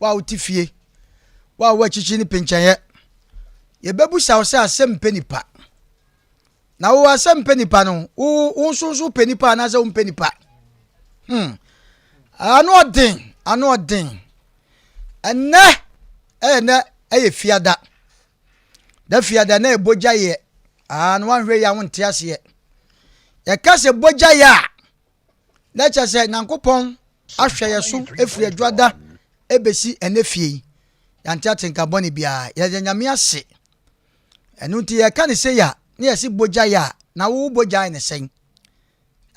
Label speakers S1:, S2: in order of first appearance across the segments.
S1: Wo a wote fie, wo a wowɔ akyikyi ne penkyɛnyɛ, yɛbɛbusa wo sɛ asɛm mpɛ nipa. Na wo asɛm mpɛ nipa no, wo wo nso nso pɛ nipa anaasɛ wompɛ nipa? Ano ɔden, ano ɔden. Ɛnɛ, ɛyɛ nɛ, ɛyɛ fiada. Da fiada na ɛbɔ gya yɛ. Ah, na wanhwɛ yi a wonte aseɛ. Yɛka sɛ bɔ gya yɛ a, na kyerɛ sɛ Nyankopɔn ahwɛ yɛ so ɛfiri adwada ɛbɛsi ɛnɛ fie yi. Yɛante atenka bɔne biara. Yɛde Nyame ase. Ɛno nti yɛka ne sei a, na yɛse bɔ gya yɛ a, na wo bɔ gya ne sɛn?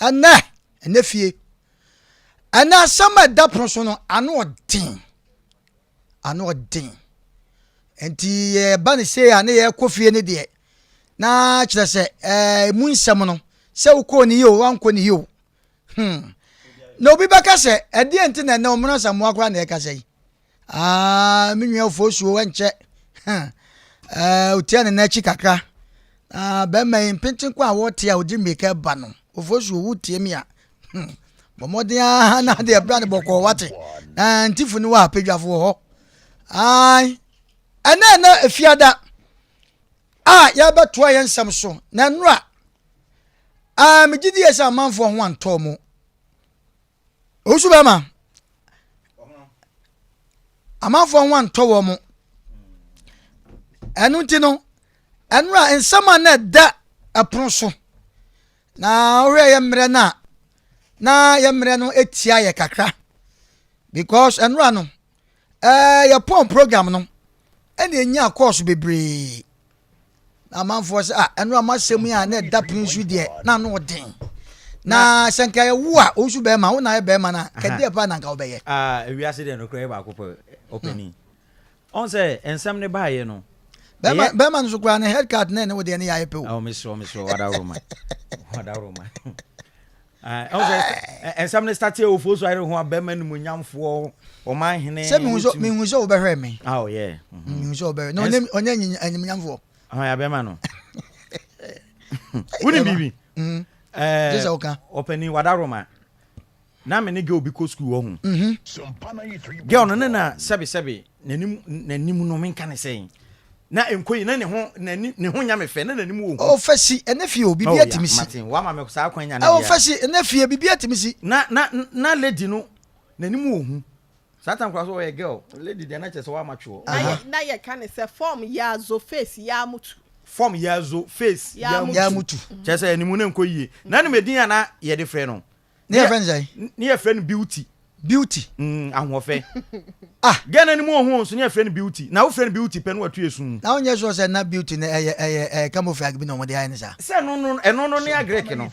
S1: Ɛnɛ, ɛnɛ fie. Ɛnɛ asɛm a ɛda pono so no, ano ɔden. Ano ɔden. Nti yɛba ne sei a, na yɛkɔ fie no deɛ, na kyerɛ sɛ ɛɛ mu nsɛm no, sɛ wokɔɔ ne yie o, wankɔ ne yie o. Na obi bɛka sɛ, ɛdeɛ nti na ɛnɛ ɔmono asamoa koraa na ɛkasa yi. Ah, me nua ofosuo ɛnkyɛ. Otia ne n'akyi kakra. Na bɛrima yi mpenten ko a wɔte a ɔdi mmirika ba no, ofosuo wotie mi a. Bɔ mmɔden ara na deɛ ɛbra no bɔkɔɔ wate. Na ntifo no wɔ a padwafo wɔ hɔ. Ai, ɛnɛ ɛnɛ efiada a yɛbɛtoa yɛn nsɛm so na nnora a megye die sɛ amanfoɔ ho antɔ mu. Owusu bɛrima, amanfoɔ ho antɔ wɔn mo. Ɛno nti no, ɛnora nsɛm a na ɛda ɛpono so na wohwɛ yɛ mmerɛ no a na yɛ mmerɛ no etia yɛ kakra because ɛnora no ɛɛ yɛpɔn program no ɛna enya kɔɔso bebree. Na amanfoɔ sɛ ah ɛno a masɛm yi a na ɛda pono so deɛ na ano ɔden na sɛ nka ɛwo a ɔnsu bɛrima wo na ayɛ bɛrima no a kɛdeɛ paa na nka wobɛyɛ.
S2: Ah, ewiase deɛ nokorɛ yɛ baako pɛ ɔpanin. Ɔn sɛ nsɛm no baeɛ no.
S1: Bɛrima bɛrima no so koraa ne head card na ɛne wo deɛ no yɛ ayɛ pɛ o.
S2: Oh, mesrɛ mesrɛ wadaworoma wadaworoma. Ɔn sɛ nsɛm no start yɛ ofuo so ayere ho a bɛrima nimonyamfoɔ ɔman hene.
S1: Sɛ mehu sɛ mehu sɛ wobɛhwɛ me.
S2: Oh yeah.
S1: Mehu sɛ wobɛhwɛ na ɔnyɛ ɔnyɛ animonyamfoɔ.
S2: Ahɔn ya bɛrima no. Wonim biribi?
S1: Gye sɛ woka.
S2: Ɔpanin wadaworoma. Na me ne girl bi kɔ sukuu wɔ ho. Girl no ne na sɛbe sɛbe n'anim n'anim no menka ne sɛn. Na nkɔ yi na ne ho n'ani ne ho nya me fɛ na n'anim wɔ hu.
S1: Oh fɛ si ɛnɛ fie o biribi atumi si.
S2: Mate wama me saa kwan nya ne deɛ.
S1: Oh fɛ si ɛnɛ fie biribi atumi si.
S2: Na na na lady no n'anim wɔ hu. Saa time koraa so ɔyɛ girl lady deɛ na kyerɛ sɛ wama twe
S3: hɔ. Na yɛ ka ne sɛ form yazo face yaa mutu.
S2: Form yazo face yaa
S1: mutu.
S2: Kyerɛ sɛ anim no nkɔ yie. Na ne medin a na yɛde frɛ no.
S1: Ne yɛfrɛ no sɛn?
S2: Ne yɛfrɛ no Beauty.
S1: Beauty.
S2: Ahoɔfɛ.
S1: Ah.
S2: Ghana no mu ɔho nso ne yɛfrɛ no Beauty. Na wofrɛ no Beauty pɛ no watu esu.
S1: Na wonyɛ sure sɛ na Beauty no ɛyɛ ɛyɛ ɛyɛ camouflage bi na wɔde ayɛ no saa?
S2: Sɛ no no ɛno no ne agrek no.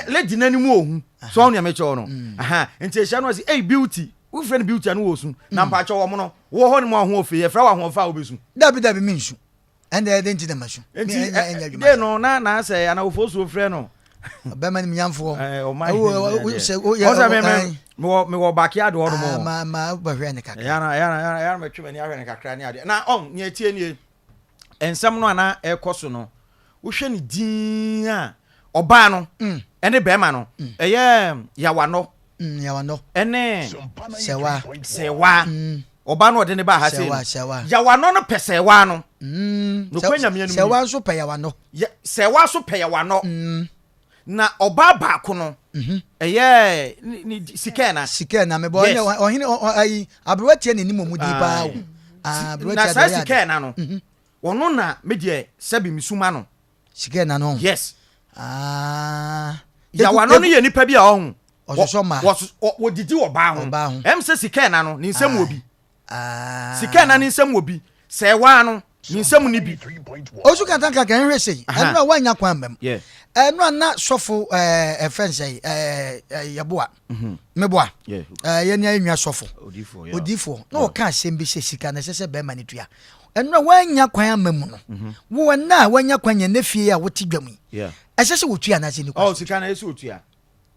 S2: Lady no anim ohu. So ɔho nea mekyerɛ no. Aha. Nti ehyia no ɔse, "Ei Beauty." Wofrɛ no Beauty a no wɔ su. Na mpakyɛ wɔn no, wɔ hɔ no mu ahoɔfɛ yɛfrɛ wo ahoɔfɛ a wobɛsu.
S1: Dabi dabi mensu. Ɛnde ɛdɛn nti na masu?
S2: Nti de no na na sɛ anawofoɔ suo frɛ no.
S1: Ɔbɛma no nyamfoɔ.
S2: Ɔsɛ me me mewɔ mewɔ backyard hɔ nom.
S1: Ma ma wobɛhwɛ ne kakra.
S2: Yana yana yana yana mɛtwe m'ani ahwɛ ne kakra ne adeɛ. Na ɔn nea etie nie nsɛm no a na ɛkɔ so no wohwɛ ne din a ɔbaa no ɛne bɛrima no ɛyɛ yawanɔ.
S1: Yawanɔ.
S2: Ɛne
S1: sɛwa.
S2: Sɛwa. Ɔbaa no ɔde ne baa ha sei no. Yawanɔ no pɛ sɛwa no. Nokura Nyame anim.
S1: Sɛwa nso pɛ yawanɔ.
S2: Sɛwa nso pɛ yawanɔ. Na ɔbaa baako no ɛyɛ ne sikɛna.
S1: Sikɛna mebɔ ɔhene ɔhene ayi aberewa tia n'anim ɔmu di paa o.
S2: Na saa sikɛna no ɔno na me deɛ sɛbi mesuma no.
S1: Sikɛna no.
S2: Yes.
S1: Ah.
S2: Yawanɔ no yɛ nipa bi a ɔho.
S1: Ɔsosɔ mmaa.
S2: Wɔdidi ɔbaa ho.
S1: Ɔbaa ho.
S2: Ɛm sɛ sika ɛna no ne nsam wɔ bi. Sika ɛna ne nsam wɔ bi. Sɛ ɛwaa no ne nsam ne bi.
S1: Osu kantanka kan hwɛ sei. Ɛno a wanya kwan mbam. Ɛno a na sɔfo ɛfɛn sɛ yɛboa. Meboa. Yɛn ni ayɛ nua sɔfo. Odiifoɔ. Na ɔka asɛm bi sɛ sika na ɛsɛ sɛ bɛrima no tua. Ɛno a wanya kwan ama mu no. Wo ɛna a wanya kwan yɛn ne fie a wote dwa mu yi. Ɛsɛ sɛ wɔtua anaasɛ ni
S2: kwan. Sika na ɛsɛ otua.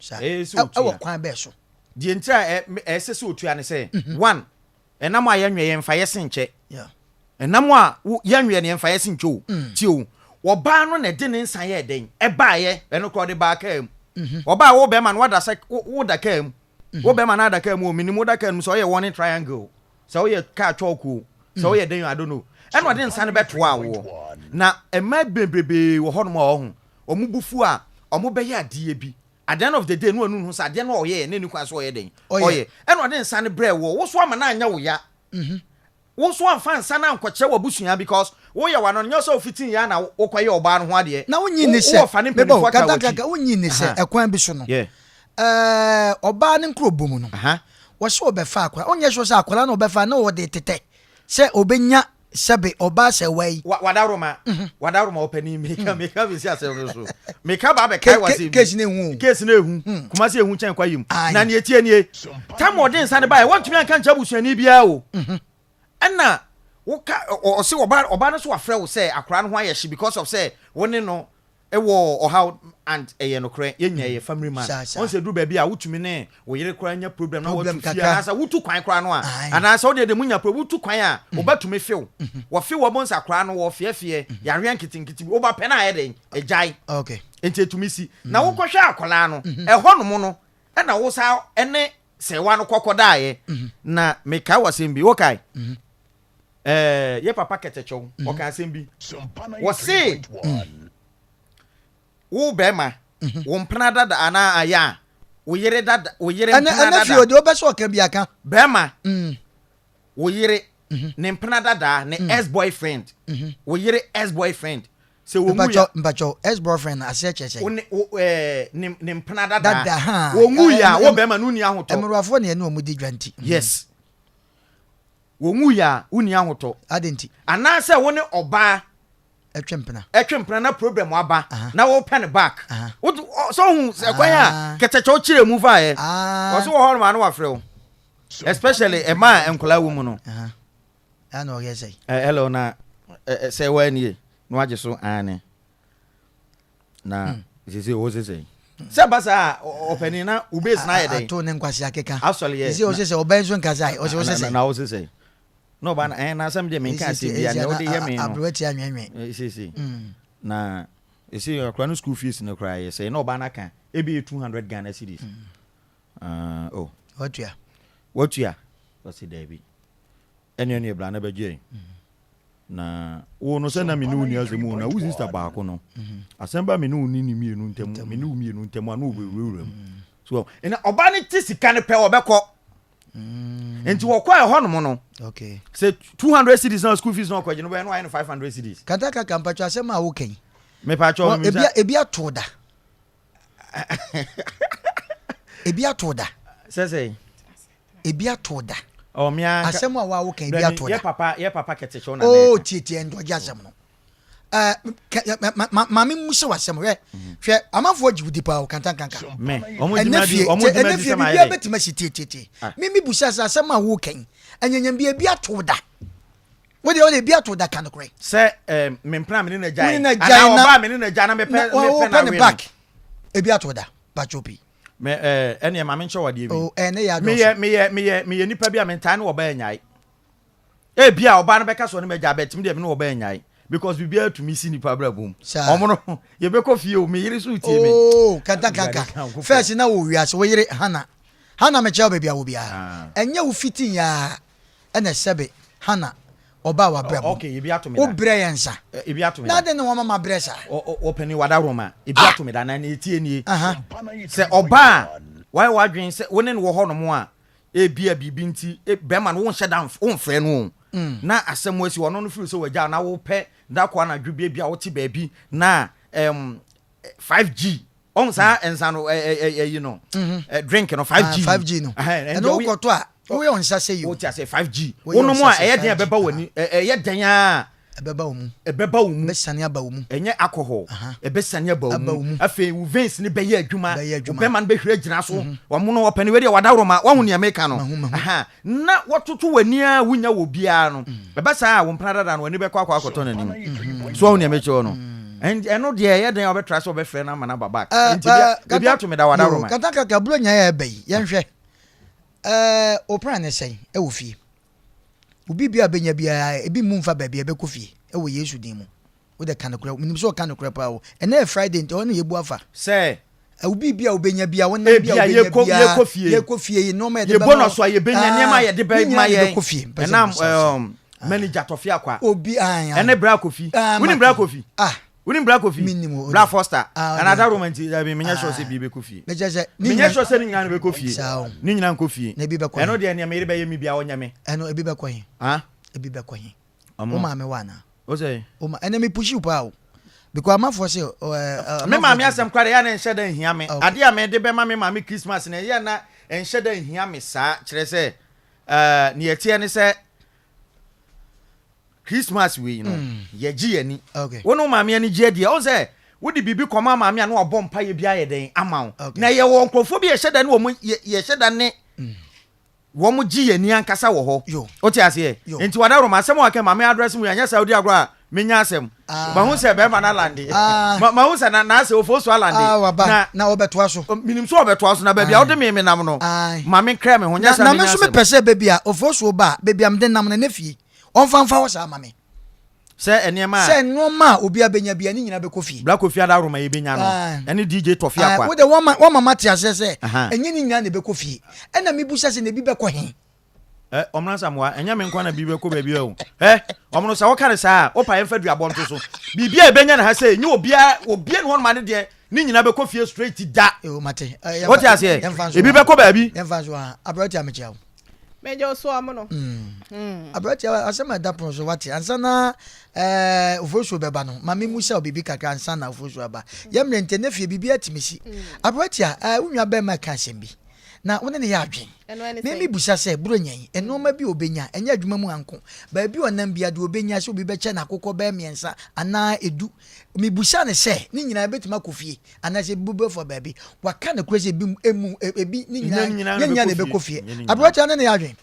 S1: Saa. Ɛwɔ kwan bɛɛ so?
S2: Deɛ nti a ɛsɛ sɛ otua ne sɛ, one, ɛnam a yɛnwɛ yɛmfa yɛ se nkyɛ. Ɛnam a yɛnwɛ no yɛmfa yɛ se nkyɛ o. Tie o, ɔbaa no na ɛde ne nsa yɛɛ dɛn? Ɛbaeɛ, ɛno koraa ɔde baa kaa mu. Ɔbaa wo bɛrima no wada sɛ woda kaa mu. Wo bɛrima no ada kaa mu o, menim woda kaa no mu sɛ ɔyɛ warning triangle. Sɛ woyɛ kaa chalk o, sɛ woyɛ dɛn o, I don't know. Ɛna ɔde nsa no bɛtoaa woɔ. Na mmaa bebrebee wɔ hɔnom a ɔho, wɔn bo fu a, wɔbɛyɛ adeɛ bi. At the end of the day, na wanu ne ho sɛ adeɛ no a ɔyɛeɛ no, na ɛnni kwan sɛ ɔyɛ dɛn? Ɔyɛ. Ɛna ɔde nsa no brɛɛ woɔ. Wo nso ama no anyɛ wo ya. Wo nso amfa nsa no ankɔkyerɛ w'abusua because woyɛ w'ano no, nyɛ sɛ wofitii yɛ a na wokɔyɛ ɔbaa no ho adeɛ.
S1: Na wonnye
S2: Wo
S1: nni sɛ,
S2: wowɔ fa ne
S1: meba o,
S2: mpanimfoɔ ataa
S1: kata
S2: w'akyi.
S1: kaka, wonnye nni sɛ
S2: Aha.
S1: ɛkwan bi so no,
S2: Yeah.
S1: ɛɛ, ɔbaa no nkurobɔ mu no,
S2: Aha.
S1: wɔse ɔbɛfa akwadaa, wonyɛ sure sɛ akwadaa no ɔbɛfa no na ɔde tetɛ sɛ ɔbɛnya sɛbe ɔbaa sɛwa yi.
S2: Wa wadaworoma, wadaworoma ɔpanin meka meka bɛsi asɛm no so. Meka ba abɛkae
S1: Ke,
S2: w'asɛm
S1: ke,
S2: bi.
S1: case no ehu o.
S2: Case no ehu. Kumasi ehu kyɛn kwayi mu.
S1: Aye.
S2: Na nea etie nie, tam a ɔde nsa no baeɛ, wantumi anka nkyerɛ abusuani biara o. Ɛna woka ɔse ɔba ɔba no so wafrɛ wo sɛ akwadaa no ho ayɛ hye because of sɛ wo ne no wɔ ɔhaw and ɛyɛ nokorɛ yɛn nyinaa yɛ family man
S1: Saa saa.
S2: wɔn sɛ duru baabi a wotumi ne wo yere koraa nya problem na
S1: Problem
S2: watu fie
S1: kakra.
S2: anaasɛ wotu kwan koraa no a
S1: Ae.
S2: anaasɛ wodeɛ de munya problem wotu kwan a woba tumi few wɔfe wɔ bo nsa koraa no wɔfeɛfeɛ yareɛ nketenkete bi woba pɛ no ayɛ dɛn agyae
S1: Okay.
S2: nti ɛtumi si na wokɔhwɛ akwadaa no ɛhɔ nom no ɛna wo saa ɛne sɛwa no kɔkɔdaeɛ na mekae wɔ asɛm bi wokae ɛɛ yɛ papa kɛtɛkyɛw ɔka asɛm bi wɔse wo bɛrima wo mpena dada anaa ayɛ a wo yere dada wo yere
S1: Ɛnɛ
S2: mpena
S1: ɛnɛ fie
S2: dada
S1: o deɛ wobɛ sɛ ɔka bi aka.
S2: bɛrima wo yere ne mpena dada ne ex boyfriend wo yere ex boyfriend sɛ wɔn mu
S1: Mpakyɛw mpakyɛw ex boyfriend no aseɛ kyerɛ
S2: wo
S1: sɛn?
S2: ne wo ɛɛ ne ne mpena dada
S1: Dada haa.
S2: wɔn mu yɛ a
S1: Ɛ-
S2: wo
S1: ɛ-
S2: bɛrima no ni ahotɔ
S1: Mmerewafoɔ na ɛne wɔn di dwa nti.
S2: yes wɔn mu yɛ a wo ni ahotɔ
S1: Adɛn nti?
S2: anaasɛ wo ne ɔbaa
S1: Ɛtwe mpena.
S2: ɛtwe mpena na problem aba
S1: Aha.
S2: na wɔpɛ no back
S1: Aha.
S2: wotu ɔ sɛ ohun sɛ kwan a
S1: Ah.
S2: kɛtɛkyɛw kyerɛ mu fa yɛ
S1: Ah.
S2: wɔso wɔ hɔ nom ano wafrɛ wo especially ɛmaa nkɔla wɔ mu no
S1: Aha. Ɛna ɔyɛ sɛn?
S2: ɛ hello na ɛ ɛ sɛ wɔn nie na wagye so aane na sese wo sese sɛ ba saa ɔpanin na wo base na ayɛ dɛn
S1: Ato ne nkwasi akeka.
S2: asɔre yɛ
S1: Sɛ ɔsɛ sɛ ɔbɛn nso nkasa yi ɔsɛ ɔsɛ
S2: na
S1: sɛ.
S2: na wo sese na ɔba na ɛn na asɛm deɛ menka asɛm bi a nea wode yɛ me no
S1: Aberewa ti anwɛnwɛn.
S2: Sese na ɛsɛ akora no school fees no koraa yɛ sɛ na ɔba no aka ebi yɛ 200 Ghana cedis Ah, oh
S1: Watua.
S2: watua ɔse daabi ɛne ɛne ɛbra na bɛgye na wo no sɛ na me ne wo ni asɛm o na wo sister baako no asɛm ba me ne wo ne ne mmienu ntam me ne wo mmienu ntam a na wɔbɛwurawura mu so ɛna ɔba no te sika no pɛ ɔbɛkɔ nti wɔkɔ ɛhɔ nom no
S1: Okay.
S2: sɛ 200 cedis na school fees na ɔkɔgye no bɛyɛ no wayɛ no 500 cedis
S1: Kata kaka mpakyɛw asɛm a woka yi.
S2: mepakyɛw
S1: Wɔ- Ebi ebi ato da. Ebi ato da.
S2: sɛ sɛ
S1: Ebi ato da.
S2: ɔ mea
S1: Asɛm a wa woka ebi ato
S2: yɛ
S1: da.
S2: papa yɛ papa kɛtɛkyɛw na
S1: Oh
S2: na ɛka.
S1: tie tie ndɔgye asɛm no. Ɛɛ maame mu sɛ wasɛm hwɛ hwɛ amanfoɔ gye wo di paa o kantankanka.
S2: me ɔmo gyina
S1: Ɛnɛ
S2: di
S1: fie
S2: ɔmo
S1: kyɛ
S2: gyina
S1: ɛnɛ
S2: di
S1: fie
S2: sɛ ma
S1: biribiara
S2: yɛ dɛ
S1: bɛtumi asi tie tie tie.
S2: Ah.
S1: Mimi busa sɛ asɛm a woka yi anyanyam bi ebi ato da. Wo deɛ wo deɛ ebi ato da ka nokorɛ.
S2: sɛ ɛɛ me mpena me ne na
S1: Wo
S2: gyae
S1: ne na gyae
S2: anaa
S1: na-
S2: ɔbaa me ne na gyae na mepɛ
S1: Na
S2: mepɛ
S1: wopɛ
S2: na
S1: ne
S2: we no
S1: back ebi ato da patro pii.
S2: me ɛɛ ɛnneɛ maame nkyɛn wadeɛ bi
S1: O ɛnɛ yɛ adɔso.
S2: meyɛ meyɛ meyɛ meyɛ nipa bi a mentaa ne ɔbaa nyae ebi a ɔbaa no bɛka sɛ ɔne mɛgya abɛtumi deɛ me ne ɔbaa nyae because biribiara tumi si nipa brɛ bom
S1: Saa.
S2: ɔmo no yɛbɛkɔ fie o me yere so tie me
S1: Oh, kanta kanka.
S2: Awurade Nyankopɔn.
S1: First na wo wiase wo yere Hana. Hana mekyerɛ wo baabi a wo biara.
S2: Ah.
S1: Ɛnyɛ wo fitin ya ɛna sɛbe Hana ɔbaa wa brɛ
S2: okay ebi ato me
S1: Wo
S2: da
S1: brɛ yɛn nsa.
S2: Ɛ, ebi ato me
S1: Na
S2: da
S1: de ne wɔn mama brɛ saa.
S2: ɔpɛni wada roma ebi ato me da na ne etie nie
S1: Aha.
S2: sɛ ɔbaa wayɛ wadwen sɛ wo ne no wɔ hɔ nom a ebi a biribi nti e, bɛrima no wonhyɛ da womfrɛ no o na asɛm asi ɔno no firi sɛ wagya na wopɛ da kɔ anadwo bi bi a wote baabi na 5G ɔn saa nsa no ɛyi no drink no 5G
S1: Ah, 5G no.
S2: Ɛhɛn,
S1: Ɛno
S2: ɛndeɛ woyɛ-
S1: wokɔtɔ a woyɛ wo nsa sɛ yi o.
S2: wote ase 5G
S1: Woyɛ wo
S2: wonom
S1: nsa
S2: a
S1: sɛ
S2: ɛyɛ den a
S1: 5G.
S2: ɛbɛba w'ani ɛyɛ den a
S1: Ɛbɛba wo mu.
S2: ɛbɛba wo mu
S1: Bɛsane aba wo mu.
S2: ɛnyɛ alcohol ɛbɛsane aba wo
S1: Aba wo
S2: mu
S1: mu.
S2: afei wo veins ne bɛyɛ adwuma
S1: Bɛyɛ
S2: wo
S1: adwuma.
S2: bɛma no bɛhwere agyina so wɔn no ɔpɛni wei deɛ wadaworoma wahu nea meka no
S1: Mahu, mahu.
S2: Aha. na wɔtoto w'ani a wonya wɔ biara no ɛbɛ saa a wo mpena dada no w'ani bɛkɔ akɔ akɔtɔ n'anim so wahu nea mekyerɛ no ɛno deɛ ɛyɛ den a wɔbɛtra sɛ wɔbɛfrɛ no ama no aba back
S1: Eh,
S2: nti ebi
S1: eh,
S2: ebi ato me da wadaworoma
S1: Kata kaka buro nya yɛ ɛbɛ yi yɛnhwɛ. Ɛɛ opran ne sɛn ɛwɔ fie. Obi bi a bɛnya biara ebi mu nfa baabi a ɛbɛkɔ fie ɛwɔ Yesu din mu. Wode ka nokorɛ menim sɛ ɔka nokorɛ paa o. Ɛnɛ yɛ Friday nti ɔno yɛbu afa.
S2: sɛ
S1: Wo biribi a wobɛnya bi a wonam bi a wobɛnya bi a yɛkɔ fie yi nneɛma yɛde
S2: bɛma no so a yɛbɛnya nneɛma a yɛde bɛma yɛn kɔ fie ɛnam manager tɔfe akwa
S1: obi
S2: ɛne bra kofi wonim bra kofi ah wonim bra kofi bra foster ɛna ada roma nti ɛbi menyɛ sure sɛ bi bɛkɔ fie menyɛ sure sɛ ne nyinaa no bɛkɔ fie ne nyinaa nkɔ fie ɛno deɛ nea meyere bɛyɛ mi bia ɔnyɛ me
S1: ɛno ebi bɛkɔ he ebi bɛkɔ he wo maame wɔ anaa
S2: O sɛ.
S1: O ma ɛnɛ me push you paa o. Because amafoɔ se
S2: ɛɛ. Me maame asɛm koraa deɛ ɛyɛ na ɛnhyɛ da nhia me. Adeɛ a mede bɛma me maame Christmas no ɛyɛ na ɛnhyɛ da nhia me saa. Kyerɛ sɛ ɛɛ nea ɛteɛ ne sɛ Christmas wei no mm. yɛgye yɛn ani. Wo ne wo maame ani gye deɛ ɔn sɛ wode biribi kɔma maame a na wabɔ mpaeɛ bi ayɛ dɛn ama wo. Na yɛwɔ nkurɔfoɔ bi yɛhyɛ da ne wɔn yɛhyɛ da ne mm. Wɔn gye yɛn ani ankasa wɔ hɔ. Wote aseɛ? Nti wadaworo ma asɛm a waka ma me address mu yi anyɛ saa wodi agorɔ a menya asɛm. Ah. Mahu sɛ bɛrima no alande. Ah. Mahu sɛ na n'asɛ ofosu alande.
S1: Ah, waba. Na na ɔbɛtoa so.
S2: Menim sɛ ɔbɛtoa so na baabi a wode me me nam no. Ma me nkrɛ me ho nyɛ saa
S1: menya asɛm. Na me nso mepɛ sɛ baabi a ofosu ba a baabi a mede nam no ne fie. Ɔmfa mfa hɔ saa ma me.
S2: Sɛ nneɛma a.
S1: Sɛ nneɛma a obiara bɛnya biara ne nyinaa bɛkɔ fie.
S2: Bra Kofi Adaworoma yɛbɛnya no. Ɛne DJ Tɔfi Akwa.
S1: Wo de wɔma wɔma mate aseɛ sɛ ɛnyɛ ne nyinaa na ɛbɛkɔ fie. Ɛna mebusa sɛ na ebi bɛkɔ he?
S2: Ɛ Ɔmono Asamoah, ɛnyɛ me nko na biribi bɛkɔ baabi o. Ɛ Ɔmono sɛ woka no saa a, wopa yɛmfa duabɔ nto so. Biribi a yɛbɛnya no ha sɛ ɛnyɛ obiara obiara ne hɔnom a ne deɛ ne nyinaa bɛkɔ fie straight da.
S1: Eo mate.
S2: Wote aseɛ? Ebi bɛkɔ baabi.
S1: Yɛmfa nso ha. Aberɛte a mekyia wo.
S3: Megye wo so ɔmo no.
S1: Mm. Aberante asɛm a ɛda pono so wate ansa na ɛɛ eh, ofosuo bɛba no ma memu sɛ biribi kakra ansa na ofosuo aba. Mm. Yɛ mmerɛ ntɛ ne fie biribi atumi si. Mm. Aberante a ɛɛ eh, wo nua bɛrima ka asɛm bi na wo ne ne yɛ adwen. Mimi busa sɛ buronya yi nneɛma bi obenya ɛnyɛ adwuma mu anko baabi ɔnam bia de obenya sɛ obi bɛkyɛ n'akokɔ bɛyɛ mmiɛnsa anaa edu. Mibusa ne sɛ ne nyinaa ebetumi akɔ fie. Anaasɛ ebi bɛfa baabi. Waka nokorɛ sɛ ebi emu ebi ne nyinaa ne nyinaa na ɛbɛkɔ fie. Aberanteɛ ne ne yɛ adwene.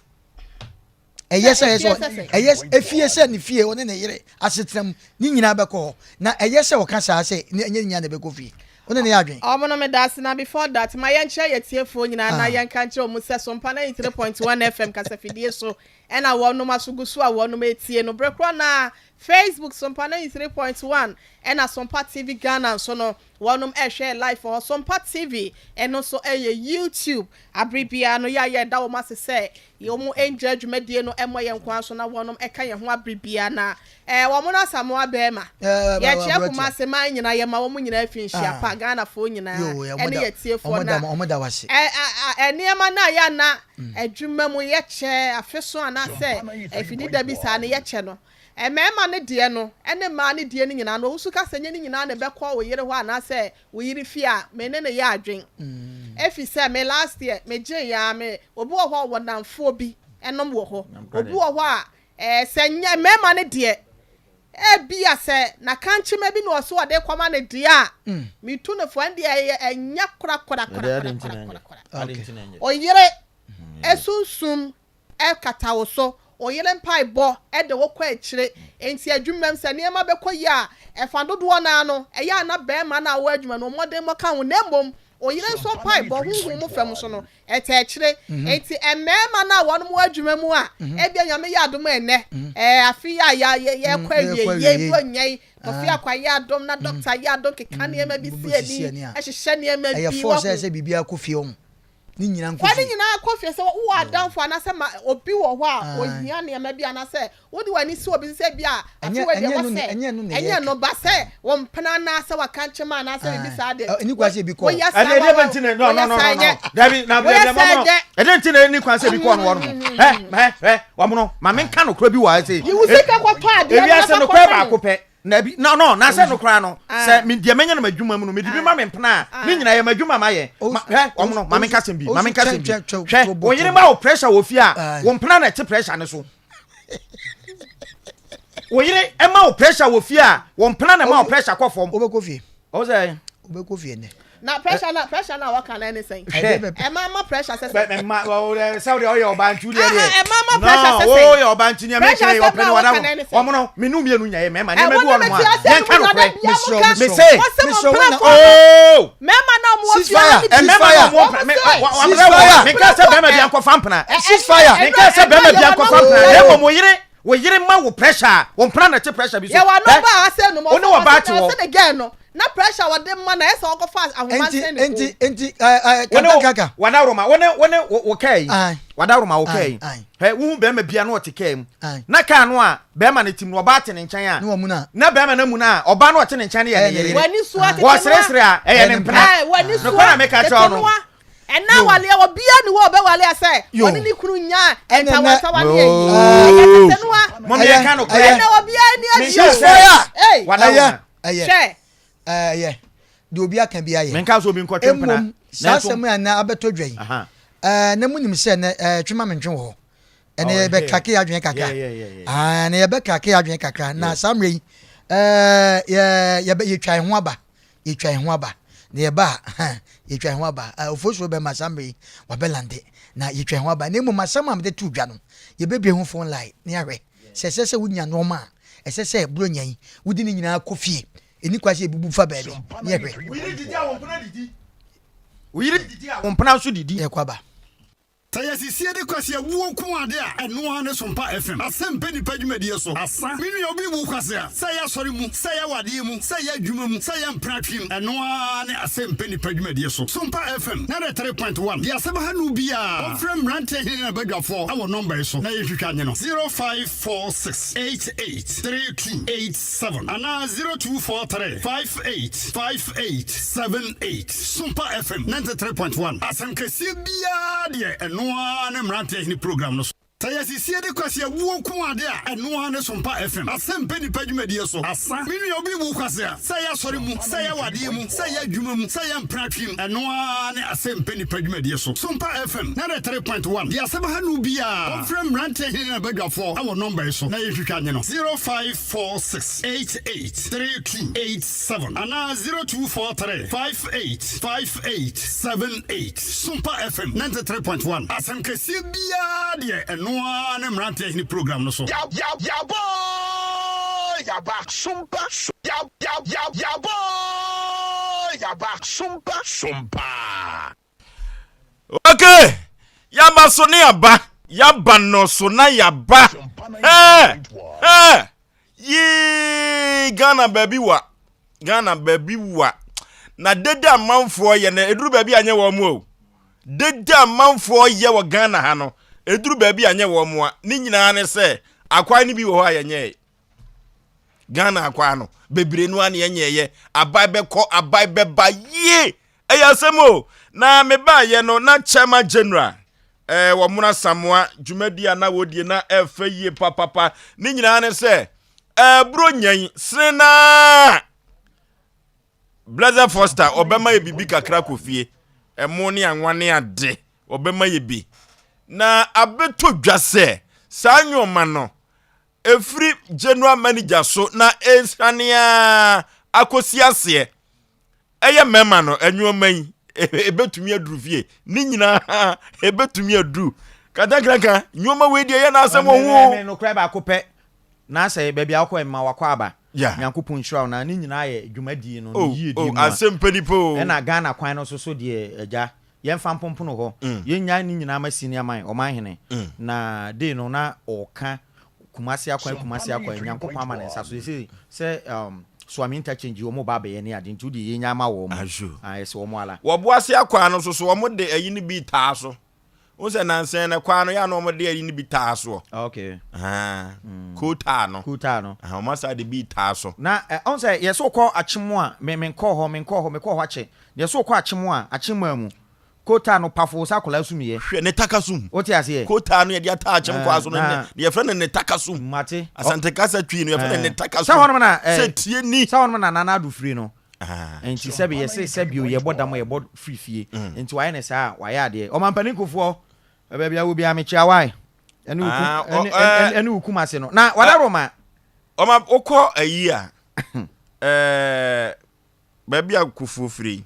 S1: Ɛyɛ sɛ ɛyɛ sɛ ɛyɛ efie sɛ ne fie ɔne ne yere asetena mu ne nyinaa bɛkɔ hɔ. Na ɛyɛ sɛ ɔka saa sɛ ɛnyɛ ne nyinaa na ɛbɛkɔ fie. Ɔne ne yɛ adwene.
S3: Ɔmo no meda ase na before that ma yɛnkyerɛ yɛ tiefoɔ nyinaa na yɛnka nkyerɛ ɔmo sɛ Sompa 93.1 FM kasafidie so ɛna wɔnom aso gu so a wɔnom etie no bere korɔ naa Facebook Sompa 93.1 Ɛna Sompa TV Ghana nso no wɔnom ɛhwɛ yɛ live wɔ hɔ. Sompa TV ɛno nso ɛyɛ YouTube. Abere biara no yɛ a yɛda wɔn ase sɛ wɔn ɛngyaa dwumadie no ɛmmɔ yɛn nko ara so na wɔnom ɛka yɛn ho abere biara na ɛɛ wɔn no Asamoah bɛɛma. Yɛkyea Kumasi man nyinaa yɛma wɔn nyinaa fi nhyia pa Ghanafoɔ nyinaa ɛne yɛ tiefoɔ na ɛ ɛ nneɛma no a yɛ a na adwuma mu yɛkyɛ afe so anaasɛ ɛfini da bi saa no yɛkyɛ no Mmarima no deɛ no ne mmaa no deɛ no nyinaa no, ɔwusu ka sɛ ɛnyɛ ne nyinaa na ɛbɛkɔ wo yere hɔ anaasɛ wo yere fie a, me ne no yɛ adwen. Ɛfiri sɛ me last year me gyee aa me, obi wɔ hɔ a ɔwɔ nnamfoɔ bi nom wɔ hɔ, obi wɔ hɔ a ɛɛ sɛ nyɛ mmarima no deɛ, ebia sɛ n'akankyema bi na ɔse ɔde rekɔma no deɛ a, metu no fo, ɛndeɛ ɛyɛ ɛnyɛ korakorakorakorakorakora. Ɔyere sunsum kata wo so. Wo yere mpaebɔ de wo kɔ akyire. Enti adwumam, sɛ nneɛma bɛkɔ yie a, ɛfa dodoɔ no ara no, ɛyɛ a na barima no a ɔwɔ adwuma no, mmɔdemmɔ ka ho. Na mmom, oyere nso mpaebɔ, honhom mu fam nso no, ɛtaa akyire. Enti mmarima no a wɔnom wɔ adwuma mu a, ebia Nyame yɛ adom a ɛnnɛ, ɛɛ, afe yi a yɛrekɔ awieeɛ yi, Buronya yi, Tɔfe Akwa yɛ adom na dɔkta yɛ adom keka nneɛma bi si ani, hyehyɛ nneɛma bi,
S1: Ɛyɛ fɔɔ sɛ sɛ biribiara kɔ fie ɔho. Ne nyinaa nkɔ
S3: Fa ne
S1: fie.
S3: nyinaa kɔ fie. Sɛ wowɔ adamfo anaasɛ ma obi wɔ hɔ a ohia nneɛma bi anaasɛ wode w'ani si obi so sɛ ebia afe
S1: Ɛnyɛ
S3: wei deɛ
S1: ɛnyɛ
S3: ɛwɔ
S1: ɛno na
S3: sɛ
S1: ɛnyɛ ɛno na
S3: ɛnyɛ
S1: yɛreka.
S3: ɛno ba sɛ wo mpena anaasɛ w'akankyema anaasɛ biribi
S1: Ae.
S3: saa deɛ
S1: Ɛ- Ɛni
S3: wo
S1: kwan sɛ ebi kɔ hɔ.
S3: woyɛ saa
S2: Ɛnna
S3: wa
S2: ɛdeɛ
S3: wa
S2: bɛ nti na no
S3: woyɛ
S2: no no
S3: saa
S2: no no
S3: nyɛ
S2: dabi na
S3: woyɛ
S2: dabi
S3: saa
S2: no
S3: nyɛ
S2: ɛdeɛ nti na ɛni kwan sɛ ebi kɔ no hɔ nom ɛ ɛ ɛ wɔn no maame nka nokorɛ bi wɔ ha sɛ
S3: Yi wo sika kɔtɔ adeɛ no na
S2: ewiase
S3: fa
S2: nokorɛ
S3: kɔma
S2: baako
S3: no.
S2: pɛ Dabi, na no, na sɛ no koraa no, sɛ me deɛ menya no m'adwuma mu no, mede bi ma me mpena a, ne nyinaa yɛ m'adwuma ma yɛ. Ma, hwɛ, wɔn no, ma menka asɛm bi, ma menka asɛm bi. Hwɛ, wo yere ma wo pressure wɔ fie a, wo mpena na ɛte pressure no so. Wo yere ma wo pressure wɔ fie a, wo mpena na ɛma wo pressure kɔ fam.
S1: Wobɛkɔ fie.
S2: Ɔwɔ sɛ.
S1: Wobɛkɔ fie nnɛ.
S3: Na pressure na pressure na wɔka na ɛne sɛn?
S2: Hwɛ.
S3: Ɛma ma pressure sɛ sɛn?
S2: Ɛma sɛ wode ɔyɛ ɔbaa nti wodeɛ deɛ.
S3: Ɛma ma pressure sɛ sɛn?
S2: No, woyɛ ɔbaa nti nea meka yi ɔpɛ ne wada no. Wɔn no, me ne mmienu nya yɛ mmarima nneɛma bi wɔ nom a yɛnka nokorɛ.
S1: Mesrɛ,
S2: Mese.
S1: mesrɛ wo na.
S2: Oh!
S3: Mmarima na wɔn wɔ fie ha ne bi.
S2: Mmarima na wɔn mpena. Ceasefire. Menka sɛ bɛrima bi ankɔfa mpena.
S1: Ceasefire.
S2: Menka sɛ bɛrima bi ankɔfa mpena. Na mmom wo yere. Wo yere ma wo pressure a, wo mpena na ɛte pressure bi so.
S3: Yɛwɔ
S2: Ɛ?
S3: ano ba ha sɛ nom
S2: Wo ne
S3: ɔsɛ
S2: ɔbaa te
S3: ɔsɛ
S2: hɔ.
S3: ɔsɛ ne girl no na pressure wɔde ma na ɛsɛ ɔkɔfa ahoma
S1: Enti
S3: nsɛn ne
S1: enti
S3: kɔn.
S1: enti ɛɛ ɛɛ
S2: Wo ne wo
S1: kankankanka.
S2: wadaroma wo ne wo ne wo wo kaa yi.
S1: Ae.
S2: Wadaroma wo kaa
S1: Ae
S2: yi.
S1: ae.
S2: Hɛ wohu bɛrima bia na ɔte kaa mu.
S1: Ae.
S2: Na kaa no a bɛrima no te mu no ɔbaa te ne nkyɛn a.
S1: Ne wɔn mu na.
S2: Na bɛrima no amu no a ɔbaa no a ɔte ne nkyɛn no yɛ
S1: Ɛyɛ
S2: ne
S1: ne
S2: yere.
S1: yere.
S3: W'ani so
S1: Ae.
S3: tete noa.
S2: Wɔseresere a ɛyɛ
S1: Ɛyɛ
S2: ne
S1: ne
S2: mpena.
S1: mpena.
S3: Ɛɛ w'ani so
S2: Nokware a meka
S3: tete
S2: kyerɛ wo no.
S3: noa. Ɛnna awale a obiara ni hɔ a ɔbɛwale a sɛ ɔne ne kunu nya
S1: Ɛnna ɛnɛ
S3: ntawantawa ne ayi.
S1: ɛɛ
S3: Ɛyɛ tete noa.
S2: Mom
S1: ɛyɛ
S2: yɛnka nokorɛ.
S1: ɛyɛ
S3: Ɛnna obiara ani agye
S2: Menka
S3: o.
S2: sɛ
S1: ceasefire.
S3: Ei,
S1: Ɛyɛ
S2: wadaroma.
S1: ɛyɛ
S3: hwɛ.
S1: ɛyɛ deɛ obi aka bi ayɛ.
S2: Menka sɛ obi nkɔtwe mpena.
S1: Mmom saa
S2: Nanso
S1: asɛm yi a na abɛtɔ dwa yi
S2: aha.
S1: ɛɛ na munim sɛ nɛ ɛɛ twema mentwe wɔ hɔ. Ɛnɛ
S2: Oh,
S1: yɛbɛkrake yɛ adwene kakra.
S2: Yeah, yeah, yeah, yeah.
S1: Ah, na yɛbɛkrake yɛ adwene kakra. Na saa mmerɛ yi ɛɛ yɛ yɛbɛ yɛtwa yɛn ho aba. Yɛtwa yɛn ho aba. Na yɛba a, ha, yɛtwa yɛn ho aba. Uh, Ofosuo bɛma saa mmerɛ yi wabɛlande. Na yɛtwa yɛn ho aba. Na mmom asɛm a mede too dwa no, yɛbɛbue ho phone line na yɛahwɛ sɛ ɛsɛ sɛ wonya nnoɔma a ɛsɛ sɛ Buronya yi wode ne nyinaa kɔ fie. Ɛnni kwan sɛ yɛbubu fa baabi na yɛhwɛ.
S2: Wo yere didi a wo mpena didi. Wo yere didi a wo mpena nso didi.
S1: Yɛkɔ aba.
S4: Sɛ yɛsisie de kwasea wuo nko ade a, ɛno ara ne Sompa FM. Asɛmpɛ nnipa dwumadie so. Asa. Me nua obi wu kwasea, sɛ ɛyɛ asɔre mu, sɛ ɛyɛ awadeɛ mu, sɛ ɛyɛ adwuma mu, sɛ ɛyɛ mpratwe mu, ɛno ara ne Asɛmpɛ nnipa dwumadie so. Sompa FM, 93.1. Deɛ asɛm ha no biara, ɔmfrɛ mmeranteɛ hene ne n'abadwafoɔ wɔ nɔmba yi so na yɛntwitwa nye no, 0546 88 3287 anaa 0243 58 5878. Sompa FM 93.1, asɛm kɛseɛ biara deɛ ɛno ara ne Mmeranteɛ Hene program no so. Sɛ yɛsisie de kwasea wuo nko ade a, ɛno ara ne Sompa FM, asɛmpɛ nnipa dwumadie so. Asa, me nua obi wu kwasea, sɛ ɛyɛ asɔre mu, sɛ ɛyɛ awadeɛ mu, sɛ ɛyɛ adwuma mu, sɛ ɛyɛ mpratwe mu, ɛno ara ne asɛmpɛ nnipa dwumadie so. Sompa FM 93.1, deɛ asɛm ha no biara, ɔmfrɛ Mmeranteɛ Hene ne n'abadwafoɔ wɔ nɔmba yi so na yɛntwitwa nye no, 0546 88 3287 anaa 0243 58 5878. Sompa FM 93.1, asɛm kɛseɛ biara deɛ ɛno ara ne Mmeranteɛ Hene program no so.
S5: Ya ya yabɔ oo yaba sompa so ya ya ya yabɔ oo yaba sompa sompa.
S6: Okay, yaba so ne yaba, yaba no so na yaba. Hey, hey, yee, Ghana baabi wa, Ghana baabi wa. Na dede amanfoɔ yɛ na eduru baabi anyɛ wɔn o. Dede amanfoɔ yɛ wɔ Ghana ha no, eduru baabi anyɛ wɔn a. Ne nyinaa ne sɛ akwan no bi wɔ hɔ a yɛnyɛe. Ghana akwan no bebree no a na yɛnyɛeɛ. Aban bɛkɔ, aban bɛba yie. Ɛyɛ asɛm o. Na mebaeɛ no na Chairman General eh, wɔ Mona Samoa dwumadi a na wɔdie na ɛfɛ yie papapa. Ne nyinaa ne sɛ eh, buro nyɛn sene naa Blessed Foster ɔbɛma yɛ biribi kakra kɔ fie. Ɛmo ne anwa ne ade ɔbɛma yɛ bi. Na abɛtɔ dwa sɛ saa nneɛma no ɛfiri general manager so na ɛresiane ara akɔsi aseɛ ɛyɛ mmarima no nneɛma yi ɛbɛtumi aduru fie ne nyinaa ɛbɛtumi aduru katakranka nneɛma wei deɛ ɛyɛ n'asɛm wɔ ho
S2: nokorɛ baako pɛ na sɛ baabi a wokɔ mma wakɔ aba
S6: Yeah.
S2: Nyankopɔn nhyira wo na ne nyinaa yɛ dwumadie no ne
S6: oh,
S2: yiedie
S6: oh,
S2: mu a
S6: asɛm pɛ nipa o
S2: ɛna Ghana kwan no so so deɛ agya Yɛmfa mponpono hɔ. Yɛnnyae ne nyinaa ma Senior man, ɔmanhene. Na dei no na ɔɔka Kumasi akwan, Kumasi akwan, Nyankopɔn ama ne nsa so. Seesei sɛ um, Suame interchange yi wɔn ba abɛyɛ ne ade nti wodeɛ yɛnyae ma wɔn.
S6: Ajo.
S2: Ah, ɛsɛ wɔn ala.
S6: Wɔ Boase akwaa no so so wɔn de ayi no bi taa so. Wohu sɛ nansa yi no kwaa no yɛ a na wɔn de ayi no bi taa soɔ.
S2: Okay.
S6: Ahaa. Kootaa no.
S2: Kootaa no.
S6: Ahaa, wɔn asa de bi taa so.
S2: Na ɛ, ɔn sɛ yɛsɛ wokɔ Akyem a, me, menkɔɔ hɔ, menkɔɔ hɔ, mekɔɔ hɔ akyɛ. Deɛ sɛ wokɔ akyem a, akyem maa mu. Kootaa no pafo sɛ akwadaa sumiyɛ.
S6: Hwɛ, ne taka sum.
S2: Wote aseɛ?
S6: Kootaa no yɛde ataa akyem kwaa so no,
S2: Na-
S6: ne, yɛfrɛ no ne taka sum.
S2: Mate.
S6: Asante kasa twi no, yɛfrɛ no ne taka
S2: Sɛ
S6: sum.
S2: hɔnom na, eh,
S6: Sɛ tie ni.
S2: Sɛ hɔnom na Nana Addo firi no.
S6: Ah.
S2: Nti sɛbi yɛse sɛbi o yɛbɔ dam a yɛbɔ firi fie. Nti wayɛ ne saa a, wayɛ adeɛ. Ɔmampanin Kufuor, baabi a wɔ biara mekyia wo ae. Ɛne wo kum,
S6: Ah, ɔ-
S2: ɛne,
S6: eh.
S2: ɛne, ɛne wo kum ase no. Na Wadaroma.
S6: Ɔma, wokɔ ayi a, eh, Baabi a Kufuor firi yi.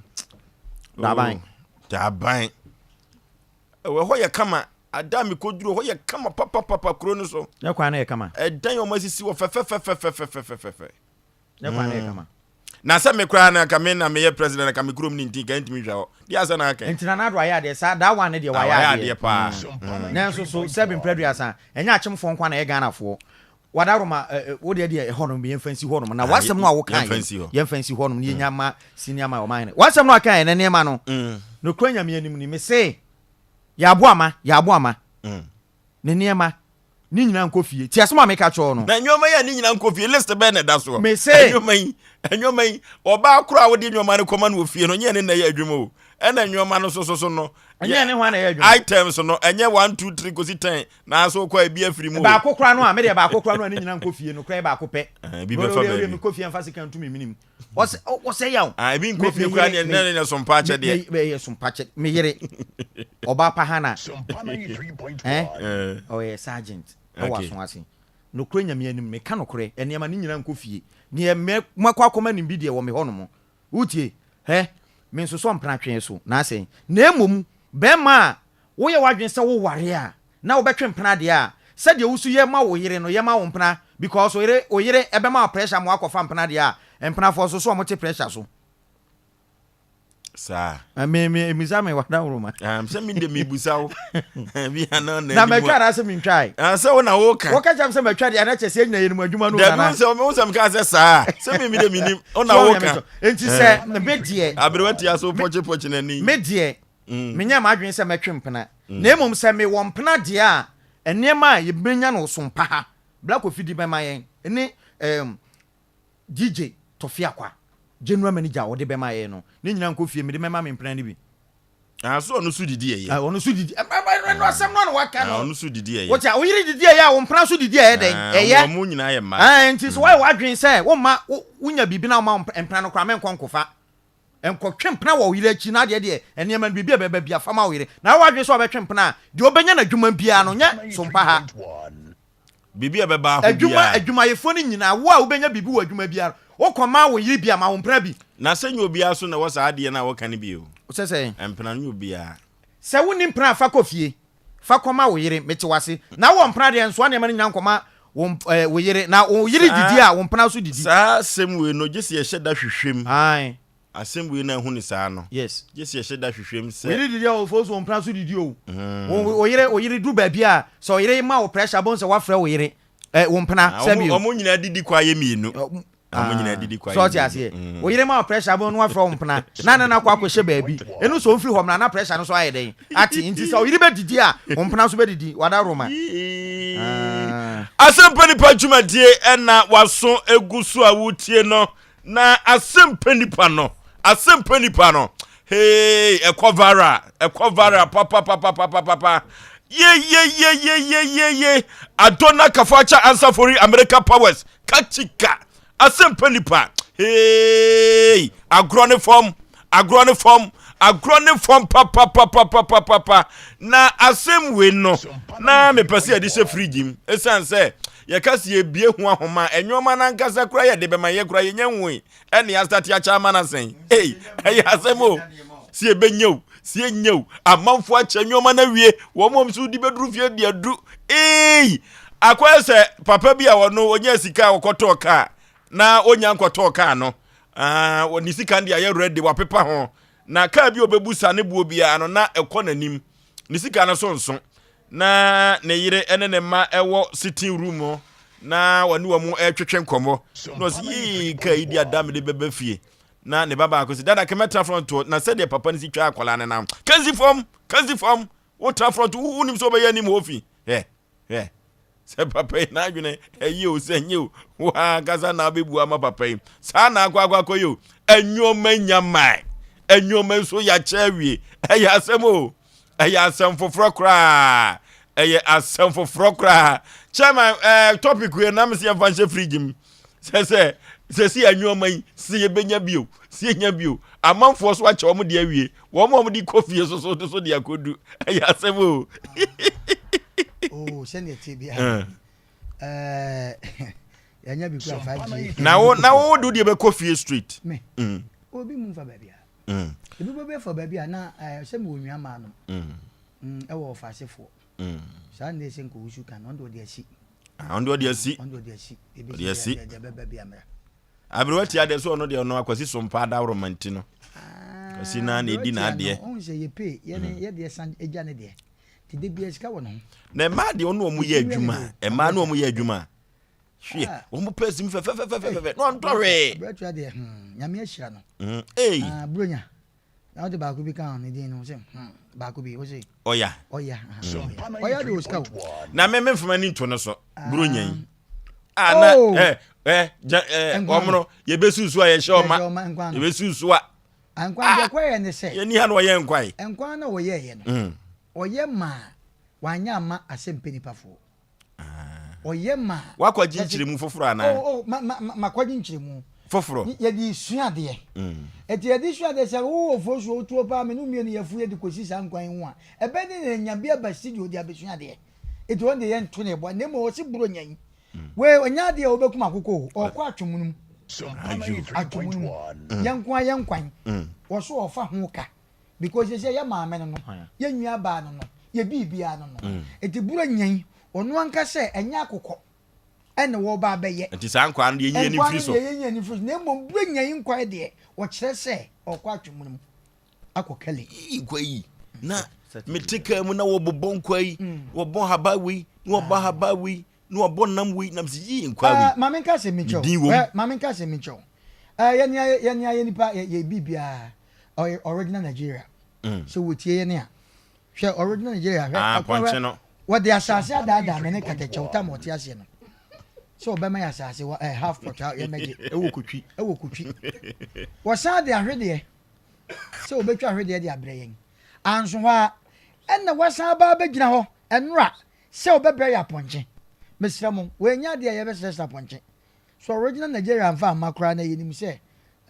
S2: Daban.
S6: Oh, Daban. Ɛwɔ hɔ yɛ kama. Ada a mekɔduru hɔ yɛ kama papapapa kuro no so.
S2: Ne kwan no yɛ kama.
S6: Ɛdan a wɔasisi wɔ fɛfɛfɛfɛfɛfɛfɛ.
S2: Ne kwan no yɛ kama.
S6: Na sɛ me koraa na nka me na meyɛ president nka me kurom ne nti nka ntumi nhwɛ hɔ. Deɛ asɛ na aka.
S2: Nti Nana Addo ayɛ adeɛ saa that one ne deɛ
S6: Ah,
S2: wayɛ
S6: wayɛ
S2: adeɛ.
S6: adeɛ paa.
S2: Nanso so sɛbi mprɛduasa ɛnyɛ akyemfoɔ nko na ɛyɛ Ghanafoɔ. Wadaroma ɛ wo deɛ deɛ ɛhɔ nom yɛmfa nsi hɔ nom na w'asɛm no a woka yɛ yɛmfa nsi hɔ nom na yɛnya ma senior man ɔman hene w'asɛm no a ka yɛ ne nneɛma no nokora Nyame anim ni mese yɛabo ama yɛabo ama ne nneɛma ne nyinaa nkɔ fie ti asɛm a meka kyerɛ no.
S6: Na nneɛma yi a ne nyinaa nkɔ fie list bɛn na ɛda soɔ?
S2: Mese
S6: nneɛma yi nneɛma yi ɔbaa koro a wode nneɛma no kɔma no wɔ fie no nyɛ ne na ɛyɛ adwuma o ɛna nneɛma no soso so no
S2: ɛnyɛ ne ho na ɛyɛ adwuma
S6: items no ɛnyɛ 1 2 3 kɔsi 10 Nanso wokɔ a ebi afiri mu o.
S2: Baako koraa no a, me deɛ baako koraa no a ne nyinaa nkɔ fie no koraa yɛ baako pɛ.
S6: Eh, ebi bɛfa baabi.
S2: Mekɔ fie mfa sika nto me menim. Ɔsɛ ɔsɛ yaw.
S6: Ah, ebi nkɔ fie koraa deɛ ne ne sompa akyɛ deɛ.
S2: Me yɛ sompa kyɛ. Me yere ɔbaa pa Hana. Eh, ɔyɛ sergeant ɛwɔ aso ase. Nokorɛ Nyame anim meka nokorɛ nneɛma ne nyinaa nkɔ fie. Neɛ mɛkɔ akɔma no bi deɛ wɔ me hɔ nom. Wotie? Hɛ, mensosɔ mpena so na asɛn. Na mmom bɛrima a Woyɛ w'adwene sɛ wo ware a na wobɛtwe mpena deɛ a, sɛdeɛ wo su yɛ ma wo yere no yɛ ma wo mpena because wo yere wo yere ɛbɛma wo pressure ma woakɔfa mpena deɛ a, mpenafoɔ nso so wɔn te pressure so.
S6: Saa.
S2: Me me misa me wadaworoma.
S6: Um, sɛ me de mebusa wo. Bi ana
S2: na Na matwa anaasɛ mentwae?
S6: Ah, sɛ wo na woka.
S2: Woka kyerɛ me sɛ matwa deɛ na kyerɛ sɛ yɛn nyinaa yɛnim adwuma no
S6: Dabi wo sɛ wo sɛ meka sɛ saa. Sɛ me me de menim. Wo na woka.
S2: Enti sɛ me deɛ.
S6: Aberewa tia so pɔkye pɔkye n'ani.
S2: Me deɛ Menyɛɛ m'adwene sɛ mɛtwe mpena, na mmom sɛ mewɔ mpena deɛ a, nneɛma a yɛbɛnya no so mpa ha, Bla Kofi de bɛma yɛn, ne ɛɛm, DJ Tɔfi Akwa, General Manager a ɔde bɛma yɛn no, ne nyinaa nkɔ fie, mede mɛma me mpena no bi.
S6: Ah, so ɔno so didi ɛyɛ?
S2: Ah, ɔno so didi. Ɛno asɛm no na waka no.
S6: Ah, ɔno so didi ɛyɛ.
S2: Wote a, wo yere didi ɛyɛ a, wo mpena so didi ɛyɛ dɛn?
S6: Ah,
S2: Ɛyɛ.
S6: Wɔn nyinaa yɛ mmaa.
S2: Ah, nti sɛ woayɛ w'adwene sɛ womma, wonya biribi na woma wo mpena no koraa, menkɔ nkɔfa. Nkɔtwe mpena wɔ wo yere akyi, na adeɛ deɛ, nneɛma no, biribi a ɛbɛba biara, fa ma wo yere. Na wowɔ adwene sɛ ɔbɛtwe mpena a, deɛ ɔbɛnya no adwuma biara no, nyɛ so mpa ha.
S6: Biribi a ɛbɛba hɔ
S2: Adwuma,
S6: biara.
S2: adwumayɛfoɔ no nyinaa, wo a wobɛnya biribi wɔ adwuma biara no, wokɔma wo yere bi a, ma wo mpena bi.
S6: Na sɛ nyɛ obiara nso na ɛwɔ saa adeɛ no a wɔka no bi o.
S2: Sɛ sɛn?
S6: Mpena no nyɛ obiara.
S2: Sɛ wonni mpena a, fa kɔ fie. Fa kɔma wo yere, mete wo ase. Na wowɔ mpena deɛ, nsoa nneɛma no nyinaa nkɔma wo, eh, wo yere. Na wo yere didi a, wo mpena nso didi.
S6: Saa asɛm wei no, gye sɛ yɛhyɛ da hwehwɛ mu.
S2: Ae.
S6: Asɛm wei no a ɛhu no saa no,
S2: Yes.
S6: gye sɛ yɛhyɛ da hwehwɛ mu sɛ.
S2: Wo yere didi a, wo nso wo mpena nso didi o. Wo, wo yere, wo yere duru baabi a, sɛ wo yere ma wo pressure, wobɛhu sɛ woafrɛ wo yere, eh, wo mpena,
S6: Ah,
S2: sɛbi o.
S6: wɔn nyinaa didi kɔ ayɛ mmienu. Wɔn nyinaa didi kɔ ayɛ
S2: So ɔte aseɛ?
S6: mmienu.
S2: Wo yere ma wo pressure bɛn no wafrɛ wo mpena na ne no akɔ akɔhyɛ baabi. Ɛno sɛ ɔmfiri hɔ mmra na pressure no so ayɛ dɛn? Ate. Nti sɛ wo yere bɛdidi a, wo mpena nso bɛdidi. Wadaworoma. Ah.
S6: Asɛmpa Nipa dwumadie ɛna waso egu so a wotie no na asɛmpa nipa no asɛmpa nipa no hey ɛkɔ viral ɛkɔ viral papapapapapa yeyeyeyeyeye Adona Kafacha Ansafori America Powers Kachika asɛmpa nipa hey agorɔ ne fam agorɔ ne fam agorɔ ne fam papapapapapapa na asɛm wei no na mepɛ sɛ yɛde hyɛ fridge mu ɛsiane sɛ yɛka sɛ yɛbie ho ahoma a ɛnwoma no ankasa kora yɛde bɛma yɛ kora yɛnya nhui ɛne asate akyɛ ama no asɛn ei ɛyɛ asɛm o sɛ yɛbɛnya o sɛ yɛnya o amanfoɔ akyɛ nneɛma no awie wɔn mu nso de bɛduru fie de adu ei akɔyɛ sɛ papa bi a ɔno ɔnya sika a ɔkɔtɔɔ kaa na ɔnya nkɔtɔɔ kaa no ah, ne sika no de ayɛ ready wapepa ho na kaa bi a ɔbɛbu sa ne boɔ biara no na ɛkɔ n'anim ne sika no so nso na ne yere ne ne mma wɔ sitting room hɔ na wɔne wɔn retwetwe nkɔmmɔ na ɔsi yii kaa yi di ada mede bɛba fie na ne ba baako si dada kɛmɛtra front hɔ na sɛdeɛ papa no si twa akwadaa no nam kansi fam kansi fam wotra front wonim sɛ wobɛyɛ anim hɔ fi hɛ hɛ sɛ papa yi n'adwene ɛyɛ o sɛ nyɛ o wo ankasa na abɛbu ama papa yi saa na akɔ akɔ akɔ yɛ o ɛnwoma nya mae ɛnwoma nso yɛakyɛ awie ɛyɛ asɛm o ɛyɛ asɛm foforɔ koraa ɛyɛ asɛm foforɔ koraa chairman ɛɛ eh, topic wei nam sɛ yɛmfa nhyɛ fridge mu sɛ sɛ sɛ si anwoma yi sɛ yɛbɛnya bio sɛ yɛnya bio amanfoɔ so akyɛ wɔn de awie wɔn a wɔn de kɔ fie so so de so de akɔdu ɛyɛ asɛm o.
S1: oh sɛdeɛ ɛteɛ biara eh. yɛnya bi kura 5G.
S6: na wo na wo de deɛ bɛkɔ fie straight.
S1: me mm. obi mu nfa baabi a. Mm. Ebi bɔ bɛfa baabi a na eh, sɛ mewɔ nua maa no mm. mm, ɛwɔ ɔfaasefoɔ mm. saa nne sɛ nkɔwusu kan ɔno de ɔde asi.
S6: Ah, ɔno de ɔde asi.
S1: Ɔno de ɔde asi. Ebi
S6: ɔde asi.
S1: Deɛ bɛba bi amra.
S6: Aberewa tia deɛ so ɔno deɛ ɔno akwasi so mpa adaworoma nti no.
S1: Ah,
S6: Kwasi na na edi n'adeɛ.
S1: Ɔn sɛ yɛ pay yɛ ne yɛ deɛ san egya ne deɛ. Ti de bi sika wɔ ne ho.
S6: Na mmaa deɛ ɔno wɔn yɛ adwuma mmaa no wɔn yɛ adwuma. Hwɛ, ah. wɔn pɛs mu fɛfɛfɛfɛfɛ na ɔntɔ hwee.
S1: Aberɛtua deɛ, hmm, nyame ahyira no. Mm, ei. Ah, buronya. Na wode baako bi ka ho ne din no sɛ hmm, baako bi, wose.
S6: Ɔya.
S1: Ɔya. Ɔya de osika o.
S6: Na me me mfama ni nto no so. Ah. Buronya yi. Ah, na oh. eh eh ja eh wɔn no yɛbɛsusu a yɛhyɛ ɔma. Yɛbɛsusu a.
S1: Ah, nkwan deɛ kɔyɛ ne sɛ.
S6: Yɛni ha na ɔyɛ nkwan.
S1: Nkwan na wɔyɛɛyɛ no. Mm. Ɔyɛ maa wanyɛ ama asɛmpɛ nipafoɔ. Ɔyɛ ma.
S6: Woakɔgye nkyerɛmu foforɔ anaa?
S1: Oh, oh, ma, ma, ma, makɔgye nkyerɛmu.
S6: Foforɔ.
S1: Yɛde sua adeɛ. Enti yɛde sua adeɛ sɛ wowɔ fosuo wotuo paa me ne wo mmienu yɛfo yɛde kɔsi saa nkwan yi ho a, ɛbɛyɛ den na yɛanya bi aba studio de abɛsua adeɛ. Enti wɔn deɛ yɛnto ne boa na mmom ɔse Buronya yi, wei ɔnyɛ adeɛ a wobɛkum akokɔ o, ɔrekɔ atwomono mu. Atwomono mu. Yɛn nko ara yɛn nkwan, wɔso ɔfa ho ka. Because sɛsɛ yɛ maame no no, yɛ nua baa no no, yɛ biribiara no no. Nti Buronya yi, ɔno ankasa ɛnyɛ akokɔ ɛna wɔba abɛyɛ.
S6: Nti saa nkwa no deɛ yɛnyi ani mfiri so.
S1: Nkwa no deɛ yɛnyi ani mfiri so. Na mmom Buronya yi nkwa deɛ, wɔkyerɛ sɛ ɔkɔ atwomono mu akɔ Kale.
S6: Yii nkwa yi, na mete kaa mu na wɔbobɔ nkwa yi, wɔbɔ haba wei, na wɔbɔ haba wei, na wɔbɔ nam wei, na mese yii nkwa wei.
S1: Maame nka asɛm bi nkyerɛ wo. Maame nka asɛm bi nkyerɛ wo. Yɛn yɛn yɛ nipa yɛ yɛ biribiara. Ɔyɛ original Nigeria. Mm. So wotie yɛn a. Hwɛ original Nigeria hwɛ.
S6: Ah, pɔnkye no.
S1: Wɔde asase adaadaa me ne katakyɛw tam ɔte aseɛ no. Sɛ ɔbɛma yɛ asase wɔ eh, half plot a yɛmɛgye.
S2: Ɛwɔ kotwi.
S1: Ɛwɔ kotwi. Wɔsan de ahwedeɛ sɛ wɔbɛtwa ahwedeɛ de abrɛ yɛn. Anso hɔ a ɛna wɔsan aba abɛgyina hɔ ɛnora sɛ wɔbɛbrɛ yɛ apɔnkye. Mesrɛ mo, wɔanya adeɛ a yɛbɛsrɛsrɛ apɔnkye. So original Nigeria amfa amma koraa na yɛnim sɛ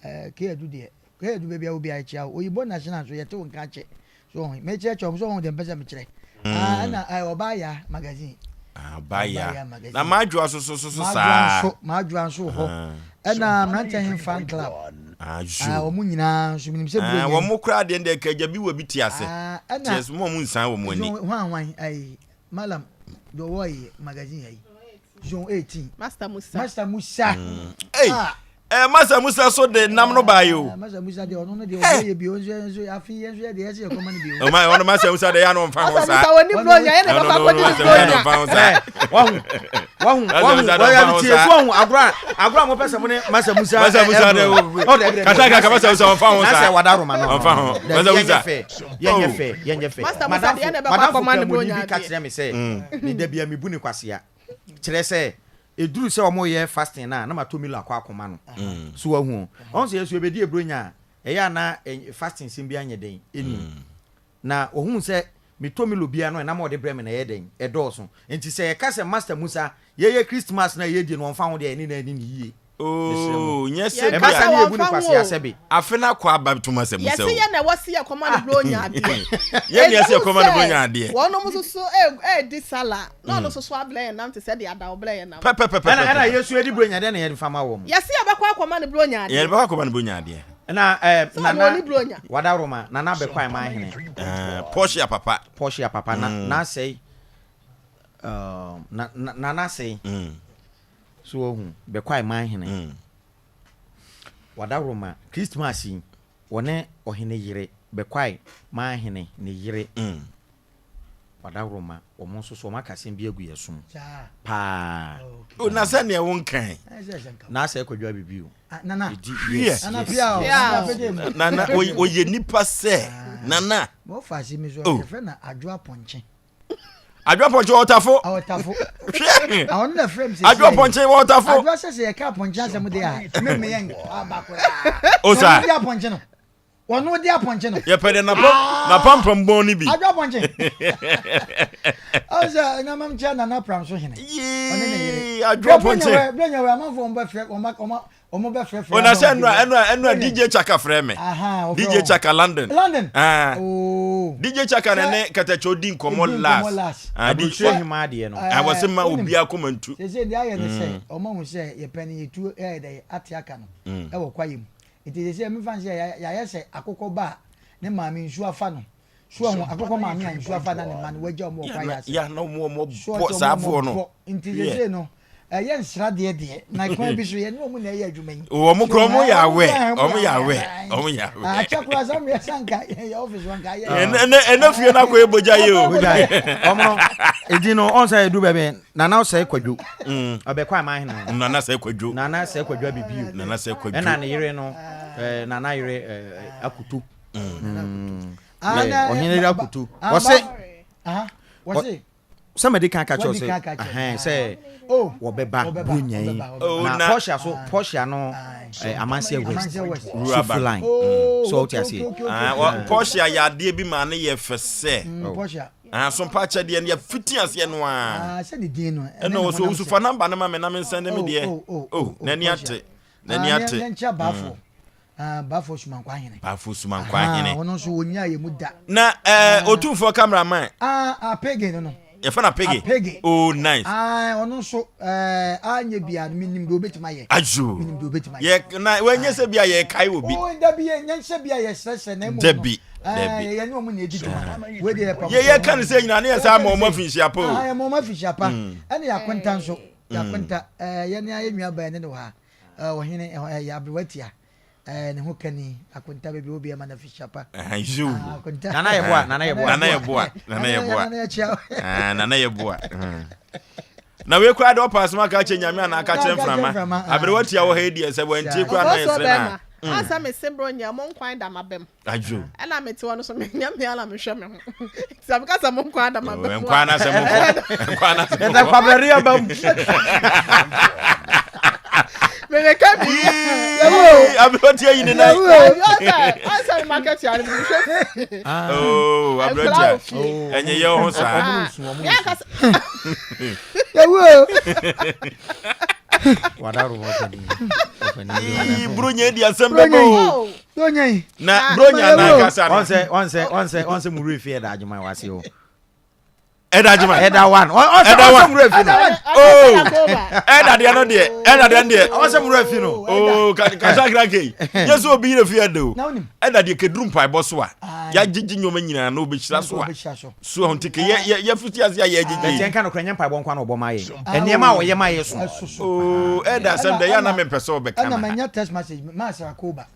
S1: eh, K Adu deɛ, K Adu baabi a wɔ biara yɛkyea wo. Oyibɔ National nso yɛte wo nka akyɛ. So ɔho, mekyerɛkyerɛ wɔn so ɔho deɛ mpɛ sɛ mekyerɛ. Ah, ɛna eh, Ɔbaa Yaa magazine.
S6: Ah, Ɔbaa Yaa. Magazine. Na Madwoa so so so so saa.
S1: Madwoa nso, Madwoa nso wɔ hɔ. Ah. Ɛna mmeranteɛ he fan club.
S6: Ah, zoo. Ah,
S1: wɔn nyinaa nso menim sɛ
S6: buro nyɛ. Wɔn koraa deɛ deɛ kagya bi wɔ bi te ase. Ah, ɛna. Te ase, mo a mo nsan wɔn ani.
S1: Hwan hwan, ayi, Malam, deɛ ɔwɔ yi magazine ayi. Zone 18.
S3: Master Musa.
S1: Master Musa.
S6: Mm. Hey. Ah. Eh, Master Musa so de nam no ba yo.
S1: Eh, Master Musa de ono no de obo ye bi onso nso afi ye nso ye de yesi ekoma no bi
S6: o. O ma ono Master Musa de ya no mfa ho sa.
S3: Master Musa woni bro nya ye ne papa ko di bro nya.
S6: Mfa ho sa.
S2: Wahu. Wahu. Wahu. Wahu tie so wahu agora agora mo pese mo ne Master Musa.
S6: Master Musa de. Kata kaka Master Musa mfa ho sa.
S2: Na se wada roma no.
S6: Mfa ho. Master Musa.
S2: Yɛnyɛ fɛ. Yɛnyɛ fɛ.
S3: Master Musa de ye ne bɛkɔ akɔma ne bro nya.
S2: Bi ka kyerɛ me sɛ ne da bia me bu ne kwasea. Kyerɛ sɛ, ɛduru sɛ wɔreyɛ fasting no a, na matɔ Milo akɔ akɔma no. So wahu? Ɔhu sɛ yɛn nso yɛbɛdi Buronya a, ɛyɛ a na fasting sɛm biara nyɛ dɛn? Ɛnnim. Na ɔhuu sɛ metɔ Milo biara no, ɛnam a ɔde brɛ me no ɛyɛ dɛn? Ɛdɔɔso. Nti sɛ yɛka sɛ Master Musa, yɛyɛ Christmas no a yɛredi no, ɔmfa ho deɛ, yɛne no anni no yie.
S6: Mesrɛ mo.
S3: Oh,
S6: nyɛ sɛ
S2: Ɛba saa ne yɛbu no kwasea sɛbe.
S6: Afe no akɔ aba tom asɛm sɛ o.
S3: Yɛse yɛ na ɛwɔ se yɛkɔma no bronya adeɛ.
S6: Yɛ na ɛsɛ yɛkɔma no bronya adeɛ.
S3: Wɔnom nso so ɛredi sala na ɔno nso so ablɛ yɛn nam te sɛ deɛ adawo blɛ yɛn nam.
S6: Pɛpɛpɛpɛ.
S2: Ɛna ɛna Yesu edi bronya deɛ na yɛde fa ma wɔn.
S3: Yɛse yɛbɛkɔ akɔma no bronya adeɛ.
S6: Yɛde bɛkɔ akɔma no bronya adeɛ.
S2: Na ɛɛ
S3: Sɛ ɔno ɔni bronya.
S2: Wadaroma Nana Abɛkwae Manhene.
S6: Ɛɛ Portia papa.
S2: Portia papa na n'asɛe ɛɛ na na n'asɛe. So wahu? Bɛkwae man hene. Wadaworoma, Christmas yi, wɔne ɔhene yere, Bɛkwae man hene ne yere. Wadaworoma, wɔn nso so wɔaka asɛm bi agu yɛn som paa.
S6: O, na sɛdeɛ wonkae.
S2: Na asɛ Kwadwo Abibi o.
S1: Nana.
S2: Edi,
S6: Hwiɛ.
S2: yes,
S1: Nana
S2: yes,
S1: pia o.
S2: yes,
S1: Nana
S2: yes,
S1: pɛgya
S2: yes.
S1: mu.
S6: Nana, ɔyɛ nipa sɛ. Nana.
S1: Wɔfa ase mi so,
S6: Oh.
S1: yɛfrɛ no Adwo Apɔnkye.
S6: Adwoa pɔnkye wɔ ɔtafo.
S1: Ɔtafo.
S6: Hwɛ.
S1: Ɔno na frɛ mi sɛ.
S6: Adwoa pɔnkye wɔ ɔtafo.
S1: Adwoa sɛ sɛ yɛka apɔnkye asɛm de a me me yɛ nka koraa.
S6: O sa.
S1: Ɔno di apɔnkye no. Ɔno di apɔnkye no.
S6: Yɛpɛ de napam napampam bɔn no bi.
S1: Adwoa pɔnkye. Ɔsɛ ɛnamam kyɛ nana pram so hene.
S6: Ɔne ne yere. Adwoa pɔnkye.
S1: Brɛ nyɛ wɛ amanfo wɔn bɛ frɛ wɔn wɔn Ɔmo bɛ frɛ frɛ.
S6: Ona sɛ ɛnura ɛnura ɛnura DJ Chaka frɛ me. DJ Chaka London.
S1: London.
S6: Ah.
S1: Oh.
S6: DJ Chaka na ne kɛtɛkyɛw di nkɔmɔ last.
S2: Ah, Aburukyire hema adeɛ no.
S6: Ah, wɔsi ma obi akoma ntu.
S1: Sese deɛ ayɛ ne sɛ ɔmo ahu sɛ yɛpɛ no yɛtu ɛyɛ dɛ ate aka no ɛwɔ kwaeɛ mu. Nti sese mefa no sɛ yɛayɛ sɛ akokɔ ba a ne maame nsuo afa no. So ahu akokɔ maame a nsuo afa na ne mma no wagya ɔmo wɔ kwaeɛ ase.
S6: Ya na ɔmo ɔmo bɔ saa aboɔ no.
S1: Nti sese no. Ɛyɛ nsradeɛ deɛ, na kwan bi so yɛne wɔn na ɛyɛ adwuma yi.
S6: Wɔn kura wɔn yɛ awɛ, wɔn yɛ awɛ, wɔn yɛ awɛ.
S1: Akyɛ kura sɛ wɔn yɛ sɛ nka yɛ ɔfis wɔn nka yɛ.
S6: Ɛnɛ ɛnɛ fie no akɔ yɛ bogya yi o.
S2: Bogya yi. Wɔn no edi no ɔn sɛ edu baabi Nana Osei Kwadwo. Ɔbɛkɔ aman hene ho.
S6: Nana Osei Kwadwo.
S2: Nana Osei Kwadwo abibio.
S6: Nana Osei Kwadwo.
S2: Ɛna ne yere no ɛɛ Nana yere ɛɛ Akutu. Ɔhene yere Akutu. Wɔse.
S1: Wɔse.
S2: Sɛ madi kan aka kyerɛ wo sɛ, ahɛn, sɛ
S1: oh,
S2: wɔbɛba Buronya yi.
S6: Oh,
S2: na Portia so, Portia no eh, Amanseɛ West, Sofi line.
S1: Oh,
S2: so wote aseɛ.
S6: Ah, Portia yɛ adeɛ bi ma ne yɛ fɛ sɛ.
S1: Mm, Portia.
S6: Ah, so mpa akyɛdeɛ no yɛfiti aseɛ no a.
S1: Ah, sɛ ne din no.
S6: Ɛna wɔ so wosu fa namba no ma me na me nsɛn ne me deɛ. Oh, n'ani ate. N'ani ate.
S1: Yɛnkyɛ baafo. Ah, Bafo Sumankwa Hene.
S6: Bafo Sumankwa Hene.
S1: Ɔno nso wɔnyaa yɛ mu da.
S6: Na ɛɛ eh, Otumfoɔ cameraman.
S1: Ah, Apege no no.
S6: Yɛfɛ no Apege.
S1: Apege.
S6: Oh, nice.
S1: Ah, ɔno nso ɛɛ eh, anyɛ bia no menim deɛ obetumi ayɛ.
S6: Ayo.
S1: Menim deɛ obetumi ayɛ.
S6: Yɛ na wɔnyɛ sɛ bia yɛkae obi.
S1: Oh, dabi yɛ nyɛ sɛ bia yɛsrɛsrɛ na emu.
S6: Dabi.
S1: Dabi. Yɛ ne wɔn na edi dwuma. Wei deɛ yɛ pam.
S6: Yɛ yɛ ka ne sɛ nyinaa ne yɛ sɛ ama wɔn afinhyia pa o.
S1: Ah, yɛ ma wɔn afinhyia pa. Ɛne yɛ akonta nso. Yɛ akonta. Ɛɛ yɛ ne ayɛ nua bɛn ne ne wɔ ha. Ɔhene ɛyɛ aberewa tia ne ho kani akonta baabi obi ɛma na fihyia pa.
S6: Akonta.
S2: Nana yɛ boa nana yɛ boa.
S6: Nana yɛ boa nana yɛ boa. Nana yɛ boa. Na wei koraa de ɔpa asɛm aka akyɛ nyame anaa aka kyerɛ mframa. Aberewa tia wɔ ha yi deɛ sɛ wɔntie koraa na yɛsrɛ na.
S3: Asa me se bro nya mo nkwan da mabam.
S6: Adwo.
S3: Ɛna mete hɔ no so menya me ala mehwɛ me ho. Nti sɛ meka sɛ mo nkwan da mabam.
S6: Nkwan na sɛ mo kɔ. Nkwan na sɛ mo kɔ.
S2: Ɛsɛ kwabrɛre aba mu.
S3: Mebɛka bi.
S6: Aberɛnti ayi ne nan.
S3: Ɔsɛ me market yare me hwɛ.
S6: Oh, aberɛnti a. Ɛnyɛ yɛ ho saa.
S1: Yɛwu.
S6: Bronya di asɛm bɛbɛ o.
S1: Bronya yi.
S6: Na bronya na ankasa no.
S2: Ɔnsɛ ɔnsɛ ɔnsɛ ɔnsɛ mu wura fi ɛda adwuma wase o.
S6: Ɛda adwuma.
S2: Ɛda one. Ɔnsɛ ɔnsɛ mu wura fi no.
S6: Oo ɛda deɛ no deɛ ɛda deɛ no deɛ.
S2: Ɔnsɛ mu wura fi no.
S6: Oo kasa kira kei. Yɛ sɛ obi yere fi ɛda o. Ɛda deɛ keduru mpaebɔ so a. Yagyegye nneɛma nyinaa na obehyira so a. So ɛho nti yɛ yɛ yɛ fiti ase a yɛ gyegye.
S2: Bɛtɛ nka nokora nyɛ mpaebɔ nko na ɔbɔ ma yɛ. Nneɛma a ɔyɛ ma yɛ so.
S6: Oo ɛda asɛm dɛ yɛ ana mempɛ sɛ ɔbɛka na.
S1: Ɛna manya text message ma Sarakoba.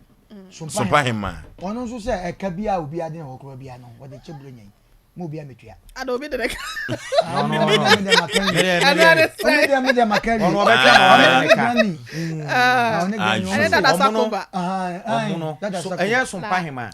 S6: Sompa hema.
S1: Ɔno nso sɛ ɛka bi a obi ade na ɔkora bi ano wɔde kyɛ buro nyɛn. Mo obi ametua.
S3: Ada obi de ne ka.
S2: No no no.
S1: Ɔno deɛ me deɛ maka wie.
S2: Ɔno ɔbɛka ma ɔne ne ka.
S3: Ɛne dada Sakoba.
S2: Ɔmo no ɛyɛ sompa hema.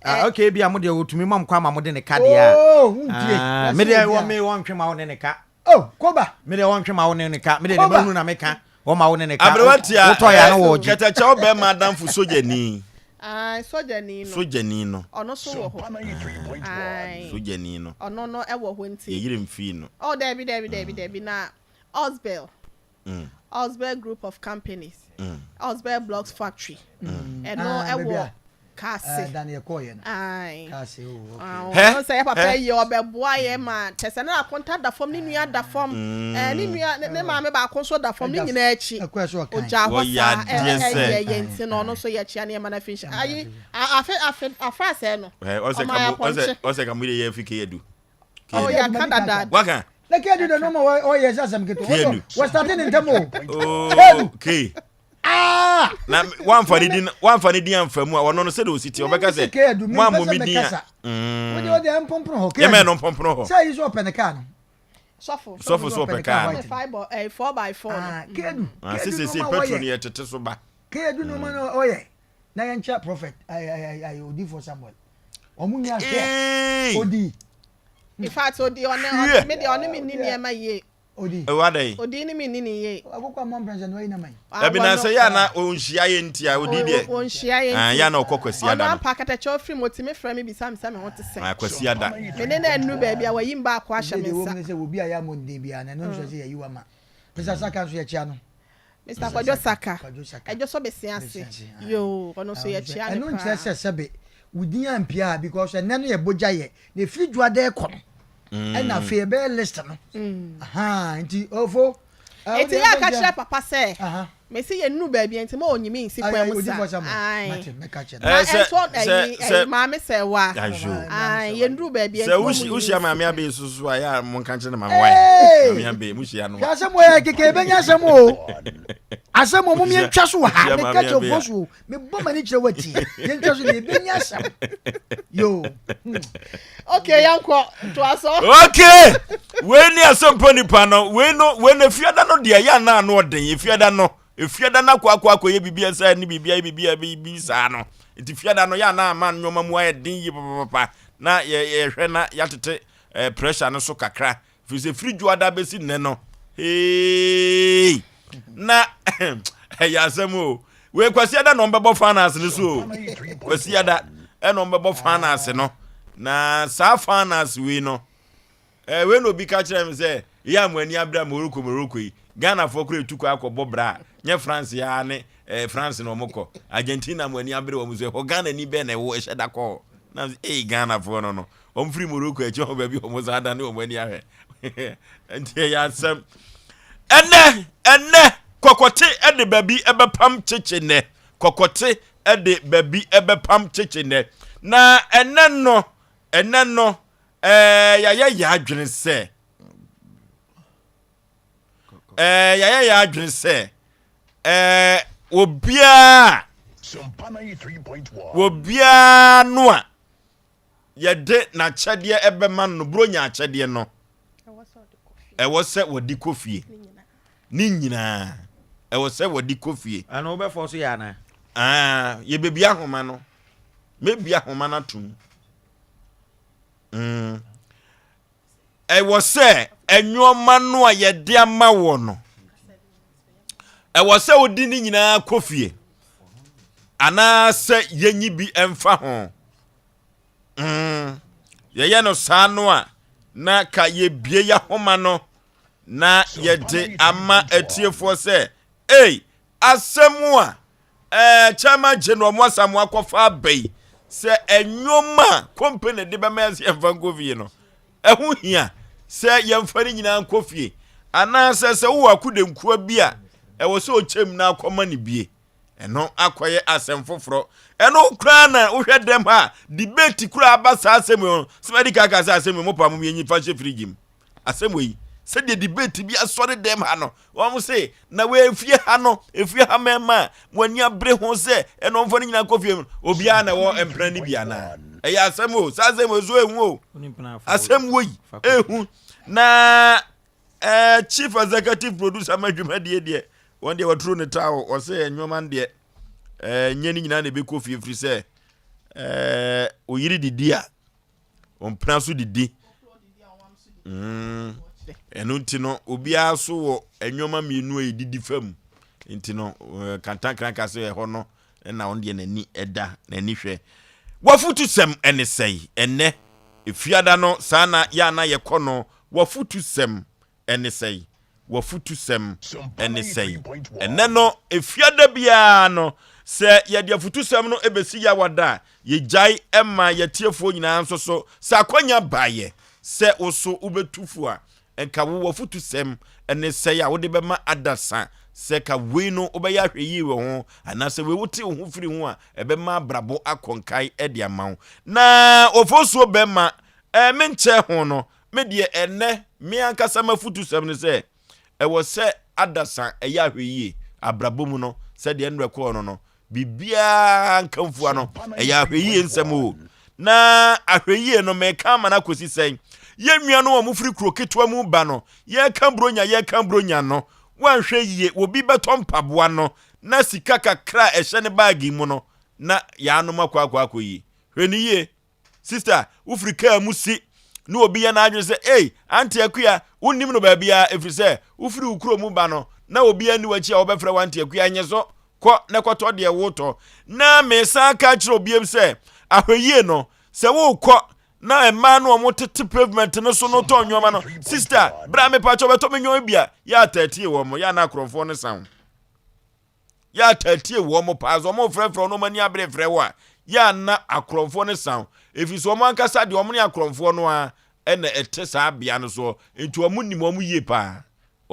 S2: Ah, okay, bi a mo deɛ otumi ma mo kwan ma mo de ne ka deɛ a.
S1: Oh, wontie.
S2: Ah, me deɛ wɔ me wɔntwe ma wo ne ne ka.
S1: Oh, koba.
S2: Me deɛ wɔntwe ma wo ne ne ka. Me deɛ deɛ mahunu na meka. Wɔn ma wo ne ne ka.
S6: Aberewa tia.
S2: Wotɔ ya no wɔ gye.
S6: Kɛtɛkyɛw bɛrima adamfo sogyani.
S3: Ah, sogyani no.
S6: Sogyani no.
S3: Ɔno so wɔ hɔ.
S6: Aye. Sogyani no.
S3: Ɔno no ɛwɔ hɔ nti.
S6: Yɛyere mfii no.
S3: Oh, dabi dabi dabi dabi na Osbel. Osbel Group of Companies, Osbel Blocks Factory, ɛno ɛwɔ Kaase. Ae. Ɔno sɛ yɛ papa yi ɔbɛboa yɛ ma kyɛ sɛ ne akonta da fam, ne nua da fam, ne nua ne maame baako nso da fam, ne nyinaa akyi. Ogya hɔ saa ɛyɛ yɛ nti no ɔno nso yɛkyea nneɛma no afi nhyɛ. Ayi afe afe afe asɛe no. Ɔma yɛ apɔnkye.
S6: Ɔsɛ ka mo de yɛ afi keyadu.
S3: Oh, yɛ ka dada.
S6: Waka.
S1: Na kedu de no ma ɔyɛ sɛ asɛm ketewa.
S6: Kedu.
S1: Wɔ starte ne ntɛm o.
S6: Oh, ke.
S1: Ah!
S6: Na wamfa ne din wamfa ne din amfa mu a ɔno no sɛde osi te ɔbɛka sɛ mo ammɔ me din a.
S1: Wode wode mpompon hɔ.
S6: Yɛmɛ no mpompon hɔ.
S1: Sɛ yi so ɔpɛ ne kaa no.
S3: Sɔfo.
S6: Sɔfo so ɔpɛ kaa no.
S3: 4x4 no.
S1: Ah, kedu.
S6: Ah, sese se petrol no yɛ tete so ba.
S1: Kedu no ma no ɔyɛ. Na yɛnkyɛ prophet ayi odifoɔ Samuel. Wɔn nyinaa hwɛ odi.
S3: In fact odi ɔne ɔne me deɛ ɔne me ni nneɛma yie.
S1: Odi.
S6: Ewa dɛ.
S3: Odi ne me ni ne yie.
S1: Akoko amɔ mpɛnsɛ na ɔyi na man.
S6: Ɛbi na sɛ yɛ ana onhyia yɛ nti a odi deɛ.
S3: Onhyia yɛ nti.
S6: Yɛ ana ɔkɔ kwasi ada no.
S3: Ɔno ampa akatakyɛ ofiri mu otimi frɛ me bisa me sɛ me ho te sɛn.
S6: Kwasi ada.
S3: Me ne na nnuru baabi a wayi mbaako ahyɛ me nsa.
S1: Deɛ wɔm ne sɛ obi a yɛ amɔ ndin biara na ɛno nso sɛ yɛyi wa ma. Mr. Saka nso yɛkyia no.
S3: Mr. Kwadwo Saka, ɛdwo so bese ase. Yoo, ɔno nso yɛkyea no
S1: paa. Ɛno nkyerɛ sɛ sɛbe wo din ampia because ɛnɛ no yɛ bogya yɛ na ɛfiri dwoada ɛkɔ no ɛna afei ɛbɛyɛ list no. Ahaa, nti ofo.
S3: Nti yɛ aka kyerɛ papa sɛ. Mese yɛnnuru baabi a nti ma ɔnyimi nsi kwan mu saa. Ae. Na
S6: Eh, sɛ
S3: ɛnso
S6: sɛ
S3: ɛyi
S6: sɛ
S3: ɛyi maame sɛ wa.
S6: ayo.
S3: Ae yɛnnuru baabi a
S6: Sɛ
S3: nti ma
S6: wosi
S3: ɔmo nyimi
S6: wohyia
S3: nsi
S6: maame
S3: kwan.
S6: abe so so a yɛ a monka nkyerɛ no maame wae.
S1: Hey!
S6: Maame abe muhyia no
S1: Hwɛ
S6: a.
S1: asɛm wɔ yɛ keke ebenya asɛm o. Asɛm o mom
S6: Wohyia
S1: yɛntwa so wɔ ha.
S6: wohyia
S1: Meka
S6: maame
S1: kyerɛ
S6: abe
S1: ofo
S6: a.
S1: so o. Mebɔ m'ani kyerɛ watie. Yɛntwa so deɛ ebenya asɛm. Yo.
S3: Okay yɛnkɔ toa so.
S6: Okay. Wei ne asɛmpa nipa no. Wei no wei no efiada no deɛ yɛ ana ano ɔden. Efiada no efiada no akɔ akɔ akɔyɛ biribi ɛsɛ ne biribi ayɛ biribi a biribi saa no. Nti fiada no yɛ ana ama nneɛma mu ayɛ den yie papapapa na yɛ yɛhwɛ na yɛatete eh, pressure no so kakra. Firi sɛ firi dwoada bɛsi nnɛ no hey na ɛyɛ asɛm o. Wei kwasiada na ɔmbɛbɔ finance no so o. Kwasiada ɛna ɔmbɛbɔ finance no. Na saa finance wei no eh, wei na obi ka kyerɛ me sɛ yɛ a mo ani abere a Morocco Morocco yi Ghanafoɔ koraa etu kɔ akɔbɔ bra a nyɛ France ya ne eh, France na wɔn kɔ Argentina mo ani abere wɔn so ɛhɔ Ghana ni bɛn na ɛwɔ ɛhyɛ da kɔ hɔ na ee Ghanafoɔ no no Wɔn firi Morocco akyi wɔn baabi wɔn san adane wɔn ani ahwɛ. Nti ɛyɛ asɛm. Ɛnɛ ɛnɛ kɔkɔte ɛde baabi ɛbɛpam kyekye nɛ. Kɔkɔte ɛde baabi ɛbɛpam kyekye nɛ. Na ɛnɛ no ɛnɛ no ɛɛ yɛayɛ yɛ adwene sɛ ɛɛ yɛayɛ yɛ adwene sɛ ɛɛ obiara obiara no a yɛde n'akyɛdeɛ bɛma no, Buronya akyɛdeɛ no, ɛwɔ sɛ wɔde kɔ fie. Ne nyinaa, ɛwɔ sɛ wɔde kɔ fie.
S2: Ɛno wobɛfɔ so yɛ anaa?
S6: Ah, yɛbɛbia ahoma no. Mɛbia ahoma no atom. Mm. Ɛwɔ sɛ nneɛma no a yɛde ama wɔ no, ɛwɔ sɛ wodi ne nyinaa kɔ fie anaasɛ yɛnyi bi mfa ho. Mm, yɛyɛ no saa no a, na ka yɛbie yɛahoma no na yɛde ama atiefoɔ sɛ, ei, Asɛm a ɛɛ Chairman General mo Asamoah akɔfa aba yi, sɛ nneɛma a company de bɛma yɛn sɛ yɛmfa nkɔ fie no, ɛho hia sɛ yɛmfa ne nyinaa nkɔ fie anaasɛ sɛ wowɔ akodenkua bi a ɛwɔ sɛ ɔkyɛm na akɔma no bie. Ɛno akɔyɛ asɛm foforɔ. Ɛno koraa na wohwɛ dɛm ha debate koraa aba saa asɛm yi ho. Sɛ madi kan ka sɛ asɛm yi mo pa mo yɛnyi fa nhyɛ fridge mu. Asɛm wei, sɛdeɛ debate bi asɔre dɛm ha no, wɔn se na wei efie ha no, efie ha mmarima a mo ani abere ho sɛ ɛna wɔmfa no nyinaa nkɔ fie mu, obiara na ɛwɔ mpena no bi anaa? Ɛyɛ asɛm o, saa asɛm wei so ehu o. Asɛm wei ehu. Na eh, chief executive producer ma dwumadie deɛ, wɔn deɛ wɔturo ne taa o, wɔsɛ nneɛma no deɛ, eh, nyɛ ne nyinaa na ɛbɛkɔ fie firi sɛ eh, oyiri didi a ɔmpena so didi mm. ɛno nti no obiara so wɔ nneɛma mmienu a yɛdidi fam nti no eh, kantankranka sɛ ɛhɔ no ɛna ɔno deɛ n'ani ɛda n'ani hwɛ wafutu sɛm ɛne sɛe ɛnɛ efiada no saa na yɛ ana yɛkɔ no wafutu sɛm Ɛne sɛn? W'afutusɛm ne sɛn? Ɛnnɛ no, Efiada biara no, sɛ yɛde afutusɛm no bɛsi Yawada a, yɛgyae ma yɛatiefoɔ nyinaa nso so. Sɛ akwanya baeɛ sɛ wo so wobɛtu fo a, nka wo w'afutusɛm ne sɛn a wode bɛma adasa sɛ ka wei no wobɛyɛ ahwɛyie wɔ ho, anaasɛ wei wote wo ho firi ho a, ɛbɛma abrabɔ akɔ nkae de ama wo. Na Ofosuo bɛma, ɛɛ menkyɛ ho no, Me deɛ ɛnnɛ, me ankasa m'afutusɛm ne sɛ, ɛwɔ sɛ adasa ɛyɛ ahwɛyie abrabɔ mu no, sɛdeɛ nnrɛ kɔɔ no no, biribiara nkamfua no, ɛyɛ ahwɛyie nsɛm o. Na ahwɛyie no, meka ama no akɔsi sɛn? Yɛn nuanom a wɔfiri kuro ketewa mu ba no, yɛreka Buronya, yɛreka Buronya no, woanhwɛ yie, obi bɛtɔ mpaboa no, na sika kakra a ɛhyɛ ne baage mu no, na yɛanom akɔ akɔ akɔyi. Hwɛ no yie. Sister, wofiri kaa mu si na obi yɛ n'adwene sɛ, ei, Auntie Akua, wonnim no baabiara, ɛfiri sɛ wofiri wo kuro mu ba no, na obiara nni w'akyi a wɔbɛfrɛ wo Auntie Akua, nye so, kɔ na kɔtɔ deɛ wotɔ. Na mesan aka akyerɛ obiam sɛ, ahwɛyie no, sɛ worekɔ na mmaa no a wɔtete pavement no so no tɔn nneɛma no, sister, bra mepakyɛ bɛtɔ me nneɛma bi a, yɛ ataatie wɔn, yɛ a na akorɔmfoɔ no san wo. Yɛ a taa tie wɔn paa. Sɛ wɔrefrɛfrɛ wo na wɔn ani abere frɛ wo a, yɛ a na akorɔmfoɔ no san wo. Ɛfiri sɛ wɔn ankasa deɛ wɔn ne akorɔmfoɔ no ara na ɛte saa bea no soɔ, nti wɔn nim wɔn yie paa.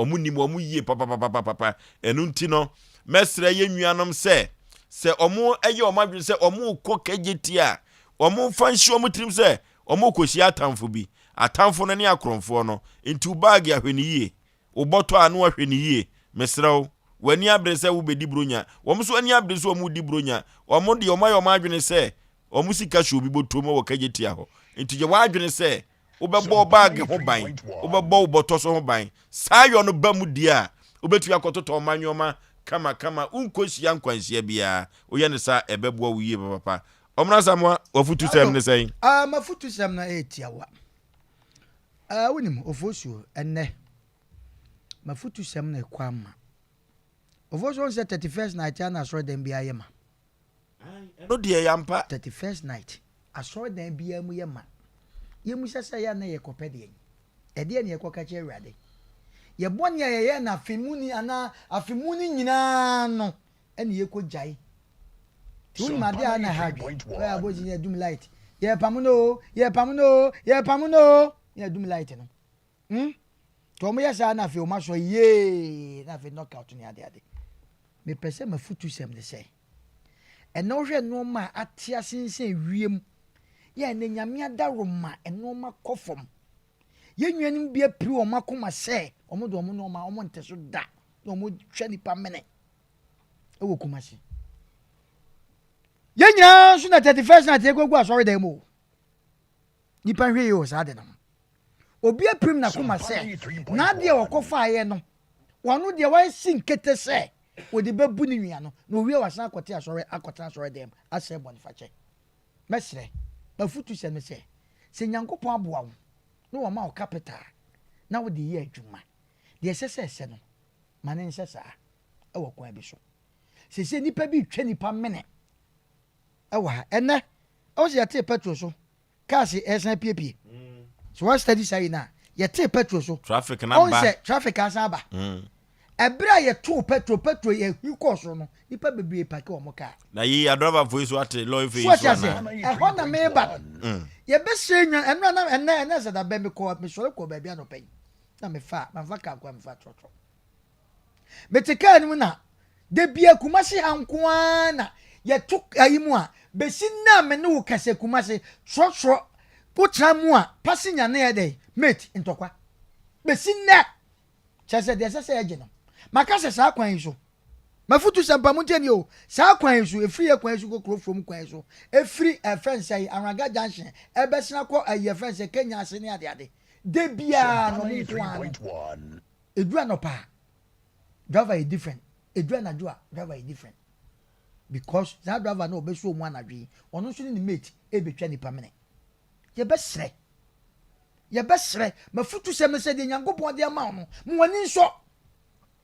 S6: Wɔn nim wɔn yie papapapapapa. Ɛno nti no, mɛsrɛ yɛn nuanom sɛ, sɛ wɔyɛ wɔn adwene sɛ wɔrekɔ KJT a, wɔmfa nhyɛ wɔn tirim sɛ wɔrekɔhyia atamfo bi. Atamfo no ne akorɔmfoɔ no. Nti wo baage a, hwɛ no yie. Wo bɔtɔ a, na wahwɛ no yie. Mesrɛ wo, w'ani abere sɛ wobɛdi Buronya. Wɔn nso ani abere sɛ wɔredi Buronya. Wɔn deɛ, wɔayɛ wɔn adwene sɛ wɔn sika hyɛ obi bɔtɔm wɔ KJT hɔ. Nti yɛ w'adwene sɛ wobɛbɔ wo baage ho ban, wobɛbɔ wo bɔtɔ so ho ban. Saa yɔ no ba mu deɛ a, wobɛtumi akɔtotɔ mma nneɛma kamakama, wonkɔhyia nkwanhyia biara. Woyɛ no saa a, ɛbɛboa wo yie papapa. Ɔmena Asamoah, w'afotusɛm ne sɛn?
S1: Ah, m'afotusɛm no ɛyɛ tiawa. Ah, wonim, Ofosuo, ɛnnɛ, m'afotusɛm no ɛkɔ ama. Ofosuo, wohu sɛ 31st night a na asɔredan biara yɛ ma.
S6: Ɛno deɛ ɛyɛ ampa.
S1: 31st night, asɔredan biara mu yɛ ma. Yɛmmisa sɛ ɛyɛ a na yɛkɔpɛ deɛn? Ɛdeɛn na yɛkɔka kyerɛ Awurade? Yɛ bɔne a yɛyɛɛ no afe mu ni anaa afe mu no nyinaa no ɛna yɛkɔgyae. Nti wonim adeɛ a na ɛha adwene. Ɔyɛ abɔsi yɛ dum light. Yɛpam no o, yɛpam no o, yɛpam no o. Na yɛdum light no. Hmm? Nti wɔn yɛ saa na afei wɔn asɔ yee na afei knockout ne ade ade. Mepɛ sɛ m'afutusɛm ne sɛ, ɛnɛ wohwɛ nneɛma a ate asensɛn wiem yɛ ɛnɛ Nyame adaworoma nneɛma kɔ fam. Yɛn nuanom bi apiri wɔn akoma sɛ wɔn de wɔn nneɛma wɔn nte so da na wɔn twa nipa mene wɔ Kumasi. Yɛn nyinaa nso na 31st night yɛkɔgu asɔredan mu o. Nipa nhwɛ yie wɔ saa ade no ho. Obi apirim n'akoma sɛ n'adeɛ a ɔkɔfaeɛ no, ɔno deɛ wasi nkete sɛ ɔde bɛbu ne nua no, na owie a wasan akɔte asɔre akɔtena asɔredan mu asrɛ bɔnefakyɛ. Mɛsrɛ, m'afutusɛm ne sɛ, sɛ Nyankopɔn aboa wo na wama wo capital na wode yɛ adwuma, deɛ ɛsɛ sɛ ɛsɛ no, ma no nsɛ saa wɔ kwan bi so. Seesei nnipa bi retwa nnipa mene wɔ ha. Ɛnnɛ, ɛwɔ sɛ yɛtee petrol so, cars ɛresan apiepie. So wɔn study saa yi no a, yɛtee petrol so.
S6: Traffic na ba.
S1: Ɔn sɛ traffic asan aba. Ɛberɛ a yɛtoo petrol, petrol yɛhwi kɔɔ soro no, nnipa bebree pake wɔn kaa.
S6: Na yi adrɔbafo yi so ate lɔre fɛ yi so anaa?
S1: Ɛhɔ na meba no. Yɛbɛsrɛ nwa, ɛno na ɛnɛ ɛnɛ sɛ da bɛn mekɔ, mesɔre kɔɔ baabi anɔpa yi. Na mefa, mamfa kaa nko a mefa trɔtrɔ. Mete kaa no mu na da bia Kumasi ha nko ara na yɛto ayi mu a bɛsi nnɛ a me ne wo kasa Kumasi trɔtrɔ wotra mu a passenger no yɛ dɛn mate ntɔkwa bɛsi nnɛ kyerɛ sɛ deɛ ɛsɛ sɛ yɛgye no maka sɛ saa kwan yi so mafutu sɛ mpa mu ntie nie o saa kwan yi so ɛfiri yɛ kwan yi so kɔ kuro from kwan yi so ɛfiri ɛfɛn sɛ Anraga junction ɛbɛsena kɔ ɛyi ɛfɛn sɛ Kenya ase ne adeade da biara no ɔmo nko ara no Ɛduru anɔpa a driver yɛ different, ɛduru anadwo a driver yɛ different because saa driver no a ɔbɛsuo mu anadwo yi ɔno nso ne ne mate ɛrebɛtwa nipa mene. Yɛbɛsrɛ, yɛbɛsrɛ, m'afutusɛm ne sɛ deɛ Nyankopɔn de ama wo no ma w'ani nsɔ,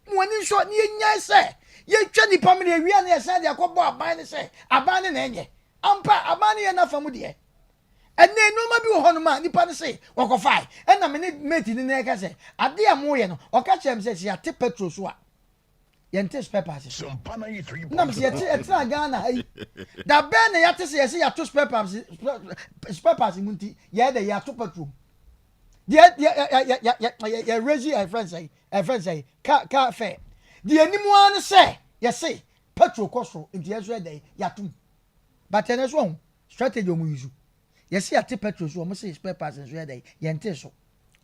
S1: ma w'ani nsɔ na yɛnyae sɛ yɛtwa nipa mene yɛwie a na yɛsan de akɔbɔ aban no sɛ aban no na ɛnyɛ. Ampa, aban no yɛ n'afa mu deɛ. Ɛnnɛ nnoɔma bi wɔ hɔnom a nipa no se wɔkɔfae. Ɛna me ne mate no na ɛka sɛ, adeɛ a moyɛ no, ɔka kyerɛɛ me sɛ, sɛ yɛate petrol so a, yɛnte spare parts so. Ɛna mese yɛte yɛtena Ghana ha yi, da bɛn na yɛate sɛ yɛse yɛato spare parts spare parts mu nti yɛyɛ dɛ yɛato petrol mu. Deɛ yɛ yɛ yɛ yɛ yɛ yɛ raise ɛfrɛ nsɛn ɛfrɛ nsɛn car car fare. Deɛ anim ara ne sɛ yɛse petrol kɔ soro nti yɛn nso yɛ dɛ yɛato mu. But ɛnɛ so ɔho Strategy ɔmo use. Yɛse yɛate petrol so ɔmo se spare parts nso yɛ dɛn yɛntee so.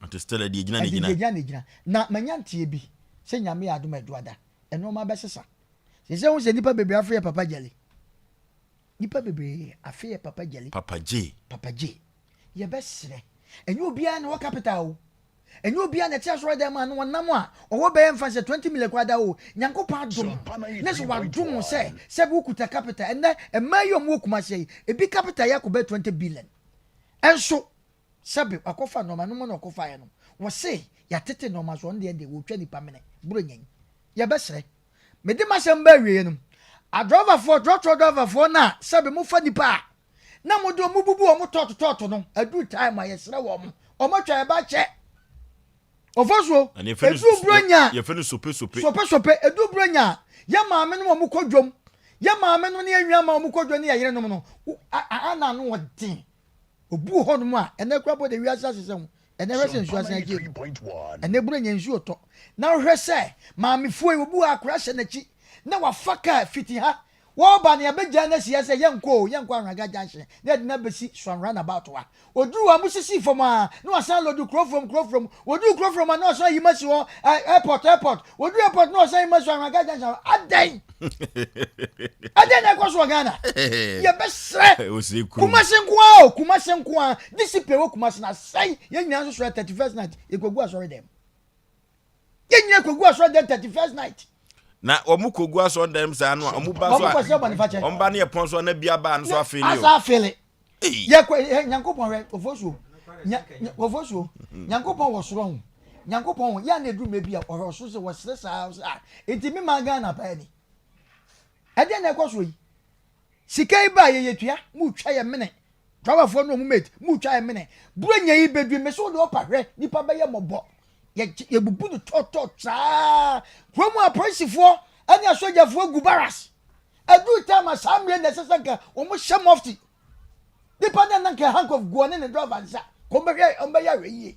S6: Ɔte still ɛdeɛ gyina na
S1: Ɛde
S6: gyina.
S1: deɛ gyina na gyina. Na manya nteɛ bi sɛ Nyame yɛ adom a Ɛdwoada nnoɔma bɛsesa. Seesei wohu sɛ nnipa bebree afe yɛ Papa Gyali. Nnipa bebree afe yɛ Papa Gyali.
S6: Papa J.
S1: Papa J. Yɛbɛsrɛ. Ɛnyɛ obiara na ɔwɔ capital o. Ɛnyɛ obiara na ɛte asɔredan mu a na ɔnam a ɔwɔ bɛyɛ mfa sɛ 20 million koraa da o. Nyankopɔn adom wo na sɛ wadom wo sɛ sɛbi wo kuta capital. Ɛnnɛ mmaa yi a wɔwɔ Kumasi ha yi, ebi capital yɛ akɔ bɛyɛ 20 billion. Ɛnso sɛbi wakɔfa nnoɔma, nnoɔma na ɔkɔfaeɛ no, wɔse yɛatete nnoɔma so, ɔno deɛ ɛnde wɔretwa nipa mene. Buronya yi, yɛbɛsrɛ. Mede m'asɛm ba awieɛ no, adrɔvafoɔ, trɔtrɔ drɔvafoɔ no a sɛbi mofa nipa a na mode wɔn bubu wɔn tɔɔto tɔɔto no, aduru time a yɛsrɛ wɔn, wɔn atwa yɛn ba kyɛ. Ofosuo, eduru buronya,
S6: yɛfɛ no sope sope,
S1: sope sope, eduru buronya, yɛ maame no wɔn kɔ dwom, yɛ maame no ne yɛ nua ma wɔn kɔ dwom ne yɛ yerenom no, ana ano ɔden. Obu hɔ nom a, ɛnɛ kura bɔ de wiase asesɛ ho. Ɛnɛ hwɛ sɛ nsuo asan agye mu. Ɛnɛ Buronya nsuo tɔ. Na wohwɛ sɛ maamefoɔ yi, obi wɔ ha akwadaa hyɛ n'akyi na wafa kaa fiti ha Wɔreba no, yɛabɛgyaa no asi ha sɛ yɛnkɔ o, yɛnkɔ Anhraga Junction, na yɛde no abɛsi Swan Runabout hɔ a. Ɔduruu hɔ a, wɔsisii fam ara, na wɔasan lɔdu Kurofrom, Kurofrom. Wɔduruu Kurofrom a, na wɔasan ayi me asi hɔ, ɛ, Airport, Airport. Wɔduruu Airport, na wɔasan ayi me asi Anhraga Junction hɔ. Adɛn? Adɛn na ɛkɔ so wɔ Ghana? Yɛbɛsrɛ. Kumasi nko ara o, Kumasi nko ara. Discipline wɔ Kumasi no asɛe. Yɛn nyinaa nso sɔre 31st night, yɛkɔgu asɔre dɛm. Yɛn nyinaa kɔgu asɔre dɛm 31st night.
S6: Na wɔn kɔgu asɔre dɛm saa no a, wɔn ba so a, wɔn ba no yɛ pɔn so a na bi aba no so afeele o.
S1: Asa afeele. Yɛ kɔ yɛ Nyankopɔn hwɛ ofosuo. Nya ofosuo. Nyankopɔn wɔ soro ho. Nyankopɔn ho yɛ na eduru mɛ bi a ɔhwɛ ɔsoro sɛ wɔsere saa ɔsɛ a eti mi maa Ghana paa ni. Ɛdeɛ na ɛkɔ so yi. Sika yi ba yɛ yɛtua mu twa yɛ mene. Driverfoɔ no ɔmo mate mu twa yɛ mene. Buronya yi bɛduru me so wode ɔpa hwɛ nipa bɛyɛ mɔbɔ. Yɛbubu no tɔtɔ saa. Kurom apolisifoɔ ɛne asogyafoɔ gu barracks. Ɛduru time a saa mmerɛ na ɛsɛ sɛ nka wɔn hyɛ mufti. Nipa no a na nka handcuff gu ɔne ne driver nsa. Kɔn bɛhwɛ wɔn bɛyɛ ahwɛ yie.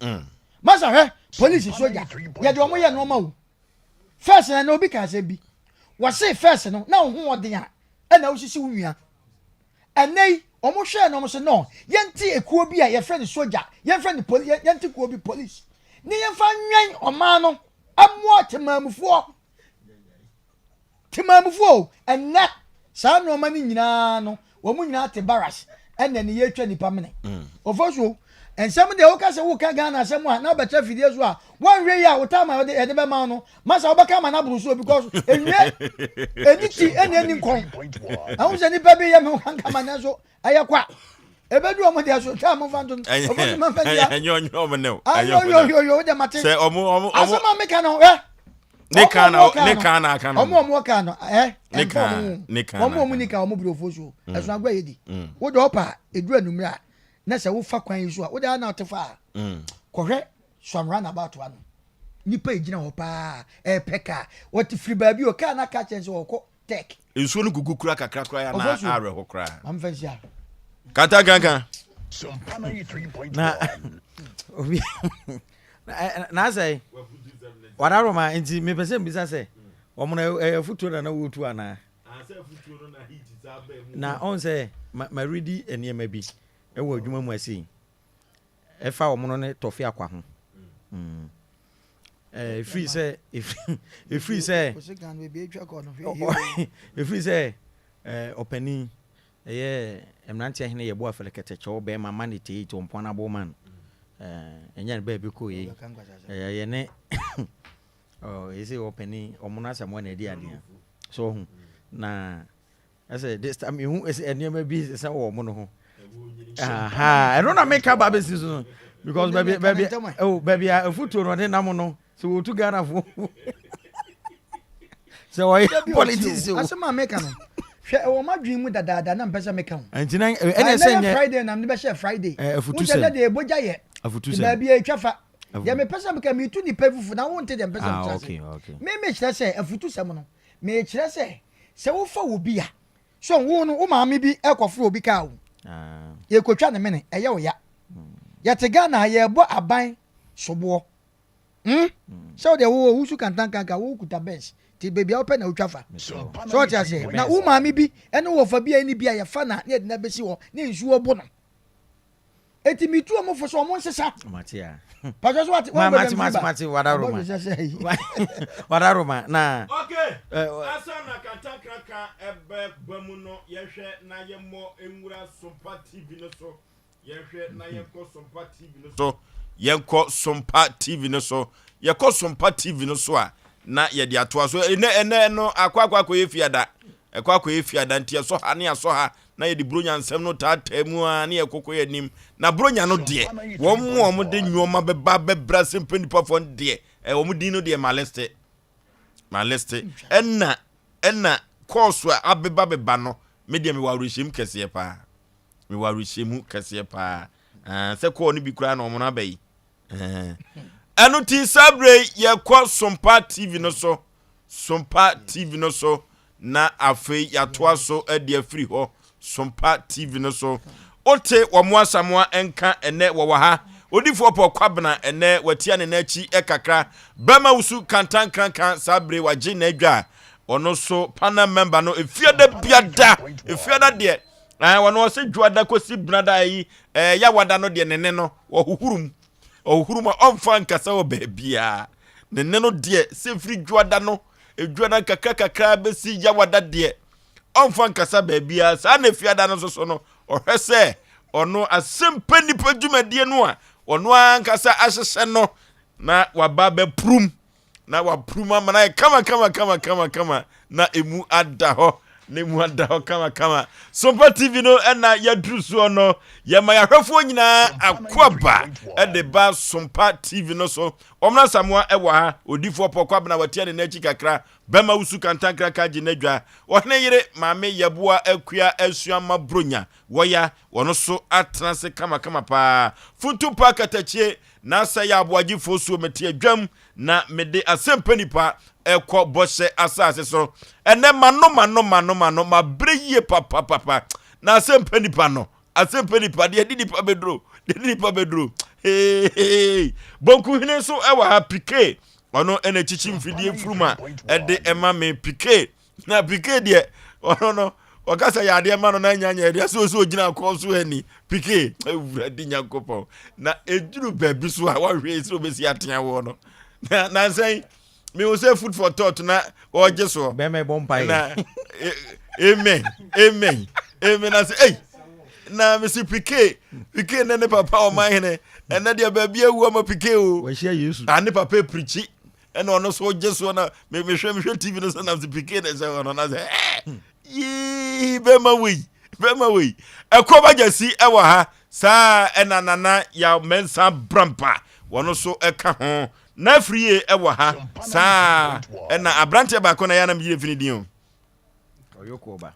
S1: Masa hwɛ polisi soja yɛde wɔn yɛ nneɛma o. First na na obi ka asɛm bi. Wɔse first no na wo ho ɔden a ɛna wosisi wo nua. Ɛnɛ yi wɔn hwɛɛ no wɔn se no yɛnte ekuo bi a yɛfrɛ no soja yɛnfrɛ no poli yɛnte kuo bi police ne yɛnfa nwɛn ɔman no ɛmoa temaamufoɔ. Temanmufoɔ o, ɛnnɛ saa nnoɔma no nyinaa no wɔn nyinaa te barracks ɛna ne yɛtwa nipa mene. Ofosuo, nsɛm deɛ woka sɛ woka Ghana asɛm a na wobɛtra fidie so a woanhwɛ yie a wo time a wɔde yɛde bɛma wo no masa wobɛka ama no aboro so because ɛnwie ɛni ti ɛna ɛni nkɔn. Ɛho sɛ nipa bi yɛ me ho kankama nanso ɛyɛ kwa. Ebedu ɔmo deɛ so twa mo fa nto no. Ofosu ma fa ntia.
S6: Ɛnyɛ ɔnyɛ ɔmo ne o.
S1: Ayo yo yo yo wode mate.
S6: Sɛ ɔmo ɔmo ɔmo.
S1: Asɛm a meka no hwɛ.
S6: Ne kan na ne kan na aka no.
S1: Ɔmo ɔmo kan no ɛ.
S6: Ne kan ne kan.
S1: Ɔmo ɔmo ni kan ɔmo bere ofosu. Ɛso agorɔ yɛ di. Wode ɔpa eduru anumere a na sɛ wofa kwan yi so a wode ana ɔte fa a. Kɔhwɛ Swam runabout ano. Nipa egyina hɔ paa ɛpɛ kaa. Wɔte firi baabi o kaa na ka kyɛn sɛ ɔkɔ Tech.
S6: Nsuo no gugu kura kakra koraa ya na awerɛho koraa.
S1: Maame fɛn si a.
S6: Kanta kankan.
S2: Na obi na asɛ wadaroma nti mepɛ sɛ mbisa sɛ wɔn na ɛyɛ afutuo na na wɔretu anaa na ɔn sɛ maredi nneɛma bi ɛwɔ adwuma mu ase ɛfa wɔn no ne tɔfe akwa ho. Mm. Ɛfiri sɛ ɛfiri sɛ ɛfiri sɛ ɔpanin ɛyɛ mmeranteɛ hene yɛbɔ afɛlɛkɛtɛ kyɛw bɛrima ma ne tei to mpɔn abo man ɛnyɛ no baabi kɔ yei ɛyɛ ne ɛsɛ ɔpanin ɔmo no asɛm na ɛdi adeɛ so ɔho na Ɛsɛ this time ehu ɛsɛ nneɛma bi sesa wɔ wɔn ho. Aha ɛno na meka ba bɛsi so no because baabi baabi oh baabi a afutuo no ɔde nam no sɛ wɔtu Ghana fo sɛ ɔyɛ politics o.
S1: Asɛm a meka no hwɛ ɛwɔ m'adwene mu dadaada na mpɛ sɛ meka ho.
S2: Nti na ɛna ɛsɛ nyɛ
S1: Friday na mede bɛhyɛ Friday.
S2: Afutu sɛm.
S1: Wosɛ deɛ ɛbɔgya yɛ.
S2: Afutu sɛm.
S1: Baabi a ɛtwa fa. Deɛ mepɛ sɛ meka metu nipa fufu na wonte deɛ mpɛ sɛ mekyerɛ ase. Me mekyerɛ sɛ afutu sɛm no mekyerɛ sɛ Sɛ wofa obi a, so wo no wo maame bi rekɔforo obi kaa o, yɛrekɔtwa ne mene, ɛyɛ wo ya. Yɛte Ghana ha, yɛrebɔ aban soboɔ. Hmm? Sɛ wo deɛ wowɔ wusu kantankanka, wo kuta Benz, nti baabi a wopɛ na wotwa fa. So ɔte aseɛ? Na wo maame bi ne wo wɔfa bi a ɛni bi a yɛfa na ne yɛde no abɛsi hɔ ne nsuo bo no. Eti mi tu ɔmo fo sɛ ɔmo nsesa.
S2: Mate a.
S1: Pàṣẹ so wate
S2: wɔn bɛbɛ mate mate wada roma. Wada roma na.
S6: Okay. Asa na kantankraka ɛbɛ ba mu no yɛhwɛ na yɛmmɔ nwura Sompa TV no so. Yɛhwɛ na yɛnkɔ Sompa TV no so. Yɛnkɔ Sompa TV no so. Yɛkɔ Sompa TV no so a na yɛde atoa so. Ɛnɛ ɛnɛ no akɔ akɔ akɔyɛ fiada. Ɛkɔ akɔyɛ fiada nti ɛsɔ ha ne asɔ ha na yɛde Buronya nsɛm no taataa mu ara ne yɛkɔkɔ yɛn anim. Na Buronya no deɛ, wɔn a wɔde nneɛma bɛba bɛbrɛ ase mpɛ nipafoɔ no deɛ, ɛ wɔn din no deɛ maleste. Maleste. Ɛna ɛna kɔɔso a abeba beba no, me deɛ mewɔ awerɛhyɛmu kɛseɛ paa. Mewɔ awerɛhyɛmu kɛseɛ paa. Ah, sɛ kɔɔ no bi koraa na wɔn aba yi. Ɛno ti saa berɛ yi yɛkɔ Sompa TV no so. Sompa TV no so na afei yɛatoa so de afiri hɔ Sompa TV no so. Wote wɔn Asamoah nka ɛnɛ wɔwɔ ha. Odifoɔ Paul Kwabena ɛnɛ watia ne nan akyi kakra. Bɛma wusu kantankranka saa bere wagye n'adwa a ɔno so panel member no efiada biada efiada deɛ ɛɛ wɔn ɔsɛ dwoada kɔsi benada yi ɛɛ yawada no deɛ ne ne no wɔhohoro mu ɔhohoro mu a ɔmfa nkasa wɔ baabiara ne ne no deɛ sɛ firi dwoada no edwoada kakra kakra bɛsi yawada deɛ ɔmfa nkasa baabiara saa na efiada no nso so no Ɔhwɛ sɛ ɔno asɛmpa nnipa dwumadie no a ɔno ankasa ahyehyɛ no na waba bɛpurum na wapurum ama no ayɛ kama kama kama kama kama na emu ada hɔ na emu ada hɔ kama kama. Sompa TV no ɛna yɛduru soɔ no, yɛma yɛahwɛfoɔ nyinaa akoaba ɛde ba Sompa TV no so. Ɔmena Samoa ɛwɔ ha, odifoɔ Pɔkɔ Abena watia ne n'akyi kakra, Bɛma wusu kantankraka gye n'adwa. Ɔhene yere Maame Yɛboa Akua Asuamma Bronya wɔya wɔno so atena ase kamakama paa. Funtumpa Katakyie N'asa yɛ aboagyefoɔ suo mete adwam na mede asɛmpa nipa ɛkɔ bɔhyɛ asase so. Ɛnɛ mano mano mano mano mabrɛ yie papapapa na asɛmpa nipa no asɛmpa nipa deɛ ɛde nipa bɛduro deɛ ɛde nipa bɛduro hehehe bonkuhene nso ɛwɔ ha pike ɔno ɛna kyikyi mfidie mfurum a ɛde ɛma me pike na pike deɛ ɔno no ɔka sɛ yɛ adeɛ ma no na nya nyɛ adeɛ sɛ ɔsɛ ɔgyina kɔn so ani pike awurade nyankopɔn na ɛduru baabi so a wahwɛ sɛ ɔbɛsi atea woɔ no na nansɛn mehu sɛ food for thought na ɔgye soɔ
S2: bɛma ɛbɔ mpaeɛ
S6: na amen amen amen na sɛ ei na mesi pike pike ne ne papa ɔman hene ɛnɛ deɛ baabi awu ama pike o
S2: wɔahyia yesu
S6: a ne papa pirikyi ɛna ɔno so gye soɔ na mehwɛ mehwɛ tv no so nam sɛ pike ne sɛ ɔno na sɛ ɛɛ yii bɛma wei bɛma wei ɛkɔ bagya si ɛwɔ ha saa ɛna nana yaw mɛnsa brampa wɔn so ɛka ho Na afiri yie wɔ ha saa ɛna aberanteɛ baako na yɛ anam yie fini din o. Ɔyokoɔba.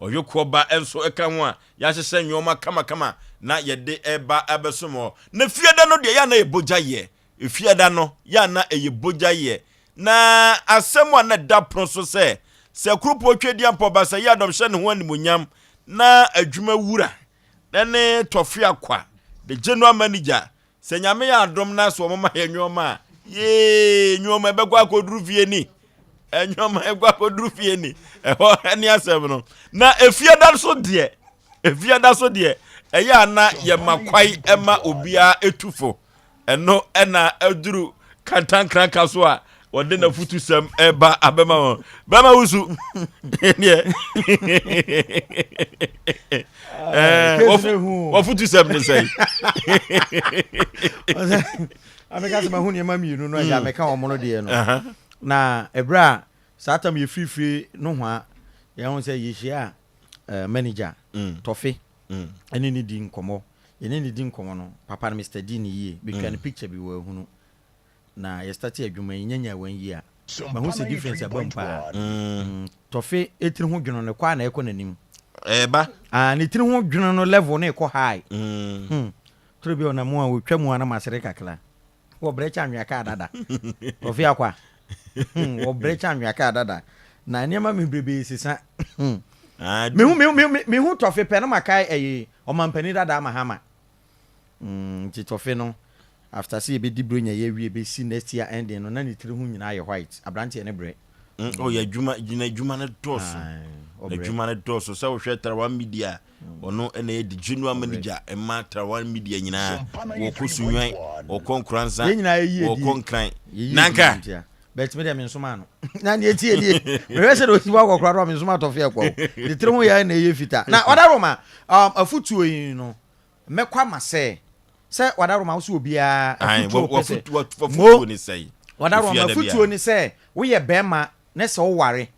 S6: Ɔyokoɔba nso ɛka ho a yɛahyehyɛ nneɛma kamakama na yɛde ɛba abɛsom hɔ. Na fiada no deɛ yɛ ana yɛ bogya yɛ. Fiada no yɛ ana ɛyɛ bogya yɛ. Na asɛm a na ɛda pono so sɛ sɛ kuropɔn Tweduampɔ Basayi Adɔm hyɛ ne ho animuonyam na adwuma wura ne Tɔfe Akwa the general manager Sɛ Nyame yɛ adom na sɛ wɔma yɛ nnoɔma a, yee, nnoɔma ɛbɛkɔ akɔduru fie ni. Nnoɔma ɛkɔ akɔduru fie ni. Ɛhɔ ɛne asɛm no. Na efiada so deɛ, efiada so deɛ, ɛyɛ a na yɛma kwae ɛma obiara etu fo. Ɛno ɛna aduru kantankranka so a wɔde n'afutusɛm ɛba abɛma wɔn. Bɛma wusu. Ɛneɛ. Wafutusɛm ne sɛn?
S2: Ameka sɛ mahu nneɛma mmienu no agya meka wɔn no deɛ no. Na ɛberɛ a saa tam yɛfirifiri nohoa yɛhu sɛ yɛhyia a manager Tɔfe ɛne ne di nkɔmmɔ. Yɛne ne di nkɔmmɔ no papa no Mister D ne yie metwa ne picture bi wɔ ahunu. Na yɛ starte adwuma yi nyɛ nyaa one year mahu sɛ difference aba mu paa Tɔfe tiri ho dwono no kɔ a na ɛkɔ n'anim
S6: Ɛɛba.
S2: Ah ne tiri ho dwono no level no rekɔ high hmm toro bi a ɔnam mu a ɔtwa mu a na masere kakra wɔbrɛ kyɛ anwea kaa dada Tɔfe akwa hmm wɔbrɛ kyɛ anwea kaa dada na nneɛma bebrebe sesa hmm mehu mehu mehu Tɔfe pɛ na makae ɛyi ɔmampanin dada Mahama Mm nti tɔfe no after sɛ yɛbɛdi bronya yi awie bɛsi next year ending no na ne tiri ho nyinaa ayɛ white abranteɛ no brɛ.
S6: Mm, oh, yɛ adwuma, gyina adwuma no dɔɔso. Adwuma no dɔɔso. Sɛ wohwɛ Tarawan Media, ɔno ɛna yɛ the general manager ɛma Tarawan Media nyinaa. Wɔkɔ Sunwan, wɔkɔ Nkoransa, wɔkɔ Nkran. Nanka.
S2: But me deɛ me nsoma no. Na deɛ tie nie. Mehwɛ sɛ deɛ ɔsi bɔ akɔkora no a me nsoma tɔfe ɛkɔ. Ne tiri ho yɛ na ɛyɛ fita. Na ɔda Roma, um, afutuo yi no, Mɛkɔ ama sɛ sɛ wadaroma wo sɛ obiara afutuo pɛ sɛ
S6: mo
S2: wadaroma afutuo ne sɛ woyɛ bɛrima ne sɛ woware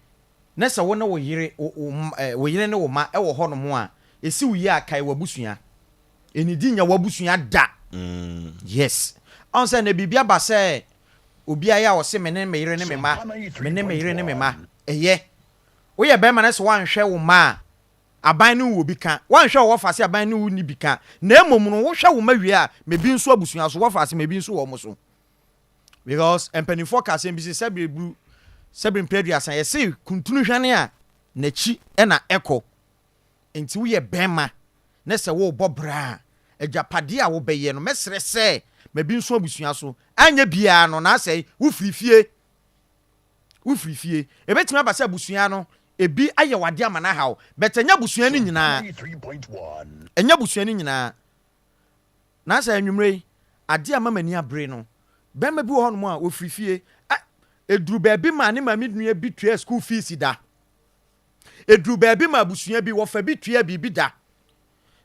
S2: ne sɛ wo ne wo yere wo yere ne wo ma ɛwɔ hɔ nom a esi wo yie a kae w'abusua enidi nya w'abusua da mm. Yes, ɔn sɛ na biribi aba sɛ obiara yɛ a ɔse me ne me yere ne me ma me ne me yere ne me ma ɛyɛ woyɛ bɛrima ne sɛ woanhwɛ wo ma a Aban ne wo wɔ bi ka. Woanhwɛ wo wɔfaase aban ne wo nni bi ka. Na mmom no, wohwɛ wo mma wie a, ma bi nso abusua so, wɔfaase ma bi nso wɔn so. Because mpanimfoɔ ka asɛm bi se, sɛbere buru, sɛbere mpere aduasa, yɛse kuntunu hwane a, n'akyi na ɛkɔ. Nti woyɛ bɛrima ne sɛ worebɔ bra a, Agyapadeɛ a wobɛyɛ no, mɛsrɛ sɛ ma bi nso abusua so. Anyɛ biara no, na asɛe. Wofiri fie. Wofiri fie. Ɛbɛtumi aba sɛ abusua no, ebi ayɛ wo adeɛ ama no aha wo, but ɛnyɛ abusua no nyinaa. Ɛnyɛ abusua no nyinaa. Na sɛ anwummerɛ yi, adeɛ a ama m'ani abere no, barima bi wɔ hɔnom a, ɔfiri fie. Ɛ, ɛduru baabi ma ne maame nua bi tua school fees da. Ɛduru baabi ma abusua bi, wɔfa bi tua biribi da.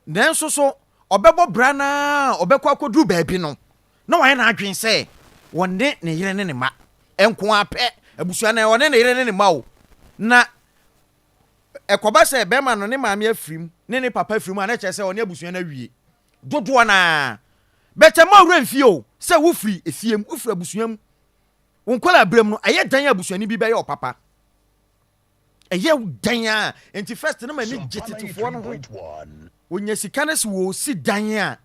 S2: Nanso so ɔbɛbɔ bra no ara a ɔbɛkɔ akɔduru baabi no, na wayɛ n'adwene sɛ ɔne ne yere ne ne mma nko ara pɛ, abusua no, ɔne ne yere ne ne mma o. Na ɛkɔba sɛ bɛrima no ne maame afiri mu ne ne papa afiri mu a, na ɛkyerɛ sɛ ɔne abusua no awie dodoɔ no ara. Bɛtɛ mma wo werɛ mfie o sɛ wofiri efie mu, wofiri abusua mu. Wo nkwadaa berɛ mu no, ɛyɛ dɛn a abusuani bi bɛyɛ ɔpapa? Ɛyɛ wo dɛn a nti first no m'ani gye tetefoɔ no ho. Wɔnya sika no sɛ wɔresi dan a,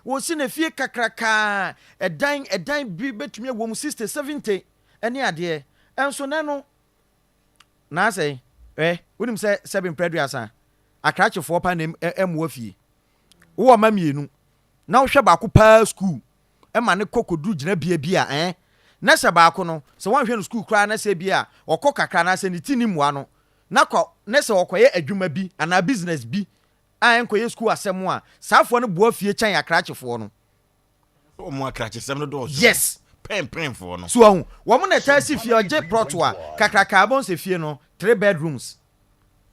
S2: wɔsi no fie kakrakaa, ɛdan ɛdan bi bɛtumi awɔ mu 60, 70 ɛne adeɛ. Ɛnso nɛ no, na asɛe. Ɛ, wonim sɛ sɛbe mprɛ aduasa, akrakyefoɔ pa na ɛmmoa fie. Wowɔ mma mmienu, na wohwɛ baako paa sukuu, ma no kɔ kɔduru gyinabea bi a, ɛɛ, na sɛ baako no, sɛ woanhwɛ no sukuu koraa na sɛ bi a ɔkɔ kakra anaasɛ ne ti nni mmoa no, na kɔ, na sɛ ɔkɔyɛ adwuma bi anaa business bi a ɛnkɔyɛ sukuu asɛm a, saafoɔ no boa fie kyɛn akrakyefoɔ no.
S6: Wɔn akrakyesɛm no dɔɔso.
S2: Yes.
S6: Pɛnpɛnfoɔ no.
S2: So wahu? Wɔn na ɛtaa si fie, ɔgye plot a, kakraka, wobɛhu sɛ fie no, three bedrooms.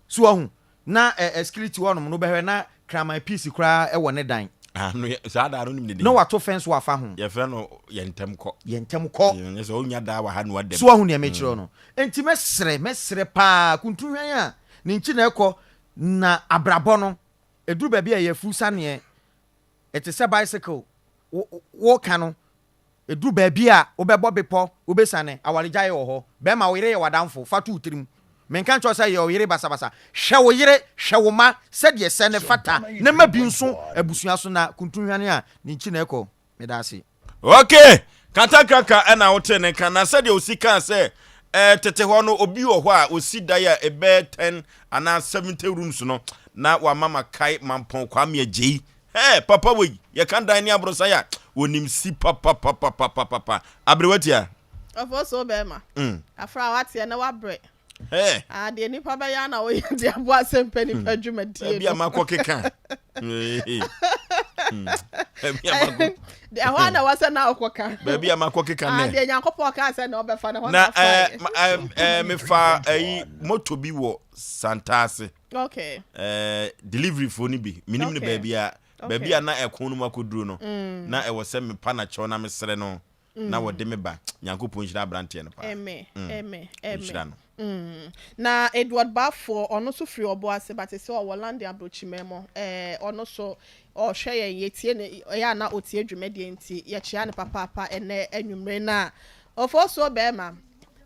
S2: So wahu? Na ɛ ɛ security hɔ nom no wobɛhwɛ na kraman piece koraa wɔ ne dan.
S6: Ah, no yɛ saa daa no nim ne din.
S2: Na wato fence wafa ho.
S6: Yɛfrɛ no yɛ ntɛm kɔ.
S2: Yɛ ntɛm kɔ.
S6: Nyɛ sɛ onya daa wɔ ha na wadam.
S2: So wahu nea mekyerɛ wo no? Enti mɛsrɛ, mɛsrɛ paa, kuntuhwan a ne nkyi na ɛkɔ na abrabɔ no, ɛduru baabi a ɛyɛ afuw saneɛ, ɛte sɛ bicycle, wo, woka no, Ɛduru baabi a, wobɛbɔ bepɔ, wobɛsiane, awaregyaeɛ wɔ hɔ. Bɛrima, wo yere yɛ w'adamfo, fa to wo tirim. Menka nkyerɛ wo sɛ yɛ wo yere basabasa. Hwɛ wo yere, hwɛ wo mma sɛdeɛ ɛsɛ na ɛfata, na ma bi nso abusua so, na kuntunhwane a, ne nkyi na ɛkɔ. Meda ase.
S6: Ok, Katankraka ɛna wotee ne nka, na sɛdeɛ osi kaa sɛ eh, tete hɔ no obi wɔ hɔ a osi dan a ɛbɛyɛ 10 anaa 70 rooms no, na wama makae Mampɔn Kwame Agyei. Hey, papa wei, yɛka dan ne aborosan a, onim si papapapapapa. Aberewa tia.
S3: Ɔfo so bɛrima. Afra wateɛ na wabrɛ.
S6: Hey.
S3: Ah, deɛ nipa bɛyɛ na woyɛ de aboa asɛm pɛ nipa dwumadie
S6: no. Ebi a makɔ keka. Ebi a makɔ.
S3: Ɛhɔ a na wɔsɛ na ɔkɔ ka.
S6: Baabi a makɔ keka nɛ.
S3: Ah, deɛ Nyankopɔn kaa sɛ na ɔbɛfa na hɔ na afa.
S6: Na ɛɛ ɛɛ mefa ɛyi moto bi wɔ Santase.
S3: Okay.
S6: Eh, delivery foɔ no bi menim no baabi a baabi a na ɛko no mu akɔduro no mm. na ɛwɔ sɛ mepa na kyɛw na mesrɛ no mm. na wɔde me ba. Nyankopɔn nhyira aberanteɛ no paa.
S3: Amen. Mm. Amen.
S6: Nhyira no.
S3: Na Edward Bafoɔ, ɔno nso firi ɔbo ase, but sɛ ɔwɔ London aburokyimɛ mu. Ɛɛ, ɔno nso ɔhwɛ yɛn, yɛtie ne, ɛyɛ a na ɔtie dwumadie nti yɛkyea no papaapa ɛnɛ anwummere no a ɔfɔsuo bɛrima.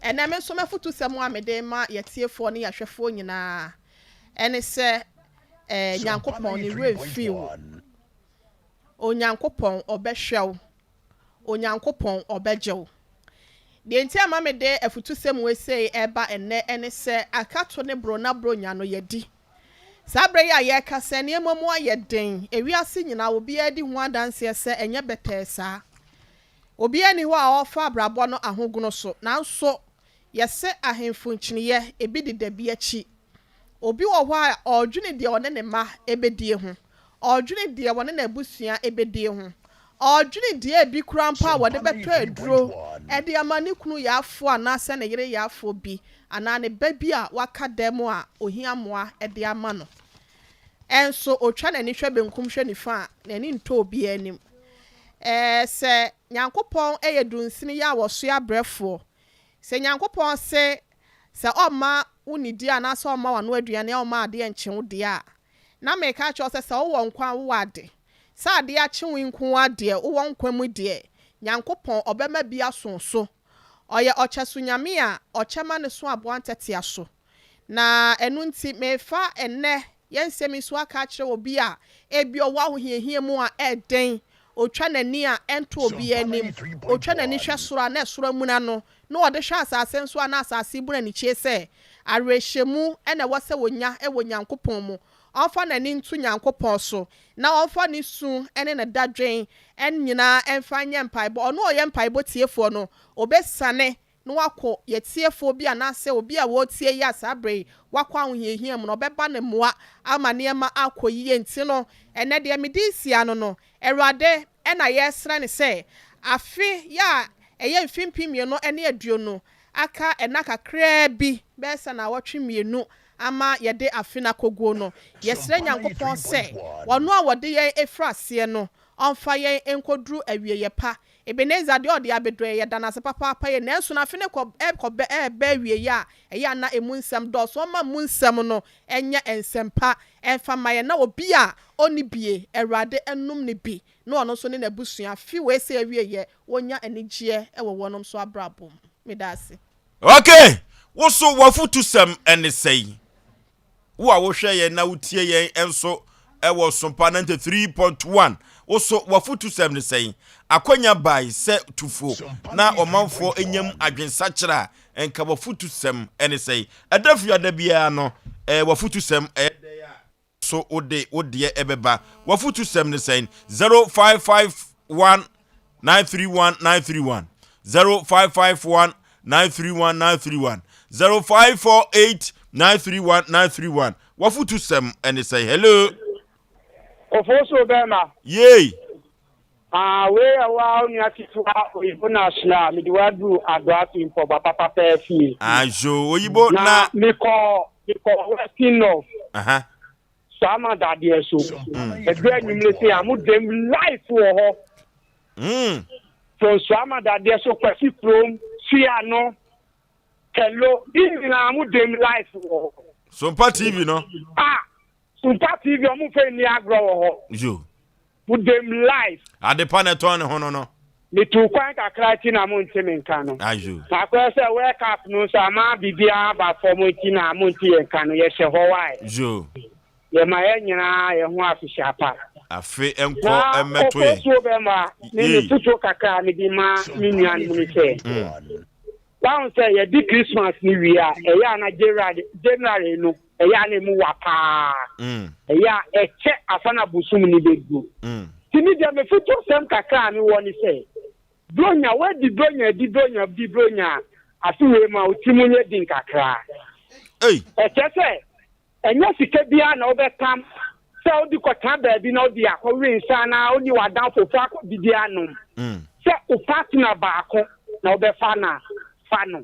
S3: Ɛnnɛ me nso m'afotusɛm a mede rema yɛatiefoɔ ne yɛahwɛfoɔ nyinaa ɛne sɛ, eh, Nyankopɔn ne werɛ mfii wo. Onyankopɔn ɔbɛhwɛ wo. Onyankopɔn ɔbɛgye wo. Deɛ nti a ma mede afutusɛm wei sei ɛreba ɛnnɛ ɛne sɛ akato ne borona bronya no yɛadi. Saa berɛ yi a yɛrekasa nneɛma mu ayɛ den, ewiase nyinaa obiara di ho adanseɛ sɛ ɛnyɛ bɛtɛɛ saa. Obiara nni hɔ a ɔrefa abrabɔ no ahogono so, nanso yɛse ahemfo nkyiniiɛ, ebi deda bi akyi. Obi wɔ hɔ a, ɔredwene deɛ ɔne ne mma bɛdie ho, ɔredwene deɛ ɔne n'abusua bɛdie ho, ɔredwene deɛ ebi koraa mpo a wɔde bɛtɔ aduro de ama ne kunu yaafoɔ anaasɛ ne yere yaafoɔ bi anaa ne ba bi a waka dam a ɔhia mmoa de ama no. Nso ɔtwa n'ani hwɛ benkum hwɛ nifa a, n'ani ntɔ obiara anim. Ɛɛ, sɛ Nyankopɔn yɛ dunsini yɛ a wɔsoɛ abrɛfoɔ. Sɛ Nyankopɔn se sɛ ɔmma wo nnidi anaasɛ ɔmma w'ano aduane a ɔmma adeɛ nkye wo deɛ a, na mereka akyerɛ wo sɛ, sɛ wowɔ nkwa a wowɔ ade. Sɛ adeɛ akye wo nko ara deɛ, wowɔ nkwa mu deɛ, Nyankopɔn ɔbɛma bi aso wo so. Ɔyɛ ɔkyɛso Nyame a ɔkyɛ ma ne so aboa ntɛtea so. Na ɛno nti, merefa ɛnnɛ yɛn nsɛm yi so aka akyerɛ obi a ebia ɔwɔ ahohiahia mu a ɛyɛ den, otwa n'ani a ɛnto obiara anim, otwa n'ani hwɛ soro a na ɛsoro amuna no, na ɔde hwɛ asase nso a na asase rebunu anikyie sɛ, awerɛhyɛmu na ɛwɔ sɛ wɔnya wɔ Nyankopɔn mu. ɔmfa n'ani nto Nyankopɔn so, na ɔmfa ne su ne ne dadwen nyinaa mfa nyɛ mpaebɔ. Ɔno a ɔyɛ mpaebɔ tiefoɔ no, ɔbɛsiane na wakɔ yɛn tiefoɔ bi anaasɛ obi a ɔretie yi a saa berɛ yi wakɔ ahohiahia mu no, ɔbɛba no mmoa ama nneɛma akɔ yie. Nti no, ɛnnɛ deɛ mede resi ano no, Awurade na yɛresrɛ no sɛ, afe yi a ɛyɛ mfe 2020 aka nna kakraa bi, bɛyɛ sɛ naawɔtwe mmienu ama yɛde afe no akɔguo no, yɛsrɛ Nyankopɔn sɛ Ɔno a ɔde yɛn firi aseɛ no, ɔmfa yɛn nkɔduru awieɛ pa. Ebenezer deɛ ɔde abɛduru yɛn, yɛda no ase papaapa yie, nanso no afe no kɔ ɛrekɔ bɛ ɛreba awieɛ a, ɛyɛ a na ɛmu nsɛm dɔɔso. Ɔmma mu nsɛm no nyɛ nsɛm pa mfa mma yɛn, na obi a ɔnni bie, Awurade nnom no bi, na ɔno nso ne n'abusua, afe wei sɛ awieɛ, wɔnya anigyeɛ wɔ wɔnom nso abrabɔ mu. Meda ase.
S6: Ok, wo so w'afotusɛm ne sɛn? Wo a wohwɛ yɛn na wotie yɛn nso wɔ Sompa 93.1, wo so w'afotusɛm ne sɛn? Akwanya bae sɛ tufo na ɔmanfoɔ nyam adwensakyera a, nka w'afotusɛm ne sɛn? Ɛda fiada biara no, w'afotusɛm ɛyɛ dɛn a? So wode wo deɛ ɛbɛba? W'afotusɛm ne sɛn? 0551 931 931 0551 931 931 0548 931 931 W'afotusɛm ne sɛn? Hello.
S7: Ofo so bɛrima.
S6: Yei.
S7: Ah, wei yɛ wo ara wo nua ketewa Oyibo National, mede wo aduru Adoafi Mpɔboa papa pɛɛ fie.
S6: Ajo, Oyibo na.
S7: Na mekɔ mekɔ Western North.
S6: Aha.
S7: Suama dadeɛ so. Ɛduru anwummere sei a, mo dɛm life wɔ hɔ. From Suama dadeɛ so, Kwasi kurom, Suano, Hello, ne nyinaa mo dɛm life wɔ hɔ.
S6: Sompa TV no.
S7: Ah, Sompa TV ɔmo nfa nni agorɔ wɔ hɔ.
S6: Yo.
S7: Mo dem live.
S6: Adepa na ɛtɔn ne ho no no.
S7: Metuu kwan kakra nti na monte me nka no.
S6: Ayo.
S7: Akɔyɛ sɛ World Cup no nso ama biribiara aba fam nti na monte yɛn nka no. Yɛhyɛ hɔ wai.
S6: Yo.
S7: Yɛma yɛn nyinaa yɛn ho afehyia pa.
S6: Afe nkɔ
S7: Na
S6: mmɛto yɛn.
S7: Ofosuo bɛma me
S6: Yei.
S7: me fotuo kakra a mede ma me nuanom ne sɛ. Wahu sɛ yɛdi Christmas no wie a, ɛyɛ a na January, January no, ɛyɛ a na emu wa paa. Ɛyɛ a ɛkyɛ ansa na bosom no bɛduru. Nti me deɛ me fotuosɛm kakra a mewɔ ne sɛ, Bronya, woadi Bronya, adi Bronya, di Bronya a, afe wei ma wo tirim nyɛ den kakra. Ɛkyerɛ sɛ Ɛnyɛ sika biara na wobɛtam sɛ wode kɔtena baabi na wode akɔwe nsa anaa wode w'adamfofo akɔdidi anom. Sɛ wo partner baako na wobɛfa no a, fa no.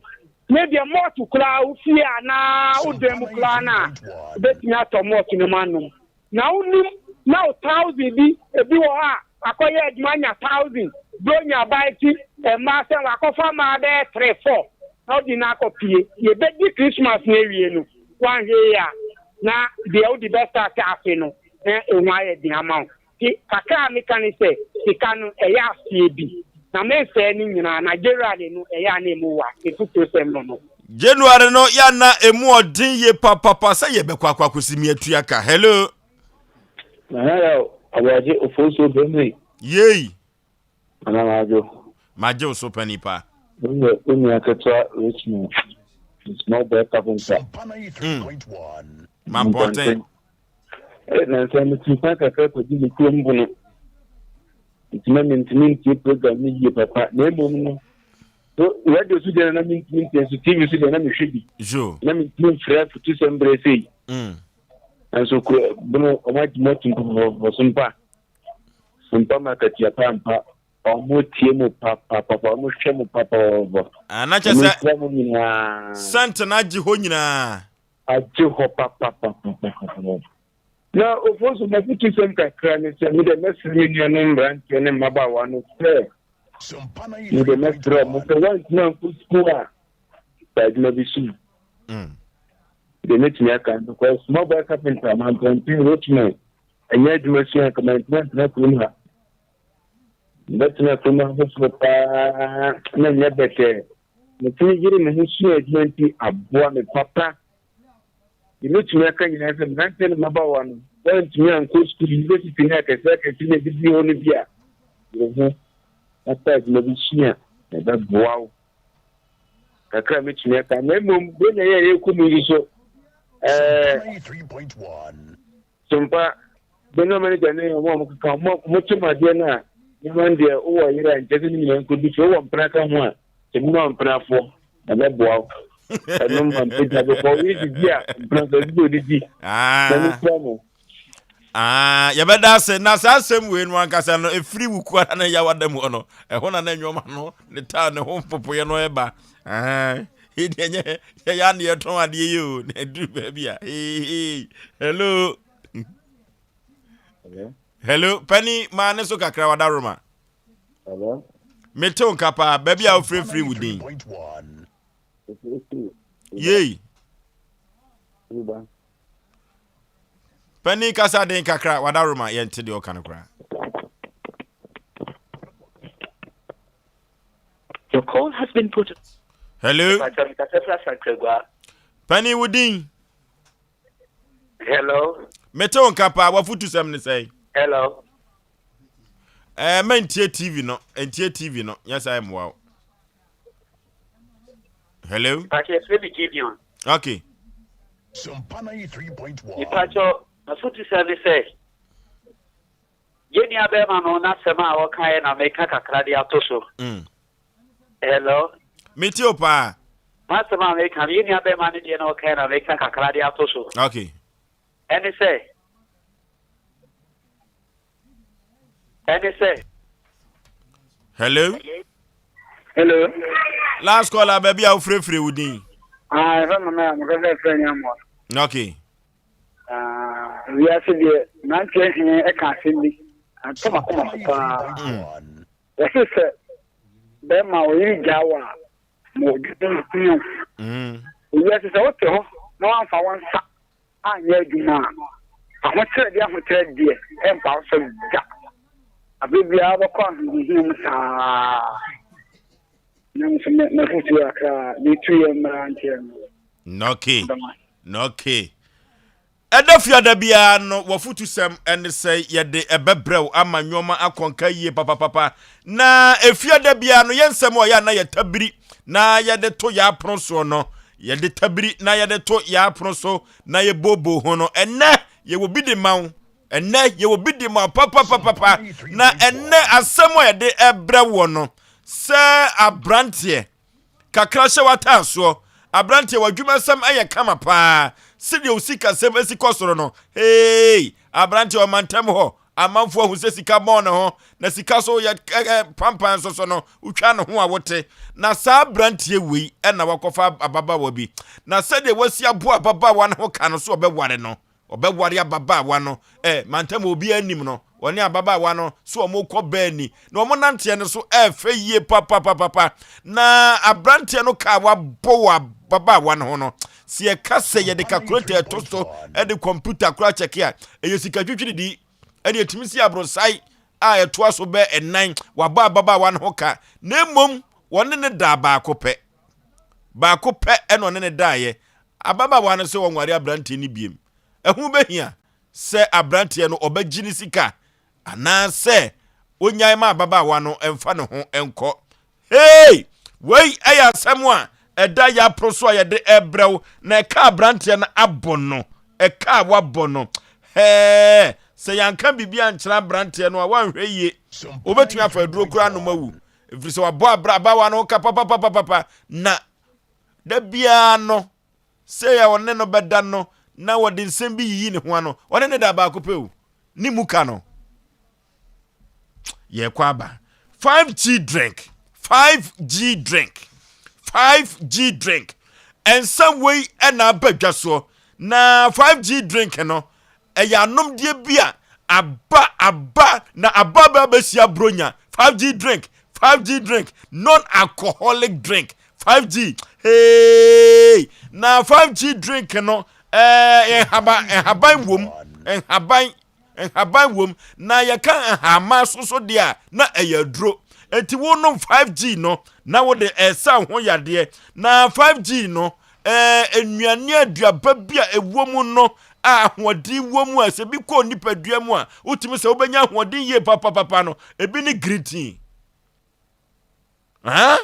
S7: Na ebia malt koraa wo fie anaa wo dan mu koraa no a, wobɛtumi atɔ malt no mu anom. Na wonim na wo thousand bi, ebi wɔ hɔ a wakɔyɛ adwuma anya thousand, Buronya aba nti mmaa sɛ wakɔfa mmaa bɛyɛ three, four na wode no akɔpie. Yɛbɛdi Christmas no awie no, Woanhwɛ yie a, na deɛ wode bɛstarte afe no, na ɛho ayɛ den ama wo. Nti kakra a meka ne sɛ, sika no, ɛyɛ aseɛ bi, na mensɛe ne nyinaa. Na January no, ɛyɛ a na ɛmu wa, m'afutusɛm no no.
S6: January no yɛ a na ɛmu ɔden yie papapa sɛ yɛbɛkɔ akɔ akɔsi me atua ka. Hello.
S8: Nana Yaw Aboagye Ofosuo Bemri.
S6: Yei.
S8: Nana Madwo.
S6: Magye wo so panin pa.
S8: Wo yɛ wo nua ketewa Richmond, the small boy carpenter.
S6: Mm. Mampɔnten.
S8: Eh, nansa metu kwan kakra kɔdi me kurom bono. Nti na mentumi ntie program no yie papa. Na mmom no, so radio so deɛ na mentumi ntie nso TV so deɛ na mehwɛ bi. Na mentumi mfrɛ afutusɛm berɛ sei. Nanso kuro bono ɔmo agye mu atum pɔpɔpɔpɔ so mpa. Mpa ma akatua pa mpa. Ɔmo tie mo papapapa, ɔmo hwɛ mo papapapa.
S6: Ah, na kyɛ
S8: Ɔmo
S6: sɛ
S8: nhyira mo nyinaa.
S6: sɛnt no agye hɔ nyinaa.
S8: Agye hɔ papapapapapa. Na Ofosu, m'afotusɛm kakra ne sɛ, me deɛ mɛsrɛ me nuanom mmeranteɛ ne mmabaawa no sɛ, me deɛ mɛsrɛ ɔmo sɛ woantumi ankɔ sukuu a, pɛ adwuma bi sum. Deɛ mɛtumi aka, because small boy carpenter, Mampɔnten, Richmond, Ɛnyɛ adwuma sua anka mantumi antena kurom ha. Mebɛtena kurom ha foforɔ paa na ɛnyɛ bɛtɛɛ. Metumi yere me ho sua adwuma nti aboa me papa. Deɛ mɛtumi aka nyinaa sɛ mmeranteɛ ne mmabaawa no, wɔantumi ankɔ sukuu, university ne akɛseɛ akɛseɛ na ɛdidi hɔ no bi a, yere ho na fa adwuma bi sua na ɛbɛboa wo. Kakra a mɛtumi aka. Na mmom, deɛ na ɛyɛ a yɛrekɔ mu yi nso, ɛɛ, Sompa, general manager ne wɔn a wɔkeka ho, mo mokyem adeɛ no a, nneɛma no deɛ wowɔ yere a nkyɛ sɛ ne nyinaa nkɔdu fie, wowɔ mpena ka ho a, kyɛ bi ma mpenafoɔ, ɛbɛboa wo. Ɛno ma mpagya bɛkɔ, woyere didi a, mpena nso ɛsɛ sɛ ɔdidi. Na ne kura mo.
S6: Ah, yɛbɛda ase na saa asɛm wei no ankasa no ɛfiri wo kuara no yawada mu hɔ no ɛhɔ na na nneɛma no ne taa ne ho mpopoeɛ no ɛba ɛdeɛ nyɛ yɛyɛ adeɛ yɛtɔn adeɛ yi o na ɛduru baabi a hey, hello
S8: Hello?
S6: Hello pani maa ne so kakra wada roma
S8: Hello?
S6: Mete wo nka paa baabi a wofirefiri wo din yei Panin kasa den kakra wadaroma yɛnte deɛ ɔka no koraa.
S9: Your call has been put.
S6: Hello. Panin wo din.
S9: Hello.
S6: Mete wo nka paa wafutu sɛm ne sɛn.
S9: Hello.
S6: Ɛɛ eh, mɛntie TV no ntie TV no nyɛ saa mmoa wo. Hello.
S9: Pakyɛ fɛ bi Gideon.
S6: Okay.
S9: Mepakyɛ afotusɛm ne sɛ yɛn nua bɛrima no n'asɛm a ɔkaeɛ na meka kakra de ato so.
S6: Mm.
S9: Hello.
S6: Mete o paa.
S9: M'asɛm a meka no yɛn nua bɛrima no deɛ na ɔkaeɛ na meka kakra de ato so.
S6: Okay.
S9: Ɛne sɛ ɛne sɛ.
S6: Hello.
S7: Hello.
S6: Last caller baabi a wofirefire wo din.
S7: Ah, ɛfɛ mama a mekɔ sɛ ɛfrɛ ne amoa.
S6: Okay.
S7: Ah, wiase deɛ mmeranteɛ hene ɛka asɛm bi atɔ makoma so paa. Wɔse sɛ bɛrima ɔyere gyaa wo a ma ɔdwene ho. Wiase sɛ wote hɔ na woamfa wo nsa anyɛ adwuma a, ahokyerɛ de ahokyerɛ deɛ, ɛmpa wo so da. Aberɛ biara wobɛkɔ ahohiahia mu saa. Na nso m'afotuo kakra a metu yɛ mmeranteɛ no.
S6: Nɔke, nɔke. Ɛda fiada biara no, w'afotusɛm ne sɛ yɛde ɛbɛbrɛ wo ama nneɛma akɔ nka yie papapapa. Na efiada biara no, yɛn nsɛm a ɔyɛ a na yɛtabiri na yɛde to yɛn apono soɔ no, Yɛde tabiri na yɛde to yɛn apono so na yɛbooboo ho no, ɛnnɛ yɛwɔ bi de ma wo. Ɛnnɛ yɛwɔ bi de ma wo papapapapa. Na ɛnnɛ asɛm a yɛde ɛbrɛ woɔ no, sɛ aberanteɛ kakra hyɛ w'ataasoɔ, aberanteɛ w'adwumasɛm ɛyɛ kama paa, sɛdeɛ wo sikasɛm asi kɔ soro no, hey, aberanteɛ ɔmantam hɔ, Amanfoɔ ahu sɛ sika bɔn ne ho, na sika so yɛ ɛ pampan nso so no, wotwa ne ho a wote. Na saa aberanteɛ wei na wakɔfa ababaawa bi. Na sɛdeɛ wasi aboa ababaawa no ho ka no so ɔbɛware no, ɔbɛware ababaawa no. Ɛ mantam obiara nim no, ɔne ababaawa no so wɔn kɔ bɛɛ ni. Na wɔn nanteɛ no so ɛɛfɛ yie papapapapa. Na aberanteɛ no ka a wabɔ wɔ ababaawa no ho no, sɛ yɛka sɛ yɛde calculator ɛto so ɛde computer koraa kyɛke a, ɛyɛ sika twitwiridi. Ɛde ɛtumi si aborosae a ɛtoa so bɛɛ ɛnan wabɔ ababaawa no ho ka. Na mmom wɔne ne daa baako pɛ. Baako pɛ ɛna ɔne ne daeɛ. Ababaawa no sɛ wɔnware aberanteɛ no biem. Ɛho bɛhia sɛ aberanteɛ no ɔbɛgye ne sika Anaasɛ onnyae ma ababaawa no mfa ne ho nkɔ. Hey! Wei yɛ asɛm a ɛda yɛn apono so a yɛde rebrɛ wo, na ɛka aberanteɛ no abɔ no. Ɛka a wabɔ no. Hɛɛ! Sɛ yɛanka biribi ankyerɛ aberanteɛ no a, wanhwɛ yie. Wobɛtumi afa aduro koraa anom awu. Ɛfiri sɛ wabɔ ababaawa no ho ka papapapapa. Na da biara no, Sei a ɔne no bɛda no na wɔde nsɛm bi yiyi ne ho ano. Ɔne ne da baako pɛ o. Ne mu ka no. Yɛkɔ aba. 5G drink. 5G drink. 5G drink. Ɛnsa wei ɛna aba dwa soɔ. Na 5G drink no, ɛyɛ anomdeɛ bi a aba aba na aba bɛ abɛhyia bronya. 5G drink. 5G drink. Non-alcoholic drink. 5G hey na 5G drink no ɛɛ nhaba nhaban wom nhaban nhaban wom na yɛka nhama so so deɛ a na ɛyɛ aduro nti wonom 5G no na wode ɛsa ho yadeɛ na 5G no ɛɛ nnuane aduaba bi a ɛwɔ mu no a ahoɔden wɔ mu a sɛ bi kɔ nipadua mu a wotumi sɛ wobɛnya ahoɔden yie papapapa no ebi ne green tea Huh?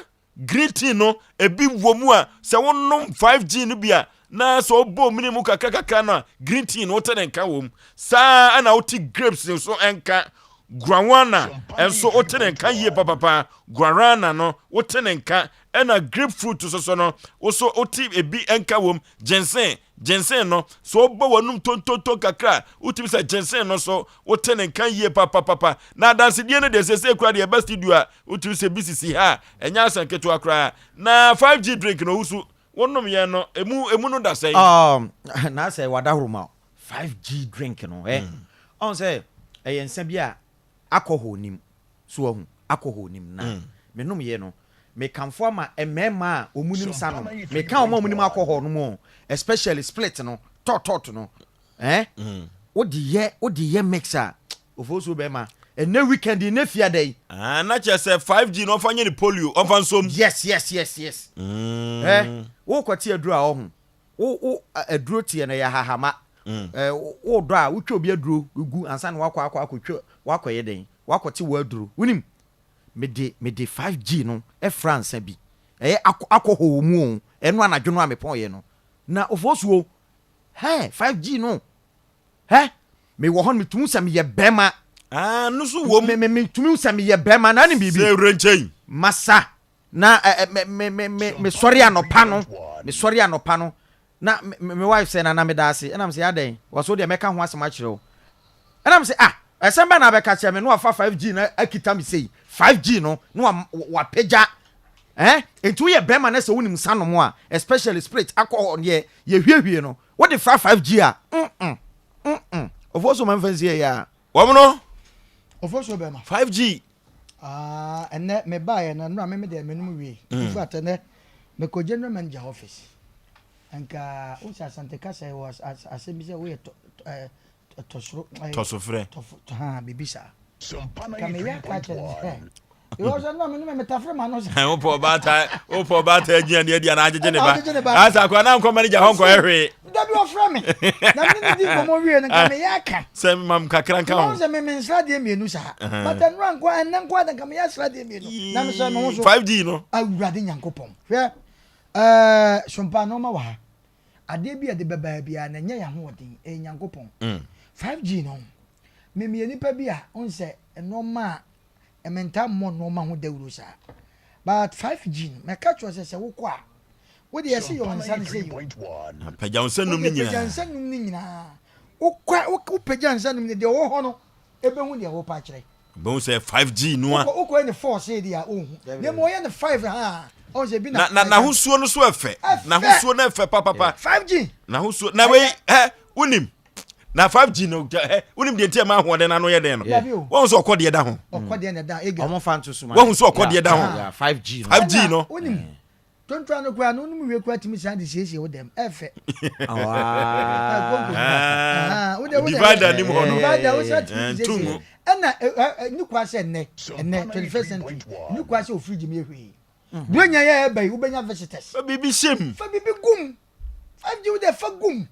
S6: Green tea no, ebi wɔ mu a, sɛ wonom 5G no bi a, na sɛ wobɔ mene mu kakra kakra no a, green tea no wote ne nka wɔ mu. Saa ara na wote grapes nso nka. Guawana nso wote ne nka yie papapa. Guarana no wote ne nka. Ɛna grapefruit nso so no, wo so wote ebi nka wɔ mu. Ginseng, ginseng no, sɛ wobɔ w'anum tontonton kakra a, wotumi sɛ ginseng no nso wote ne nka yie papapapa. Na adansedie no deɛ seesei koraa deɛ ɛba studio a, wotumi sɛ bi sisi ha a, ɛnyɛ asɛm ketewa koraa. Na 5G drink no, owusu, wonom yɛn no, emu emu no da sɛn?
S2: Um, na sɛ wadahoro ma 5G drink no, ɛ, mm. ɔn sɛ ɛyɛ nsa bi a alcohol nim, so wahu, alcohol nim na mm. menom yɛ no, mekamfo ama mmarima a wɔn nim sa nom, meka wɔn a wɔn nim alcohol no mu, especially split no, tɔtɔt no, eh, mm. wode yɛ wode yɛ mix a Ofosuo bɛma ɛnɛ weekend yi ne fiada yi.
S6: Ah, na kyerɛ sɛ 5G no ɔmfa nyɛ ne polio, ɔmfa nsom.
S2: Yes, yes, yes, yes. Mm. Eh, wokɔte aduro a ɔho. Wo wo aduro teɛ no yɛ hahama. Mm. Eh, wo dɔ a wotwa obi aduro gu ansa na wakɔ akɔ akɔtwa wakɔyɛ dɛn? Wakɔte wo aduro. Wonim? Mede mede 5G no ɛfra nsa bi. Ɛyɛ akɔ akɔhɔ wɔ mu o. Ɛno anadwo no a mepɔn yɛ no. Na ofosuo, hey, 5G no. Hɛ! Mewɔ hɔ no, metumi hu sɛ meyɛ bɛrima.
S6: Ah, no so wom.
S2: Me, me, metumi hu sɛ meyɛ bɛrima. Na anim biribi.
S6: Sɛ wrenkyɛn.
S2: Masa. Na ɛ, ɛ, me, me, me, me, mesɔre anɔpa no, mesɔre anɔpa no, na me, me wife sɛ, Nana, meda ase. Ɛna mesɛ, adɛn? Wɔsɛ, wo deɛ mɛka ho asɛm akyerɛ wo. Ɛna mesɛ, ah, ɛsɛm bɛn na abɛka kyerɛ me? Na wafa 5G no akita me sei. 5G no, na wa, wapagya. Eh? Enti woyɛ bɛrima na sɛ wonim nsa nom a, especially spirit, alcohol deɛ, yɛhwiehwie no. Wode fra 5G a mm mm mm Ofosuo ma nfa nsi ɛyɛ a.
S6: Wɔn no.
S1: Ofosuo bɛma.
S6: 5G.
S1: Ah, ɛnɛ me baeɛ no ɛnora me me deɛ menom wie. Mm. In fact ɛnɛ mekɔ general manager office. Nka wo sɛ Asante kasa yi wɔ asɛm bi sɛ woyɛ tɔ ɛɛ tɔsoro.
S6: Tɔsofrɛ.
S1: Tɔfo ha biribi saa. Nka meyɛ aka kyerɛ no sɛ because ɛnora me no me metafere ma no sɛ.
S6: Wopɔ ɔbaatan wopɔ ɔbaatan aduane adi anaa agyegye ne ba. Asa akora na nkɔ manager hɔ nkɔyɛ hwee.
S1: Dabi ɔfrɛ me na me ne di nkɔmmɔ wie no nka meyɛ aka.
S6: Sɛ mam kakra nka ho.
S1: Sɛ me me nsradeɛ mmienu saa. But ɛnora nko ɛnɛ nko ada nka meyɛ asradeɛ mmienu na mesɛ me ho so.
S6: 5G no.
S1: Awurade Nyankopɔn hwɛ ɛɛ sompa nneɛma wɔ ha. Adeɛ bi a ɛde bɛbaa biara na ɛnyɛ yɛn ahoɔden ɛyɛ Nyankopɔn. 5G no me meyɛ nipa bi a onsɛ nneɛma a mentaa mmɔ nneɛma ho dawuro saa but 5G no mɛka kyerɛ sɛ sɛ wokɔ a wode ɛsɛ yɛ nsa no sɛ
S6: yi pagya nsa num no
S1: nyinaa pagya nsa num no nyinaa wokɔ wopagya nsa num no deɛ ɔwɔ hɔ no ɛbɛhu deɛ wɔpa akyerɛ
S6: bɛhu sɛ 5G no a
S1: wokɔ ne 4 sɛ deɛ ɔhu na mmom ɔyɛ ne 5 ha ɔhu sɛ bi
S6: na na n'ahosuo no so ɛfɛ n'ahosuo no ɛfɛ papapa
S1: 5G
S6: n'ahosuo na wei ɛ wonim na 5G no ɛ wonim deɛ nti ɛma ahoɔden ano yɛ den no wɔn sɛ ɔkɔ deɛ da ho
S1: ɔkɔ deɛ na ɛda ega
S2: wɔn fa nto so ma
S6: wɔn sɛ ɔkɔ deɛ da ho
S2: 5G
S6: no 5G no
S1: wonim tontoa no koraa no wonom wie koraa tumi san de siesie wo dɛm ɛfɛ
S6: divider nim hɔ no
S1: divider wo san tumi de siesie ɛna ne kwa sɛ nnɛ ɛnɛ 21st century ne kwa sɛ ofirigye mu yɛ hwee buronya yɛ ɛba yi wobɛnya visitors
S6: fa biribi hyɛ mu
S1: fa biribi gum 5G wo de fa gum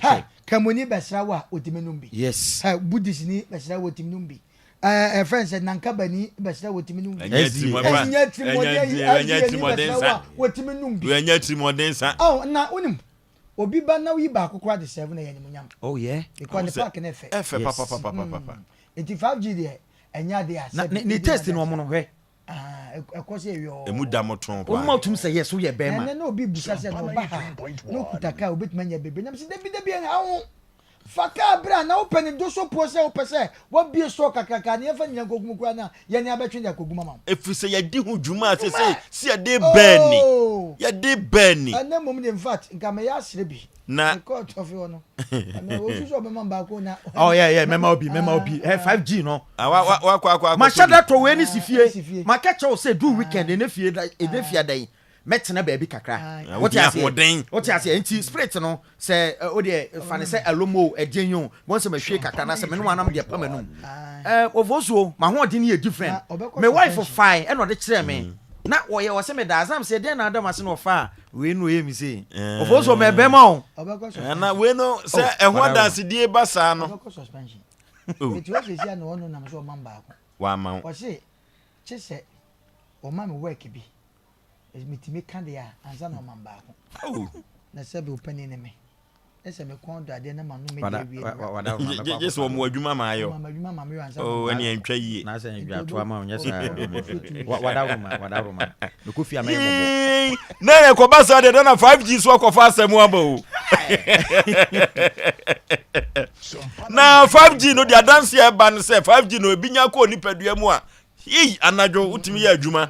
S1: ah kramoni bɛsra wo a otumi nom bi
S2: yes
S1: buddhist ni bɛsra wo otumi nom bi ɛɛ fɛn sɛ nankabani bɛsra wo otumi nom bi
S6: ɛnyɛ
S1: tirimɔden
S6: ɛnyɛ tirimɔden
S1: nsa otumi nom bi
S6: ɛnyɛ tirimɔden nsa
S1: ɔn na wonim obi ba na woyi baako koraa de sɛvo na ɛyɛ animuonyam
S2: oh yeah
S1: because ne park no ɛfɛ
S6: ɛfɛ papapapapa
S1: nti 5G deɛ ɛnyɛ adeɛ a
S2: sɛ ne taste no ɔmo no hwɛ
S1: ɛkɔ sɛ ɛyɔɔ.
S6: Emu da mo tɔn paa.
S2: Onum a otum sɛ yes woyɛ bɛrima.
S1: Na ɛnɛ na obi bisa sɛ na ɔba ha na okuta kaa obetumi anya bebree na mese dabi dabi ɛnha wo fa kaa bra na wopɛ ne do so poɔ sɛ wopɛ sɛ wabie store kakraka ne yɛmfa nyina nkɔgu mu koraa na yɛne abɛtwe de akɔgu mama wo.
S6: Ɛfiri sɛ yɛadi ho dwuma a sesei sɛ yɛde baa ni yɛde baa ni.
S1: Ɛnɛ mmom de infact nka mɛyɛ asrɛ bi.
S6: Na.
S1: Mekɔɔ tɔfe hɔ no ɛnɛ osu sɛ ɔbɛma me baako na.
S2: Oh yeah yeah mɛma obi mɛma obi ɛ 5G no.
S6: Ah wa wa wakɔ akɔ akɔ.
S2: Mahyɛ da tɔ wei ne si fie maka kyerɛ wo sɛ du weekend ɛnɛ fie da ɛnɛ fie ada yi mɛtena baabi kakra. Wote aseɛ wote aseɛ nti spirit no sɛ o deɛ fa ne sɛ alomo ɛdeɛ yi o wɔn sɛ mahwie kakra na sɛ mene wɔn anam deɛ pa m'anum ɛɛ ofosuo m'ahoɔden yɛ different me wife fae ɛna ɔde kyerɛ me na wɔyɛ wɔ sɛ meda ase na mesɛ deɛ na ada m'ase na ɔfa wei no ɔyɛ mi sei ofosuo mɛ bɛrima o.
S6: Na wei no sɛ ɛho adansedie ba saa no.
S1: Ɔbɛkɔ suspension. Eti wɔ sɛ esi ano ɔno nam so ɔma baako.
S6: Wama wo.
S1: Ɔse kye sɛ ɔma me work bi. Metumi ka deɛ a ansa na ɔma me baako. Na sɛbe wo panin ne me. Ne sɛ me kɔn dɔ adeɛ na m'ano me deɛ awie no.
S2: Wada wo ma
S6: Gye sɛ wɔn adwuma ma ayɔ.
S1: Wɔn adwuma ma meyɔ ansa.
S6: Oh, ɛne ɛntwa yie.
S2: Na sɛ ndwa to ama onyɛ saa. Wada wo ma, wada wo ma. Mekɔ fie a mɛyɛ mɔbɔ.
S6: Na yɛ kɔba saa deɛ na 5G so akɔfa asɛm aba o. Na 5G no deɛ adanseɛ ɛba no sɛ 5G no ebi nya kɔ nipadua mu a Yei anadwo wotumi yɛ adwuma.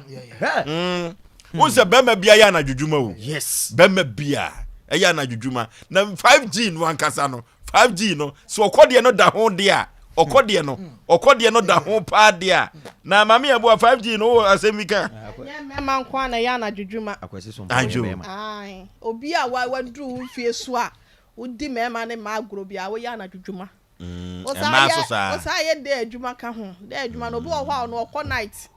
S6: Mm. Wohu sɛ bɛrima bia yɛ anadwo dwuma o.
S2: Yes.
S6: Bɛrima bia ɛyɛ anadwo dwuma. Na 5G no ankasa no, 5G no, sɛ ɔkɔdeɛ no da ho deɛ a, ɔkɔdeɛ no, ɔkɔdeɛ no da ho paa deɛ a, na maame yɛ boa 5G no wɔ asɛm bi ka.
S3: Ɛnyɛ mmarima nko ara na ɛyɛ anadwo dwuma.
S2: Akwasi so mpo yɛ bɛrima.
S3: Ae, obi a waduru wo mfie so a wodi mmarima ne mmaa agorɔ biara, woyɛ anadwo dwuma.
S6: Mm, mmaa nso saa.
S3: Ɔsan yɛ day adwuma ka ho. Day adwuma no, obi wɔ hɔ a ɔno ɔkɔ night.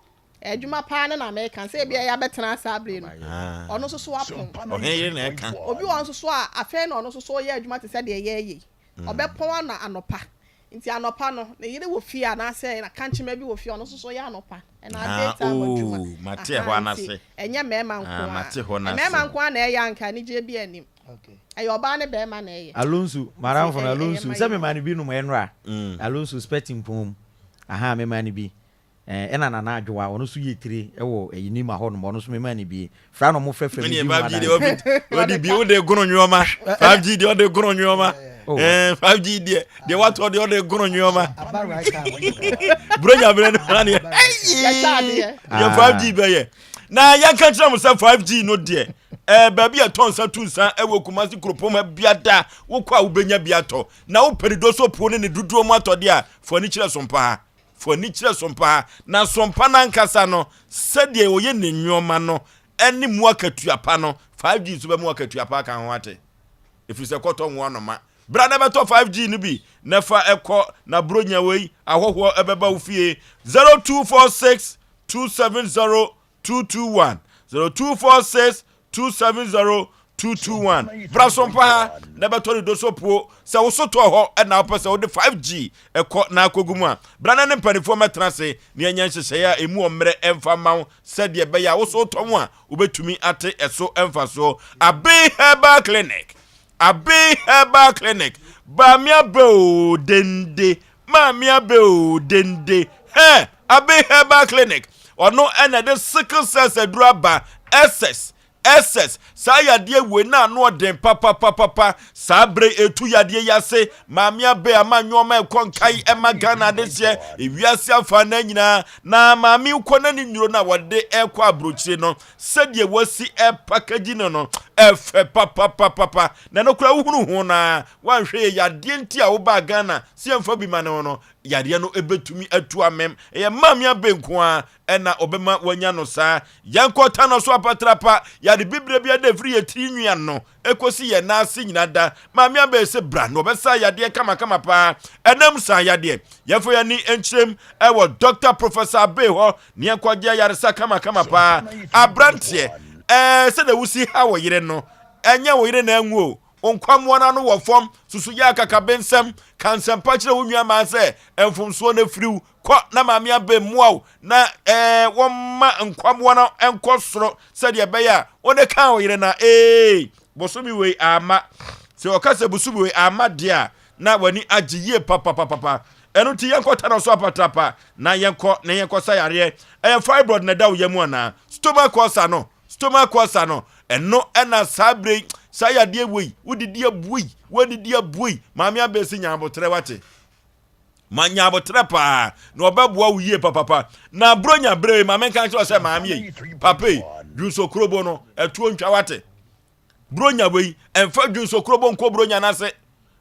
S3: Adwuma paa ne na mɛka sɛ ebi a yɛabɛtena saa bere no.
S6: Ah.
S3: Ɔno nso so apɔn.
S6: Ɔhene yere na ɛka.
S3: Obi wɔ nso so a afei na ɔno nso so ɔyɛ adwuma te sɛ deɛ yɛyɛ yi. Mm. Ɔbɛpɔn ana anɔpa. Nti anɔpa no, ne yere wɔ fie anaasɛ n'akankyema bi wɔ fie, ɔno nso so yɛ anɔpa. Ɛna
S6: ah,
S3: daytime
S6: oh,
S3: adwuma.
S6: Mate ɛhɔ anase.
S3: Ɛnyɛ mmarima nko
S6: ah,
S3: ara.
S6: Mate hɔ n'ase.
S3: Mmarima nko ara na ɛyɛ anka anigyeɛ bi anim. Ɛyɛ ɔbaa ne bɛɛma na ɛyɛ.
S2: Alonso madamfo no
S3: Nti ɛyɛ
S2: Alonso
S3: ma
S2: sɛ
S3: yɛ.
S2: memaa no bi nom ɛnora Alonso spɛti mpom ahaa memaa no bi ɛɛ ɛna Nana Adwoa ɔno nso yɛ tire ɛwɔ ɛyi Nima hɔ nom ɔno nso memaa no bi fra na ɔmo frɛfrɛ me
S6: Ɛne
S2: di ho
S6: 5G deɛ
S2: adanse.
S6: ɔde bi wode gono nneɛma 5G deɛ ɔde gono nneɛma
S2: Oh.
S6: ɛɛ 5G deɛ deɛ watɔ deɛ ɔde gono nneɛma
S1: Aba right time.
S6: buronya berɛ no na deɛ
S3: Yɛhyɛ adeɛ.
S6: deɛ
S2: Ah.
S6: 5G bɛyɛ na yɛnka kyerɛ mo sɛ 5G no deɛ ɛɛ baabi a ɛtɔ nsa tu nsa ɛwɔ Kumasi kuropɔn ha biada wokɔ a wobɛnya bi atɔ na wopɛ ne dosopuo ne ne dodoɔ mu atɔdeɛ a fa ani kyerɛ sompa ha fa ani kyerɛ sompa ha na sompa no ankasa no sɛdeɛ ɔyɛ ne nneɛma no ɛne mu akatua pa no 5G nso bɛmu akatua pa aka ho ate ɛfiri sɛ kɔtɔ nwo anoma bra na bɛtɔ 5G no bi na fa ɛkɔ na buronya wei ahɔhoɔ ɛbɛba wo fie 0246 270 221 0246 270 221 Bra so mpa ha na bɛtɔ ne doso puo sɛ wo so tɔɔ hɔ ɛna wopɛ sɛ wode 5G ɛkɔ na akɔgu mu a bra na ne mpanimfoɔ mɛtena ase na yɛnyɛ nhyehyɛeɛ a ɛmu ɔmmerɛ ɛmfa mma wo sɛdeɛ ɛbɛyɛ a wo so wotɔ ho a wobɛtumi ate ɛso mfasoɔ Abe Herbal Clinic Abe Herbal Clinic Baame Abe o dende Maame Abe o dende Hɛ Abe Herbal Clinic ɔno ɛna ɛde sickle cells aduru aba SS SS saa yadeɛ wei na ano ɔden papapapapa saa bere etu yadeɛ yi ase Maame Abe ama nneɛma ɛkɔ nkae ɛma Ghana adehyeɛ ewiase afa na nyinaa na maame kɔ na ne nnuro no a wɔde ɛkɔ aburokyire no Sɛdeɛ wɔasi ɛpakagyi no no, ɛfɛ papapapapa. Na ɛno koraa wohunu ho no ara, woanhwɛ yɛ yadeɛ nti a wobaa Ghana sɛ yɛmfa bi ma no no, yadeɛ no ɛbɛtumi atu amem. Ɛyɛ Maame Abe nko ara ɛna ɔbɛma wanya no saa. Yɛnkɔ Tano so apatrapa, yare bibire bi ada ɛfiri yɛ tiri nwi ano ɛkɔsi yɛn nan ase nyina da. Maame Abe se bra na ɔbɛsa yadeɛ kamakama paa. Ɛnam saa yadeɛ, yɛmfa yɛn ani nkyerɛm ɛwɔ Dɔkta Professor Abe hɔ Ne yɛnkɔgye ayaresa kamakama paa. Aberanteɛ, ɛɛ sɛdeɛ wosi ha wo yere no, ɛnyɛ wo yere na anwu o. Wo nkwammoa no ano wɔ fam. Susu yɛ akakabensɛm. Ka nsɛmpa kyerɛ wo nuammaa sɛ mfomsoɔ no afiri wo. Kɔ na maame abɛ mmoa wo na ɛɛ wɔmma nkwammoa no nkɔ soro sɛdeɛ ɛbɛyɛ a wo ne ka wo yere na ee bosome wei amma. Sɛ ɔka sɛ bosome wei amma deɛ a, na w'ani agye yie papapapapa. Ɛno nti yɛnkɔ ta no so apatrapa na yɛnkɔ na yɛnkɔ sa yareɛ. Ɛyɛ fibroid na ɛda wo yam anaa? Stomach ulcer no, stomach ulcer no, ɛno ɛna saa berɛ yi, saa yadeɛ wei, wodidi abuei, woadidi abuei, maame abɛsi nya aboterɛ wate. Ma nya aboterɛ paa na ɔbɛboa wo yie papapa. Na bronya berɛ yi, maame nka nkyerɛ sɛ maame yi, papa yi, dwonso kurobo no, ɛtuo ntwa wate. Bronya wei, ɛmfa dwonso kurobo nkɔ bronya no ase.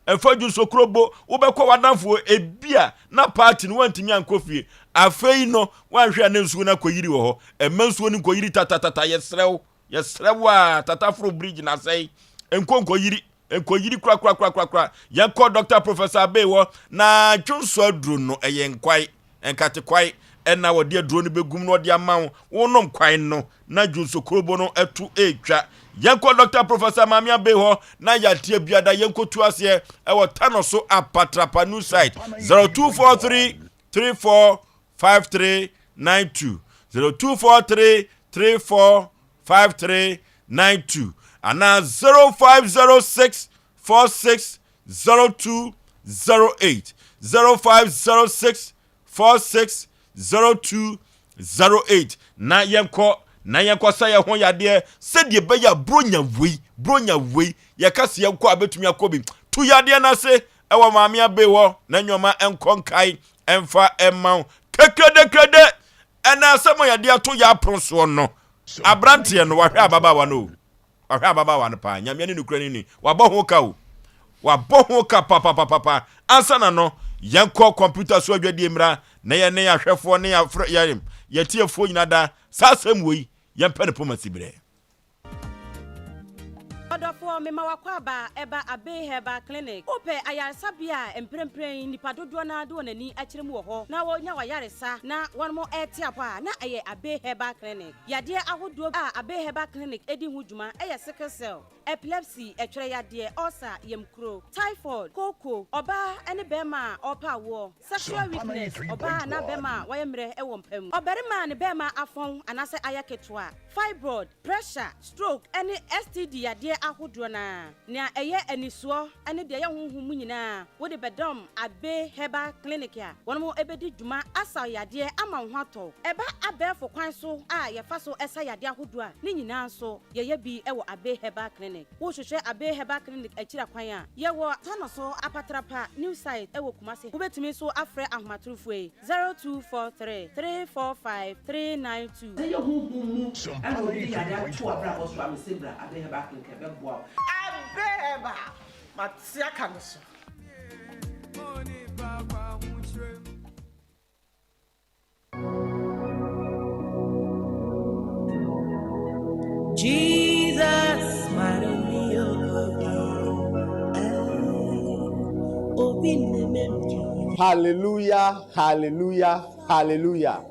S6: Ɛmfa dwonso kurobo, wobɛkɔ w'adamfo ebi a na paati no woantumi ankɔ fie. Afei no, woanhwɛ a na nsuo no akɔyiri wɔ hɔ. Ɛmma nsuo no nkɔyiri tatatata, yɛsrɛ wo. Yɛsrɛ wo a, tata foro bridge na asɛe. Nkɔ nkɔyiri, nkɔyiri korakorakorakora. Yɛnkɔ Dr. Professor Abey hɔ na dwonso aduro no, ɛyɛ nkwae. Nkate kwae na wɔde aduro no bɛgum na wɔde ama wo. Wonom kwae no na dwonsokorobo no to retwa. Yɛnkɔ Dɔkta Professor Maame Abey hɔ na yadeɛ biada yɛnkɔtu aseɛ ɛwɔ Tano so Apatrapa New Site 0243 34 5392 0243 34 5392. anaa 0506 46 02 08 0506 46 02 08 na yɛnkɔ na yɛnkɔ sa yɛn ho yadeɛ sɛdeɛ ɛbɛyɛ a bronya wei bronya wei yɛka sɛ yɛnkɔ a bɛtumi akɔ bi tu yadeɛ no ase ɛwɔ maame abe hɔ na nneɛma nkɔ nkae ɛmfa ɛma wo kekedekrede ɛna asɛm a yɛde ato yɛ apono soɔ no aberanteɛ no wahwɛ ababaawa no o Wahwɛ ababaawa no paa. Nyame ne nokorɛ no ni. Wabɔ ho ka o. Wabɔ ho ka papapapapa. Ansa na no, yɛnkɔ kɔmputa so adwadie mmra na yɛne ahwɛfoɔ ne yɛafrɛ yɛn yɛtiefoɔ nyina da saa asɛm wei yɛmpɛ no poma siberɛ.
S10: Ɔdɔfoɔ, mema w'akwaaba ɛba Abbey Herbal Clinic. Wopɛ ayaresabea a mprempren nnipa dodoɔ no ara de wɔn ani akyerɛ mu wɔ hɔ na wɔnya w'ayaresa na wɔn rete apɔ a, na ɛyɛ Abbey Herbal Clinic. Yadeɛ ahodoɔ a Abbey Herbal Clinic di ho dwuma yɛ sickle cell, epilepsy, ɛtwerɛ yadeɛ, ulcer, yamkuro, typhoid, kooko, ɔbaa ne barima a ɔrepɛ awoɔ, sexual weakness, ɔbaa anaa barima a wayɛ mmerɛ wɔ mpa mu, ɔbarima a ne barima afɔn anaasɛ ayɛ ketewa, fibroid, pressure, stroke ne STD yadeɛ ahodoɔ no ara. Nea ɛyɛ anisoɔ ne deɛ ɛyɛ honhom mu nyinaa, wode bɛdɔm Abbey Herbal Clinic a wɔn bɛdi dwuma asa wo yadeɛ ama wo ho atɔ wo. Ɛba abɛɛfo kwan so a yɛfa so sa yadeɛ ahodoɔ a, ne nyinaa nso yɛyɛ bi wɔ Abbey Herbal Clinic. Wohwehwɛ Abbey Herbal Clinic akyiri akwan a, yɛwɔ Tano so Apatrapa New Site wɔ Kumasi. Wobɛtumi nso afrɛ ahomatorofoɔ yi, 0243 345 392.
S11: Sɛ ɛyɛ honhom mu na obi de yare ato w'abrabɔ so a, mese bra Abbey Herbal Clinic ɛbɛboa wo.
S3: Abbey Herbal, mate aka no so.
S12: Jesus,
S13: Hallelujah, hallelujah, hallelujah.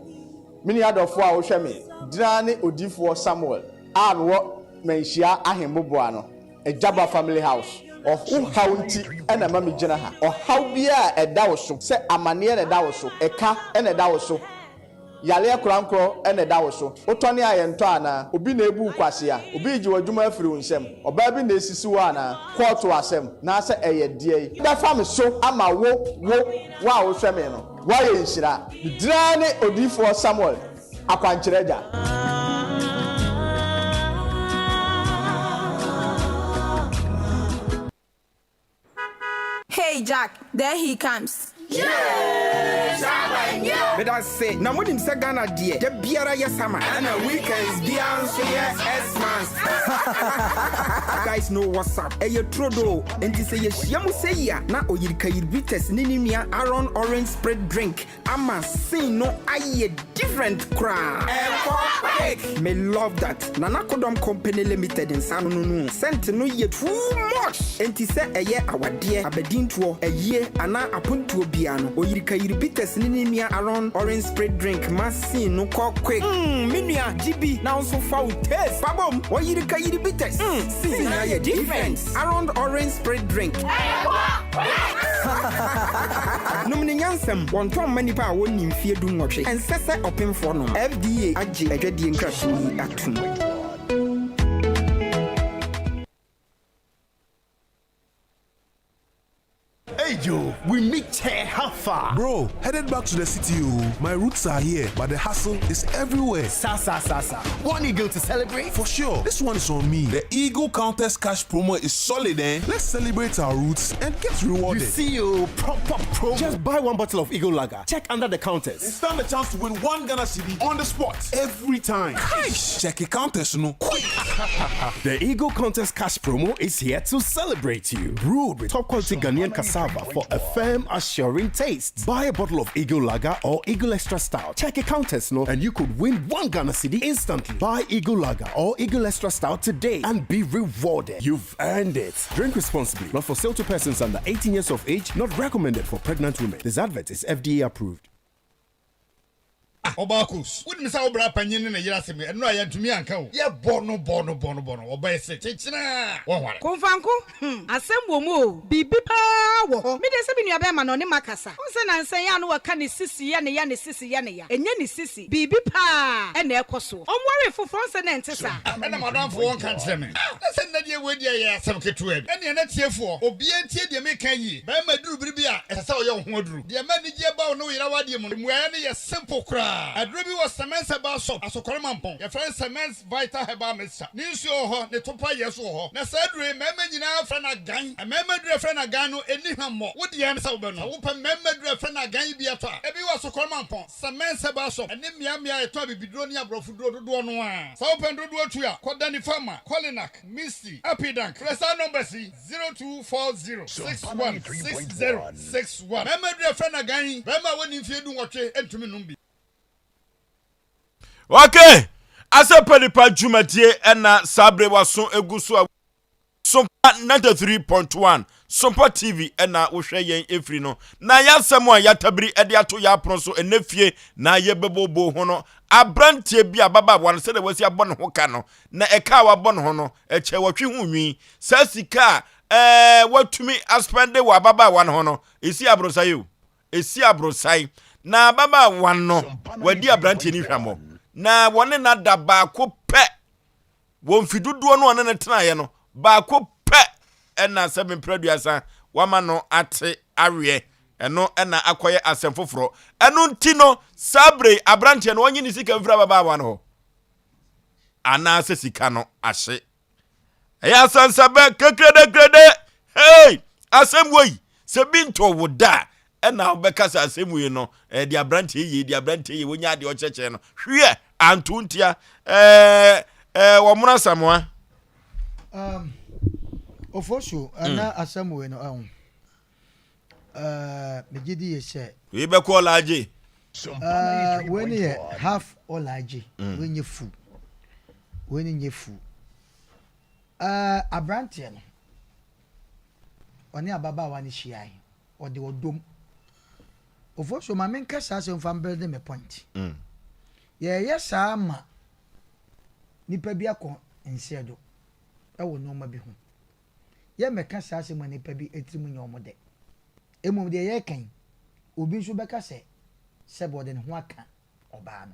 S13: Me nua dɔfoɔ a wohwɛ me, dina ne odiyifoɔ Samuel a mewɔ Manhyia Ahemmoboa no, Agyaba Family House. Ɔho haw nti na ɛma megyina ha. Ɔhaw biara a ɛda wo so, sɛ amaneɛ na ɛda wo so, ɛka na ɛda wo so, Yareɛ korankorɔ na ɛda wo so. Wotɔne a yɛntɔ anaa? Obi na ebu wo kwasea? Obi regye w'adwuma afiri wo nsam? Ɔbaa bi na esisi wo anaa? Kɔɔto asɛm, naasɛ ɛyɛ deɛn? Bɛfa me so ama wo, wo, wo a wohwɛ me no, woayɛ nhyira. Me din ara ne Odiyifoɔ Samuel, Akwankyerɛ Agya.
S14: Hey Jack, there he comes.
S15: Medase, na monim sɛ Ghana deɛ da biara yɛ summer ɛna weekends biara nso yɛ Xmas. You guys know what's up, ɛyɛ turodoo, enti sɛ yɛhyia mu sɛyi a na Oyirikayir Bitters ne ne nua Aaron Orange Spirit Drink Ama scene no ayɛ different koraa. Ɛkɔ quick. Me love that. Nana Kodɔm Company Limited nsa ano no no scent no yɛ too much. Enti sɛ ɛyɛ awadeɛ, abadintoɔ, ayie anaa apontoɔ biara no, Oyirikayiri Bitters ne ne nua Aron Orange Spirit Drink ma scene no kɔ quick. Mm me nua gye bi na wo nso fa wo taste fa bom. Oyirikayiri Bitters, mm scene no ayɛ different. Aron Orange Spirit Drink. Nom no nyansam. Wɔntɔn mma nnipa a wɔnnii mfeɛ dunwɔtwe. Ɛnsɛ sɛ ɔpemfoɔ nom. FDA agye adwadie nkratoɔ yi atom.
S5: Hey Joe, we meet here, how far?
S16: Bro, headed back to the city oh. My roots are here, but the hustle is everywhere.
S5: Sa sa sa sa. One eagle to celebrate?
S16: For sure. This one is on me. The Eagle Countess Cash promo is solid, eh? Let's celebrate our roots and get rewarded.
S5: You see you oh, proper promo.
S17: Just buy one bottle of Eagle Lager. Check under the counters.
S16: And stand a chance to win one Ghana cedi on the spot every time. Cash! Check your counters, no. Quick!
S17: the Eagle Contest Cash promo is here to celebrate you. Brewed with top quality Ghanaian cassava for a firm, assuring taste. Buy a bottle of Eagle Lager or Eagle Extra Stout. Check a counters, no, and you could win one Ghana cedi instantly. Buy Eagle Lager or Eagle Extra Stout today and be rewarded. You've earned it. Drink responsibly. Not for sale to persons under 18 years of age. Not recommended for pregnant women. This advert is FDA approved.
S4: Ah Ɔbaa Kos, wonim sɛ wo bra panyin ne ne yere asɛm yi, ɛno a yɛantumi anka o. Yɛbɔ no bɔ no bɔ no bɔ no, ɔbaa yi se kyekyena a, wɔnware.
S12: Komfanko, hmm, asɛm wɔ mu o, biribi paa wɔ hɔ. Me deɛ sɛ me nua bɛɛma no ɔne makasa. Wohu sɛ nansa yi a na wɔka ne sisi yɛ ne ya ne sisi yɛ ne ya. Ɛnyɛ ne sisi, biribi paa na ɛkɔ soɔ. Ɔnwaree foforɔ, wohu sɛ na ɛnte saa.
S4: Ah, ɛna m'adamfo wɔnka nkyerɛ me. Ah, na sɛ nnɛ deɛ wei deɛ ɛyɛ asɛm ketewa bi. Ɛnneɛ na tiefoɔ, obiara ntie deɛ mereka yi yie. Barima duru bere bi a, ɛsɛ sɛ ɔyɛ wo ho aduru. Deɛ ɛma anigyeɛ ba wo ne wo yere awadeɛ mu no, mmuaeɛ no yɛ simple koraa. Aduro bi wɔ Semens Herbal Shop, Asokore Mampong. Yɛfrɛ no Semens Vital Herbal Mixture. Ne nsuo wɔ hɔ, ne topa yɛ nso wɔ hɔ. Na saa aduro yi, mmarima nyinaa frɛ no agan. Mmarima aduro a yɛfrɛ no agan no, ɛnni hwammɔ. Wo deɛ ne sɛ wobɛnom. Sɛ wopɛ mmarima aduro a yɛfrɛ no agan yi bi atɔ a, ebi wɔ Asokore Mampong, Semens Herbal Shop, ɛne mmeammea a yɛtɔn abibiduro ne aborɔfoduro dodoɔ no ara. Sɛ wopɛ no dodoɔ tu a, kɔ Danny Pharma, Kolinak, Misty, Apidank. Frɛ saa numbers yi. 0240 61 60 61. Mmarima aduru a ɛfrɛ no agan yi, barima a wadi mfeɛ dunwɔtwe ntumi nnom bi.
S6: Okay, asɛmpa nipa dwumadie ɛna saa bere waso egu so a Sompa 93.1 Sompa TV ɛna wohwɛ yɛn efiri no na yɛasɛm a yɛatabiri ɛde ato yɛ apono so ɛnɛ fie na yɛbɛbɔbɔ ho no aberanteɛ bi ababaawa no sɛdeɛ wasi abɔ ne ho ka no na ɛka a wabɔ ne ho no ɛkyɛ wɔtwe ho nwi Saa sika a ɛɛ watumi aspɛnde wɔ ababaawa no ho no, esi aborosan o, esi aborosan. Na ababaawa no, wadi aberanteɛ no hwammɔ. Na wɔne no ada baako pɛ. Wɔ mfe dodoɔ no ɔne no tenaeɛ no, baako pɛ ɛna sɛ mprɛ aduasa wama no ate aweɛ. Ɛno ɛna akɔyɛ asɛm foforɔ. Ɛno nti no, saa bere aberanteɛ no ɔnye ne sika mfiri ababaawa no hɔ. Anaasɛ sika no ahye. Ɛyɛ asansabɛ kekredekrede. Hey! Asɛm wei, sɛ bi ntɔ wo da a, ɛna wobɛka sɛ asɛm wei no, ɛde aberanteɛ yie, de aberanteɛ yie, wonya adeɛ ɔkyerɛkyerɛ no. Hwiɛ, anto ntia. Ɛɛ, ɛɛ, wɔmono asamoa.
S1: Um, Ofosu, ɛna mm. asɛm wei no, ɛho. Uh, megye di yɛ sɛ.
S6: Wei bɛkɔ ɔlaagye.
S1: Uh, wei ne yɛ half ɔlaagye. Mm. Wei nyɛ fu. Wei ne nyɛ fu. Uh, aberanteɛ no, ɔne ababaawa no hyiae. Ɔde ɔdom. Ofosu ma menka saa asɛm fa mbɛde me point. Mm. Yɛyɛ saa ma nipa bi akɔ nseɛ do ɛwɔ nneɛma bi ho. Yɛmmɛka saa asɛm a nnipa bi tirim nyɛ wɔn dɛ. Mmom deɛ yɛreka yi, obi nso bɛka sɛ, sɛbe ɔde ne ho aka ɔbaa no.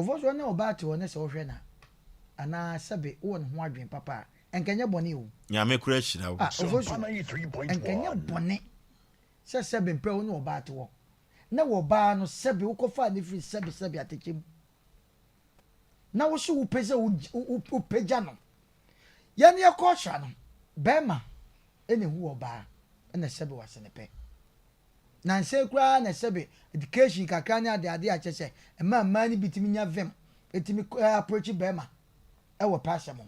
S1: Ofoɔ nso ɔne ɔbaa te hɔ ne sɛ wohwɛ no a, anaa sɛbe wowɔ ne ho adwene papa a, ɛnka ɛnyɛ bɔne o.
S6: Nyame koraa hyira wo.
S1: Ah, ofoɔ nso, ɛnka ɛnyɛ bɔne sɛ sɛbe mprɛ wo ne ɔbaa te hɔ, na ɔbaa no sɛbe wokɔfaa no firi sɛbe sɛbe atɛkyɛ mu, na wo so wopɛ sɛ wopagya no. Yɛn yɛ culture no, bɛrima na ehu ɔbaa na sɛbe wase ne pɛ. Nansa yi koraa na sɛbe education kakra ne ade ade a kyerɛ sɛ ɛma mmaa no bi tumi nya vim etumi approach bɛrima ɛwɔ pɛ asɛm ho.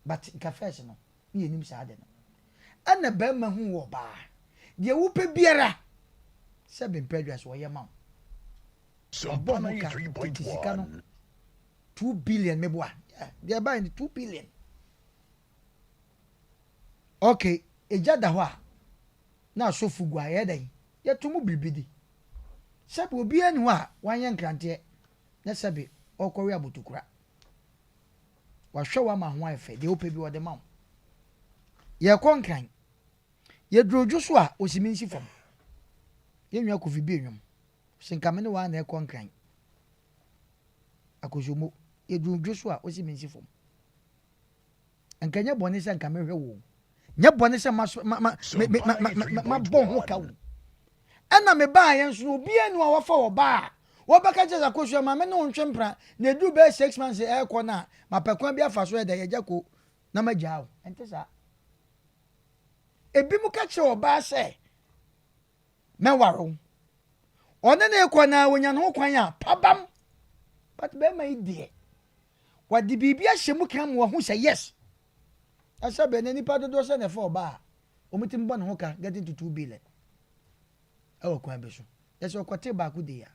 S1: But nka first no, ne yɛnim saa ade no. Ɛna bɛrima hu ɔbaa, deɛ wopɛ biara sɛbe mpɛ adwa so ɔyɛ ma wo. Wabɔ ho ka tete sika no 2 billion meboa deɛ ɛbaeɛ no 2 billion. Okay, egya da hɔ a na asɔfo gu a yɛyɛ dɛn yɛto mu biribi di sɛbi obiara ni hɔ a wanyɛ nkranteɛ na sɛbi ɔkɔwe abotokura wahwɛ wo ama ho ayɛ fɛ deɛ wopɛ bi ɔde ma wo. Yɛkɔ Nkran, yɛduru dwo so a osimi nsi fam yɛnwia Kofi bi enwom sɛ nka me ne waa na ɛkɔ Nkran Akosombo, yɛduru dwo so a osi me nsi fam. Nka nyɛ bɔne sɛ nka mehwɛ wo, nyɛ bɔne sɛ ma ma ma me me ma ma ma ma bɔ ho ka wo. Ɛna me baa yɛn nso obiara ni a wafa wɔ baa a wɔbɛka kyerɛ sɛ Akosua ma me ne wo ntwe mpena na eduru bɛyɛ 6 months ɛrekɔ no a mapɛ kwan bi afa so ɛdɛ yɛgya ko na magyaa wo. Ɛnte saa. Ebi mu ka kyerɛ ɔbaa sɛ mɛware wo. Ɔne ne kɔ na wɔnya ne ho kwan a pabam. But bɛrima yi deɛ wɔde biribi ahyɛ mu kan mu wɔho sɛ yes. Ɛsɛ bɛn na nipa dodoɔ sɛ na ɛfa ɔbaa a wɔn ti bɔ ne ho ka getting to 2 billion ɛwɔ kwan bi so. Yɛsɛ ɔkɔte baako de ya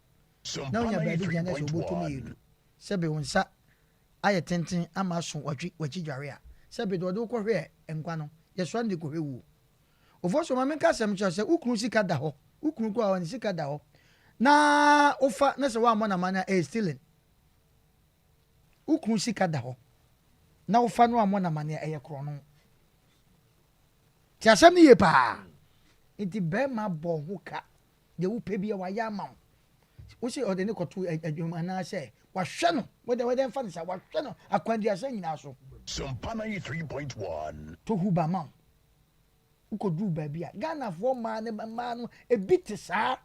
S1: na onya baabi gyina na sɛ ɔbɔtɔ mu yɛ du sɛbe wo nsa ayɛ tenten ama aso wakyi wakyi dware a sɛbe deɛ ɔde wokɔhwɛ nkwa no yɛsoa no de kɔhwɛ wuo. Ofosu, ma menka asɛm kyerɛ sɛ wo kunu sika da hɔ, wo kunu koraa ɔne sika da hɔ. Na wofa na sɛ woammɔ no amanneɛ a, ɛyɛ stealing. Wo kunu sika da hɔ na wofa no ammɔ no amanneɛ a, ɛyɛ korɔno. Te asɛm no yie paa. Nti bɛrima bɔ ho ka. Deɛ wopɛ biara wayɛ ama wo. Wo se ɔde ne kɔto adwuma anaasɛ wahwɛ no. Wode wode mfa no saa wahwɛ no akwanduasa nyinaa so.
S5: Sompa 93.1.
S1: To huba ma wo. Wokɔduru baabi a Ghanafoɔ mmaa ne mmaa no ebi te saa.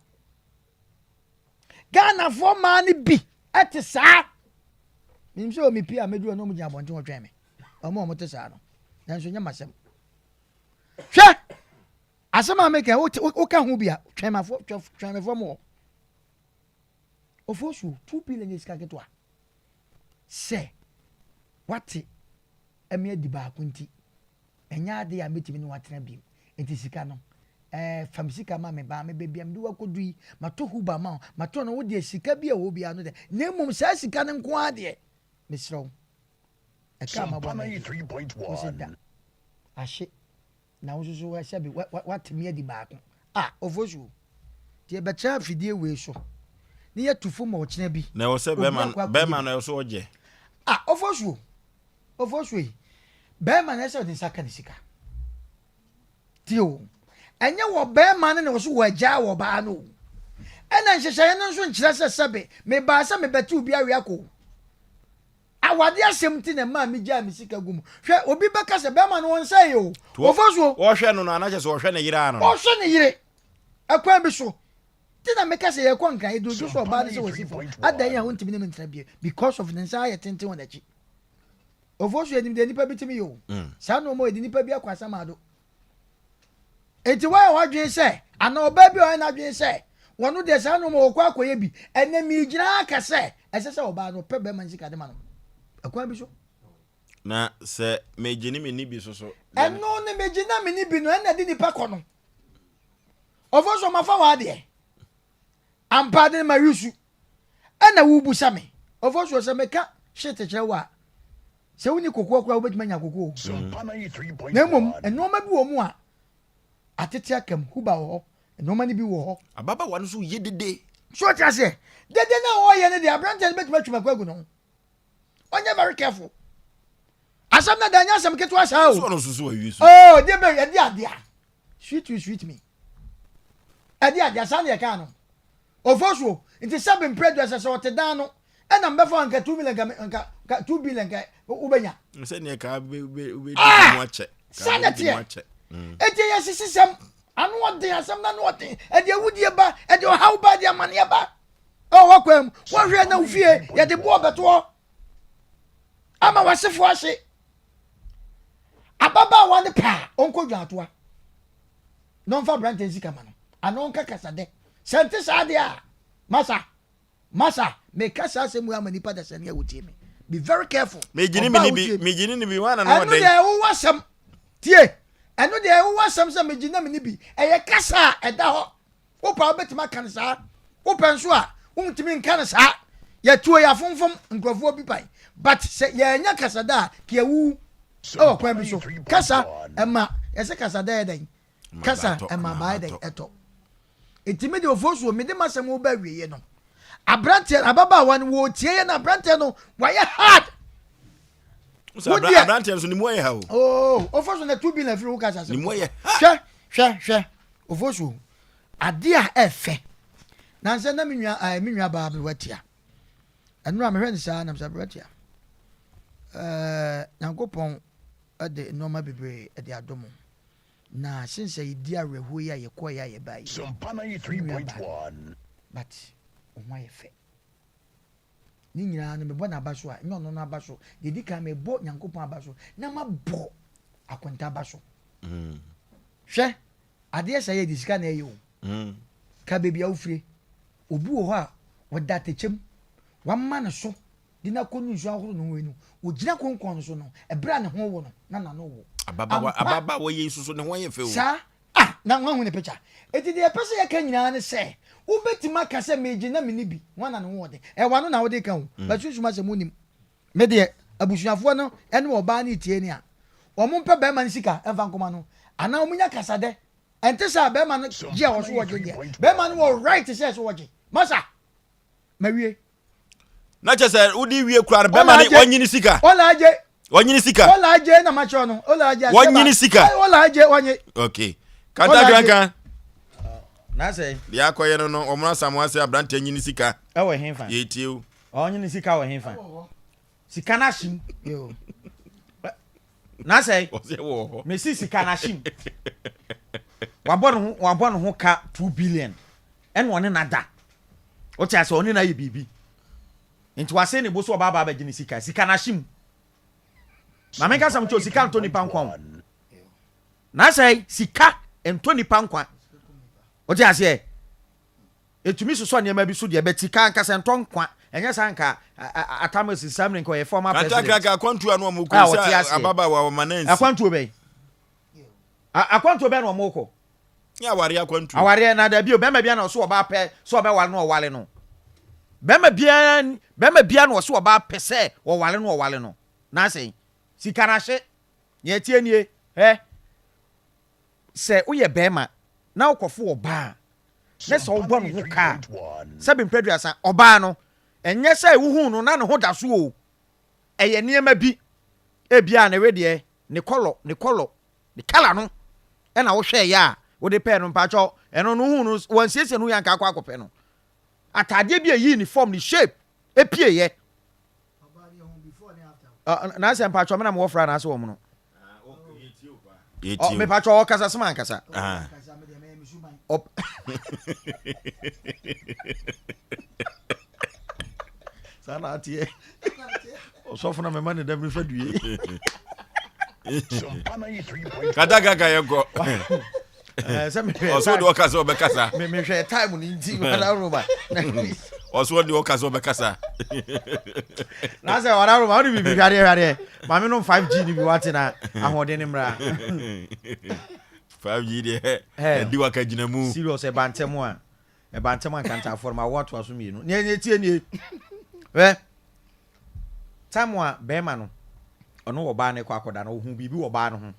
S1: Ghanafoɔ mmaa no bi te saa. Menim sɛ omi pii a mɛduru na wɔn gyina abɔnten wɔtwɛn me. Wɔn a wɔte saa no. Nanso nyɛ m'asɛm. Hwɛ! Asɛm a meka woka ho bi a twɛn m'afɔ twɛn me fam hɔ. Ofosuo 2 billion yɛ sika ketewa. Sɛ wate ɛme adi baako nti Ɛnyɛ ade a mɛtumi ne wo atena bio. Enti sika no, ɛɛ, fa me sika ma me ba. Me baabi a mede wo akɔdu yi, matɔ Huba ama wo, matɔ no, wo deɛ sika bi a ɛwɔ hɔ biara no deɛ, na mmom saa sika no nko ara deɛ, mesrɛ wo, ɛka a mabɔ no agye. Wo se da, ahye, na wo nso so sɛbe woate me adi baako. Ah, Ofosuo, nti yɛbɛtra afidie wei so na yɛatu fo ma ɔkyena bi,
S6: Na ɛwɔ sɛ
S1: obi
S6: bɛrima
S1: akɔ akɔyɛ
S6: bɛrima
S1: bi.
S6: no ɛwɔ sɛ ɔgyɛ.
S1: Ah, Ofosuo, Ofosuo yi, bɛrima no ɛsɛ ɔde nsa ka ne sika. Tie o, ɛnyɛ wɔ bɛrima no na ɔso wɔagyaa wɔ ɔbaa no o. Ɛna nhyehyɛeɛ no nso nkyerɛ sɛ sɛbe mebaa sɛ mebɛte obi awe akɔ o. Awade asɛm nti na ɛmaa megyaa me sika gu mu. Hwɛ, obi bɛka sɛ bɛrima no ɔnsɛe o. Ofosuo.
S6: Ɔhwɛ no no anakyɛ sɛ ɔhwɛ ne yere ano no.
S1: Ɔhwɛ ne yere ɛkwan bi so. Nti na meka sɛ yɛkɔ nkran yɛde odwo so ɔbaa no sɛ wasi fam. Adan a wontumi ne me ntena bio because of ne nsa ayɛ tenten wɔ n'akyi. Ofosu yɛnim deɛ nipa bi tumi yɛ o. Mm. Saa nneɛma yɛde nipa bi akɔ asamado. Enti wɔyɛ w'adwene sɛ anaa ɔbaa bi a ɔyɛ n'adwene sɛ wɔn deɛ saa nneɛma wɔkɔ akɔyɛ bi. Ɛnɛ migyina aka sɛ ɛsɛ sɛ ɔbaa no ɔpɛ bɛrima no sika de ma no. Ɛkwan bi so.
S6: Na sɛ megye ne menni bi so so.
S1: Ɛno ne megye na menni bi no ɛna de nipa kɔ no. Ofosu mafa w'adeɛ. Ampa ade no ma yusu. Ɛna wobusa me. Ofosuo sɛ meka shit kyerɛ wo a, sɛ wonni kokoa koraa wobɛtumi anya kokoa o. Na mmom nneɛma bi wɔ mu a atete aka mu, huba wɔ hɔ, nneɛma no bi wɔ hɔ.
S6: Ababaawa no nso yɛ dede.
S1: So ɔte aseɛ? Dede no a ɔyɛ no deɛ aberanteɛ no bɛtumi atwi mako agu ne ho. Ɔnyɛ very careful. Asɛm no da nyɛ asɛm ketewa saa o.
S6: So ɔno nso so awie so.
S1: Oh, deɛ bɛ ɛde adeɛ a. Sweet you sweet me. Ɛde adeɛ saa na yɛkaa no. Ofosuo, nti sɛbe mprɛ duasa sɛ ɔte dan no ɛna mbɛfa nka 2 million nka nka nka 2 billion nka wobɛnya.
S6: Sɛ neɛ kaa bɛ bɛ bɛ
S1: Ah!
S6: di mu akyɛ.
S1: Saa na ɛteɛ. Eti ɛyɛ sisisɛm, ano ɔden asɛm no ano ɔden, ɛde awudie ba, ɛde ɔhaw ba, ɛde amaneɛ ba. Ɛwɔ w'akwan mu, wɔhwɛ na wo fie yɛde boɔ bɛto hɔ ama w'asefoɔ ahye. Ababaawa no paa ɔnkɔ dwaatoa. na ɔmfa aberanteɛ no sika ma no anaa ɔnka kasadɛ sɛ nte saa deɛ a masa masa meka saa asɛm wei ama nipa dasani a wotie me be very careful
S6: megyini
S1: ɔbaa
S6: mene bi
S1: wotie me
S6: megyini ne bi wana no
S1: ɛno
S6: ɔdɛn
S1: deɛ ɛwowɔ asɛm tie ɛno deɛ ɛwowɔ asɛm sɛ megyina mene bi ɛyɛ kasa a ɛda hɔ wopɛ a wobɛtumi aka no saa wopɛ nso a wontumi nka no saa yɛtuo yɛ afomfom nkurɔfoɔ bi pan but sɛ yɛanya kasada a keawuwu ɛwɔ kwan bi so kasa ɛma yɛsɛ kasa dɛ yɛ dɛn kasa ɛma baa yɛ dɛn ɛtɔ eti mi de ofosuo mi de ma sɛm wo ba wieɛ no aberanteɛ ababaawa no wɔtie yɛ no aberanteɛ no wayɛ hard
S6: aberanteɛ nso ne mu ayɛ ha o
S1: oh ofosuo na 2 billion firi wo kasa
S6: ne mu ayɛ ha
S1: hwɛ hwɛ hwɛ ofosuo adeɛ a ɛfɛ nansɛ na me nua ɛɛ me nua baa aberewa tia Ɛno a mehwɛ no saa na mesɛ aberanteɛ ɛɛ Nyankopɔn de nneɛma bebree de adom na sen sɛ yɛdi awerɛhoɔ yi a yɛkɔɔ yɛ a yɛbaa yi me nua baa but wo ho ayɛ fɛ ne nyinaa no mebɔ n'aba so a nyɛ ɔno no aba so deɛ di kan mebɔ Nyankopɔn aba so na mabɔ akonta aba so mm. hwɛ adeɛ sɛ yɛ de sika na ɛyɛ o mm. ka baabi a wofire Obi wɔ hɔ a, ɔda atɛkyɛ mu, wɔama no so de no akɔnu nsu ahorow no ho yi no, ogyina konkɔn no so no, ɛberɛ a ne ho wo no, na n'ano wo.
S6: Ababaawa,
S1: Ampa!
S6: ababaawa yi nso so ne ho ayɛ fɛ o.
S1: Saa? Ah, na woahu ne picture? Enti deɛ yɛpɛ sɛ yɛka nyinaa ne sɛ, wobɛtumi aka sɛ megye na menni bi, hwan na ne ho wɔ den? Ɛyɛ w'ano na wode reka o, but sunsum asɛm wonnim. Me deɛ, abusuafoɔ no ne ɔbaa no retie ne a, wɔmpɛ barima no sika mfa nkɔma no, anaa wɔnya kasadɛ Ɛnte saa, bɛrima no gye a ɔso wɔgye deɛ, bɛrima no wɔ right sɛ ɛso wɔgye. Masa, mawie.
S6: Na kyɛ sɛ wode wie kura no bɛma ne wɔnyini sika.
S1: Ɔla agye.
S6: Wɔnyini sika.
S1: Ɔla agye na makyerɛ no. Ɔla agye.
S6: Wɔnyini sika.
S1: Ɔla agye wɔnye.
S6: Okay. Kanta kankan.
S2: Na sɛ.
S6: Deɛ akɔyɛ no no wɔn asamoa sɛ aberanteɛ nyini sika.
S2: Ɛwɔ hefa.
S6: Yɛtie o.
S2: Ɔnyini sika wɔ hefa. Sika no ahyem. Na sɛ. Mesi sika no ahyem. Wabɔ ne ho wabɔ ne ho ka 2 billion. Ɛna ɔne no ada. Wote ase ɔne no ayɛ biribi. Nti wase ne bo so ɔba aba abɛgye ne sika. Sika no ahyem. Maame nka sɛm kyɛ sika ntɔ nipa nkwa o. Na sɛ sika ntɔ nipa nkwa. Wote aseɛ? Ɛtumi sosɔ nneɛma bi so deɛ but sika ankasa ntɔ nkwa. Ɛnyɛ saa nka Atamus Samini nka ɔyɛ former president.
S6: Kantakraka akwantuo a na wɔn kɔ sɛ ababaawa wɔn nan si.
S2: Akwantuo bɛn? Akwantuo bɛn na wɔn kɔ?
S6: Nyɛ awareɛ akwantuo.
S2: Awareɛ na dabi o bɛrima biara na ɔso ɔbaa pɛ sɛ ɔbɛware no ɔware no. Bɛrima biara bɛrima biara na ɔso ɔbaa pɛ sɛ ɔware no ɔware no. Na asɛn sika no ahye. Nea ɛteɛ nie hɛ sɛ woyɛ bɛrima na wokɔfo ɔbaa na sɛ wobɔ ne ho ka a sɛbi mprɛduasa ɔbaa no ɛnyɛ sɛ wohuu no na ne ho da so o ɛyɛ nneɛma bi ebia ne wedeɛ ne kɔlɔ ne kɔlɔ Ne colour no ɛna wo hwɛɛ yɛ a wode pɛɛ no mpakyɛw ɛno no wohuu no wansiesie ne ho yɛ anka akɔ akɔpɛ no ataadeɛ bi a ɛyii ne form ne shape ɛpie yɛ na sɛ mpakyɛw me na mewɔ fra anaasɛ wɔn no mepakyɛw ɔkasa sema ankasa saa na ateɛ ɔsɔfo na mɛma ne dɛm nifa due
S6: katakaka yɛ kɔ ɔsɔ de ɔkasa ɔbɛkasa
S2: mehwɛ time no nti wada roma
S6: ɔsɔ de ɔkasa ɔbɛkasa
S2: na sɛ wada roma wode biribi hwadeɛ hwadeɛ maame nom 5g no bi wate na ahoɔden no mmra
S6: 5g deɛ ɛdi waka gyina mu
S2: serious ɛba ntɛm a Ɛba ntɛm a nkantafoɔ no ma awoɔ atoa so mmienu. Nea nea ɛtie nie. Hwɛ, time a bɛrima no ɔno wɔ ɔbaa no kɔ akɔda no, ɔhu biribi wɔ ɔbaa no ho.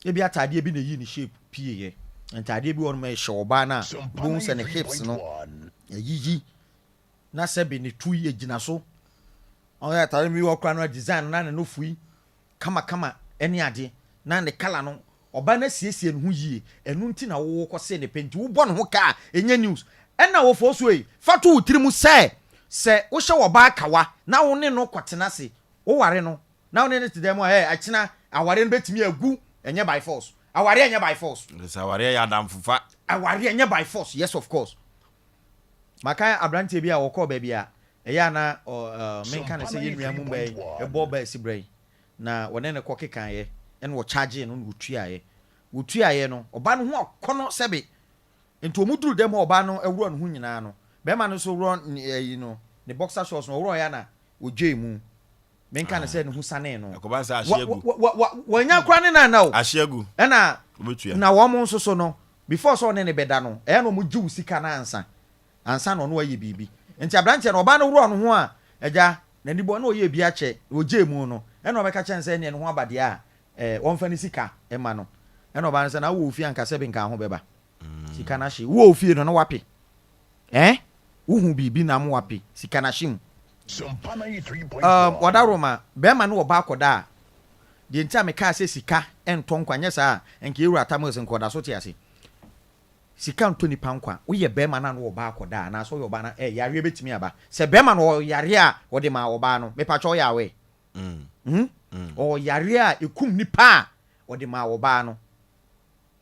S2: Ebi ataadeɛ bi na ɛyi ne shape pieeɛ. Ntaadeɛ bi wɔ no ma ɛhyɛ ɔbaa no a, wobɛhu sɛ ne hips no ayiyi na sɛbe ne to yi agyina so. Ɔyɛ ataadeɛ bi wɔ koraa no a design no na ne nofo yi kamakama ne ade na ne colour no ɔbaa no asiesie ne ho yie ɛno nti na wo kɔ see ne pɛ nti wo bɔ ne ho ka a ɛnyɛ news ɛna wɔ fɔɔ ei fa to wo tiri mu sɛ sɛ wo hyɛ ɔbaa kawa na wo ne no kɔ tena ase wo ware no na wo ne no te dan mu a ɛɛ akyena awareɛ no bɛtumi agu ɛnyɛ by force awareɛ nyɛ by force.
S6: Sɛ awareɛ yɛ adamfofa.
S2: Awareɛ nyɛ by force yes of course Makae abranteɛ bi a ɔkɔɔ baabi a ɛyɛ a na menka no sɛ yɛn nua mu mmaa yi bɔ baa siberɛ yi na wɔne no kɔ kekaeɛ ɛna wɔkyagee no na wɔtuaeɛ. Wɔtuaeɛ no ɔbaa no ho akɔnɔ sɛbe nti wɔn duru dɛm hɔ ɔbaa no worɔ ne ho nyinaa no bɛrima no nso worɔ ne ayi no ne boxer shorts no ɔworɔeɛ a na ɔgyee mu. Menka no sɛ ne ho sanee no.
S6: Ɛkɔba sɛ ahye agu.
S2: Wa wa wa wɔanya koraa ne no anna o.
S6: Ahye agu.
S2: Ɛna
S6: Wobɛtua.
S2: na wɔn nso so no before sɛ ɔne no bɛda no ɛyɛ na wɔn gye wo sika no ansa ansa na ɔno ayɛ biribi. Nti abranteɛ no ɔbaa no worɔɔ ne ho a agya n'ani bɔ na ɔyɛɛ bi akyɛ na ɔgyee mu no ɛna ɔbɛka kyerɛ no sɛ ɛneɛ ne ho aba deɛ a ɛɛ wɔmfa ne sika mma no. Ɛna ɔbaa no sɛ na wowɔ ofie anka sɛbe nka ho bɛba. Sika no ahye. Wowɔ ofie no na woape. Eh? Wohu biribi na mo ape sika no ahye mu. Um, Wadaroma, bɛrima ne ɔbaa kɔda a, deɛ nti a mekaa sɛ sika ntɔ nkwa, nyɛ saa a, nka yɛwura Atta Mills nka ɔda so te ase. Sika ntɔ nipa nkwa. Woyɛ bɛrima na ne ɔbaa kɔda a, anaasɛ woyɛ ɔbaa na, eh, yareɛ bɛtumi aba. Sɛ bɛrima no ɔyare a, ɔde maa ɔbaa no. Mepakyɛ woyɛ aware? Hmm? Ɔyare a ɛkum nipa a, ɔde maa ɔbaa no.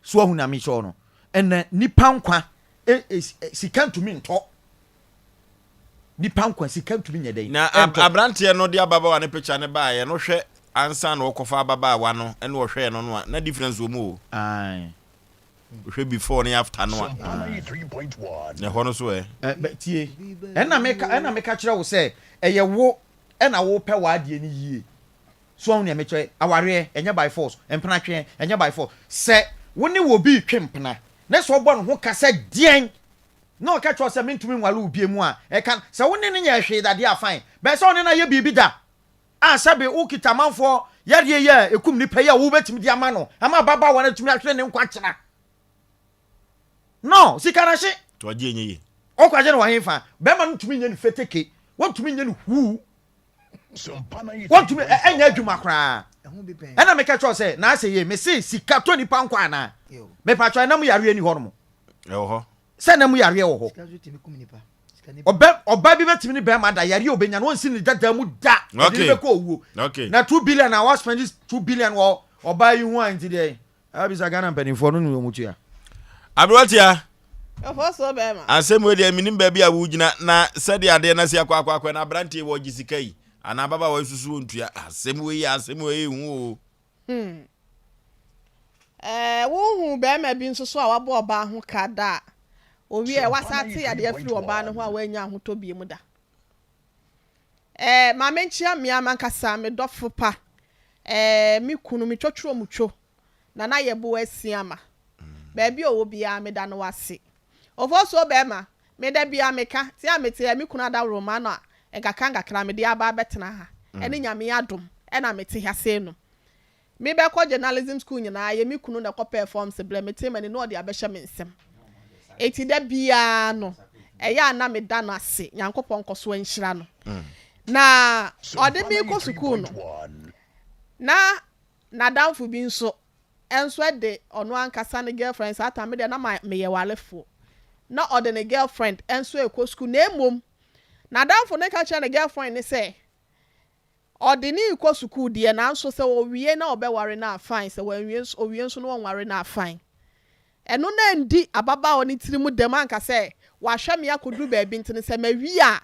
S2: So wahu nea mekyerɛ wo no? Ɛnna nipa nkwa e, e, sika ntumi ntɔ. Nipa nkwa sika ntumi nyɛ dɛn?
S6: Na
S2: Ɛntɔ.
S6: aberanteɛ no de ababaawa no picture no baeɛ no hwɛ ansa na ɔkɔfa ababaawa no ɛna ɔhwɛɛ no no a na difference wɔ mu o.
S2: Ae.
S6: Wohwɛ before ne after no a.
S2: Ae.
S6: Na ɛhɔ no so ɛ?
S2: Ɛ, bɛ, tie. Ɛna meka, ɛna meka kyerɛ wo sɛ ɛyɛ wo ɛna wopɛ w'adeɛ no yie. So wahu nea mekyerɛ? Awareɛ, ɛnyɛ by force. Mpenatweɛ, ɛnyɛ by force. Sɛ wo ne obi retwe mpena, na sɛ ɔbɔ ne ho ka sɛ deɛn, na ɔka kyerɛ wo sɛ mentumi nware wo bio mu a, ɛka, sɛ wo ne no nyɛɛ hwee da deɛ a, fine. But sɛ wo ne no ayɛ biribi da, a sɛbe wokita amanfoɔ yareɛ yi a ɛkum nnipa yi a wobɛtumi de ama no, ama ababaawa no atumi ahwere ne nkwa kyena. No, sika no ahye.
S6: To agye ɛnyɛ yie.
S2: Ɔkɔgye no wɔ hefa? Bɛrima no ntumi nyɛ no feteke, wɔntumi nyɛ no huu, wɔntumi ɛnyɛ adwuma koraa. Ɛna meka kyerɛ sɛ na asɛ yie mese sika tɔ nipa nkwa anaa? Mepatwa ɛnam yareɛ ni hɔ nom.
S6: Ɛwɔ hɔ.
S2: Sɛ ɛnam yareɛ wɔ hɔ. Ɔbɛ ɔbaa bi bɛtumi ne bɛrima da yareɛ ɔbɛnya no ɔnsi ne dada mu da. Ɛde ne bɛkɔ owuo. Na 2 billion a waspend 2 billion wɔ ɔbaa yi ho a nti deɛ. Abisa Ghana mpanimfoɔ no ne wɔn tua.
S6: Aberanteɛ.
S3: Ɔfɔ so bɛrima.
S6: Asɛm wei deɛ menim baabi a wogyina na sɛdeɛ adeɛ no asi akɔ akɔ akɔ na aberanteɛ wɔ gye sika yi anaa ababaawa yi susu wɔntua asɛm wei yɛ asɛm wei ɛhu o.
S3: Hmm. Ɛɛ wohu bɛrima bi nso so a wabɔ ɔbaa ho ka da a owie a wasa ate yadeɛ afiri ɔbaa no ho a wannya ahotɔ bie mu da. Ɛɛ ma menkyea mmea mankasa me dɔfo pa ɛɛ me kunu me twotworo mu two Nana Yeboah Asiamah. Baabi a ɔwɔ biara meda no ase. Ofosuo barima, me da biara meka, te a mete ha, me kunu adaworoma no a nkakra nkakra mede aba abɛtena ha, ɛne Nyame adom na mete ha sei no. Me bɛkɔ journalism school nyinaa ɛyɛ me kunu na ɛkɔpɛɛ forms brɛ me, tee m'ani na ɔde abɛhyɛ me nsam. Enti da biara no ɛyɛ a na meda no ase, Nyankopɔn nkɔso nhyira no. Na ɔde me rekɔ sukuu no, na N'adamfo bi nso nso de ɔno ankasa ne girlfriend, saa time me deɛ na meyɛ warefoɔ, na ɔde ne girlfriend nso rekɔ sukuu na mmom n'adamfo no ka kyerɛɛ ne girlfriend no sɛ ɔde no rekɔ sukuu deɛ nanso sɛ ɔwie na ɔbɛware no a fine, sɛ wanwie nso ɔwie nso na ɔnware no a fine. Ɛno na andi ababaawa no tirim dɛm anka sɛ wahwɛ me akɔduru baabi nti no sɛ mawie a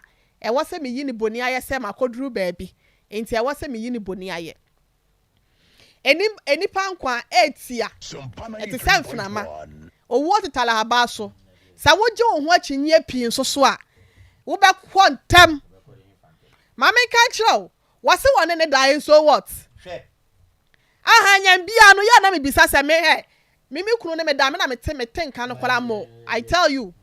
S3: ɛwɔ sɛ meyi ne boni ayɛ sɛ makɔduru baabi nti ɛwɔ sɛ meyi ne boni ayɛ. Anim, nnipa nkwa retia. Ɛte sɛ mframa. Owuo tetare ahaban so. Sɛ wogye wo ho akyinnyeɛ pii nso so a, wobɛkɔ ntɛm. Ma menka nkyerɛ wo, wɔse wɔne no daeɛ nso what? Aha, nyɛ biara no, yɛ a na mebisa sɛ me hɛ, me me kunu ne me da, me na mete mete nka no koraa mo, I tell you.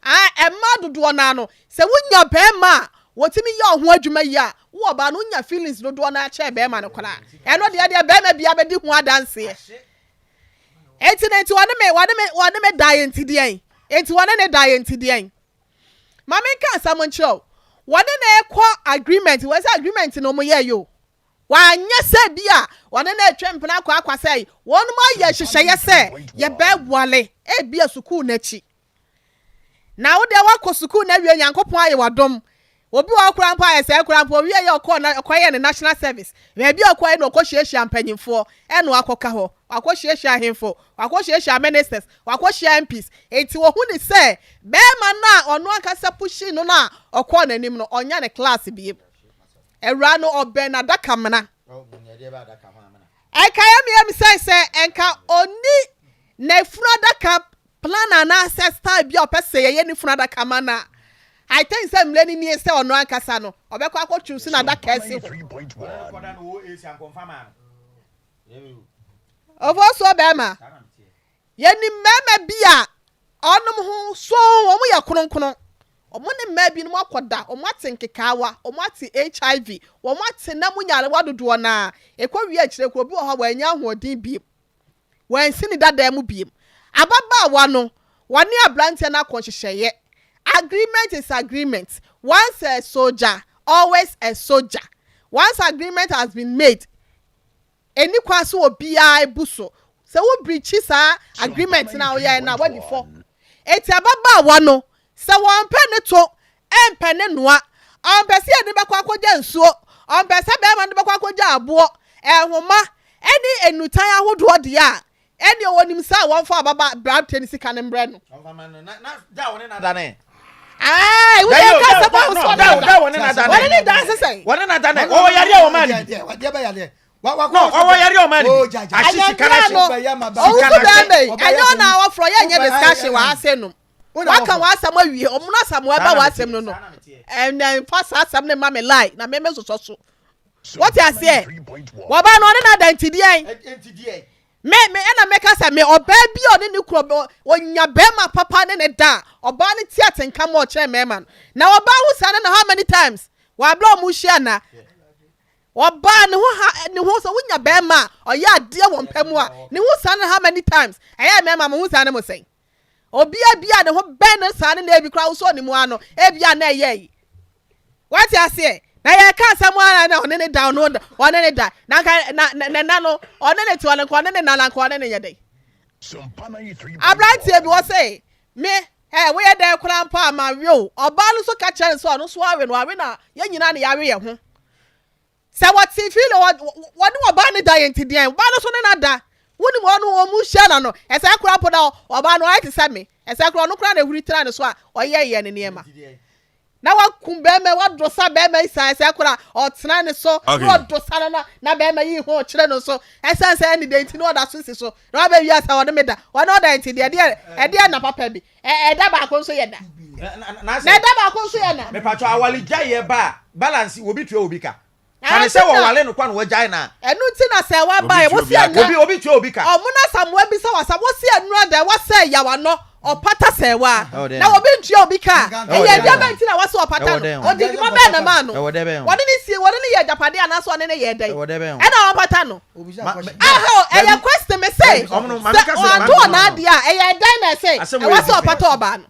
S3: Ae, mmaa dodoɔ no ara no, sɛ wonya barima a wɔtumi yɛ wo ho adwuma yie a, wo ɔbaa no wonya feelings dodoɔ no ara kyɛn barima no koraa. Ɛno deɛ deɛ barima biara bɛdi ho adanseɛ. Enti no nti wɔne me wɔne me wɔne me daeɛ nti deɛn? Enti wɔne ne daeɛ nti deɛn? Ma menka asɛm nkyerɛ wo. Wɔne no rekɔ agreement, wɔ sɛ agreement no wɔn yɛeɛ o. Wanyɛ sɛ bi a wɔne no retwe mpena akɔ akɔ sɛ wɔn ayɛ nhyehyɛeɛ sɛ yɛbɛwale ebia sukuu no akyi. Na wo deɛ woakɔ sukuu no awie Nyankopɔn ayɛ w'adom. Obi wɔ hɔ koraa mpo a ɛsɛe koraa mpo owie yɛ ɔkɔɔ na ɔkɔyɛɛ ne national service. Baabi a ɔkɔeɛ na ɔkɔhyiahyia mpanyinfoɔ ɛna wakɔka hɔ. Wakɔhyiahyia ahemfo, wakɔhyiahyia ministers, wakɔhyia MPs. Enti wɔhu ne sɛ bɛrima no a ɔno ankasa pushii no no a ɔkɔɔ n'anim no ɔnyɛ ne class biem. Awuraa no ɔbɛn n'adakamena. Ɛnka yɛ me yam sɛ sɛ ɛnka ɔnni n'afunu adaka Plan anaasɛ style bi a ɔpɛ sɛ yɛyɛ ne funu adaka ma no a, I think sɛ mmerɛ no nie sɛ ɔno ankasa no ɔbɛkɔ akɔ choose n'adaka asi hɔ. Ofosuo bɛrima, yɛnim mmarima bi a ɔnom ho soo, wɔn yɛ kronkron, wɔn ne mmaa binom akɔda, wɔn ate nkekaawa, wɔn ate HIV, wɔn ate nna mu nyarewa dodoɔ no ara, ɛkɔ wie akyire koraa obi wɔ hɔ a wannya ahoɔden bio. Wansi ne dadaa mu bio. Ababaawa no, wɔne aberanteɛ no akɔ nhyehyɛeɛ. Agreement is agreement. Once a soldier, always a soldier. Once agreement has been made, ɛnni kwan sɛ obiara bu so. Sɛ wo breachi saa agreement no a woyɛeɛ no a, woadi fɔ. Enti ababaawa no, Sɛ wɔmpɛ ne to, ɛmpɛ ne noa. Ɔmpɛ sɛ yɛde no bɛkɔ akɔgya nsuo. Ɔmpɛ sɛ barima no de bɛkɔ akɔgya aboɔ, nhoma, ne nnutan ahodoɔ deɛ a, ɛnneɛ ɔnim sɛ wɔmfa ababa aberanteɛ no sika no mmrɛ no. Ae, wo deɛ nka asɛm a wo sɛ ɔne ne da. Wɔne ne da ase sɛn?
S2: Wɔne ne da nɛ, ɔwɔ yareɛ a wɔmaa no bi. No, ɔwɔ yareɛ a ɔmaa no bi. Ahye sika no ahye.
S3: Ɔwusu bɛrima yi, ɛnyɛ ɔna a wɔfrɔ yɛnyɛ discussion wɔ ha se nom. Waka w'asɛm awie, ɔmono Asamoah ɛba w'asɛm no no, ɛnɛ nfa saa asɛm no mma me lie na me me sosɔ so. Wote aseɛ? Wɔbaa no ɔne no ada nti deɛn? Me me ɛna meka sɛ me ɔbaa bi a ɔne ne kuro ɔnya bɛrima papa ne ne da a ɔbaa no ti atenka ma ɔkyɛn mmarima no. Na ɔbaa ho saa no na how many times? Wɔabrɛ ɔmo hyia na ɔbaa ne ho ha ne ho sɛ wonya bɛrima a ɔyɛ adeɛ wɔ mpa mu a ne ho saa no how many times? Ɛyɛ mmarima mo ho saa no mo sɛn? Obia bi a ne ho bɛn no saa no na ebi koraa wosɔɔ ne mu ara no, ebia na ɛyɛ yi. Wate aseɛ? Na yɛka asɛm ara na ɔne ne da, ɔno ɔne ne da. Na nka na na na no ɔne ne te ɔne nka ɔne ne na na nka ɔne ne yɛ dɛn? Aberanteɛ bi wɔ sɛ me ɛ woyɛ dɛn koraa mpo a ma we o. Ɔbaa no nso ka kyerɛ no sɛ ɔno nso awe no, awe na yɛn nyinaa na yɛawe yɛn ho. Sɛ wɔte fii no wɔne ɔbaa no da yɛ nti deɛn ɔbaa no so ne no ada wonim ɔno wɔn mu hyia na no ɛsɛ koraa mpo na ɔbaa no ayɛ te sɛ me ɛsɛ koraa ɔno koraa na ehuri tra ne so a ɔyɛ yɛ ne nneɛma na wakum bɛrima wadosa bɛrima yi saa ɛsɛ koraa ɔtena ne so na ɔdosa no na na bɛrima yi ho kyerɛ no so ɛsɛn sɛ ɛne deɛ nti na ɔda so si so na wabɛ wia sɛ ɔne me da ɔne ɔda nti deɛ ɛdeɛ ɛdeɛ na papa bi ɛda baako nso yɛ da na ɛda baako nso yɛ na.
S2: Mepatwɔ awale gyaeɛ ba a balance obi tua obi ka fa ne sɛ wɔwale no kwa na wɔgyae no a.
S3: Ɛno nti na sɛ waba ɛ wosi ɛnura
S2: obi obi tua obi ka.
S3: Ɔmo na Samoa bisa wasa wosi ɛnura dɛ wasɛ yaw anɔ ɔpata sɛ wa na obi ntua obi ka a ɛyɛ ɛdeɛ bɛn nti na wase ɔpata no ɔdi dwuma bɛn na maa no wɔne ne sie wɔne ne yɛ agyapadeɛ anaasɛ ɔne ne yɛ dɛn ɛna ɔpata no. Aha o, ɛyɛ question me se, sɛ ɔanto ɔnaadeɛ a, ɛyɛ ɛdɛn na ɛse ɛwɔ sɛ ɔpata ɔbaa no?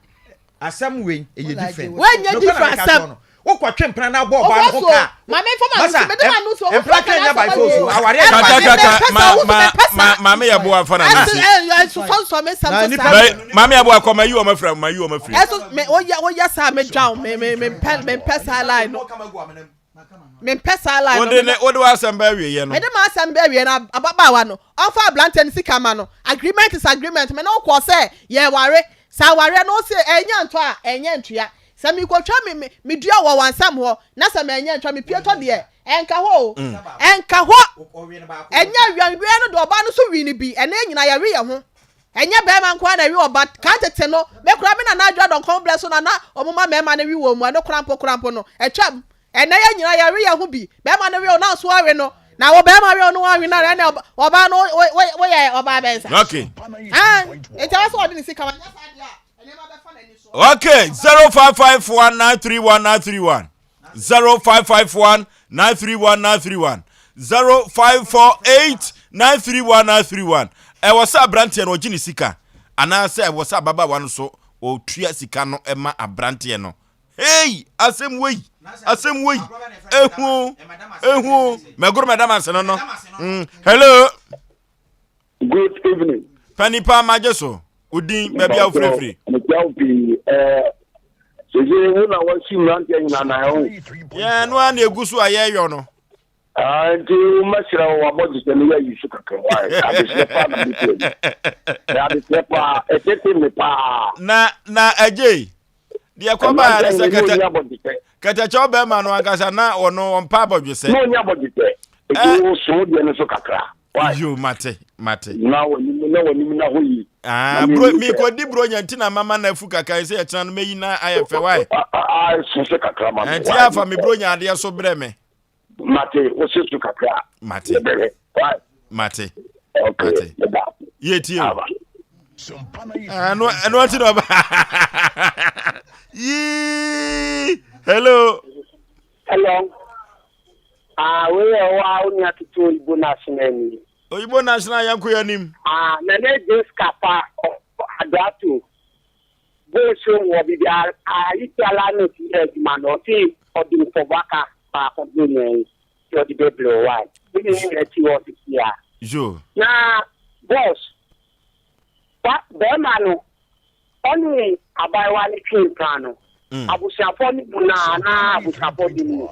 S2: Asɛm wei ɛyɛ different.
S3: Wei nyɛ different asɛm.
S2: Wokɔtwe mpena na abɔ ɔbaa no ho ka.
S3: Maame nfa ma nusu, mede ma nusu, ɔmo
S2: mpena twɛn nyɛ by force o, awareɛ
S6: nyɛ by force. Ma ma ma maame yɛ boa nfa na nusu.
S3: Ɛso sɔnsɔn me nsɛm so saa.
S6: Maame yɛ boa kɔ ma yi wɔn afiri ma yi wɔn afiri.
S3: Ɛso me oyɛ oyɛ saa me dwa me me me mpɛ me mpɛ saa line no. Mempɛ saa line no.
S6: Wode ne wode w'asɛm bɛ awieɛ no.
S3: Mede m'asɛm bɛ awieɛ no ababaawa no ɔmfa abranteɛ no sika ma no agreement is agreement me ne wo kɔɔ sɛ yɛware sɛ awareɛ no wose ɛnyɛ ntɔ a ɛnyɛ ntua sɛ mekɔtwa me me me dua wɔ wansam hɔ na sɛ manyɛ ntwa mepie tɔ deɛ ɛnka hɔ o ɛnka hɔ ɛnyɛ awia wia no deɛ ɔbaa no so wi no bi ɛnɛ nyina yɛwe yɛ ho ɛnyɛ bɛrima nko ara na ɛwe ɔba kan tete no me koraa me nana adwa dɔnkɔn brɛ so na na ɔmo ma mmarima no we wɔn mu ɛno koraa mpo koraa mpo no atwam Ɛnɛ yɛn nyinaa yɛwe yɛn ho bi. Bɛrima no we wo na nso awe no. Na wo bɛrima we wo no wanwe no ɛnɛ ɔbaa no woyɛ ɔbaa bɛn sa.
S6: Okay.
S3: Ah, nti ɛwɔ sɛ ɔde ne sika ma nyɛ saa deɛ a nneɛma bɛfa n'ani so.
S6: Okay, 0551 931 931 0551 931 931 0548 931 931 ɛwɔ sɛ aberanteɛ no ɔgye ne sika anaasɛ ɛwɔ sɛ ababaawa no so ɔtua sika no ma aberanteɛ no Hey, asɛm wei, asɛm wei, ehu, ehu, mɛgoro mɛda ma ase no no. Hello.
S8: Good evening.
S6: Panipa magye so, odin baabi a wofirifiri.
S8: Mekyia wo pii. Ɛɛ, sese wo na wasi mmeranteɛ nyinaa na ɛho.
S6: Yɛn no ara na egu so a yɛyɔ no.
S8: Ah, nti mɛsrɛ wo wabɔdwesɛ no yɛ so kakra wae adeserɛ paa na metie no ɛ adeserɛ paa ɛtete me paa
S6: na na agye deɛ kɔbaa ne sɛ kɛtɛ kɛtɛkyɛw bɛrima no ankasa na ɔno ɔmpa abɔdwesɛ
S8: na ɔnya abɔdwesɛ ɛti wo so deɛ no so kakra
S6: yo mate mate
S8: na w'anim na w'anim na hɔ yi
S6: ah bro mi kɔ di bro nya nti na mama na afu kakra sɛ yɛkyena no mɛyi na ayɛ fɛ wae
S8: ah so sɛ kakra ma
S6: me nti afa me bro nya adeɛ so brɛ me
S8: Mate, wo se so kakra.
S6: Mate.
S8: Yɛbɛhwɛ. Why?
S6: Mate.
S8: Okay.
S6: Mate.
S8: Meda.
S6: Yɛ tie o. Ɛno ɛno ati na ɔba. Yii. Hello.
S7: Hello. Ah, wei yɛ wa wo nua tete Oyibo National ni.
S6: Oyibo National yɛn ko yɛn nim.
S7: Ah, na ne Jessica pa Adoato. Bosuo mu wɔ biribi a Ayitiala no ti yɛ adwuma no ɔse ɔde mpɔboa ka baako de nea yi nti ɔde bɛbrɛ wo why me ne ne ti hɔ sisi a.
S6: Yo.
S7: Na boss ba bɛrima no ɔne abaayewa no twe mpena no abusuafoɔ no bu no anaa abusuafoɔ nim no.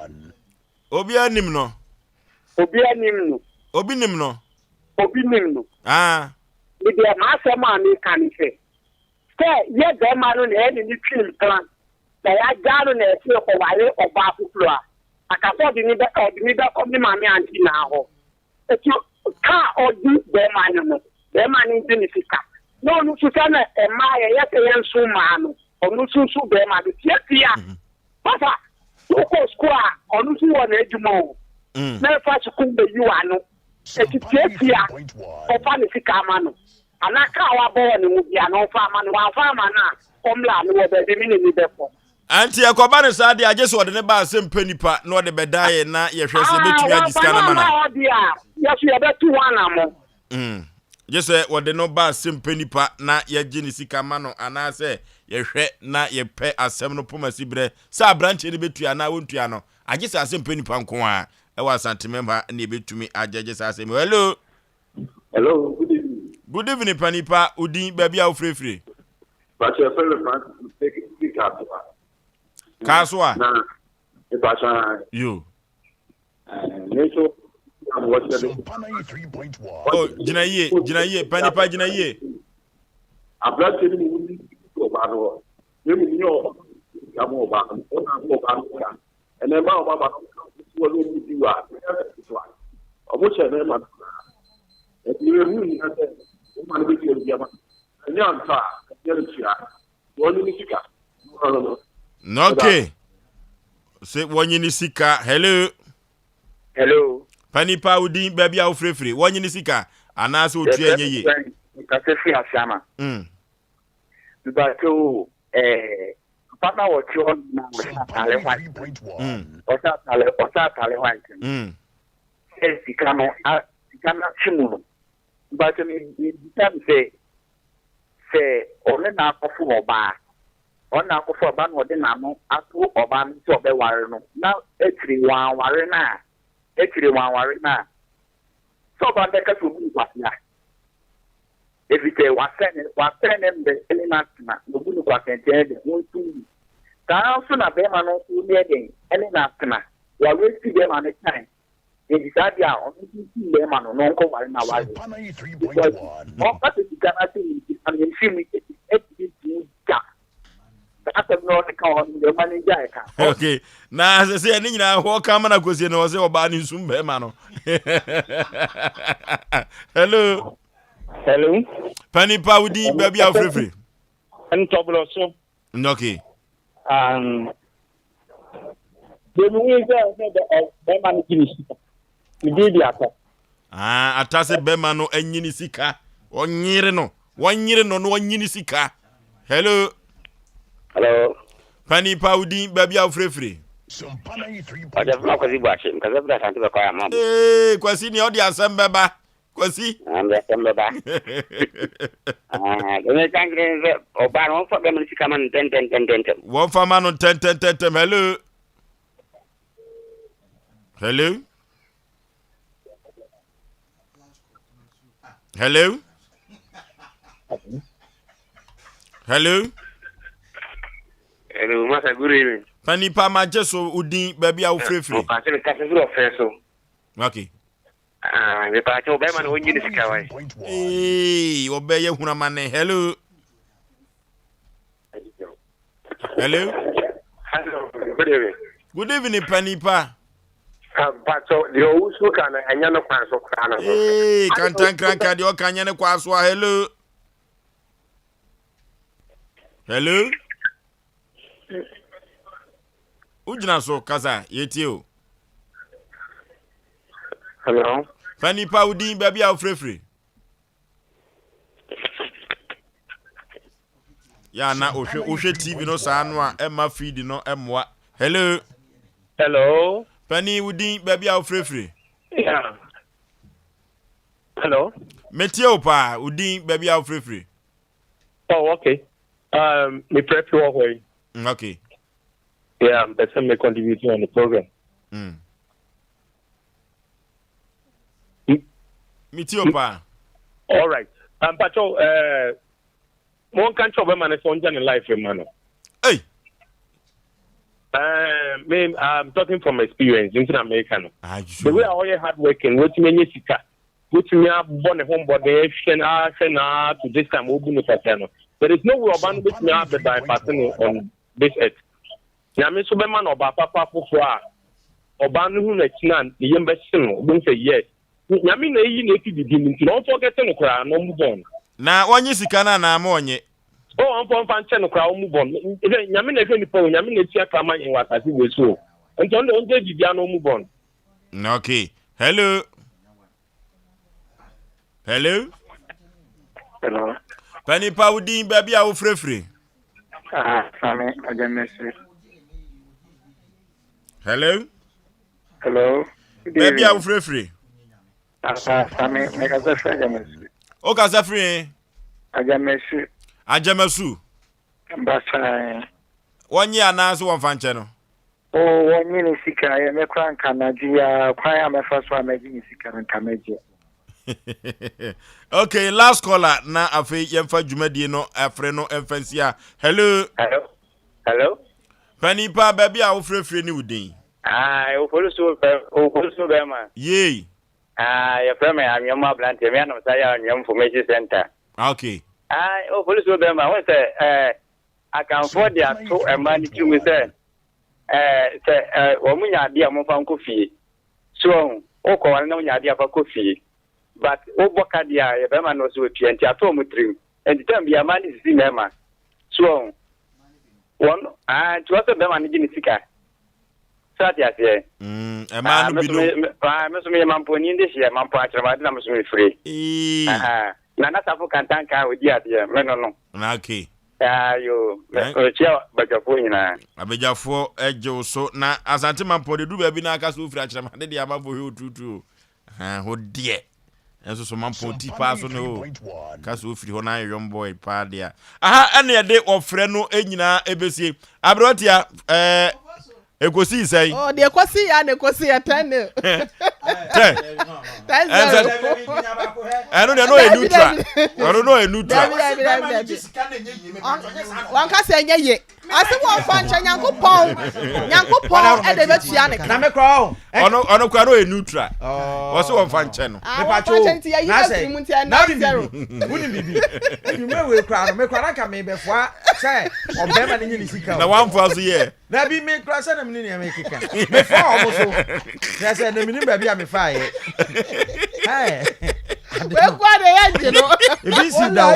S6: Obiara nim no.
S7: Obiara nim no.
S6: Obi nim no.
S7: Obi nim no.
S6: Ah.
S7: Me deɛ m'asɛm a meka ne sɛ Sɛ yɛ bɛɛma no na yɛne no twi mpena na yɛagyaa no na yɛse yɛkɔware ɔbaa foforɔ a, anka sɛ ɔde ne bɛ ɔde me bɛkɔ me maame aunty naa hɔ. Nti ka a ɔdi bɛɛma no no, bɛɛma no ngye ne sika. Na ɔno nso sɛ na mmaa yɛyɛ sɛ yɛnso mmaa no, ɔno nso nso bɛɛma no. Tiatia! Papa, wokɔ sukuu a, ɔno nso wɔ n'adwuma o. Na ɛfa sukuu bɛyi w'ano. Eti tiatia ɔfa ne sika ama no anaa kaa a wabɔ wɔ ne ho bia no ɔmfa ama no wamfa ama no a ɔmmra mewɔ baabi me ne no bɛkɔ.
S6: Ɛnti ɛkɔba no saa deɛ agye sɛ ɔde ne ba asɛ mpɛ nipa na ɔde bɛdan yɛn na yɛhwɛ sɛ yɛbɛtumi agye sika no ama no a.
S7: Wamfa no amma hɔ deɛ a yɛso yɛbɛto ho anamɔ.
S6: Mm. Gye sɛ wɔde no ba asɛmpɛ nipa na yɛgye ne sika ma no anaasɛ yɛhwɛ na yɛpɛ asɛm no poma siberɛ sɛ aberanteɛ no bɛtua anaa wɔntua no. Agye sɛ asɛmpɛ nipa nko ara ɛwɔ Asantemam ha na yɛbɛtumi agyɛgye saa asɛm yi. Hello.
S8: Hello, good evening.
S6: Good evening, panipa. Udin, baabi a wofirefire.
S8: Pakyɛ fɛ me Francis fi Kasoa.
S6: Kasoa?
S8: Na, mepakyɛ.
S6: Yo.
S8: Me nso,
S6: Oh, gyina yie, gyina yie, panipa gyina yie.
S8: Aberanteɛ no mu ni ɔbaa no hɔ. Na mmom nyɛ ɔbaa no ɔbaa no, ɔna ɔbaa no ka. Ɛnɛ mmaa a wɔaba no, wɔn ne wɔn di wa, ɛnyɛ asɛm ketewa. Wɔhyɛ mmarima no koraa. Ɛnti ɛho nhia sɛ mmarima no bɛtua bi ama no. Ɛnyɛ antɔ a, ɛnyɛ no tua. Wɔnye ne sika. No, no,
S6: no. Okay. Sɛ wɔnye ne sika. Hello.
S18: Hello.
S6: Panipa wo din baabi a wofirefiri. Wɔnye ne sika anaasɛ otua nyɛ yie.
S18: Mekasa firi Asiama. Mepakyɛw o, eh, papa no a ɔte hɔ no na ɔhyɛ ataare white. Ɔhyɛ ataare ɔhyɛ ataare white no. Sɛ sika no a sika no akye mu no. Mepakyɛw me mebisa no sɛ sɛ ɔne no akɔfo ɔbaa, ɔne no akɔfo ɔbaa na ɔde n'ano ato ɔbaa no sɛ ɔbɛware no na akyire wanware no a, akyire wanware no a, sɛ ɔbaa no bɛka sɛ obu no kwasea. Efisɛ wasɛe ne wasɛe ne mmerɛ ne n'atena, na obu no kwasɛntɛn dɛ, ɔnsom bi. Saa ara nso na barima no nso yɛ dɛn ne n'atena, wawaste barima no time, enti saa deɛ a ɔno nso nsim barima no na ɔnkɔware n'awareɛ. Because ɔka sɛ sika no ase ne nti, amemfiri mu ɛtumi ntumi da. Saa asɛm no ɔkeka wɔ hɔ no deɛ ɔma no gyae ka.
S6: Okay, na sɛ sɛ ɛne nyinaa hɔ ka ma na kɔsie no ɔsɛ ɔbaa no nsum bɛrima no. Hello.
S18: Hello.
S6: Panipa wo din baabi a wofirifiri.
S18: Ntɔborɔ so.
S6: Okay.
S18: Um, deɛ mehu sɛ sɛ bɛrima no gye ne sika. Ne din de ata.
S6: Ah, ata sɛ bɛrima no anyi ne sika. Ɔnyere no. Wɔnyere no na ɔnyi ne sika. Hello.
S18: Hello.
S6: Panipa wo din baabi a wofirifiri.
S18: Ɔjɛ fún Kwasi Buakye, nkasa firi Asante bɛkɔ ayɛ ama.
S6: Ee, Kwasi nea ɔde asɛm bɛba. Kwasi.
S18: Ah, mede asɛm bɛba. Ah, deɛ meka nkyerɛ ne sɛ ɔbaa no wɔmfa bɛma no sika ma no ntɛntɛntɛntɛm.
S6: Wɔmfa ma no ntɛntɛntɛntɛm. Hello. Hello. Hello. Hello.
S18: Hello, Masa, good evening.
S6: Panipa magye so wo din baabi a wofirefiri.
S18: Ɔpase me kasa firi ɔfɛ so.
S6: Okay.
S18: Ah, mepaakyɛw bɛrima no ɔnyi ne sika wae.
S6: Ee, ɔbɛyɛ hunamane. Hello. Hello.
S8: Hello, good evening.
S6: Good evening, panipa.
S8: Mpatsɔ deɛ ɔwusu ka no ɛnyɛ no kwan so koraa no.
S6: Ee, kantankranka deɛ ɔka nyɛ ne kwan so a. Hello. Hello. Wogyina so kasa yɛtie o.
S8: Hello.
S6: Fa nipa wo din baabi a wofirefiri. Yɛ na wohwɛ wohwɛ TV no saa no a ɛma feed no ɛmmoa. Hello.
S18: Hello.
S6: Pani wo din baabi a wofirefiri.
S18: Yeah. Hello.
S6: Metie wo paa wo din baabi a wofirefiri.
S18: Oh, okay. Um, me prep wɔ hɔ yi.
S6: Okay.
S18: Yeah, mpɛ sɛ me contribute on the program.
S6: Me tie o paa.
S18: All right. Um, Pacho, uh, mo nka nkyɛn ɔbɛma no sɛ ɔngya ne life ma no.
S6: Hey.
S18: Uh, me, I'm talking from experience. Nti na meka no. The way a ɔyɛ hard working, wotumi nye sika. Wotumi abɔ ne ho mbɔden ahwɛ no ahwɛ no ara to this time obu no kwasea no. There is no way ɔba no betumi abɛ bypass no on this earth. Nyame nso bɛma no ɔbaa papa foforɔ a ɔbaa no hu n'akyi no a ne yam bɛhye no, ɔbɛhu sɛ yes, Nyame na ayi no afi biribi mu nti no ɔnfɔgɛte no koraa na ɔmove on.
S6: Na ɔnye sika no anaa ma ɔnye?
S18: Oh ɔmfa ɔmfa nkyɛ no koraa ɔmove on. Hwɛ Nyame na ɛhwɛ nipa o, Nyame na atua ka ama yɛn wɔ asase wei so o. Nti ɔno deɛ ɔngyae biribiara na ɔmove on.
S6: Okay. Hello. Hello.
S8: Hello.
S6: Panipa wo din baabi a wofirefiri.
S8: Ah, Sami Ajamesi.
S6: Hello.
S8: Hello.
S6: Baabi a wofirefiri.
S8: Ah, Sami, mekasa firi Ajamesi.
S6: Wokasa firi he?
S8: Agyamasu.
S6: Agyamasu.
S8: Basaa.
S6: Wɔnye anaa so wɔmfa nkyɛ no?
S8: Oh, wɔnye ne sika. Ɛyɛ me koraa nka anadwo yi ara, kwan a mɛfa so a mɛgye ne sika no, nka mɛgye.
S6: Okay, last caller na afei yɛmfa dwumadie no afrɛ no mfa nsi a. Hello.
S19: Hello. Hello.
S6: Panin paa, baabi a wofrɛfrɛ ne wo din?
S19: Ah, Ofosu Ofosu bɛrima.
S6: Yei.
S19: Ah, yɛfrɛ me Anwea mu aberanteɛ, me anam saa yɛ Anwea Information Center.
S6: Ah, okay.
S19: Ah, Ofosu bɛrima, wo sɛ eh, Akanfoɔ de ato mmaa no tirim sɛ eh, sɛ eh, wɔn nya adeɛ a wɔmfa nkɔ fie. So ɔho, wokɔ wɔn na wonya adeɛ a fa kɔ fie. But wobɔ ka deɛ a, yɛ bɛrima na ɔsɛ otua, nti ato wɔn tirim. Nti tam biara mmaa no sisi mmarima. So ɔho, wɔn, ah, nti wɔsɛ bɛrima no gye ne sika. So ate aseɛ?
S6: Mm, ɛmaa no binom.
S19: Ah, me nso meyɛ mampɔni de hyeɛ, mampɔ akyerɛmade na me nso mefiri. Nana Safo Kantanka a ɔdi adeɛ, me no no.
S6: Na okay.
S19: Ayo, mekyia badwafoɔ nyinaa.
S6: Abadwafoɔ gye wo so. Na Asante Mampɔn de duru baabi na aka sɛ wofiri akyerɛmade deɛ amanfoɔ hwɛ wo tuutuu o. Hɔ deɛ. Nso so mampɔn ti paa so ne o. Ka sɛ wofiri hɔ na ayɛ young boy paa deɛ a. Aha ɛne ɛde ɔfrɛ no nyinaa ɛbɛsie. Aberewatia ɛɛ ɛkɔsii sɛn?
S3: Oh, deɛ ɛkɔsi yɛ na ɛkɔsi yɛ 10 nil.
S6: 10.
S3: 10 0.
S6: Ɛno deɛ no ɔyɛ neutral. Ɔno no ɔyɛ neutral.
S3: Wanka sɛ ɛnyɛ ye. Ase wɔn fa nkyɛn Nyankopɔn Nyankopɔn ɛde bɛtua ne ka.
S2: Na me kura o.
S6: Ɔno ɔno kura no ɔyɛ neutral. Ɔsɛ wɔn fa nkyɛn no.
S3: Ah wɔn fa nkyɛn nti yɛyi afiri mu nti ɛnna zero.
S2: Wuni bibi. Enyimire wei kura no me kura nanka me bɛ foa sɛ ɔbɛrima ne nye ne sika o.
S6: Na wɔn fa so yɛ.
S2: Dabi me kura sɛ na me ni nea me keka. Me fa ɔmo so. Kyerɛ sɛ na me ni baabi a me fa yɛ.
S3: Wekua de yɛ ngye no.
S2: Ebi nsi da o.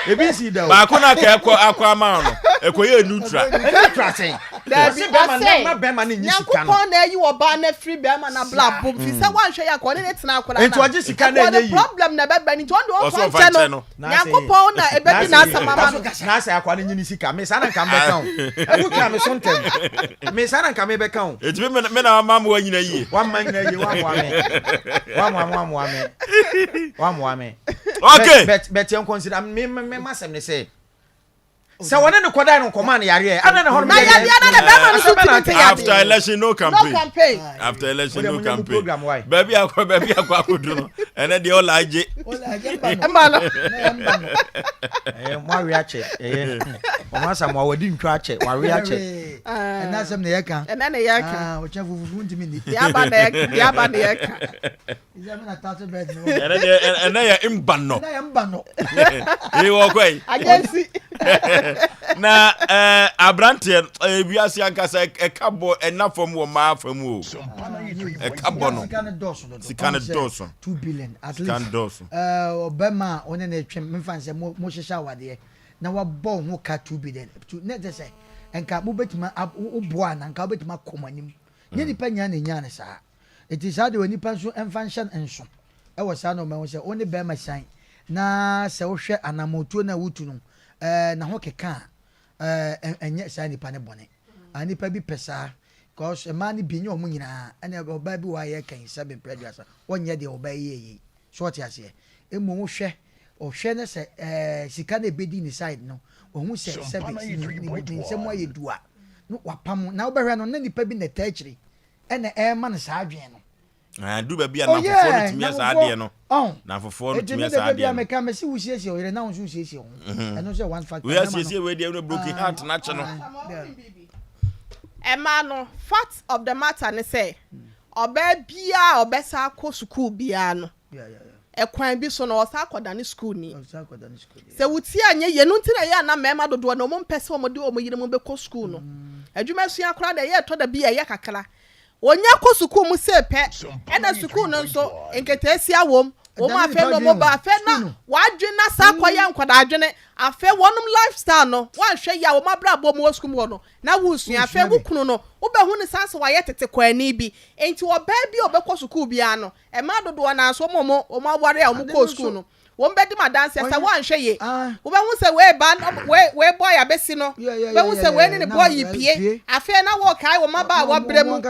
S2: Ebi nsi da o.
S6: Baako na ka ɛkɔ akɔ ama no. Ɛkɔ yɛ neutral.
S2: Neutral sɛn.
S3: Dabi ɔsɛ Nyankopɔn na ayi ɔbaa no afiri bɛrima no abrabɔ mu fi sɛ wanhwɛ yɛ akɔ ɔne ne tena akora
S2: na ɔgye sika na ɛnyɛ
S3: yie problem na ɛbɛba no nti ɔno deɛ ɔmfa nkyɛ no Nyankopɔn na ɛbɛdi n'asɛm ama no.
S2: Na sɛ akwa no nyini sika me saa na nka mbɛka o. Ɛwo twa me so ntɛm. Me saa na nka mebɛka o.
S6: Eti me me na wama mo anyina yie.
S2: Wamma nyina yie wammoa me. Wammoa me wammoa me. Wammoa me.
S6: Okay.
S2: But but yɛn consider me me me masɛm ne sɛ sɛ wɔne no kɔdae no nkɔmaa no yareɛ adɛn na hɔ nom
S3: Na yadeɛ no na bɛrima no so tumi te yadeɛ.
S6: After election no campaign.
S3: No campaign.
S6: After election
S2: Wode
S6: no
S2: mo nyɛ mo
S6: campaign.
S2: program why?
S6: Baabi akɔ baabi akɔ akɔduru no ɛnɛ deɛ ɔla agye.
S3: Ɛma no.
S2: Ɛyɛ mo awe akyɛ ɛyɛ wɔn asa mo awɔdi ntwa akyɛ wawe akyɛ.
S1: Ɛnɛ asɛm na yɛka.
S3: Ɛnɛ na yɛka.
S1: Ah, ɔkyɛ fufufu ntumi nni.
S3: Deɛ aba na yɛka. Deɛ aba na yɛka.
S6: Ɛnɛ deɛ ɛnɛ yɛ mba nɔ.
S1: Ɛnɛ yɛ mba nɔ.
S6: Ee wɔ kɔ yi.
S3: Agensi.
S6: Na ɛɛ aberanteɛ ɛɛ wiase ankasa ɛka bɔ ɛna fam wɔ mmaa fam o. Ɛka bɔ no.
S1: Sika no dɔɔso dodo.
S6: Sika no dɔɔso.
S1: 2 billion at least.
S6: Sika no dɔɔso.
S1: Ɛɛ ɔbɛma a ɔne ne twɛm nfa nsɛ mo mo hyehyɛ awadeɛ na wabɔ ho ka 2 billion tu ne kyɛ sɛ nka mo bɛtuma woboa na nka wobɛtuma akɔ mo anim. Nye nipa nyinaa na enya ne saa. Enti saa de onipa nso mfa nhyɛ no nso wɔ saa nnoɔma yi ho sɛ wo ne barima sian na sɛ wohwɛ anammɔntuo no a wotu no eh, na ho keka a eh, ɛnyɛ saa nipa no bɔne. Ah, nipa bi pɛ saa because mmaa no bi nyɛ wɔn nyinaa ɛna ɔbaa bi wɔ a yɛka yi sɛbe mprɛ aduasa wɔnyɛ deɛ ɔbaa yi yɛ yei so ɔte aseɛ mmom wohwɛ ɔhwɛ no sɛ eh, sika no ɛbɛdi ne side no wahu sɛ sɛbe ne, ne, ne nsɛm ayɛ du a no wapam na wobɛhwɛ no na nipa bi na ɛtaa akyire ɛna ɛrema no saa adwene no.
S6: Ah, du baabi a oh, namfofoɔ no tumi yɛ saa adeɛ no. Namfofoɔ no tumi yɛ saa adeɛ no.
S1: Eti mi de bi a meka mesi wo siesie ɔyere na wo nso siesie ho. Mhm. Ɛno nso yɛ one factor.
S6: Wei asiesie wei deɛ broken heart na kyɛ no.
S3: Ɛmaa no fact of the matter ne sɛ ɔbaa biara a ɔbɛsa akɔ sukuu biara no ɛkwan bi so no ɔsa akɔdane sukuuni. Sɛ wo ti anyɛ yie, ɛno nti na ɛyɛ a na mmarima dodoɔ no wɔmpɛ sɛ wɔde wɔn yerenom bɛkɔ sukuu no. Adwuma sua koraa deɛ ɛyɛ ɛtɔ da bi a ɛyɛ kakra. Wɔnya kɔ sukuu mu sei pɛ, ɛna sukuu no nso nketeesia wom, wɔn afei na wɔn ba, afei na wɔadwene na saa akɔyɛ nkwadaa adwene, afei wɔnom lifestyle no, wɔanhwɛ yie a wɔn abrabɔ mu wɔ sukuu mu hɔ no, na wosua, afei wo kunu no, wobɛhu no saa sɛ wayɛ tete kwaani bi. Enti ɔbaa bi a ɔbɛkɔ sukuu biara no, mmaa dodoɔ no ara nso wɔn a wɔn aware a wɔkɔɔ sukuu no, Wɔn bɛdi mo adanseɛ sɛ woanhwɛ yie. Wobɛhu sɛ wei ba wei wei boy abɛsi no. Wobɛhu sɛ wei ne ne boy repie. Afei na wɔrekae wɔn mmabaawa berɛ mu.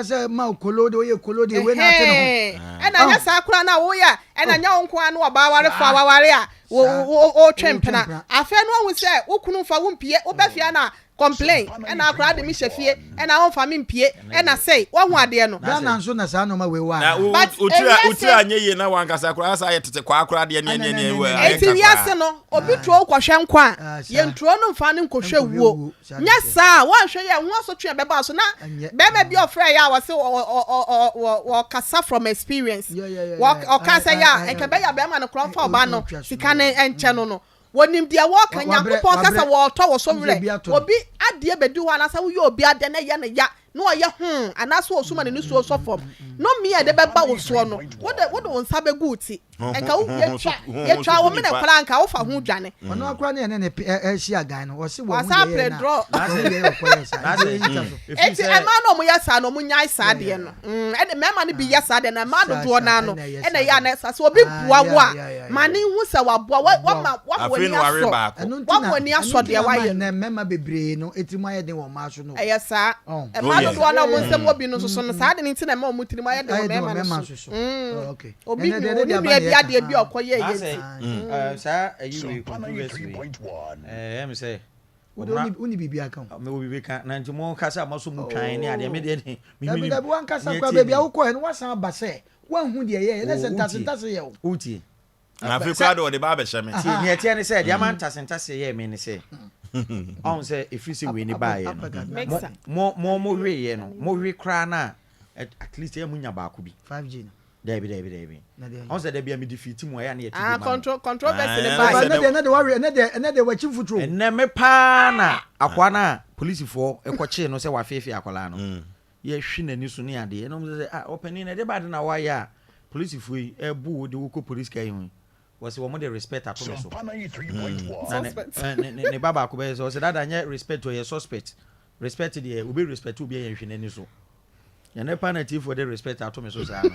S3: Ɛhɛn. Ɛna nyɛ saa koraa na woyɛ a, ɛna nyɛ wo nko ara ne ɔbaa warefo a waware a wotwe mpena. Afei no wahu sɛ wo kunu mfa wo mpie, woba fie a na complain, ɛna akwadaa de me hyɛ fie, ɛna ɔmfa me mpie, ɛna sei, wahu adeɛ no.
S1: Ghana nso na saa nneɛma wei wɔ anaa?
S3: But
S6: Wotiri
S3: ewiase.
S6: wotiri anyɛ yie na wankasa koraa asa ayɛ tete kwaa koraa deɛ neɛ neɛ neɛ wɔ ayɛ
S3: Enti
S6: nka
S3: wiase
S6: koraa.
S3: no, obi turo kɔhwɛ nkwa a, yɛnturo no mfa no nkɔhwɛ wuo. Nyɛ saa a, woanhwɛ yie a, ho asotwe a ɛbɛba wo so. Na barima bi a ɔfrɛeɛ a ɔse ɔkasa from experience. Ɔkaa sɛ yɛ a, nka ɛbɛyɛ a barima no koraa ɔmfa ɔbaa no sika no nkyɛ no no. Wɔnim deɛ wɔreka. Nyankopɔn ka sɛ wɔretɔ wo so werɛ. Obi adeɛ bɛdi hɔ anaasɛ woyɛ obi adeɛ na ɛyɛ no ya na ɔyɛ hoo anaasɛ ɔsu ma ne nisuo sɔ fam. Nnome a ɛde bɛba wo soɔ no, wode wo nsa bɛgu wo ti. Nka wo yɛtwa yɛtwa wo mene koraa nka wofa ho dwane.
S1: Ɔno akora ne ɛne ne ɛhyia gan no ɔse wɔn
S3: mu deɛ yɛ na wɔn
S1: deɛ yɛ ɔkɔyɛ saa nti ɛyi twa so.
S3: Eti ɛmaa na ɔmo yɛ saa no ɔmo nyae saa deɛ no ɛne mɛɛma no bi yɛ saa deɛ na ɛmaa dodoɔ naa no ɛna ɛyɛ ana ɛsa sɛ obi boa wo a ma ne hu sɛ waboa wa wama wama w'ani asɔ wama w'ani asɔ deɛ wayɛ
S1: no. Mɛɛma bebree no etiri mu ayɛ den wɔ mmaa so no.
S3: Ɛyɛ saa ɛmaa dodoɔ na ɔmo nsɛm wɔ bi no soso no saa de ne nti na ɛma ɔmo tiri mu ayɛ den wɔ mɛɛma no so.
S1: Okay.
S3: Obi ne ne nua bi adeɛ bi a ɔkɔ yɛ yɛ
S2: nti. Saa ayi wei controversy wei ɛyɛ mi sɛ.
S1: Woni biribi aka ho.
S2: Mi wɔ biribi ka na nti mo kasa mo so mo twan ne adeɛ mi deɛ ne.
S1: Dabi dabi wankasa kura baabi a wokɔ yɛ no wasan aba sɛ wanhu deɛ yɛ yɛ ne sɛ ntase ntase yɛ o.
S2: Wotie.
S6: Na afei koraa de ɔde ba abɛhyɛ me.
S2: Tie nea ɛteɛ ne sɛ deɛ ama ntase ntase yɛ me ne sɛ ɔn sɛ efiri sɛ wei ne baayɛ no mo mo mo weeɛ no mo we koraa na at least ɛyɛ mo nya baako bi.
S1: 5G no.
S2: Dabi dabi dabi. Ɔn sɛ dabi a me defeat mu ɛyɛ a na yɛte bi
S3: ma no. Ah controversy ne
S1: bae. Ɛnɛ deɛ ɛnɛ deɛ wawe ɛnɛ deɛ ɛnɛ deɛ wakyi mfuturo.
S2: Ɛnɛ me paa na akoa no a polisifoɔ kɔkyee no sɛ wafeefee akwadaa no yɛhwe n'ani so ne adeɛ ɛna wɔn sɛ ah ɔpanin na ɛde ba ade na wayɛ a polisifoɔ yi ɛbu wo de wo kɔ polisi kaa yi ho yi wɔsi wɔn de respect ato me so na ne ne ne ba baako bɛyɛ sɛ ɔsɛ dada nyɛ respect ɔyɛ suspect Respect deɛ obi respect obi a yɛnhwɛ n'ani so. Ɛnɛ paa na tiefoɔ de respect ato me so saa no.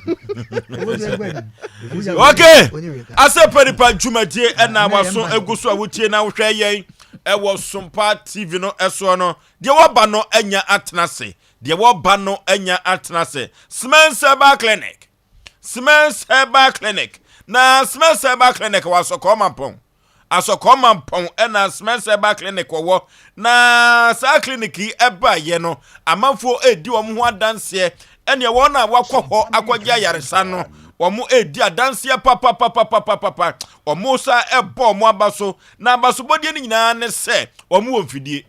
S6: Okay, asɛpɛ nipa dwumadie ɛna waso egu so a wotie na wohwɛ yɛn ɛwɔ Sompa TV no ɛsoɔ no deɛ wɔba no anya atena ase deɛ wɔba no anya atena ase Semens Herbal Clinic Semens Herbal Clinic na Semens Herbal Clinic wɔ Asɔkɔɔ Mampɔn Asɔkɔɔ Mampɔn na Semens Herbal Clinic wɔwɔ. Na saa clinic yi ɛbaeɛ no, amanfoɔ redi wɔn ho adanseɛ. Ɛneɛ wɔn a wakɔ hɔ akɔgye ayaresa no, wɔn redi adanseɛ papapapapapa. Wɔn sa ɛbɔ wɔn aba so. Na abasobɔdeɛ no nyinaa ne sɛ wɔn wɔ mfidie.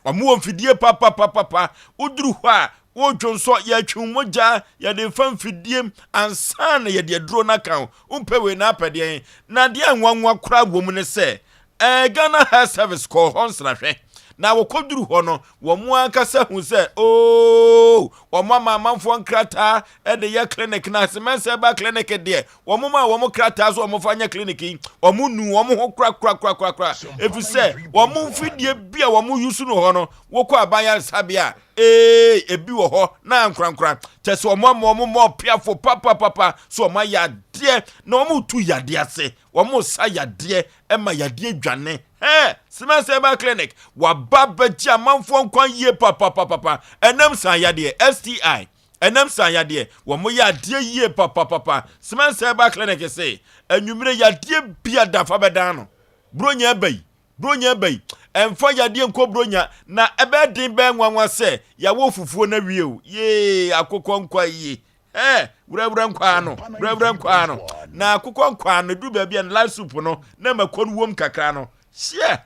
S6: Wɔn wɔ mfidie papapapapa. Woduru hɔ a, wodwonsɔ, yɛtwe wo mogya, yɛde fa mfidie mu ansa na yɛde aduro no aka wo. Wompɛ wei na apɛ deɛn? Na deɛ nwanwa koraa wɔ mu ne sɛ, ɛɛ Ghana Health Service kɔɔ hɔ nsrahwɛ. Na wɔkɔduru hɔ no, wɔn ankasa hu sɛ, oo, wɔn ama amanfoɔ nkrataa de yɛ clinic na Semensɛ ba clinic deɛ, Wɔn maa wɔn krataa so wɔn fa nyɛ clinic yi. Wɔn nu wɔn ho korakorakorakora. Efisɛ wɔn mfidie bi a wɔn yusu no hɔ no, wokɔ aban yaresabea a, ee, ebi wɔ hɔ na ankorankora. Kyɛ sɛ wɔn ama wɔn mɔ piafo papapapa so wɔn ayɛ adeɛ na wɔn tu yadeɛ ase. Wɔn sa yadeɛ ɛma yadeɛ dwane. Hɛɛ, Siemens Herbal Clinic, waba bɛgye amanfoɔ nkwa yie papapapapa. Ɛnam san yadeɛ, STI. Ɛnam saa yadeɛ wɔn yɛ adeɛ yie papapapa. Semens Herbal Clinic se anwummere yadeɛ bia da fa bɛdan no. Bronya ɛba yi, bronya ɛba yi, ɛmfa yadeɛ nkɔ bronya na ɛbɛyɛ den bɛyɛ nwanwa sɛ yɛawɔ fufuo no awie o. Yee, akokɔ nkwa yie. Ɛɛ, wurɛwurɛ nkwaa no, wurɛwurɛ nkwaa no. Na akokɔ nkwaa no, ɛduru baabi a no light soup no, na mako no wom kakra no. Hyeɛ!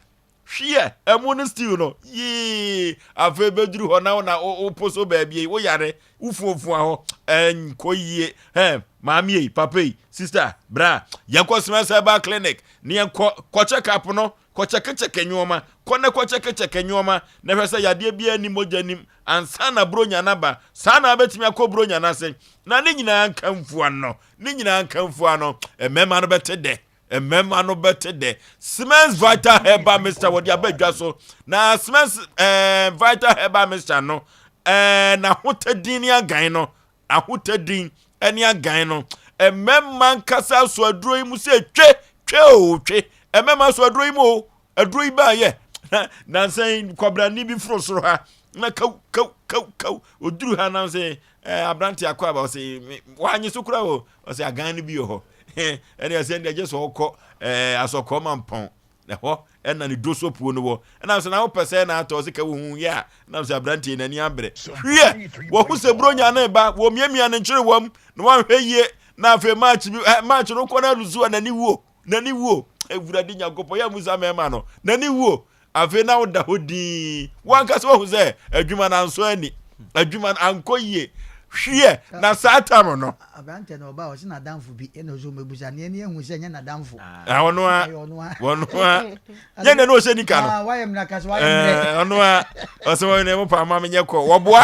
S6: Hweɛ, ɛmo no stew no, yee, afei bɛduru hɔ na wo na wopo so baabi yi, woyare, wofuafua hɔ, ɛnkɔ yie, hɛ, maame yi, papa yi, sister, bra, yɛnkɔ Semens Herbal Clinic, ne yɛnkɔ, kɔ check up no, kɔ kyɛkekyɛke nneɛma, kɔ na kɔ kyɛkekyɛke nneɛma, na hwɛ sɛ yadeɛ biara nni mogya nim, ansa na bronya no aba, saa na wabɛtumi akɔ bronya no ase, na ne nyinaa nkamfua no, ne nyinaa nkamfua no, mmarima no bɛte dɛ. Mmarima no bɛte dɛ. Siemens Vital Herbal Mixture wɔde aba dwa so. Na Siemens eh, Vital Herbal Mixture no eh, n'ahotadin ne agan no, ahotadin ne agan no. Mmarima nkasa so aduro yi mu sɛ twe, twe o, twe. Mmarima so aduro yi mu o, aduro yi baayɛ. Nansa yi kwabrani bi foro soro ha na kaw kaw kaw kaw oduru ha nansa yi. Ɛɛ aberante akɔ aba ɔsɛ wanye so kura o ɔsɛ agan no bi wɔ hɔ. Ɛne ɛsɛ ɛnde agye sɛ ɔkɔ ɛɛ asɔkɔɔ ma mpɔn ɛhɔ ɛna ne dosopuo no wɔ. Ɛna sɛ na wopɛ sɛ na atɔ ɔsɛ ka wohu yɛ a na sɛ aberanteɛ n'ani abrɛ. Hwiɛ wɔho sɛ buronya no ba wɔmiamia ne nkyerewa na wanhwɛ yie na afei match bi ɛ match no kɔ na alusu a n'ani wuo n'ani wuo awurade nyankopɔn yɛ musa mɛma no n'ani wuo afei na woda hɔ dii wankasa wahu sɛ adwuma no ansɔ ani adwuma no ankɔ yie hwiɛ na saa tam no
S1: aberantɛ no ɔba ɔsɛ n'adamfo bi ɛna ɔsɛ ɔmɛbusa ne ani ehu sɛ nyɛ n'adamfo
S6: ɔno a ɔno a nyɛ na ɔhyɛ nika no
S1: wayɛ mmerɛ kasa wayɛ mmerɛ
S6: ɔno a ɔsɛ wɔn ne mo pa ama menyɛ kɔ wɔboa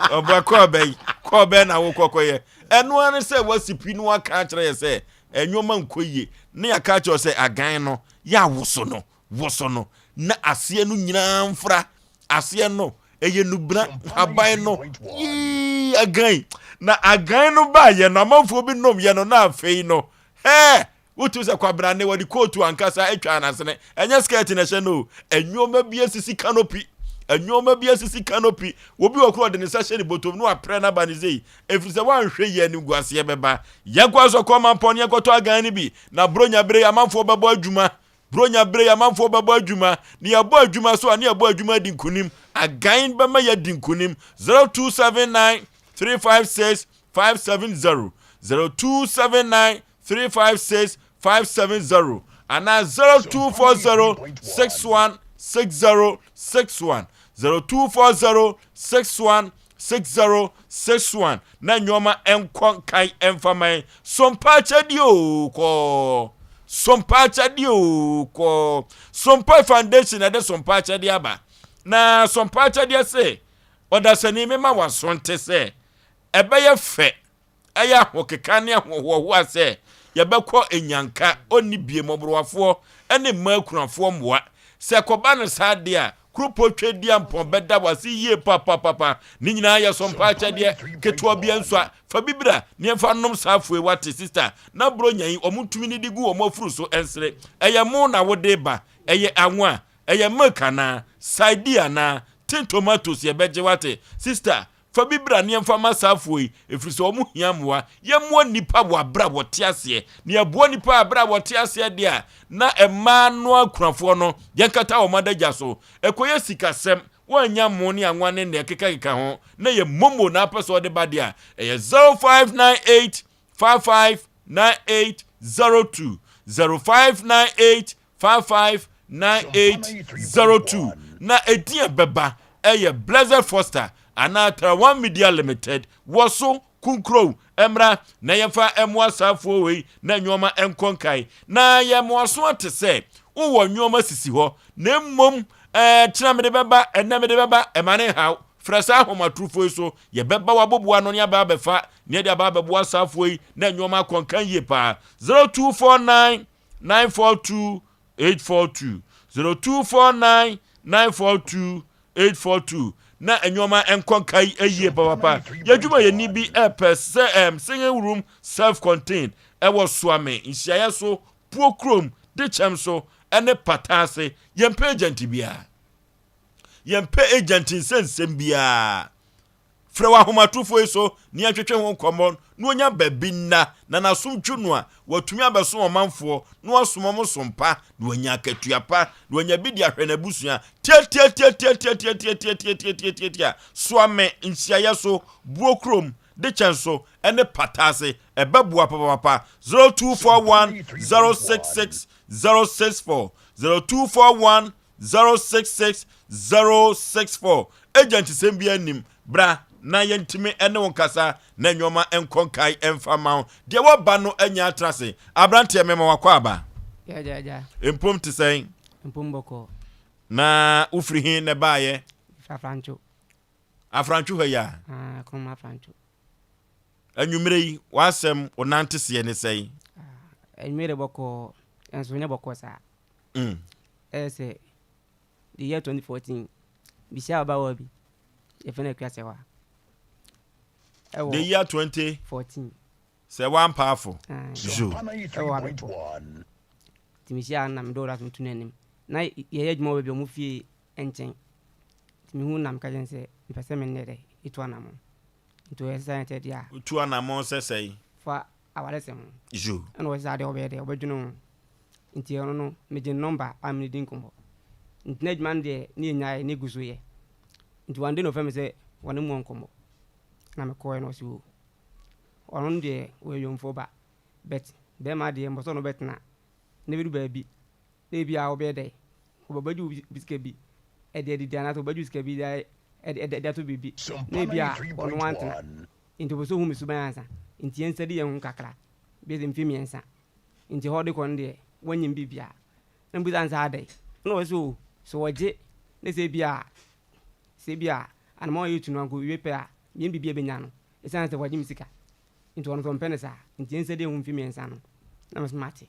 S6: ɔboa kɔɔ bɛyi kɔɔ bɛn na wokɔ kɔyɛ Ɛno ara ne sɛ woasi pi na woaka akyerɛ yɛ sɛ nneɛma nkɔ yie, na yɛaka akyerɛ wo sɛ agan no, yɛ a woso no, woso no, na aseɛ no nyinaa mfra. Aseɛ no, ɛyɛ nubena, nhaban no, yii, agan. Na agan no baayɛ no, amanfoɔ bi nom yɛ no, na afei no, hɛɛ, Wotu sɛ kwabena ne wɔde kootu ankasa atwa n'asene. Ɛnyɛ skirt na ɛhyɛ no o. Nneɛma bi asisi canopy. Nneɛma bi asisi canopy. Obi wɔ koro ɔde ne nsa hyɛ ne bɔtɔm na waprɛ n'aba ne sei. Ɛfiri sɛ woanhwɛ yie animguaseɛ bɛba. Yɛnkɔ asɔkɔ mampɔn na yɛnkɔtɔ agan no bi. Na Buronya bere yi amanfoɔ bɛbɔ adwuma. Buronya bere yi amanfoɔ bɛbɔ adwuma. Na yɛbɔ adwuma so a ne yɛbɔ adwuma adi nkonim. Agan bɛma yɛadi nkonim. 0279 356 570 0279 356 570 anaa 0240 61 60 61 0240 61 60 61 na nneɛma nkɔ nkan mfa man sompa akyɛdeɛ o kɔɔ sompa akyɛdeɛ o kɔɔ sompa foundation ɛde sompa akyɛdeɛ aba na sompa akyɛdeɛ se ɔdasani mema waso nte sɛ ɛbɛyɛ fɛ Ɛyɛ ahokeka ne ahohoahoa sɛ yɛbɛkɔ nnyanka, onni bie, mmɔborɔwafoɔ ne mmaa akunafoɔ mmoa. Sɛ ɛkɔba no saa deɛ a, Kuropɔn Tweaduampɔn bɛda wo ase yie papapapa. Ne nyinaa yɛ sompa akyɛdeɛ ketewa bi nsua. Fa bi bra na yɛmfa nnom saa afoe wate sista. Na Buronya yi wɔn tumi didi gu wɔn afuru so nsere. Ɛyɛ mo na wode ba? Ɛyɛ anwa? Ɛyɛ milk anaa? Sardine anaa? Tin tomatoes yɛbɛgye wate sista. Fa bi bra na yɛmfa mma saa afoɔ yi, ɛfiri sɛ wɔn hia mmoa. Yɛmmoa nnipa wɔ aberɛ a wɔte aseɛ, na yɛboa nnipa aberɛ a wɔte aseɛ deɛ a, na mmaa no akunafoɔ no, yɛnkata wɔn adagya so. Ɛkɔyɛ sikasɛm, woannya mmo ne anwa ne nea ɛkekakeka ho, na ɛyɛ momo na apɛ sɛ ɔde ba deɛ a, ɛyɛ 0598 55 9802, 0598 55 9802 na edin a ɛbɛba yɛ Blessed Foster anaa Tarawan Media Limited wɔ so Kunkurow mmra na yɛmfa mmoa saa afuo wei na nnoɔma nkɔ nkae na yɛn aso ate sɛ wowɔ nnoɔma sisi hɔ na mmom ɛɛ kyena mede bɛba ɛnɛ mede bɛba ɛma ne nhaw frɛ saa ahomatorofo yi so yɛbɛba waboboa no ne aba abɛfa ne yɛde aba abɛboa saa afuo yi na nnoɔma akɔ nkan yie paa 0249 942 842 0249 942 842 na nneɛma nkɔ nka yie papapa yɛdwuma yɛni bi ɛpɛ sɛ ɛm singing room self contained ɛwɔ soame nhyiaeɛ so puo kurom de kyɛm so ɛne pata ase yɛmpɛ agent biara yɛmpɛ agent nsɛnsɛm biara Frɛ w'ahomatorofo yi so na yɛntwetwe ho nkɔmmɔ na ɔnya baabi nna na n'asom twu no a, watumi abɛsom ɔmanfoɔ na wasom wɔn som pa na wanya akatua pa na wanya bi de ahwɛ n'abusua. Tiatiatiatiatiatiatiatiatiatiatiatia soa me nhyiaeɛ so, buo kurom, de kyɛn so, ne pata ase. Ɛbɛboa papapapa. 0241 066 064 0241 066 064 Agent sɛm biara nnim, bra na yɛntumi ne wo nkasa na nnoɔma nkɔ nkae mfa mma wo. Deɛ waba no anya atra ase. Abranteɛ mema wakɔ aba.
S20: Agya agya.
S6: Mpom te sɛn?
S20: Mpom bɔkɔɔ.
S6: Na wofiri he na ɛbaeɛ?
S20: Mefiri Afrantwo.
S6: Afrantwo ha yi a?
S20: Ah, Krom Afrantwo.
S6: Anwummerɛ yi, w'asɛm, wo nanteseɛ ne sɛn?
S20: Ah, anwummerɛ bɔkɔɔ, nso nyɛ bɔkɔɔ saa.
S6: Mm.
S20: Ɛyɛ sɛ the year 2014 mehyia ababaawa bi yɛfrɛ no Akua Sɛwa.
S6: Ɛwɔ the year 2014 sɛ wampa afo.
S20: So. Ɛwɔ abɛpɔ. Nti mehyia no na mede ɔdɔ asom to n'anim. Na yɛyɛ adwuma wɔ baabi a wɔn fie nkyɛn. Nti mehu na meka kyerɛ no sɛ mepɛ sɛ me ne dɛ ɛtu anamɔ. Nti ɔyɛ sɛ sɛ deɛ a.
S6: Wotu anammɔn sɛ sɛn?
S20: Fa awaresɛm ho.
S6: Yo.
S20: Ɛna ɔyɛ sɛ adeɛ ɔbɛyɛ dɛ ɔbɛdwene ho. Nti ɔno no megye ne nɔmba a mene di nkɔmmɔ. Nti na adwuma no deɛ ne yɛnyaeɛ ne yɛgu so yɛ. Nti one day na ɔfrɛ me sɛ ɔne me wɔ nkɔmmɔ. Ɛna mekɔeɛ na ɔse oo ɔno no deɛ ɔyɛ yomfoɔ ba but bɛrima deɛ mpɛ sɛ ɔne wo bɛtena na ɛbɛdu baabi na ebia wobɛyɛ dɛn wɔbɛgye wo sika bi de adidi anaasɛ wɔbɛgye wo sika bi de de ato biribi na ebia ɔno wantena. Nti ɔpɛ sɛ ohu me suban ansa. Nti yɛnsɛde yɛn ho kakra, bɛyɛ sɛ mfe mmiɛnsa. Nti hɔ de kɔ no deɛ, wanyim biribiara. Na mebisa no sɛ adɛn? Ɛna ɔse o, sɛ wɔgye na sɛ ebia sɛ ebia anamɔn a yɛtu no ankɔwie pɛ a, menyɛ biribi a ɛbɛnya no, ɛsiane sɛ wɔagye me sika. Nti ɔno nso ɔmpɛ no saa. Nti yɛnsɛde yɛn ho mfe mmiɛnsa no. Na mese mate.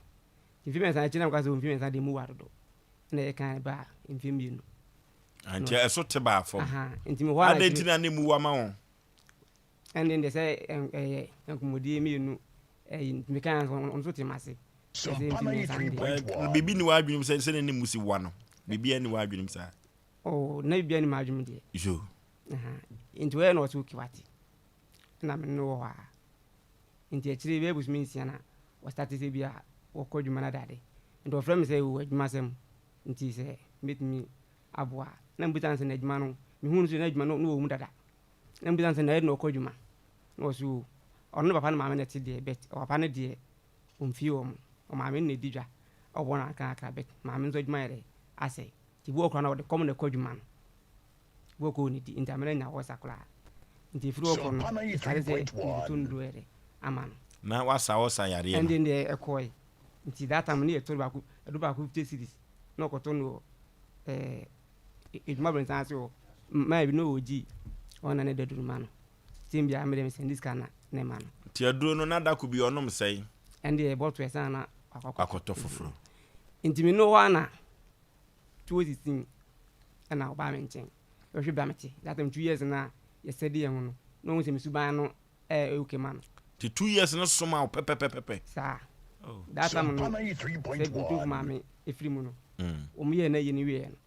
S20: Mfe mmiɛnsa akyi na meka sɛ mfe mmiɛnsa deɛ mu wa dodo. Ɛna yɛka ɛbaa mfe mmienu.
S6: Ah, nti ɛso te baa fam.
S20: Nti mehɔ a
S6: Adɛn nti na ne mu wa ma wo?
S20: Ɛnde deɛ sɛ ɛyɛ nkɔmmɔdie mmienu ɛyi nti meka yɛn ɔno nso te m'ase. Ɛsɛ mfe mmiɛnsa no deɛ.
S6: Biribi ni w'adwenem sɛ sɛ ne mu si wa no. Biribi ani w'adwenem saa.
S20: Oh, na biribi ani m'adwenem deɛ.
S6: Yo.
S20: Nti wɔyɛ na ɔte okay wate. Ɛna me ne no wɔ hɔ a. Nti akyire yi bɛyɛ bosome nsia na wɔstate sɛ bi a wɔkɔ adwuma no adade. Nti wɔfrɛ me sɛ o adwuma asɛm nti sɛ mɛtumi aboa a. Na mebisa no sɛ na adwuma no, mehuu no sɛ na adwuma no na ɔwɔ mu dada. Na mebisa no sɛ na ɛyɛ den na ɔkɔ adwuma? Na ɔse o ɔno ne papa ne maame na ɛte deɛ but ɔpapa no deɛ ɔmfie wɔn, ɔmaame no na ɛdi dwa, ɔbɔ no ankrankra but maame nso adwuma yɛ dɛ asɛe. Nti bi wɔ hɔ koraa no a ɔde kɔm na ɛkɔ adwuma no. Wɔkɔ ne di nti amena nya wɔsa koraa nti efiri hɔ kɔ no ɛsare sɛ mede nnuro yɛ dɛ ama no.
S6: Na wasa ɔsa yareɛ no.
S20: Ɛnde deɛ ɛkɔɔe nti that time ne yɛ tɔ baako ɛdu baako 50 cedis na ɔkɔtɔ no wɔ ɛɛ edwuma brɛnsan ase hɔ maa bi na ɔwɔ gyi ɔna ne da duro ma no same biara mede me sɛnde sika na ne ma no.
S6: Nti aduro no na dako bi ɔnom sɛn.
S20: Ɛnde ɛbɔto ɛsan na wakɔ
S6: akɔtɔ foforɔ.
S20: Nti me no hɔ ana. 2016 ɛna ɔbaa me nkyɛn bɛhwɛ bia mete that time 2 years na yɛsɛde yɛn ho no na ɔhu sɛ me suban no ɛyɛ okay ma no.
S6: Nti 2 years no soma wo pɛpɛpɛpɛ.
S20: Saa that time no sɛ ntumfo maame efiri mu no wɔn yɛɛ n'ayie no wieɛ no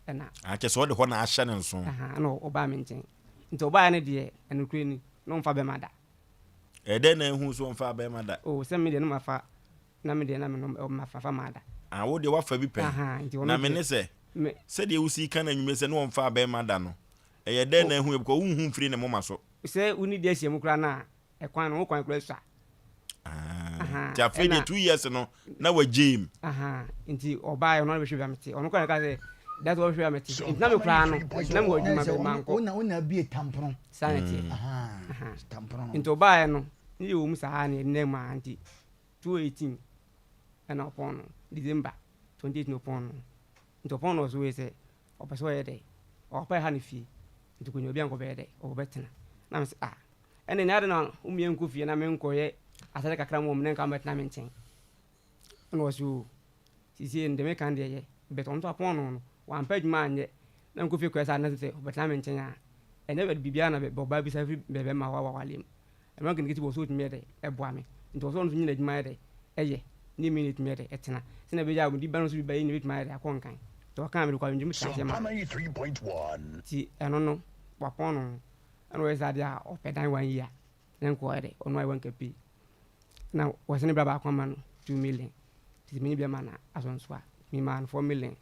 S20: ɛna.
S6: Ah kyɛ sɛ ɔde hɔ na ahyɛ ne nso.
S20: Ɛna ɔbaa me nkyɛn nti ɔbaa no deɛ ɛnokorɛ ni na ɔnfa bɛma da.
S6: Ɛdɛn na ehu so ɔnfa bɛma da.
S20: Oh sɛ me deɛ no mafa Na me deɛ na me nom ɛ ma fa maa da.
S6: Ah wo deɛ woafa bi pɛn.
S20: Ahaa nti ɔno
S6: Na me
S20: deɛ
S6: ne sɛ,
S20: me.
S6: sɛdeɛ wosi ka no anwummerɛ sɛ ne ɔmfaa bɛɛma da no, ɛyɛ dɛn
S20: Oh.
S6: na ahu yɛ because wonhu mfiri ne moma so.
S20: Sɛ wo ne di ahyia mu koraa no a, ɛkwan no wo kwan koraa sua.
S6: Ah,
S20: Ahaa
S6: nti afei deɛ
S20: ɛna.
S6: 2 years no na wagyae mu.
S20: Ahaa nti ɔbaeɛ ɔno ara bɛhwɛ baabi a mete, ɔno koraa na ɛkaa sɛ that's why ɔbɛhwɛ baabi a mete. Nti na me koraa no na mewɔ adwuma
S1: Ɛne sɛ
S20: bɛ mankɔ.
S1: wo na wo na abue tampono.
S20: Saa na ɛteɛ.
S1: Ahaa
S20: Ahaa
S1: tampono no.
S20: nti ɔbaeɛ no ne yɛwɔ mu saa na yɛnam mu ara nti 2018 ɛna ɔpɔn no December 2018 ɔpɔn no nti ɔpɔn no ɔso wei sɛ ɔpɛ sɛ ɔyɛ dɛ ɔpɛ ha ne fie nti kɔnya obi a nkɔbɛyɛ dɛ ɔbɛtena na me sɛ ah ɛne ne ade na womia nkɔ fie na menkɔyɛ asɛde kakra mu ɔm ne nka mɛtena me nkyɛn ɛna ɔso o Seesei no deɛ meka no deɛ ɛyɛ but ɔno nso apɔn no no wampɛ adwuma anyɛ na nkɔ fie kɔyɛ saa na sɛ ɔbɛtena me nkyɛn a ɛnyɛ bɛ biribiara na bɛ ɔbaa bisa firi bɛ bɛma hɔ awareɛ mu ɛma nketenkete bi wɔ so ɔtumi yɛ dɛ ɛboa me nti wɔ so ɔno nso nyina adwuma yɛ dɛ ɛyɛ ne me na ɛtumi yɛ dɛ ɛtena sɛnea ɛbɛyɛ a mede ba no nso bi ba yɛ nyina bɛtumi ayɛ dɛ akɔ nkan nti ɔkaa mede kɔ adwendwene mu te aseɛ maa no nti ɛno no wapɔn no ɛna ɔyɛ saa deɛ a ɔpɛ dan one year na nka ɔyɛ dɛ ɔno ayɛ one kapi na wɔsɛ ne bra baako ama no 2 million nti menye bi ama no asɔnso a memaa no 4 million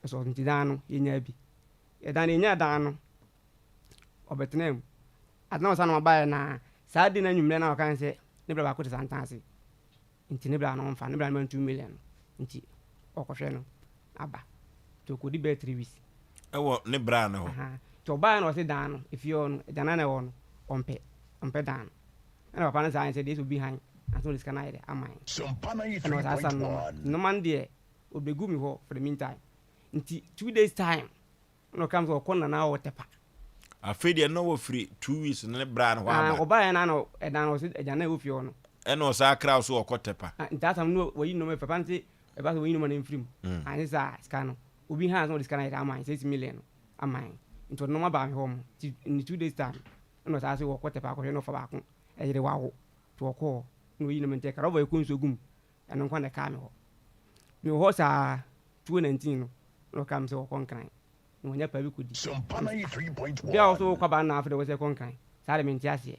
S20: ɛsɔ nti dan no yɛnyaa bi yɛdan no yɛnyaa dan no ɔbɛtena mu adena ɔsa na ɔbaeɛ na saa de no anwummerɛ na ɔka sɛ ne bra baako te santan ase nti ne bra no ɔmfa ne bra no ma no 2 million no nti ɔkɔhwɛ no aba nti ɔkɔdi bɛyɛ 3 weeks
S6: Ɛwɔ ne bra no hɔ.
S20: Nti ɔbaeɛ na ɔse dan no efie hɔ no agyanan na ɛwɔ no ɔmpɛ ɔmpɛ dan no ɛna papa no saa sɛ deɛ sɛ obi han ansa ɔde sika no ayɛ dɛ ama yɛn ɛna ɔsaa sa nnoɔma nnoɔma no deɛ ɔbɛgu me hɔ for the meantime nti 2 days time ɛna ɔka me sɛ ɔkɔ nana hɔ Tepa.
S6: Afei deɛ na wafiri 2 weeks no ne bra no hɔ aba.
S20: Ɔbaeɛ no na ɛdan no ɔse agyanan ɛwɔ fie hɔ no.
S6: Ɛna ɔsaa kra wo so ɔkɔ Tepa.
S20: Nti that time no wayi nnoɔma papa no se ɛba sɛ wɔyi nnoɔma no mfiri mu anyɛ saa sika no obi han sɛ ɔde sika no ayɛ dɛ ama yɛn 6 million no ama yɛn nti ɔde nnoɔma baa me hɔ mo nti in 2 days time ɛna ɔsaa se wɔkɔ Tepa akɔhwɛ na ɔfa baako ɛyere wawo nti ɔkɔɔ na ɔyi nnoɔma nti ɛka rɔba ɛkɔ nsuo gu mu ɛno nko na ɛkaa me hɔ mewɔ hɔ saa 2019 no na ɔkaa me sɛ wɔkɔ Nkran na wɔnya paa bi kɔdi. Bia wo so wokɔ aba na afei de wo sɛ kɔ Nkran. Saa de mente aseɛ.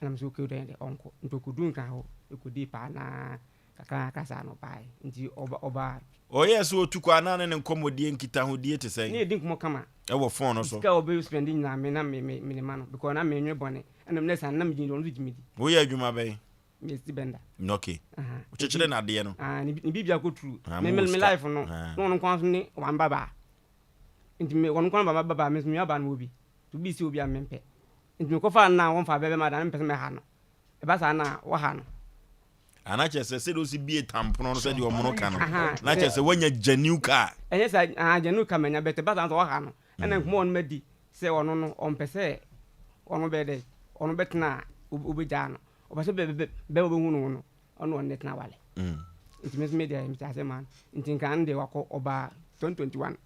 S20: Ɛna me sɛ okay wodɛn deɛ ɔnkɔ. Nti ɔkɔduu Nkran hɔ kɔdii paa na kakra kakra saa na ɔbaeɛ. Nti ɔba ɔbaa.
S6: Ɔyɛɛ sɛ ɔtu kɔ a na ne ne nkɔmmɔdie nkitahodie te sɛn?
S20: Ne yɛdi nkɔmmɔ kama.
S6: Ɛwɔ phone no so.
S20: Sika a ɔbɛ spend nyinaa me na me me mede ma no because na menwene bɔne. Ɛna na saa na megye di ɔno nso gye me di.
S6: Woyɛ adwuma bɛn?
S20: Me si bɛnda.
S6: Okay. Wokyekyere no adeɛ no.
S20: Ah, ne biribi akɔturu. Me me life no na ɔno nko ara nso ne one babaa. Nti me ɔno nko ara ba babaa me nso me nua baa no wɔ bi. Nti obi si obi a mempɛ. Nti mekɔfaa no na wɔmfa bɛbɛma da na mempɛ sɛ mɛha no. Ɛba saa na wɔha no.
S6: Ah, na kyerɛ sɛ sɛdeɛ osi bie tampono no sɛdeɛ ɔmono ka no na kyerɛ sɛ woanya genuine car.
S20: Ɛnyɛ saa, ah, genuine car manya but ɛba saa nso ɔha no. Ɛna nkɔmmɔ a ɔno madi sɛ ɔno no ɔmpɛ sɛ ɔno bɛyɛ dɛ ɔno bɛtena a wobɛgyaa no. Ɔpɛ sɛ bɛ bɛ ɔbɛhu no no ɔno ɔne tena wale. Nti me nso me deɛ mete ase maa no. Nti nkran no deɛ wakɔ ɔbaa 2021.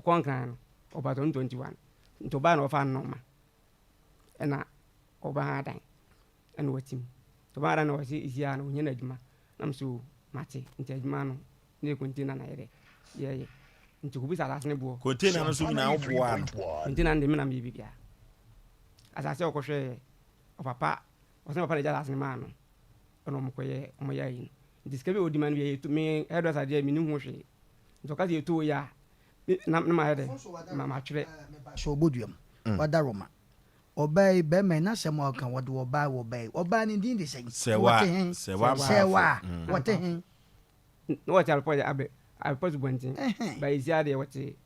S20: Ɔkɔ nkran no ɔbaa 2021. Nti ɔbaa na ɔfaa nnoɔma ɛna ɔbaa adan ɛna watim. Nti ɔbaa adan na ɔse esi a na ɔnya no adwuma. Na me so mate nti adwuma no ne yɛ container na yɛdɛ yɛyɛ. Nti kɔbisa asase no boɔ.
S6: Container no so nyinaa woboaa no?
S20: Container no deɛ me na meyɛ biribiara. Asase a ɔkɔhwɛɛ ɔpapa ɔsɛ papa na gya asase no maa no ɛna ɔmo kɔyɛ ɔmo yɛ ayi no nti sika bi a odi ma no bi yɛ me hairdresser deɛ me ni ho hwee nti ɔka sɛ yɛtɔ wei a me na na ma yɛ dɛ ma ma twerɛ.
S1: Sɛ ɔbɔ dua mu, wada Roma. Ɔbaa yi, barima yi, n'asɛm a ɔka, wɔde ɔbaa wɔ ɔbaa yi. Ɔbaa no din de sɛn?
S6: Sɛwa,
S1: Wɔte he?
S6: Sɛwa
S1: Sɛwa,
S6: Ampaafo.
S1: wɔte he?
S20: Na wɔte Alpɔ deɛ abɛ Alpɔ subɔnten ba esi adeɛ wɔte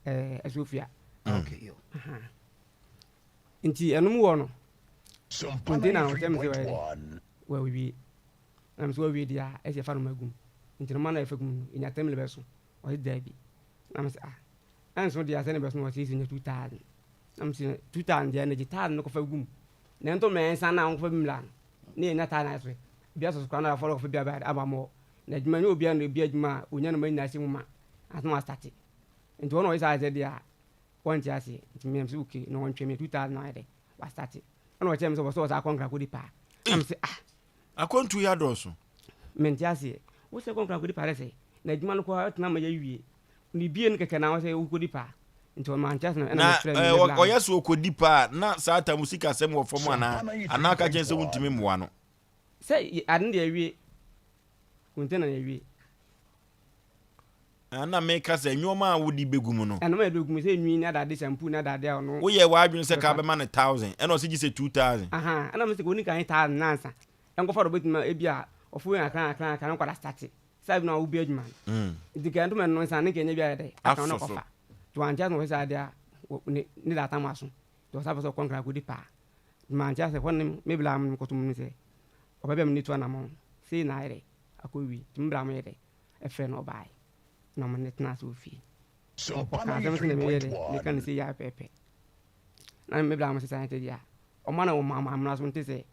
S20: ɛɛ Asuofua.
S1: Okay, yo.
S20: Nti ɛno mu wɔ no, container no ɔkyerɛ me sɛ wayɛ dɛ, wawie. Na me sɛ wawie deɛ a, ɛsɛ yɛfa noma gum. Nti noma no a yɛfa gum no, yɛnya ten mil bɛso. Ɔse daabi. Na me sɛ ah, ɛnso deɛ a sɛne bɛso no ɔse yɛsɛ nya 2000. Na me sɛ 2000 deɛ ɛno gye thousand no kɔfa gum. Na ɛnto mmiɛnsa no a wɔkɔfa bi mmra no, ne yɛnya thousand ayɛ so. Bi asɔ so koraa na afɔre kɔfa bi aba aba mɔ. Na adwuma nyɛ obiara na obi adwuma a ɔnya noma nyinaa hyɛ mu ma ansa na wastate. Nti wɔn na wɔyɛ saa sɛ deɛ a Wɔnte aseɛ nti me sɛ okay na wɔntwɛn me 2000 ayɛ dɛ wastate ɛna ɔkyerɛ me sɛ wɔsɛ wɔsɛ akɔ nkra kɔdi paa na me sɛ ah
S6: Akwantuo yi adɔɔso.
S20: Mente aseɛ wo sɛ kɔ nkra kɔdi paa dɛ sɛ na adwuma no kɔ ɛtena ma yɛawie ne bie no kɛkɛ na wɔsɛ wokɔdi paa nti ɔma ante aseɛ na ɛna
S6: Na
S20: mefrɛ me
S6: eh,
S20: level
S6: ɔyɛ sɛ ɔkɔdi paa na saa tam sikasɛm wɔ fam anaa anaa ka kyerɛ sɛ wontumi mmoa no.
S20: Sɛ ade no deɛ awie container no awie.
S6: Ah, na meka sɛ nneɛma a wode bɛgu mu no.
S20: Nneɛma a yɛde bɛgu mu sɛ nwi ne adade, shampoo ne adade a ɔno.
S6: Woyɛɛ w'adwene sɛ ka bɛma no thousand, ɛna ɔse gye sɛ 2000.
S20: Ahaa, ɛna mese ka ɔni kan thousand na ansa. Ɛnkɔfa deɛ ɔbɛtumi a, ebi a ɔfo wei kakra kakra kakra na nkwadaa starte. Saa bi na wobue adwuma no. Nti nka ɛntoma ɛno nsa ne nka ɛnyɛ bi ayɛ dɛ, aka no
S6: Afo so.
S20: kɔfa. Nti wante ase na ɔhwɛ sɛ adeɛ a, ne ne data mu aso. Nti ɔsan pɛ sɛ ɔkɔ nkra kɔdi paa. Nti mante ase, hɔ ne me bla mo kɔto mu no sɛ, ɔbɛ bi a me ne tu anamɔn, sei na ayɛ dɛ, akɔ wie. Nti me bla mo yɛ dɛ. Ɛfrɛ no ɔbae, na ɔmo ne tenaa ase wɔ fie. Ɔkaa asɛm sɛdeɛ meyɛ dɛ, meka no sei ara pɛpɛɛpɛ. Na me bra mo sesa nte deɛ a, ɔma no ɔma amena so nte sɛ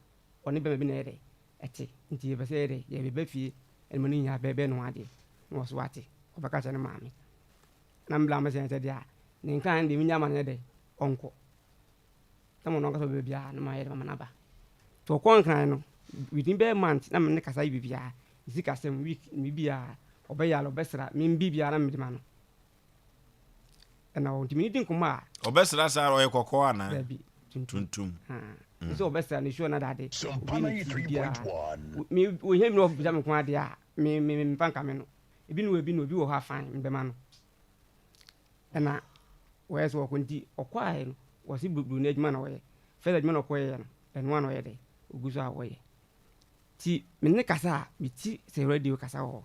S20: ɔne bɛma bi na ɛyɛ dɛ, ɛte. Nti yɛpɛ sɛ yɛyɛ dɛ, yɛbɛba fie ɛne mo ne nyinaa bɛbɛ no adeɛ. Na ɔso ate, ɔbɛka kyerɛ ne maame. Na me bra mo sesa nte deɛ a, ne nkran no deɛ menya ama no nyɛ dɛ, ɔnkɔ. Na mo no ankasa ɔbɛba biara na mayɛ dɛ mama no aba. Nti ɔkɔɔ nkran no, within bɛyɛ month na me ne kasa yɛ biribiara, ne sikasɛm, week, ne biribiara, ɔbɛyare, ɔbɛsra, me biribiara na mede ma no. Ɛna ɔ, nti me ne di nkɔmmɔ a.
S6: Ɔbɛsra saa ɔyɛ kɔkɔɔ anaa?
S20: Dabi, tuntum.
S6: Tuntum.
S20: Haa, mm. Sɛ ɔbɛsra ne sure na dade, obi ne ti biribiara. Me, ohia mi na ɔbisa me nko adeɛ a, me, me, me mfa nka me no. Ebi ne wɔ ebi ne obi wɔ hɔ a fine, mebɛma no. Ɛna wɔyɛ sɛ wɔkɔ nti ɔkɔaɛ no wɔse buroni adwuma na ɔyɛ first adwuma na ɔkɔyɛɛ no ɛno a na ɔyɛ dɛ ogu so a ɔyɛ nti me ne kasa a me ti sɛ radio kasa wɔ hɔ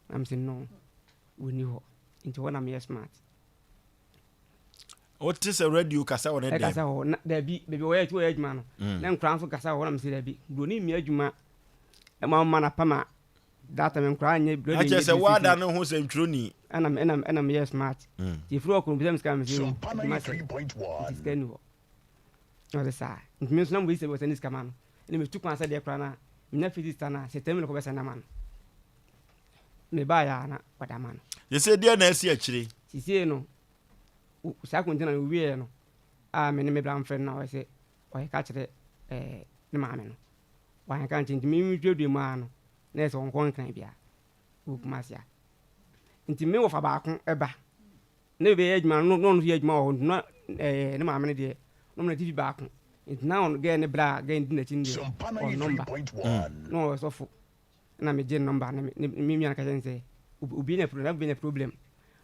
S20: na me sɛ no wɔni hɔ nti hɔ na meyɛ smart.
S6: Wote sɛ radio kasa wɔ ne dɛm?
S20: Ɛkasa hɔ na dabi baabi wɔyɛ ti wɔyɛ adwuma no mm. na nkura nso kasa wɔ hɔ na me sɛ dabi buroni mmea adwuma ɛma ɔma na pama That time nkwadaa nyɛ
S6: Na kyerɛ sɛ woada ne ho sɛntwerɛni.
S20: Ɛna ɛna ɛna meyɛ smart. Nti efiri hɔ kɔ no bisa me sika me sɛ adwuma sɛ nti sika ni hɔ. Na ɔsɛ saa nti me nso na mo sɛ wɔsɛ ne sika ma no. Ɛna metu kwan sɛ deɛ koraa na menya fifty star na sɛ tɛm no kɔ bɛsɛ na ma no. Me baa yɛ a na wɔde ama no.
S6: Sese deɛ na asi akyire.
S20: Sese no saa container no wieɛ no a me ne me bra mfrɛ no na ɔyɛ sɛ ɔyɛ ka kyerɛ ɛɛ ne maame no. Wanka ankyerɛ nti me meduadua mu ara no na ɛsɛ ɔnkɔ nkran bia wɔ Kumasi a. Nti me wɔfa baako ba na baabi a yɛyɛ adwuma no na ɔno nso yɛ adwuma wɔ hɔ nti na ɛɛ ne maame no deɛ Na ɔmo na TV baako. Nti na ɔno girl no bra a girl no di n'akyi no deɛ ɔwɔ number. Na ɔyɛ sɔfo. Ɛna me gye ne number na me me nua no ka kyerɛ no sɛ obi anya problem, obi anya problem.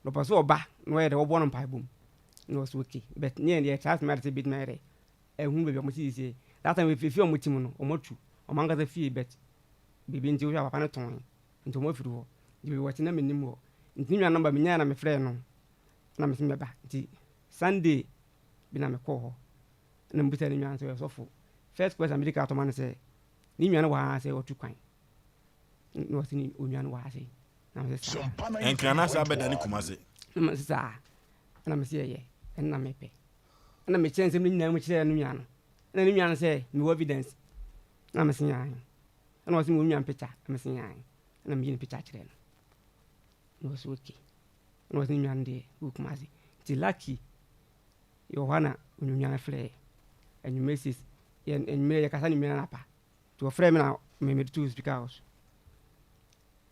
S20: Na ɔpɛ sɛ ɔba na ɔyɛ dɛ ɔbɔ no mpaebɔ mu. Na ɔsɛ okay. But ne yɛn deɛ trust me ade sɛ ebetumi ayɛ dɛ ɛhu baabi a ɔmo te siesie. That time efi a ɔmo te mu no ɔmo atu. Ɔmo ankasa fie but biribi nti wohwɛ a papa no tɔn nti ɔmo afiri hɔ. Nti baabi wɔte na mennim hɔ. Nti ne nua number menyae na mefrɛɛ no na mese mɛba. Nti Sunday bi na mekɔɔ hɔ na mebisaa ne nua no sɛ ɔyɛ sɔfo. First question a medi kan tɔ ma no sɛ ne nua no wɔ ha sɛ ɔtu kwan na ɔse ne onua no wɔ ha sei na mese saa.
S6: Nkran na saa bɛda ne Kumase.
S20: Na mese saa ɛna mese ɛyɛ ɛno na mepɛ ɛna mekyerɛ nsɛm no nyinaa mu kyerɛɛ no nua no ɛna ne nua no sɛ mewɔ evidence na mese nyan ɛna ɔse mewɔ nua picture na mese nyan ɛna meyi ne picture kyerɛ no na ɔse okay ɛna ɔse ne nua no deɛ wɔ Kumase nti lucky yɛwɔ hɔ a na onua no frɛ anwummerɛ sis yɛ anwummerɛ yɛkasa anwummerɛ anapa nti ɔfrɛ me na me mede too speaker house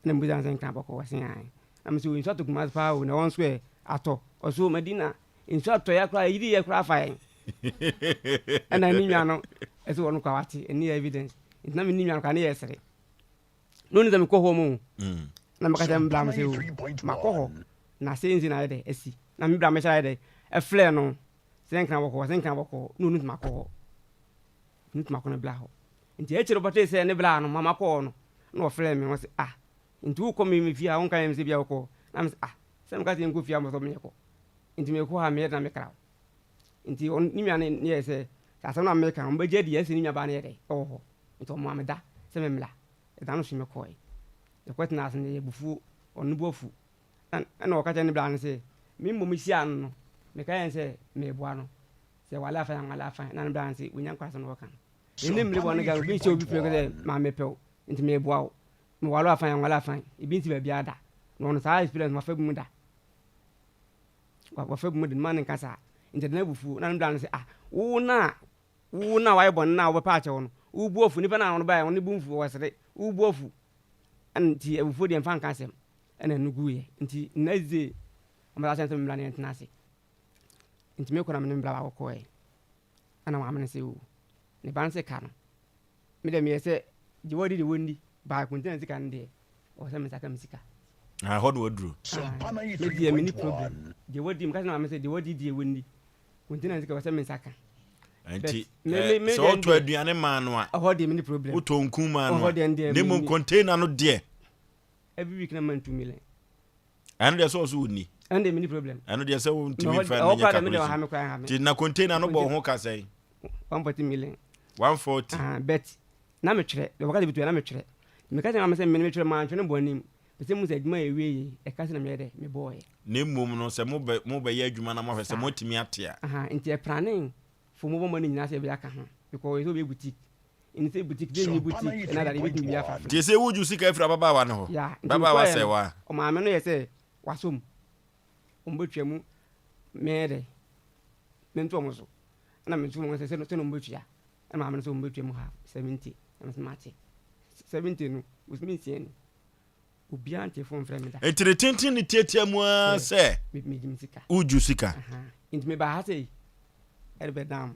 S20: na mbusa no sɛ nkra bɔkɔ ɔse ae na mesɛ nsu atɔ Kumasi paa o na wɔn nso ɛ atɔ ɔso Madina nsu atɔ yɛ koraa yiri yɛ koraa fa yɛn ɛna ne nua no ɛsɛ wɔn kɔ awate ɛne yɛ evidence nti na me ne nua no koraa ne yɛ sere na ɔnim sɛ mekɔ hɔ mu na meka kyerɛ me bra mo sɛ o makɔ hɔ na sɛ nsi na ayɛ dɛ asi na me bra mehyɛ ayɛ dɛ ɛflɛ no sɛ nkra bɔkɔ sɛ nkra bɔkɔ na ɔnim sɛ makɔ hɔ ɔnim sɛ makɔ ne bra hɔ nti akyire ɔbɛtee sɛ ne bra no ma makɔ hɔ no na ɔflɛ me ɔsɛ ah nti wokɔ me me fie a wonka yɛ me sɛ bia wokɔ na me sɛ ah sɛ meka sɛ yɛnkɔ fie a mɔsɔ meyɛkɔ nti mekɔ ha meyɛ dɛ na mekra wo nti ne nua no yɛ sɛ sɛ asɛm no a meka no ɔmbɛgye adi ɛsɛ ne nua baa no yɛ dɛ ɛwɔ hɔ Nti ɔmaa me da sɛ memmra. Ɛda no so mekɔe. Yɛkɔtenaa ase no, yɛyɛɛ abufuo. Ɔno ne bo afu. Ɛnna ɔka kyerɛɛ ne bra no sɛ, Me mmom mehyiaa no no, meka kyerɛɛ no sɛ mereboa no. Sɛ wale afa a, anwale afa. Ɛnna ne bra no se, Wanya nkwasɛm na ɔreka no. Ɛnnɛ mmere bɔne Ghana, obi nhyɛ obi prɛko sɛ, Maame mepɛ wo, nti mereboa wo. Mewale wo afa, anwale afa. Ebi nsi baabiara da. Na ɔno saa experience no, wafa bi mu da. Wafa bi mu da, mma no nka saa. Nti ɛde no abufuo. Ɛnna ne bra no se, Ah, wo na Wo no a wayɛ bɔne no a wobɛpa akyɛw no, wo bo afu. Nipa no a ɔno baeɛ, ɔno ne bo mfu, ɔsere. Wo bo afu. Nti abufuo deɛ mfa nka asɛm. Ɛna ɛno guiɛ. Nti next day, ɔmo san sɛ memmra na yɛntena ase. Nti mekɔ na me ne me bra baako kɔɛ. Ɛna maame no sɛ o, ne ba no sɛ ka no. Me deɛ meyɛ sɛ deɛ wadi deɛ wɔnni, but container sika no deɛ, ɔwɔ sɛ me nsa ka me sika.
S6: Ah, ɛhɔ na waduro.
S20: Me deɛ menni problem. Deɛ wadi, meka kyerɛ maame sɛ deɛ wadi deɛ wɔnni. Container sika wɔ sɛ me nsa ka.
S6: Nti sɛ wotɔ aduane maa no a,
S20: ɛhɔ deɛ menni problem.
S6: Wotɔ nku maa no a, na mmom container no deɛ.
S20: Every week na man 2 million.
S6: Ɛno deɛ sɛ ɔso ɔnni.
S20: Ɛno deɛ menni problem.
S6: Ɛno deɛ sɛ wontumi mfa no nyɛ calculation. Nti na container no bɔ ho ka sɛn?
S20: 140 million.
S6: 140.
S20: Ah, bet na metwerɛ deɛ wɔka sɛ bitua na metwerɛ. Meka kyerɛ maame sɛ mene metwerɛ mantwerɛ no bɔ anim. Pɛ sɛ mu sɛ adwuma yɛ wie yei ɛka sɛ na meyɛ dɛ mebɔɔyɛ.
S6: Na mmom no sɛ mobɛ mobɛyɛ adwuma na moahwɛ sɛ moatumi ate a.
S20: Aha, nti ɛprane fo mobɔ mɔ no nyinaa sɛ ɛbɛyɛ aka ho because ɔyɛ sɛ ɔbɛyɛ boutique. Nti sɛ boutique sɛ nni boutique ɛna dade ɛbɛtumi bi afa
S6: Nti ɛsɛ wogye sika afiri ababaawa no hɔ.
S20: Yeah, nti
S6: Ababaawa
S20: mekɔɛ
S6: sɛ
S20: no
S6: wa.
S20: ɔmaame no yɛ sɛ wasɔ mu. Wɔbɛtua mu mɛyɛ dɛ mento wɔn so ɛna mento wɔn sɛ sɛ na wɔbɛtua ɛna maame no sɛ wɔbɛtua mu half 70 ɛna mese mate 70 no bosome nsia ni obiara nte fon mfrɛ me da.
S6: Nti ne tenten ne tiatia mu ara sɛ
S20: megye me sika
S6: wogye sika
S20: nti mebaa ha sɛ ɛde bɛdan mo.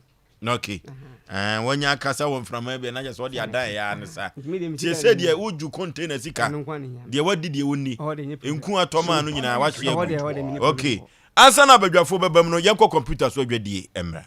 S6: Ok ɛɛ wɔnya akasa wɔ mframa bi na kyɛ sɛ ɔde adan ɛyɛ ne sa tie sɛ deɛ wodwu container sika deɛ wadi deɛ wonni nku atɔ maa no nyinaa wahye agu ok ansa na abadwafoɔ bɛba mu no yɛnkɔ kɔmputa so adwadie mmra.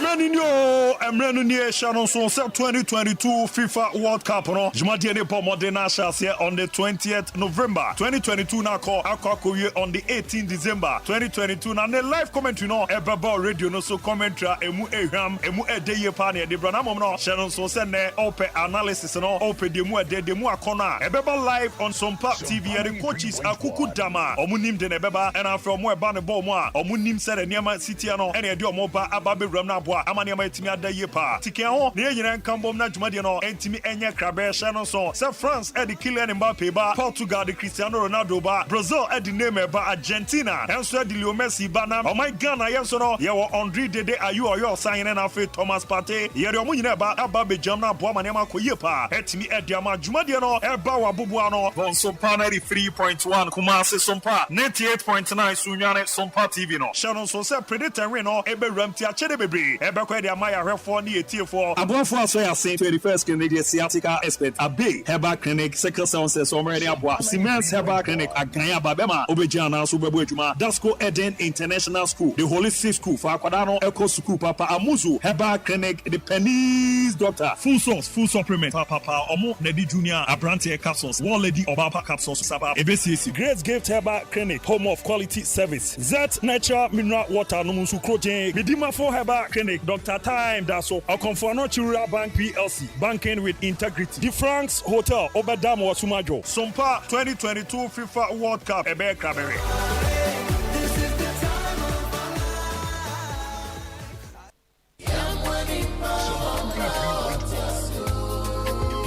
S4: Mmerɛ no nie oo, mmerɛ no nie, hyɛ no nso sɛ 2022 FIFA World Cup no dwumadie no rebɔ mmɔden na ahyɛ aseɛ on the 20th November 2022 na akɔ akɔ akɔwie on the 18th December 2022 na ne live commentary no ɛbɛba wɔ radio no so, commentary a ɛmu ɛhwam, ɛmu ɛdɛ yie paa na yɛde brɛ na mmom no hyɛ no nso sɛ nnɛ wopɛ analysis no, wopɛ deɛ ɛmu ɛdɛ, deɛ ɛmu akɔnnɔ a ɛbɛba live on Sompa TV, yɛde coaches akuku dam a wɔn nim de na ɛbɛba ɛna afei wɔn ɛba no bɔ wɔn a wɔn nim sɛdeɛ nneɛma si teɛ no ɛna yɛde wɔn ba aba abɛwuram no aboa.
S21: aboa ama nneɛma atumi ada yie paa. Ti ka ho na yɛn nyinaa nka mbom na dwumadie no ntumi nyɛ krabɛ. Hyɛ no nso sɛ France de Kylian Mbappe ba, Portugal de Cristiano Ronaldo ba, Brazil de Neymar ba, Argentina nso de Leo Messi ba na ɔman Ghana yɛn nso no yɛwɔ Andre Dede Ayew a ɔyɛ ɔsahene na afei Thomas Partey. Yɛde wɔn nyinaa ba aba abɛgyam na aboa ma nneɛma akɔ yie paa atumi de ama dwumadie no ɛba wɔ aboboano. Bɔ Sompa 93.1 Kumasi, Sompa 98.9 Sunyani, Sompa TV no. Hyɛ no nso sɛ Predator nwe no bɛwuram nti akyɛde bebree bɛkɔ de ama yɛn ahwɛfoɔ ne yɛn atiefoɔ. Aboafoɔ asɔ yɛn ase 21st Clinic yɛ Sciatica Expert, Abbey Herbal Clinic, Sickle Cell Nsɛsɛɛ Ɔmmerɛ ne Aboa, Siemens Herbal Clinic, Agan Aba Bɛma Wobɛgyina Anaa So Wobɛbɔ Adwuma, Dasco Eden International School, The Holistic School, Fa Akwadaa no Kɔ Sukuu Papa, Amuzu Herbal Clinic, The Pennies Doctor, Full Source Food Supplement Papapa, Ɔmo Na Ɛde Junior Abranteɛ Capsules, War Lady Ɔbaapa Capsules Saba Ɛbɛsiesie. Grace Gift Herbal Clinic, Home of Quality Service. Zet Natural Mineral Water nom nsu krogyenn. Medimafo Herbal Clinic, Doctor Time da so, Ɔkɔmfo Anokye Rural Bank PLC, Banking with Integrity, The Franks Hotel, Wobɛda ma w'asom adwo. Sompa 2022 FIFA World Cup ɛbɛyɛ krabɛhwɛ.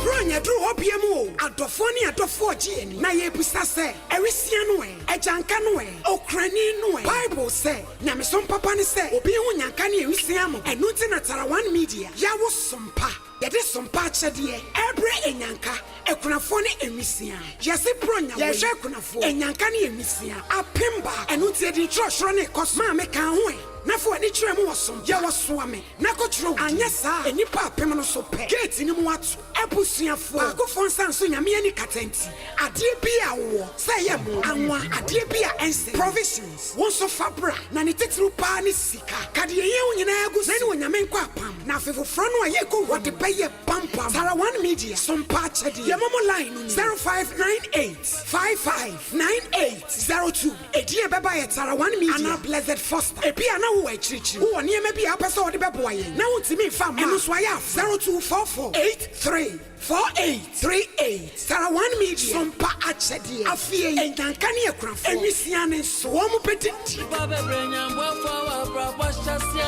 S15: Brony aduru hɔ biam o, adɔfoɔ ne adɔfoɔ gye ani, na yɛrebisa sɛ, Awisia no ɛ? Agyanka no ɛ? Ɔkurani no ɛ? Bible sɛ, Nyamesom papa ne sɛ obi hu nyanka ne awisia mmɔbɔ. Ɛno nti na Tarawan Media yɛawo Sompa. Yɛde Sompa akyɛdeɛ rebrɛ anyanka, akunafoɔ ne nwisiaa. Yɛse Brɔnya wei, yɛhwɛ akunafoɔ, anyanka ne nwisiaa apemba. Ɛno nti yɛde nkyerɛkyerɛ no rekɔ so. Maame ka ho ɛ, na fa w'ani kyerɛ mu wɔ Sompa. Yɛwɔ Soame. Na kɔtwerɛ wo din. Anyɛ saa a, nnipa apem no so pɛ, gate no mu ato. Abusuafoɔ, akofoɔ nsa nso Nyame ani kata nti, adeɛ bi a wowɔ, sɛ ɛyɛ mo, anwa, adeɛ bi a ɛnsɛ, provisions, wo nso fa bra, na ne titiriw paa ne sika. Ka deɛ ɛhia wo nyinaa gu so, na ɛne Onyame nkɔ apam, na afe foforɔ no a yɛrekɔ wura mu no, wɔde bɛyɛ pampam. Tara One Media, Sompa akyɛdeɛ, yɛ momo line no ni, 0598 55 9802. Edin a ɛbɛba yɛ Tara One Media anaa Blessed Foster. Ebia na wowɔ akyirikyiri, wowɔ nneɛma bi a wopɛ sɛ wode bɛboa yɛn na wuntumi mfa mma a, ɛno nso ayɛ afa. 0244 83 48 38 Tara One Media, Sompa akyɛdeɛ, afei yi, nnyanka ne akunafoɔ, nwisiaa ne nso, wɔn bɛdidi.
S22: Nnipa bebree nya mmoafoɔ wɔ abrabɔ ahyɛaseɛ a,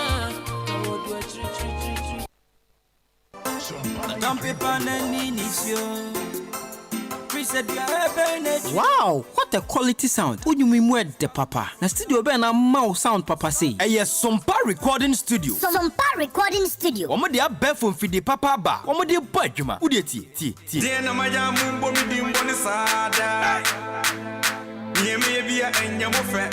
S22: na wɔdu akyirikyirikyirikyiri.
S23: Wow what a quality sound wo nwom yi mu ɛdɛ papa na studio bɛn na ama wo sound papa sei.
S24: Ɛyɛ Sompa Recording Studio.
S25: Sompa Recording Studio.
S24: Wɔn de abɛɛfo mfidie papa aba a wɔn de bɔ adwuma. Wo deɛ tie, tie, tie.
S26: Deɛn na mayɛ a mombɔ me din bɔne saa daa? Nea meyɛ bia ɛnyɛ mo fɛ.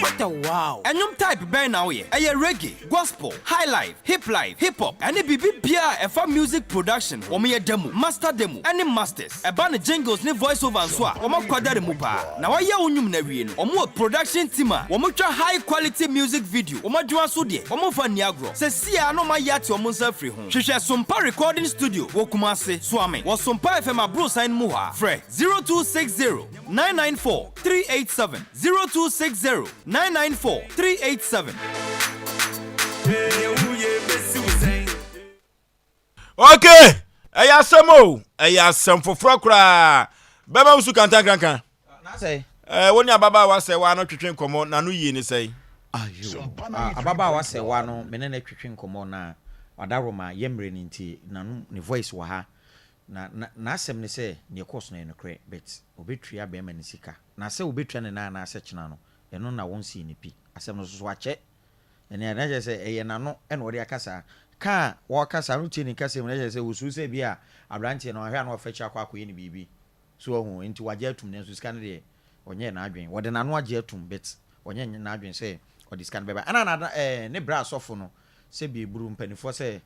S23: What a wow!
S24: Ɛnwom type bɛn na woyɛ? Ɛyɛ reggae, Gospel, highlife, hiplife, hip hop, ɛne biribi biara a ɛfa music production ho. Wɔyɛ demo, master demo, ɛne masters. Ɛba no jingles ne voice over nso a, wɔn akwadare mu paa. Na wɔayɛ wo nnwom no awie no, wɔn wɔ production team a wɔtwa high quality music video. Wɔn adwuma nso deɛ, wɔmfa nni agorɔ. Seesei ara na wɔayɛ ate wɔn nsa afiri ho. Hwehwɛ Sompa Recording Studio wɔ Kumasi, Suame, wɔ Sompa FM aborosan no mu hɔ ara. Frɛ 0260 994 387, 0260 994 387.
S6: Ok, ɛyɛ asɛm o, ɛyɛ asɛm foforɔ koraa. Bɛma wo su kantankrankan. Ɛɛ, wo ne ababaawa sɛ wa no twetwe nkɔmmɔ na no yie ne sɛe.
S2: Ayo, ababaawa sɛ wa no me ne no twetwe nkɔmmɔ na ɔdaworo yɛ mmerɛ no nti na ne voice wɔ ha. Na na n'asɛm ne sɛ deɛ ɛkɔɔ so no yɛ nokorɛ but ɔbɛtua bɛrima no sika. Na sɛ ɔbɛtua no nnɛ anaa sɛ kyena no, ɛno na wɔnsii no pi. Asɛm no nso so akyɛ. Ɛnneɛ na kyerɛ sɛ ɛyɛ n'ano na ɔde aka saa. Ka a ɔreka saa no wotie ne kasa mu no na kyerɛ sɛ ɔsuro sɛ ebia aberanteɛ no ahwɛ a na wafa akyiri akɔ akɔyɛ no biribi. So wahu? Enti wagye atum nanso sika no deɛ ɔnyɛɛ n'adwene. Ɔde n'ano agye atum but ɔnyɛ n'adwene sɛ ɔde sika no bɛba. Ɛna na ɛɛ ne bra sɔfo no sɛ beburu mpanimfoɔ sɛ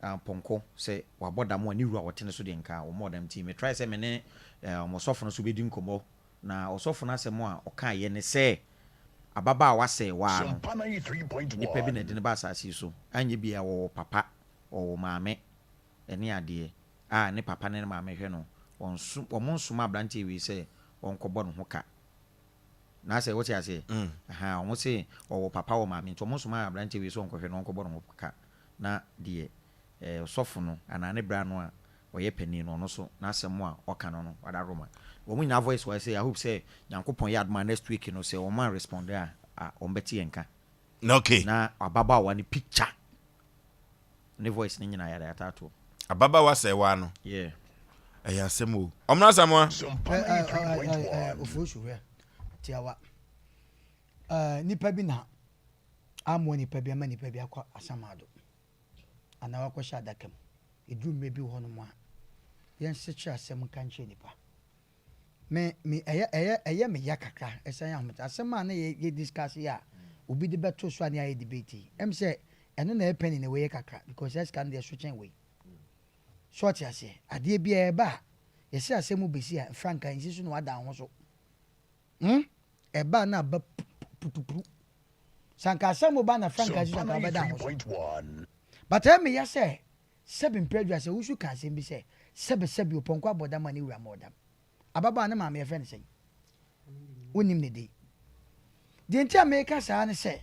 S2: pɔnkɔ sɛ wabɔ dam a ne wura a ɔte ne so deɛ nka ɔmmɔɔ dam nti me try sɛ me ne wɔn ɔsɔfo no nso bɛdi nkɔmmɔ na ɔsɔfo no asɛm a ɔkaeɛ ne sɛ ababaawa sɛe waa no nipa bi na ɛde no ba asase yi so anyɛ bi a ɔwɔ papa ɔwɔ maame ɛne adeɛ a ne papa ne ne maame hwɛ no wɔn nsoma aberanteɛ wei sɛ ɔnkɔbɔ ne ho ka Na sɛ wote aseɛ? Ahaa, wɔn se ɔwɔ papa wɔ maame nti wɔn nsomaa aberanteɛ wei sɛ ɔnkɔhwɛ no ɔnkɔbɔ ne ho ka. Na deɛ eh, ɔsɔfo no anaa ne bra no a ɔyɛ panin no ɔno nso n'asɛm a ɔka no no wada Roma. Wɔn nyinaa voice wɔ ha sei, I hope sɛ Nyankopɔn yɛ adom a next week no sɛ wɔn an respond a, a wɔn bɛte yɛn nka.
S6: Okay.
S2: Na ababaawa no picture ne voice no nyinaa yɛde ataatoɔ.
S6: Ababaawa sɛɛwaa no.
S2: Yeah.
S6: Ɛyɛ asɛm o. Ɔmena Asamoah.
S1: Ofosu hwɛ tiawa. Nipa bi na amoa nipa bi ama nipa bi akɔ asamado anaa wakɔhyɛ adaka mu. Ɛduru mmerɛ bi wɔ hɔnom a yɛnsekyerɛ asɛm nka nkyerɛ nipa. Me me ɛyɛ ɛyɛ ɛyɛ me ya kakra ɛsan yɛ ahomete asɛm a na yɛ yɛ discuss yi a obi de bɛto so a ne ayɛ debate yi ɛm sɛ ɛno na ɛyɛ pɛni na wei yɛ kakra because saa sika no deɛ ɛso kyɛn wei so ɔte aseɛ adeɛ bi a ɛba a yɛsɛ asɛm mu bɛsi a franka nsi so na wada ho so hmm ɛba na aba putupuru sanka asɛm ba na franka nsi so anka wabɛda ho so but ɛyɛ me ya sɛ Sɛbe mprɛ aduasa wusu ka asɛm bi sɛ, Sɛbe, sɛbe, opɔnkɔ abɔ dam a ne wura mmɔɔ dam. Ababaa no maame yɛfrɛ no sɛn? Wonnim ne din. Deɛ nti a mereka saa ne sɛ,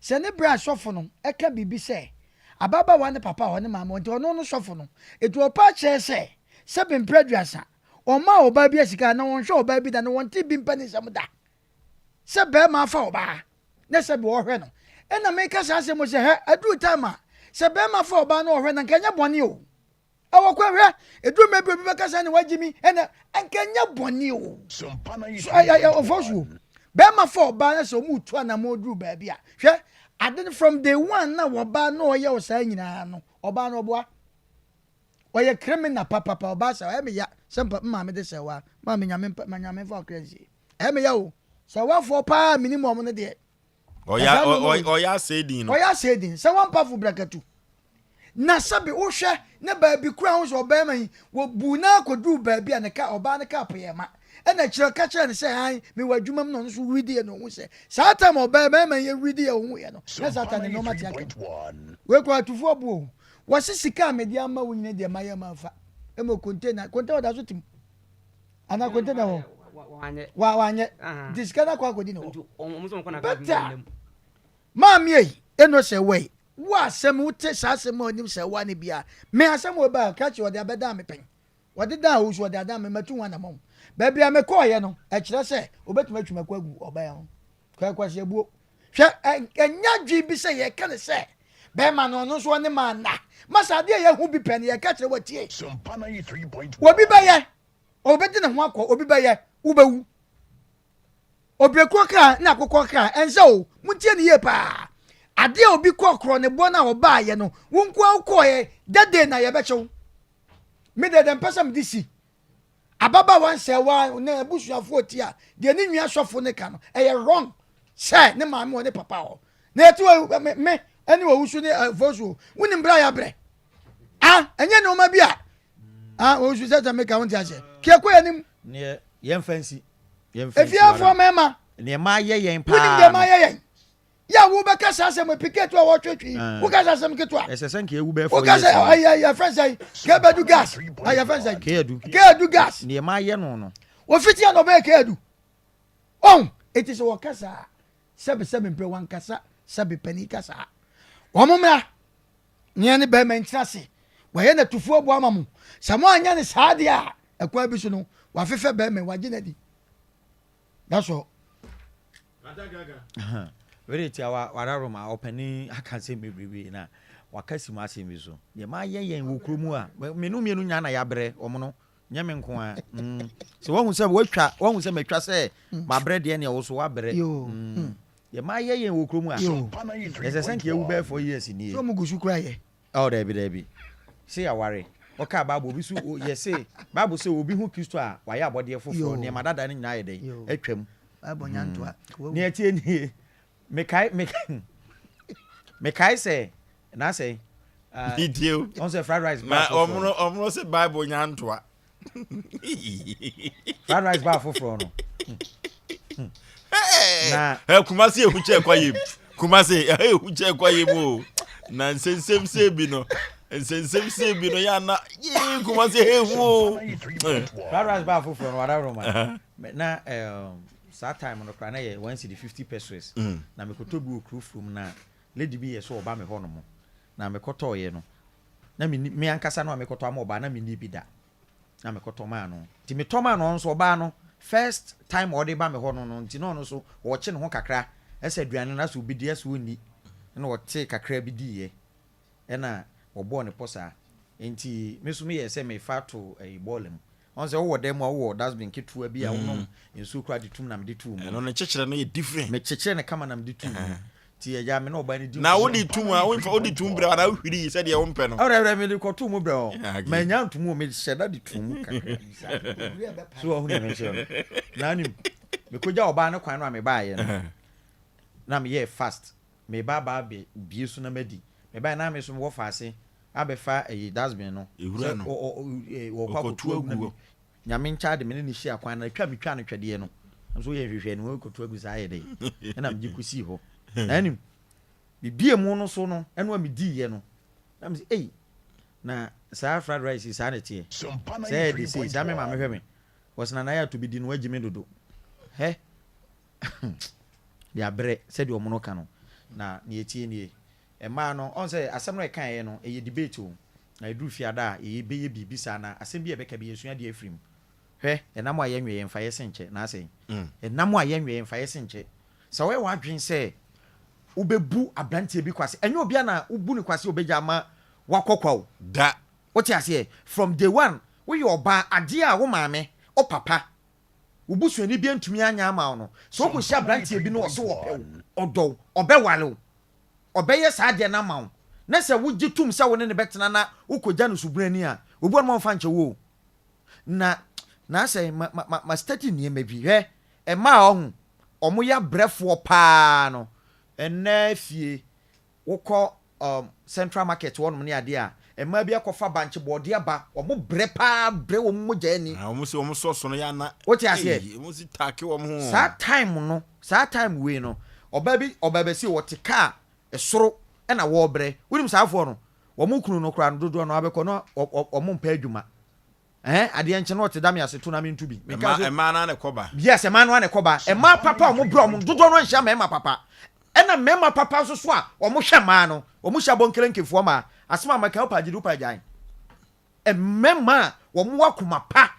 S1: sɛ ne berɛ a sɔfo no ka biribi sɛ ababaawa no papa hɔ ne maame hɔ nti ɔno no sɔfo no, ɛti ɔpa akyerɛ sɛ, sɛbe mprɛ aduasa, ɔmmaa ɔbaa bi sika anaa ɔnhwɛ ɔbaa bi da na wɔntee bi mpa ne nsam da sɛ barima afa ɔbaa. na sɛ bi ɔhwɛ no ɛna meka saa asɛm sɛ hɛ aduru time a sɛ bɛrima fa ɔbaa no ɔhwɛ no nka ɛnyɛ bɔne o ɛwɔ kwan hwɛ ɛduru mɛ bi obi bɛka sɛ ne wagye mi ɛna nka ɛnyɛ bɔne o so ɔfɔ so bɛrima fa ɔbaa no sɛ ɔmu tu anamɔ duru baabi a hwɛ ade no from day one na wɔbaa na ɔyɛ ɔsaa nyinaa no ɔbaa no ɔboa ɔyɛ criminal papapa ɔbaa sɛ ɔyɛ me ya sɛ mpa maame de sɛ wa maame nyame mpa nyame mfa ɔkra nsie Ɛyɛ me ya o. Sɛ wafoɔ paa menim wɔn no deɛ.
S6: Ɔyɛ ɔyɛ asɛe din no.
S1: Ɔyɛ asɛe din sɛ wampafo brakatu. Na sɛbe wohwɛ ne baabi kura ho sɛ ɔbarima yi wɔbuu no akɔduu baabi a ne ka ɔbaa no ka poyɛ ma ɛna kyerɛ ɔka kyerɛ no sɛ han mewɔ adwuma mu na ɔno nso wuridiɛ na ɔhu sɛ saa tam ɔbaa barima yi awuridiɛ ɔhu yɛ no na saa tam ne nneɛma te aka wei kɔ atufoɔ bo o wɔse sika a mede ama wo nyina deɛ mayɛ ma afa ɛma container container ɔda so tim Ana container wɔ wa wanyɛ nti sika no akɔ akɔdi ne hɔ bɛta maame yi ɛno sɛ wei wo asɛm wote saa asɛm a onim sɛ wa ne bia me asɛm wɔ ba krakye wɔde abɛdan me pɛn wɔde dan wo so wɔde adan me matu ho anamɔn baabi a mekɔɔyɛ no ɛkyerɛ sɛ obɛtumi atwi mako agu ɔbɛn ho kwakwasi abuo hwɛ ɛnya adwene bi sɛ yɛka ne sɛ bɛrima no ɔno nso ɔne maa nna masa adeɛ a yɛhu bi pɛ no yɛka kyerɛ wɔtie obi bɛyɛ Ɔbɛdi ne ho akɔ, obi bɛyɛ, wobɛwu. Obrekuo kra ne akokɔ kra, ɛnsɛ o, montie ne yie paa. Adeɛ a obi kɔ korɔ ne bɔ no a ɔbaayɛ no, wo nko ara wokɔɔyɛ, that day na yɛbɛkye wo. Me deɛ deɛ mpɛ sɛ mede si ababaawa nsɛewa ne abusuafoɔ ti a, deɛ ne nua sɔfo ne ka no, ɛyɛ wrong sɛ ne maame wɔ ne papa hɔ. Na yɛte wɔ me me ɛne owusu ne ɛfosu, wonim berɛ a yɛabrɛ. Ah, ɛnyɛ nneɛma bi a Ah, osu sɛ sɛ meka wo nte aseɛ. Kɛ kɔ anim.
S2: Neɛ yɛmfa nsi. Yɛmfa nsi.
S1: Efiafoɔ mmarima.
S2: Neɛ mayɛ yɛn paa.
S1: Wonim deɛ mayɛ yɛn. Yɛ a wobɛka saa asɛm epi ketewa a wɔtwetwe yi. Ah. Woka saa asɛm ketewa.
S2: Ɛsɛ sɛ nka ewu bɛyɛ fɔ
S1: Woka sɛ ɛyɛ yɛfrɛ sɛ kɛbɛdu gas. Yɛfrɛ sɛ.
S2: Kɛadu.
S1: Kɛadu gas.
S2: Neɛ mayɛ no no.
S1: Ofiti a na ɔbɛyɛ kɛadu. Ɔn eti sɛ wɔka saa sɛbi sɛbi mpɛ wankasa sɛbi panin kasa. Wɔn mmra. Nea ne bɛrima ntena ase, wayɛ no atufoɔ aboa ama mo. Sɛ moanyɛ no saa deɛ a, ɛkwan bi so no, wafefɛ bɛrima yi, wagye no adi. That's all.
S2: Wede tia wa wararoma ɔpanin aka nsɛm bebrebe na waka si mu asɛm bi so. Deɛ mayɛ yɛn wɔ kurom a, menu mmienu nyinaa na yɛabrɛ wɔn no. Nyɛ me nko ara. Mm. Sɛ wahu sɛ watwa, wahu sɛ matwa sɛ mm. mabrɛ deɛ nea wo so wabrɛ. Mm. mm. Deɛ mayɛ yɛn wɔ kurom a. Ɛsɛ sɛ nka yɛwu bɛyɛ 4 years nie.
S1: So mu gu so kura yɛ.
S2: Oh, daabi daabi. Se yɛaware. Ɔkaa Bible obi so yɛ se Bible sɛ obi hu Kristo a wayɛ abɔdeɛ foforɔ. Nneɛma dada no nyinaa yɛ dɛn? Atwam.
S1: Bible nya ntoa.
S2: Nea ɛteɛ nie. Mekae mekae sɛ na sɛ.
S6: Didi o.
S2: Ɔn sɛ fried rice
S6: baa foforɔ. Na ɔmono ɔmono sɛ Bible nya ntoa.
S2: Fried rice baa foforɔ no.
S6: Na ɛ Kumasi ehu kyɛ kɔ yim. Kumasi ehu kyɛ kɔ yim o. Na nsensɛm sɛ bi no. Nsensɛm sɛ bi no ya na yee Kumasi ehu o.
S2: Fried rice baa foforɔ no wada roma. Na saa time no koraa na yɛ one cedi 50 pesos. Na mekɔtɔ bi wɔ kuro furom na lady bi yɛ sɛ ɔba me hɔ nom na mekɔtɔɔeɛ no na menni me ankasa no a mekɔtɔ ama ɔbaa na menni bi da na mekɔtɔ maa no nti metɔ maa no ɔno nso ɔbaa no first time a ɔde ba me hɔ no no nti na ɔno nso ɔɔkye ne ho kakra. Ɛsɛ aduane no asɛ obɛdi asɛ ɔnni ɛna ɔtee kakra bi diiɛ ɛna wɔbɔɔ ne pɔ saa. Nti me nso meyɛɛ sɛ mefa ato ɛyi bɔɔla mu. Ɔn sɛ wowɔ dan mu a wowɔ dustbin ketewa bi a wonom nsuo koraa de tum na mede too mu.
S6: Ɛno ne kyekyerɛ no yɛ different.
S2: Mekyekyerɛ no kama na mede too mu. Nti agya me ne ɔbaa no di
S6: Na
S2: nkɔmmɔ.
S6: wode tum a womfa wode tum brɛ anaa wohwiri sɛdeɛ wompɛ no.
S2: Ɔbrɛ brɛ mede kɔtoo mu brɛ hɔ.
S6: Okay.
S2: Manya nto mu o mehyɛ da de too mu kakra bi saa. So wahu nea mekyerɛ no. Na anim mekɔgya ɔbaa no kwan no a mebaeɛ no na meyɛɛ fast. Meba aba abɛ bie so na madi. Mebaeɛ na me nso mewɔ faase abɛfa ɛyi dustbin no.
S6: Ewura
S2: Sɛ
S6: no.
S2: ɔ ɔ ɛ wɔkɔ
S6: Ɔkɔtu
S2: akɔtu agu na
S6: agu
S2: me
S6: hɔ.
S2: Nyame nkyɛ ade me ne no hyia kwan na twa metwaa no twɛdeɛ no. Nso woyɛ nhwehwɛ no wɔkɔtu agu saa yɛ dɛn. Ɛna megye kɔsii hɔ. Na anim mebie mu no so no ɛno a mediiɛ no na mese ei na saa fried rice yi saa na ɛteɛ. Sɛ ɛde sei saa me maame hwɛ me. Wɔse Nana yɛ ato bi di no wagyi me dodo. Hɛ de abrɛ sɛdeɛ wɔn no ka no na nea ɛteɛ nie mmaa no ɔn sɛ asɛm no ɛkaeɛ no ɛyɛ debate o na ɛduru fiada a yɛyɛ bɛyɛ biribi saa na asɛm bi a ɛbɛka bi yɛsua adeɛ afiri mu hwɛ ɛnam a yɛnwe yɛmfa yɛ se nkyɛ na asɛn ɛnam a yɛnwe yɛmfa yɛ se nkyɛ sɛ woyɛ w'adwene sɛ wobɛbu aberanteɛ bi kwase ɛnyɛ obia na wobu no kwase obɛgya ama wakɔ kwa o
S6: da
S2: wote aseɛ from day one woyɛ ɔbaa adeɛ a wo maame wo papa wo busuani bi antumi anyɛ ama wo no, sɛ wokɔhyia aberanteɛ bi na ɔse ɔpɛ wo, ɔdɔ wo, ɔbɛware wo, ɔbɛyɛ saa adeɛ no ama wo, na sɛ wogye tom sɛ wo ne no bɛtena na wokɔgya no subrani a, obi wɔ hɔ nom a ɔmfa nkyɛ wo o. Na, na asɛ ma, ma, ma, ma study nneɛma bi. Hwɛ, mmaa a ɔho, wɔn yɛ abrɛfoɔ paa no, ɛnnɛ fie, Wokɔ um central market hɔnom ne adeɛ a, mmaa bi akɔfa bankye bɔɔdeɛ aba, wɔn brɛ paa brɛ wɔn mogya ani.
S6: Ah, wɔn si wɔn sɔ so no yɛ ana.
S2: Wote aseɛ?
S6: Ei, wɔn si taake wɔn ho.
S2: Saa time no, saa time wei no, ɔbaa bi, ɔbaa bɛsi wɔte kaa soro ɛna wɔrebrɛ. Wonim saa afoɔ no, wɔn kunu no koraa no dodoɔ no abɛkɔ na wɔn mpɛ adwuma. Ɛɛ adeɛ nkye na ɔte da me ase to na mentu bi. Meka
S6: Ɛma ɛmaa no ara na ɛkɔ ba.
S2: Yes, ɛmaa no ara na ɛkɔ ba. Mmaa papa a wɔn brɛ wɔn dodoɔ no nhyia mmarima papa. Ɛna mmarima papa nso so a wɔn hwɛ mmaa no, wɔn hyia bɔnkelenkefoɔ mmaa. Asɛm a maka wopɛ agye di wopɛ agyae. Mmarima a wɔn wɔ akoma pa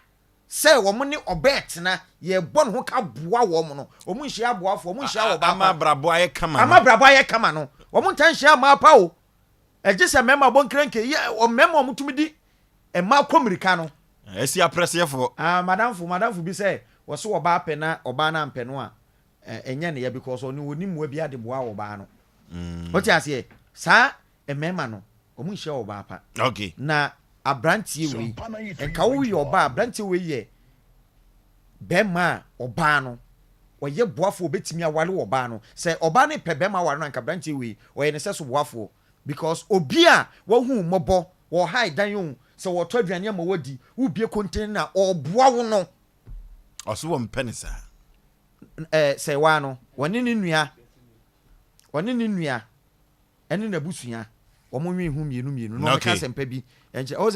S2: sɛ wɔn ne ɔbaa tena, yɛbɔ ne ho ka boa wɔn no, wɔn nhyia aboafoɔ, wɔn nhyia ɔbaa pa.
S6: Ama abrabɔ ayɛ kama no.
S2: Ama abrabɔ ayɛ kama no, wɔn ntaa nhyia mmaa pa o. Ɛgye sɛ mmarima bɔnkelenke, yɛ mmarima a wɔtumi di Mmaa kɔ mmirika no.
S6: Asi aprɛseɛfoɔ.
S2: Ah madamfo madamfo bi sɛ wɔse ɔbaa pɛ na ɔbaa no ampɛ no a ɛnyɛ ne ya because ɔno ɔni mmoa biara de boa ɔbaa no. Wote aseɛ? Saa mmarima no wɔn nhyia ɔbaa pa.
S6: Okay.
S2: Na abranteɛ wei nka woyɛ ɔbaa abranteɛ wei yɛ bɛrima a ɔbaa no ɔyɛ boafoɔ ɔbɛtumi aware ɔbaa no. Sɛ ɔbaa no pɛ bɛrima aware no anka abranteɛ wei ɔyɛ ne sɛso boafoɔ because obi a wahu wo mmɔbɔ Wɔhae dan o, sɛ wɔtɔ aduane ama woadi, wobue konten na ɔreboa wo no.
S6: Ɔse wɔmpɛ no saa.
S2: Ɛɛ sɛ waa no, wɔne ne nua, wɔne ne nua ɛne n'abusua, wɔn nwen ho mmienu mmienu na wɔka asɛmpa bi ɛnkyɛ. Ɔwɔ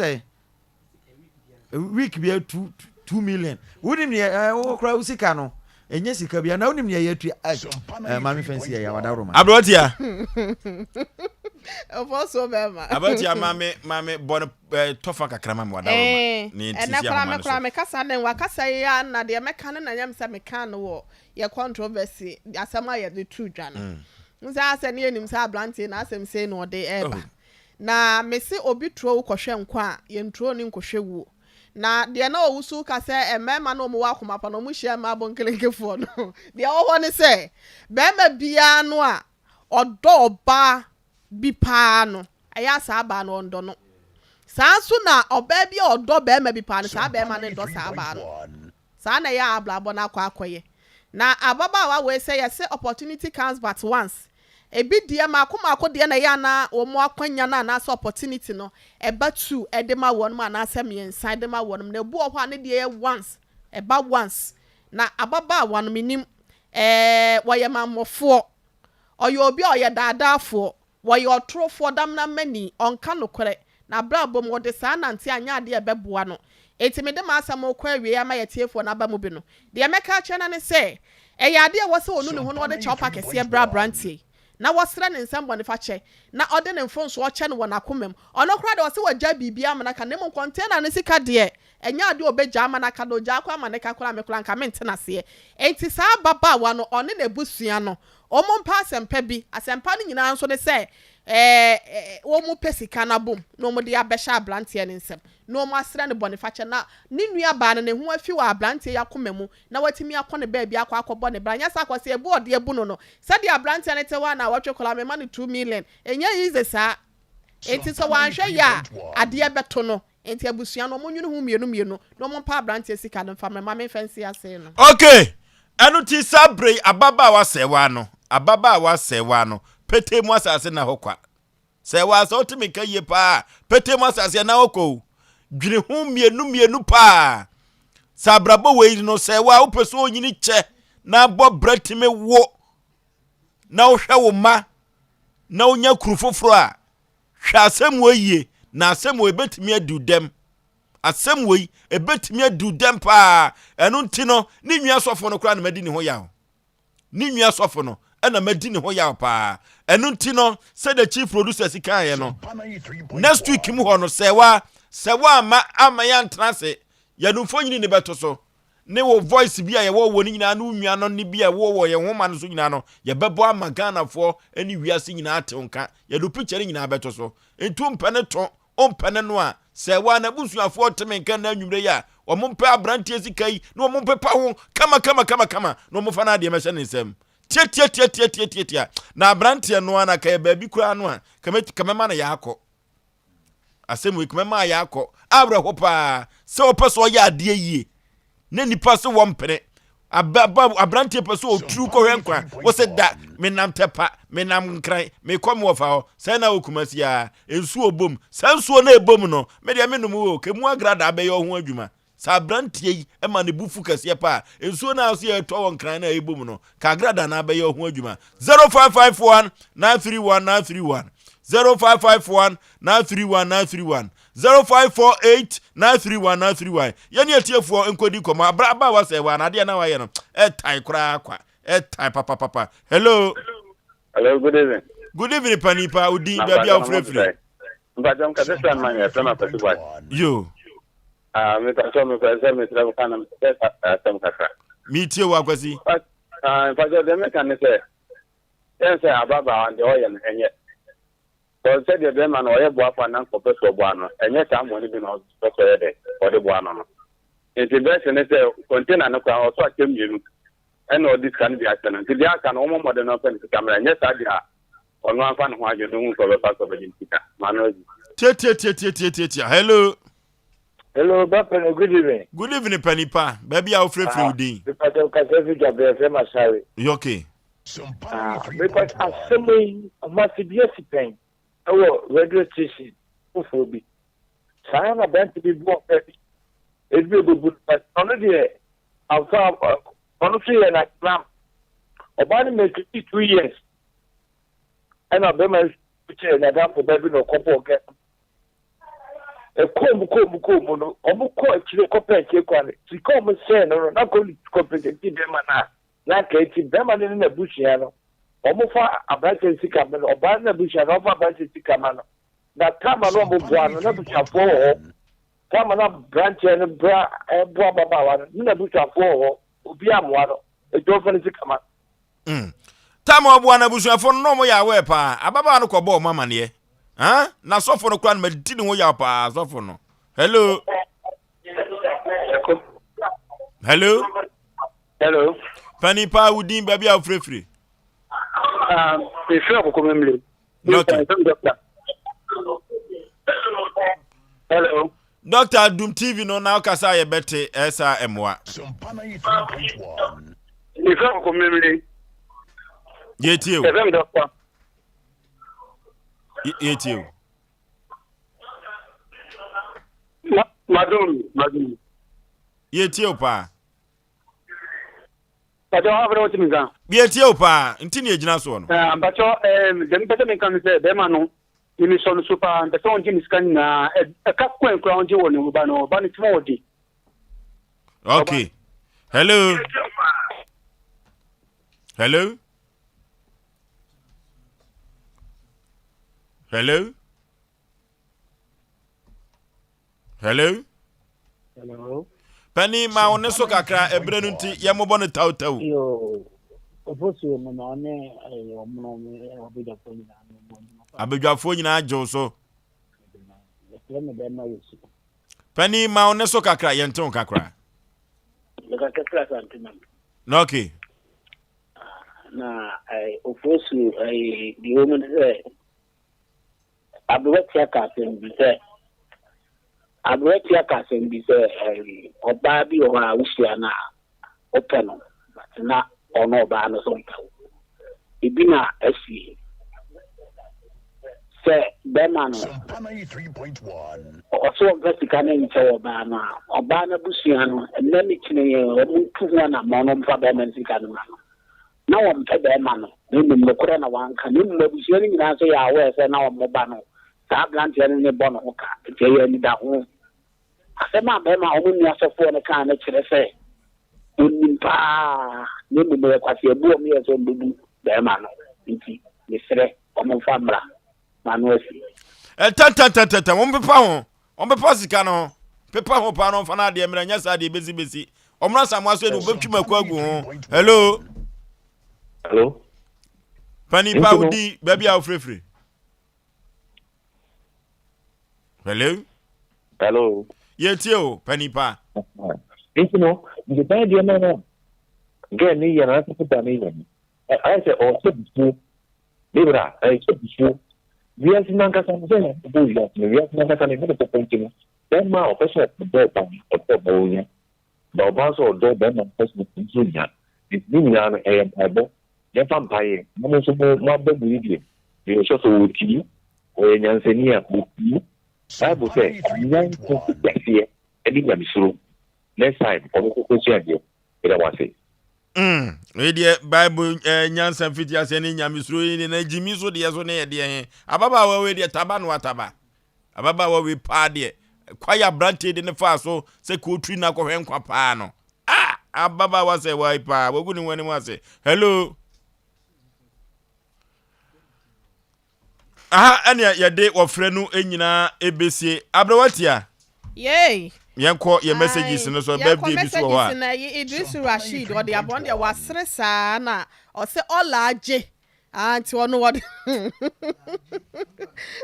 S2: sɛ week bi two 2 million. Wonim neɛ ɛɛ wɔ kora wo sika no. Ɛnyɛ sika bia na wonim nea yɛatua eh, maame fɛnsi yɛ yɛwada roma.
S6: Aberanteɛ.
S3: Ɔfɔ bɛrima.
S6: Aberanteɛ maame maame bɔ no eh, tɔfa kakra ma me wada roma.
S3: Eh,
S6: Ne
S3: ɛnɛ
S6: ti si
S3: koraa
S6: ahoma
S3: me
S6: no
S3: koraa
S6: so.
S3: me kasa ne wakasa yi a na deɛ mɛka no na nyɛ me sɛ meka no wɔ yɛ controversy asɛm a yɛde to dwa no. N sɛ asɛ ne yɛnim sɛ aberanteɛ na asɛm sei na ɔde ɛreba.
S6: Oh.
S3: Na mese obi turo wo kɔhwɛ nkwa a yɛnturo ne nkɔhwɛ wuo. Na deɛ na ɔwusu ka sɛ mmarima no wɔwɔ akoma pa no wɔhyia mmaa bonkelenkefoɔ no, deɛ ɛwɔ hɔ ne sɛ, barima biara no a ɔdɔ ɔbaa bi paa no, ɛyɛ a saa baa no ɔndɔ no. Saa nso na ɔbaa bi a ɔdɔ barima bi paa no, saa barima no ndɔ saa baa no. Saa na ɛyɛ a abrabɔ no akɔ akɔyɛ. Na ababaawa wei sɛ yɛse opportunity comes but once. Ebi deɛ maako maako deɛ na ɛyɛ a na wɔn akwanya no anaasɛ opportunity no ɛba two de ma wɔnom anaasɛ mmiɛnsa de ma wɔnom. Na ebi wɔ hɔ a ne deɛ yɛ once, ɛba once. Na ababaawa no menim ɛɛ wɔyɛ mammɔfoɔ, ɔyɛ obi a ɔyɛ daadaafoɔ. Wɔyɛ ɔtorofoɔ, damena-mani, ɔnka nokorɛ, n'abrabɔ mu, ɔde saa nante anyɛ adeɛ a ɛbɛboa no. Enti mede m'asɛm rekɔ awieɛ ama y'atiefoɔ no aba mu bi no, deɛ mɛka akyerɛ no ne sɛ, ɛyɛ adeɛ a ɛwɔ sɛ ɔnu ne ho na ɔde kyɛwpa kɛseɛ brɛ aberanteɛ yi, na wɔsrɛ ne nsam bɔnefakyɛ, na ɔde ne mfomsoɔ kyɛ no wɔ n'akoma mu. Ɔno koraa deɛ ɔse wagyae biribiara ama no aka, na mmom kɔntena no sika deɛ, ɛnyɛ adeɛ a ɔbɛgyaa ama no aka, na ɔgyaa koraa ma no ka koraa a, me koraa anka mente no aseɛ. Enti saa ababaawa no, ɔne n'abusua no, Wɔmpɛ asɛmpa bi. Asɛmpa no nyinaa nso ne sɛ ɛɛ wɔpɛ sika no abom na wɔde abɛhyɛ aberanteɛ no nsam na wɔasrɛ no bɔnefakyɛ na ne nuabaa no ne ho afi wɔ aberanteɛ yi akoma mu na watumi akɔ ne baabi akɔ akɔbɔ ne bra. Nyɛ saa Kwasi abu a ɔde abu no no sɛdeɛ aberanteɛ no te hɔ a naawɔtwe koraa mema no 2 million ɛnyɛ easy saa. Enti sɛ wanhwɛ yie a adeɛ bɛto no. Enti abusua no, wɔnwene ho mmienu mmienu na wɔmpa aberanteɛ sika no mfa mmrɛ. Ma memfa nsi ase no.
S6: Ok, ɛno nti saa berɛ yi ababaawa sɛɛwaa no, ababaawa sɛɛwaa no, petee mu asase nna hɔ kwa. Sɛɛwaa, sɛ wote me nka yie paa a, petee mu asase ɛnna hɔ kwa o. Dwene ho mmienu mmienu paa. Sɛ abrabɔ wei no, sɛɛwaa wopɛ sɛ onyini kyɛ na abɔ bra tumi wo na wohwɛ wo mma na wonya kuru foforɔ a, Hwɛ asɛm wei yie, na asɛm wei bɛtumi adi wo dɛm. Asɛm wei, ɛbɛtumi adi wo dɛm paa. Ɛno nti no, ne nua sɔfo no koraa na madi ne ho yaw. Ne nua sɔfo no ɛna madi ne ho yaw paa. Ɛno nti no, sɛdeɛ chief producer si kaeɛ no, next week mu hɔ no, sɛ wa sɛ woamma amma yɛantena ase, yɛde mfonyini ne bɛto so. ne wo voice bi a yɛwɔ wɔ ne nyinaa ne wo nua no ne bi a ɛwɔ wɔ yɛn nwoma no so nyinaa no yɛbɛbɔ ama Ghanafoɔ ne wiase nyinaa ate wo nka yɛde wo picture no nyinaa bɛto so nti wompɛ ne to wompɛ ne no a sɛ wa n'abusuafoɔ te me nka na anwummerɛ yi a wɔn mpɛ aberanteɛ sika yi na wɔn mpepa ho kama kama kama kama na wɔn fa no adeɛ mɛhyɛ ne nsam tiatiatiatiatiatia na aberanteɛ no ara na kɛyɛ baabi koraa no a kɛmɛma no yɛ akɔ Asɛm wei kuma maa yɛakɔ awerɛho paa sɛ wɔpɛ sɛ ɔyɛ adeɛ yie na nipa sɛ wɔmpene aberanteɛ pɛ sɛ ɔturu kɔhwɛ nkwa wɔ sɛ da menam tɛpa menam nkran mekɔ me wɔfa hɔ sɛ na wɔ kumasi a nsuo bom saa nsuo no ɛbom no medeɛ menom o kɛmu agrada bɛyɛ ɔho adwuma Sɛ aberanteɛ yi ma ne bo fu kɛseɛ paa a, nsuo no a ɔsɛ yɛtɔ wɔ Nkran no a ɛbɔ mu no, ka agrada no abɛyɛ ho adwuma. 0551 931 931 0551 931 931 0548 931 931 Yɛne atiefoɔ nkɔdi nkɔmmɔ. Abra abaawa sɛ ɛwɔ anadeɛ na wayɛ no ɛtae koraa kwa ɛtae papapapa. Hello.
S19: Hello, good evening.
S6: Good evening, panipa. Odi baabi a wofirefiri.
S19: Mpakyɛ mkasa sɛ ma yɛ fɛm akwasi boy.
S6: Yo.
S19: Ah, mepakyɛ mepɛ sɛ mesrɛ wo ka na mepɛ sɛ asɛm kakra.
S6: Metie wo akwasi.
S19: Ah, mpakyɛ deɛ meka ne sɛ yɛn sɛ ababaawa deɛ ɔyɛ no ɛnyɛ. Kɔ sɛdeɛ bɛrima no ɔyɛ boafo a na nkɔpɛ sɛ ɔboa no ɛnyɛ saa mmɔne bi na ɔpɛ sɛ ɔyɛ dɛ ɔde boa no no. Nti bɛs ne sɛ container no koraa ɔso akyɛ mmienu ɛna ɔde sika no bi akyɛ no nti deɛ aka no wɔmmɔ mmɔden na ɔmfa ne sika mmra ɛnyɛ saa deɛ a Ɔno amfa ne ho adwene no hu sɛ ɔbɛfa sɛ ɔbɛgye ne sika. Ma no adi.
S6: Tiatiatiatiatiatia hello.
S8: Hello, Bapɛnɛ, good evening.
S6: Good evening, panipa. Baabi a wofrɛfrɛ wo din.
S8: Mepatɛ kasa fi dwabrɛ fɛ Masare.
S6: Okay.
S8: Ah, mepatɛ asɛm yi Kumasi bi asi pɛn ɛwɔ radio station foforɔ bi. Saa na aberante bi bu ɔbɛ bi. Ebi ebubu no but ɔno deɛ amfa ɔno nso yɛ n'atenam. Ɔbaa no mɛ 22 years. Ɛna bɛrima no kyerɛ n'adamfo baa bi na ɔkɔbɔɔ gɛ ɛkɔɔ mu kɔɔ mu kɔɔ mu no wɔn kɔ akyire kɔpɛ akyire kwan no sika wɔn sɛɛ no no na kɔ kɔmpɛsɛti bɛrima no a na anka eti bɛrima no ne n'abusua no wɔn fa aberanteɛ sika ma no ɔbaa no n'abusua no wɔn fa aberanteɛ sika ma no na taama no wɔn boa no n'abusuafoɔ wɔ hɔ taama no aberanteɛ no bra ɛboa ababaawa no ne n'abusuafoɔ wɔ hɔ obi amoa no etu wɔn fa ne sika ma no.
S6: Mm. Tam a ɔboa n'abusuafo no na wɔyɛ aware paa. Ababaawa no kɔbɔɔ wɔn amaneɛ. Ah, na sɔfo no koraa no madi ne ho yaw paa sɔfo no. Hello. Hello.
S19: Hello.
S6: Pani paa wo din baabi a wofirefiri.
S19: Ah, mefiri akoko memle.
S6: Okay.
S19: Hello.
S6: Doctor Dum TV no na ɔkasa a yɛbɛte ɛsa mmoa.
S19: Mefiri akoko memle.
S6: Yɛtie o.
S19: Yɛfrɛ me doctor.
S6: Yɛtie o.
S19: Madum, madum.
S6: Yɛtie o paa.
S19: Mpakyɛw afei na wɔte me nka.
S6: Yɛtie wo paa, nti ne yɛgyina soɔ no.
S19: Ah, mpakyɛw ɛɛm deɛ mepɛ sɛ menka ne sɛ bɛrima no me mesɔ no so paa mpɛ sɛ ɔngye me sika nyinaa ɛka kwan koraa ɔngye wɔ ne ɔba no ɔba no tim ɔde.
S6: Okay. Hello. Hello. Hello. Hello.
S9: Hello.
S6: Pani ma wo ne so kakra ɛberɛ no nti yɛmmobɔ no tawtaw.
S9: Yo. Ofosuo no na ɔne ɛyɛ ɔmo no ɔbɛdwafoɔ nyinaa no ɔmo adwuma pa.
S6: Abadwafoɔ nyinaa gye wo so.
S9: Yɛfrɛ me bɛrima Yesu.
S6: Panin ma wo ne so kakra yɛnte wo kakra.
S9: Meka kakra Asante ma me.
S6: Na okay.
S9: Na Ofosu ɛyi deɛ wɔ mu ne sɛ aberewa tia ka asɛm bi sɛ aberewa tia ka asɛm bi sɛ ɛyi ɔbaa bi wɔ hɔ a wohyia no a wopɛ no but na ɔno ɔbaa no so mpɛ wo. Ebi na asi sɛ bɛrima no ɔsɛ ɔmfa sika no nkyɛ ɔbaa no a, ɔbaa no abusua no ɛnɛ ne kyene yɛ wɔn ntu ho anammɔn na wɔmfa bɛrima no sika no ma no. Na wɔmpɛ bɛrima no na mmom nokorɛ na wanka na mmom abusua no nyinaa nso yɛ aware sɛ na wɔn ba no saa aberanteɛ no ne bɔ ne ho ka nti ɛyɛ anidaho. Asɛm a barima a wɔn nni asɔfoɔ no kaa no kyerɛ sɛ wɔnim pa ara, na mmom ɛyɛ kwaseabu a wɔyɛɛ sɛ wɔbɛbu barima no nti, mesrɛ, wɔmfa mmra. M'ano asi.
S6: Ntɛntɛntɛntɛm, wɔmpepa ho, wɔmpepa sika no ho, pepa ho paa na wɔmfa no adeɛ mmra, nyɛ saa deɛ bɛsi bɛsi. Wɔmmra Samoa so ɛde wɔbɛtwi mako agu ho. Hello.
S10: Hello.
S6: Panin pa wodi baabi a wofirifiri. Hello.
S10: Hello.
S6: Yɛtie o, panin pa.
S10: Nti no, nti saa deɛ no a girl ne yɛ no anaasɛ da ne yɛ no, ayɛ sɛ ɔhyɛ bufuo. Me bra, ɛhyɛ bufuo. Wiase no ankasa no, sɛ ɔbɔ wiase no, wiase no ankasa no, ɛnyɛ ne pɔpɔ nti no, bɛrima a ɔpɛ sɛ ɔdɔ ɔbaa no, ɔdɔ ɔbaa onya. Ba ɔbaa nso ɔdɔ bɛrima ɔpɛ sɛ ɔdɔ nso nya. Nti ne nyinaa no, ɛyɛ mpaebɔ. Yɛmfa mpaeɛ na mo nso mo mo aba mu yi deɛ, meyɛ sure sɛ ɔtie, ɔyɛ nyansani a, ɔtie. Bible sɛ, nyansa mfitiaseɛ ne nyamesuro. Next time, ɔno nso kɔsua adeɛ. Meda mo ase.
S6: Mm, wei deɛ Bible eh, nyansa mfitiaseɛ ne nyamesuro yi ne na gyimi so deɛ so ne yɛ deɛ he. Ababaawa wei deɛ taba no ataba. Ababaawa wei paa deɛ, kwae aberanteɛ de ne faa so sɛ kɔɔturi no akɔhwɛ nkwa paa no. Ah, ababaawa sɛ wai paa, wagu ne ho anim ase. Hello. Aha ɛnea yɛde wɔfrɛ no nyinaa ɛbɛsie. Abrɛwa tia.
S3: Yay.
S6: Yɛnkɔ yɛ messages no so birthday bi so wɔ hɔ a.
S3: Yɛnkɔ messages na Idrisu Rashid ɔde abɔn deɛ wasere saa na ɔsɛ ɔla agye. Ah, nti ɔno wɔde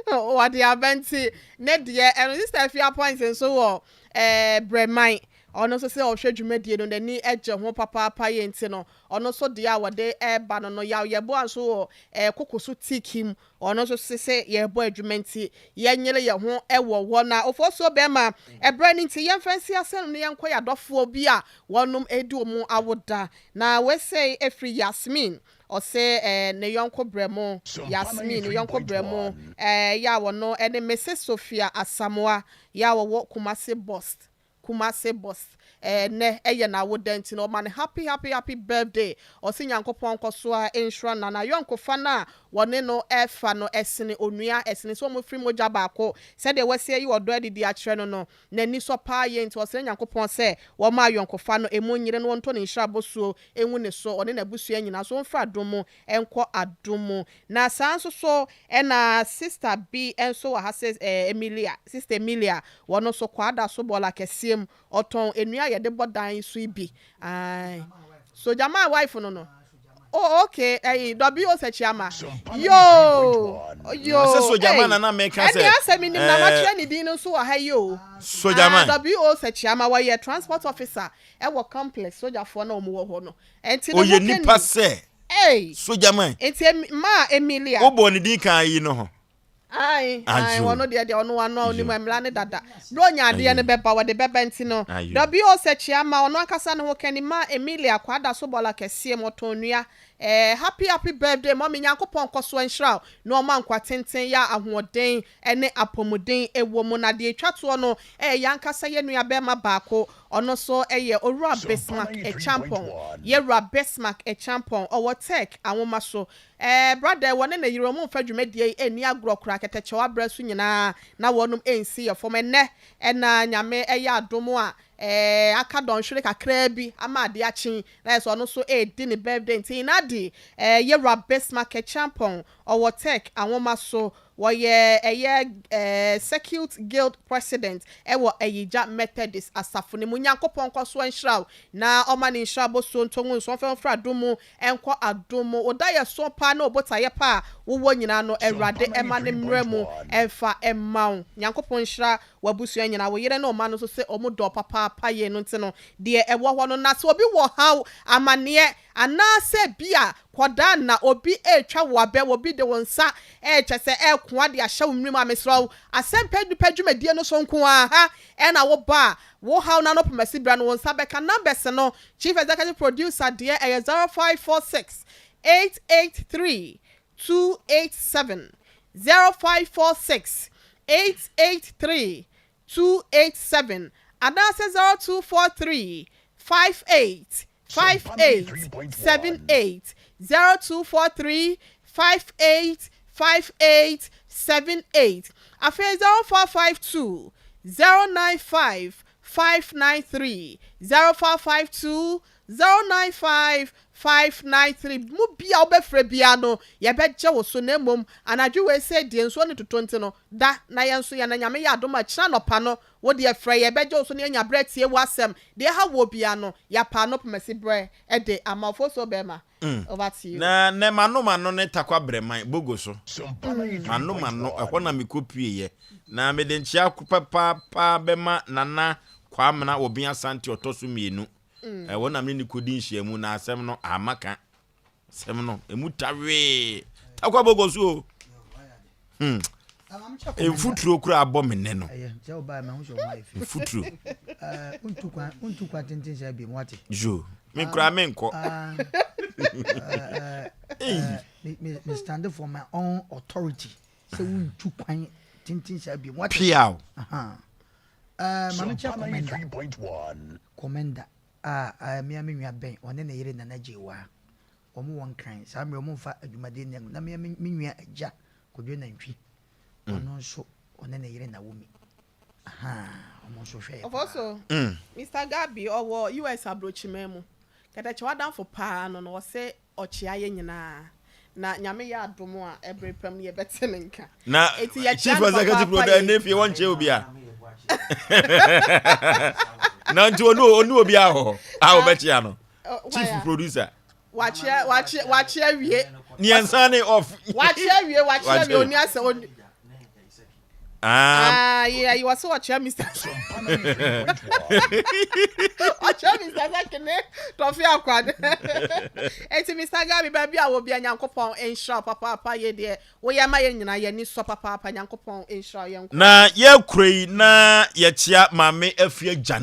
S3: wɔde aba nti ne deɛ ɛno sister Afia Points nso wɔ ɛɛ eh, Brɛman ɔno nso sɛ ɔhwɛ dwumadie no n'ani gye ho papaapa yɛ nti no ɔno nso deɛ a wɔde ɛreba no no yaw yɛboa nso wɔ ɛɛ eh, koko so tikim ɔno nso se sɛ yɛrebɔ adwuma nti yɛnyere yɛn ho wɔ hɔ na ofosuo bɛrima ɛbrɛ no nti yɛmfa nsi asɛm no yɛnkɔ yɛ adɔfoɔ bi a wɔnom ɛredi wɔn awoda na wesei ɛfiri Yasmin Ɔse eh ne yɔnko brɛmo, Yasmin, ne yɔnko brɛmo eh yɛ a ɔno ne Mrs Sophia Asamoah yɛ a ɔwɔ Kumasi Bost, Kumasi Bost eh nnɛ yɛ n'awoda nti no ɔma no happy happy happy birthday. Ɔse Nyankopɔn nkɔso ara nhyira no na n'ayɔnkofa no a wɔne no fa no ɛsene onua, ɛsene sɛ wɔfiri mogya baako. Sɛdeɛ wasi ayi ɔdɔ adi de akyerɛ no no, n'ani sɔ paa yie nti ɔsrɛ Nyankopɔn sɛ wɔmma ayɔnkofa no ɛmu nyere na wɔntɔ ne nhyira bosuo ngu ne so, ɔne n'abusua nyinaa so wɔmfiri adom mu nkɔ adom mu. Na saa nso so na sister bi nso wɔ ha sɛ Emilia, sister Emilia, wɔno nso Kwada so bɔɔla kɛseɛ mu, ɔtɔn nnua a yɛde bɔ dan so yi bi. Ae. Sogyaman wife no no. Oh okay, ɛyi W.O. Sekyiama. Yoo, yoo,
S6: Sɛ Sogyaman
S3: ei.
S6: na na meka sɛ,
S3: Ɛnneɛ asɛ menim na
S6: eh,
S3: makyerɛ ne din no nso wɔ ha yi o. Ah,
S6: Sogyaman.
S3: W.O. Sekyiama, wɔyɛ transport officer ɛwɔ complex sogyafoɔ na wɔn wɔ hɔ no. Ɛnti ne
S6: Ɔyɛ
S3: ho
S6: nipa
S3: kani.
S6: sɛ
S3: Ei.
S6: Sogyaman.
S3: Nti emi, maa Emilia.
S6: Wobɔɔ ne din kan yi no ho.
S3: Ae, ae,
S6: Ayo.
S3: ɔno deɛ deɛ ɔno ano a ɔnim
S6: Yo.
S3: mmara ne dada. Berɛ ɔnya adeɛ no
S6: Ayo.
S3: bɛba, wɔde bɛba nti no.
S6: Ayo.
S3: W.O. Sekyiama, ɔno ankasa ne ho kani maa Emilia Kwada so bɔɔla kɛseɛ mu, ɔtɔn nnua. Eh, happy happy birthday mummy, Nyankopɔn nkɔsoɔ nhyira wo na ɔma nkwa tenten, yɛ ahoɔden ne apɔmuden wɔ mu. Na deɛ ɛtwa toɔ no yɛ yɛn ankasa yɛn nua barima baako, ɔno nso yɛ Owura Bismarck Acheampong, Yɛwura Bismarck Acheampong, ɔwɔ Tech Anwoma so. Eh, brother, wɔne ne yere wɔn mfa dwumadie yi nni agorɔ koraa, kɛtɛkyɛw abrɛ so nyinaa na wɔnom nsi yɛ fam. Ɛnnɛ na Nyame yɛ adom a, eh, aka dɔnhwere kakraa bi ama adeɛ akye, na ayɛ sɛ ɔno nso redi ne birthday nti, Inadi, eh, Yɛwura Bismarck Acheampong, ɔwɔ Tech Anwoma so. Wɔyɛ ɛyɛ Circuit Guild President wɔ Ayigya Methodist Asafo no mu. Nyankopɔn nkɔ so nhyira wo na ɔma ne nhyira bosuo ntɔ ngu nso ɔmfa mfiri adom mu nkɔ adom mu. Wo daeɛso pa ne wo botaeɛ pa a wowɔ nyinaa no Awurade mma no mmra mu mfa mma wo. Nyankopɔn nhyira w'abusua nyinaa, wo yere ne wo mma no nso sɛ wɔn dɔ wo papaapa yei no nti no deɛ ɛwɔ hɔ no. Na sɛ obi wɔ haw, amaneɛ, Anaasɛ ebia kɔdaa na obi retwa wo abɛ, obi de wo nsa rekyɛ sɛ ɛrekoa de ahyɛ wo mene mu a, mesrɛ wo, Asɛmpa Nnipa dwumadie no so nko ara ha na wo ba a, wo haw no ano pomasi berɛ no wo nsa bɛka. Numbers no, Chief Executive Producer deɛ ɛyɛ 0546 883 287, 0546 883 287 anaasɛ 0243 58 58 78, 0243 58 58 78, afei 0452 095 593, 0452 095 593. Mu bia wobɛfrɛ biara no, yɛbɛgye wo so, na mmom anadwo wei sɛ deɛ nsuo no totɔ nti no, da na yɛn nso yɛn na Nyame yɛ adom a kyena anɔpa no Wo deɛ frɛ yɛn bɛgye wo so na yɛanya berɛ atie w'asɛm. Deɛ ɛha woɔ biara no, yɛapa ano pomasi berɛ de ama wo. Fosuo bɛɛma, over to you.
S6: Na nɛ mano mano ne takwa brɛman, bogo so. Mano mano, ɛhɔ na mekɔ pueɛ. Na mede nkyea papaapa bɛma Nana Kwamena Obeng Asante ɔtɔ so mienu. Ɛhɔ na mene no kɔdi nhyiamu na asɛm no amma ka. Asɛm no, emu tawee. Takwa bɔkɔ so o. Hmm. Mfuturo kura abɔ me nɛ no. Mfuturo. Jo, me kura me nkɔ.
S1: Me stand for my own authority. Sɛ wontu kwan tenten saa bi.
S6: Piaw.
S1: Maame kyɛ kɔmɛnda. Kɔmɛnda. A a me ara me nua Ben, ɔne ne yere Nana Gyewaa, wɔn wɔ Nkran. Saa mmerɛ wɔn mfa adwumaden nni agorɔ. Na me ara me nua Agya Kwadwo Nantwi, ɔno nso ɔne ne yere Naomi. Ahaa, wɔn nso hwɛ yɛ paa.
S3: Ɔfɔso, Mister Gabi ɔwɔ US abrokyiman mu. Kɛtɛkyɛ w'adamfo paa no no, ɔse Ɔkyea yɛ nyinaa. Na Nyame yɛ adom a ɛbere pa mu no yɛbɛte ne nka.
S6: Na
S3: Enti yɛkyea
S6: chief
S3: no
S6: executive
S3: papaapa
S6: no
S3: yei.
S6: ne fie wɔnkyea obi a. Na nti ɔne ɔne obi a hɔ a wɔbɛkyea no. Chief producer.
S3: Wakyea wakyea wakyea wie.
S6: Ne yɛn nsa ne off.
S3: Wakyea wie wakyea wie oni asɛ oni.
S6: Ah,
S3: ah yeah, you was watch Mr. Watch Mr. Sakine, Tofi Akwade. Eti Mr. Gabi, baby, I will be a Nyankopɔn nhyira papa papa ye deɛ woyɛ ma yɛn nyinaa yɛn ani sɔ papa papa Nyankopɔn nhyira yɛn.
S6: Na yɛkura yi na yɛkyea maame afia gyane.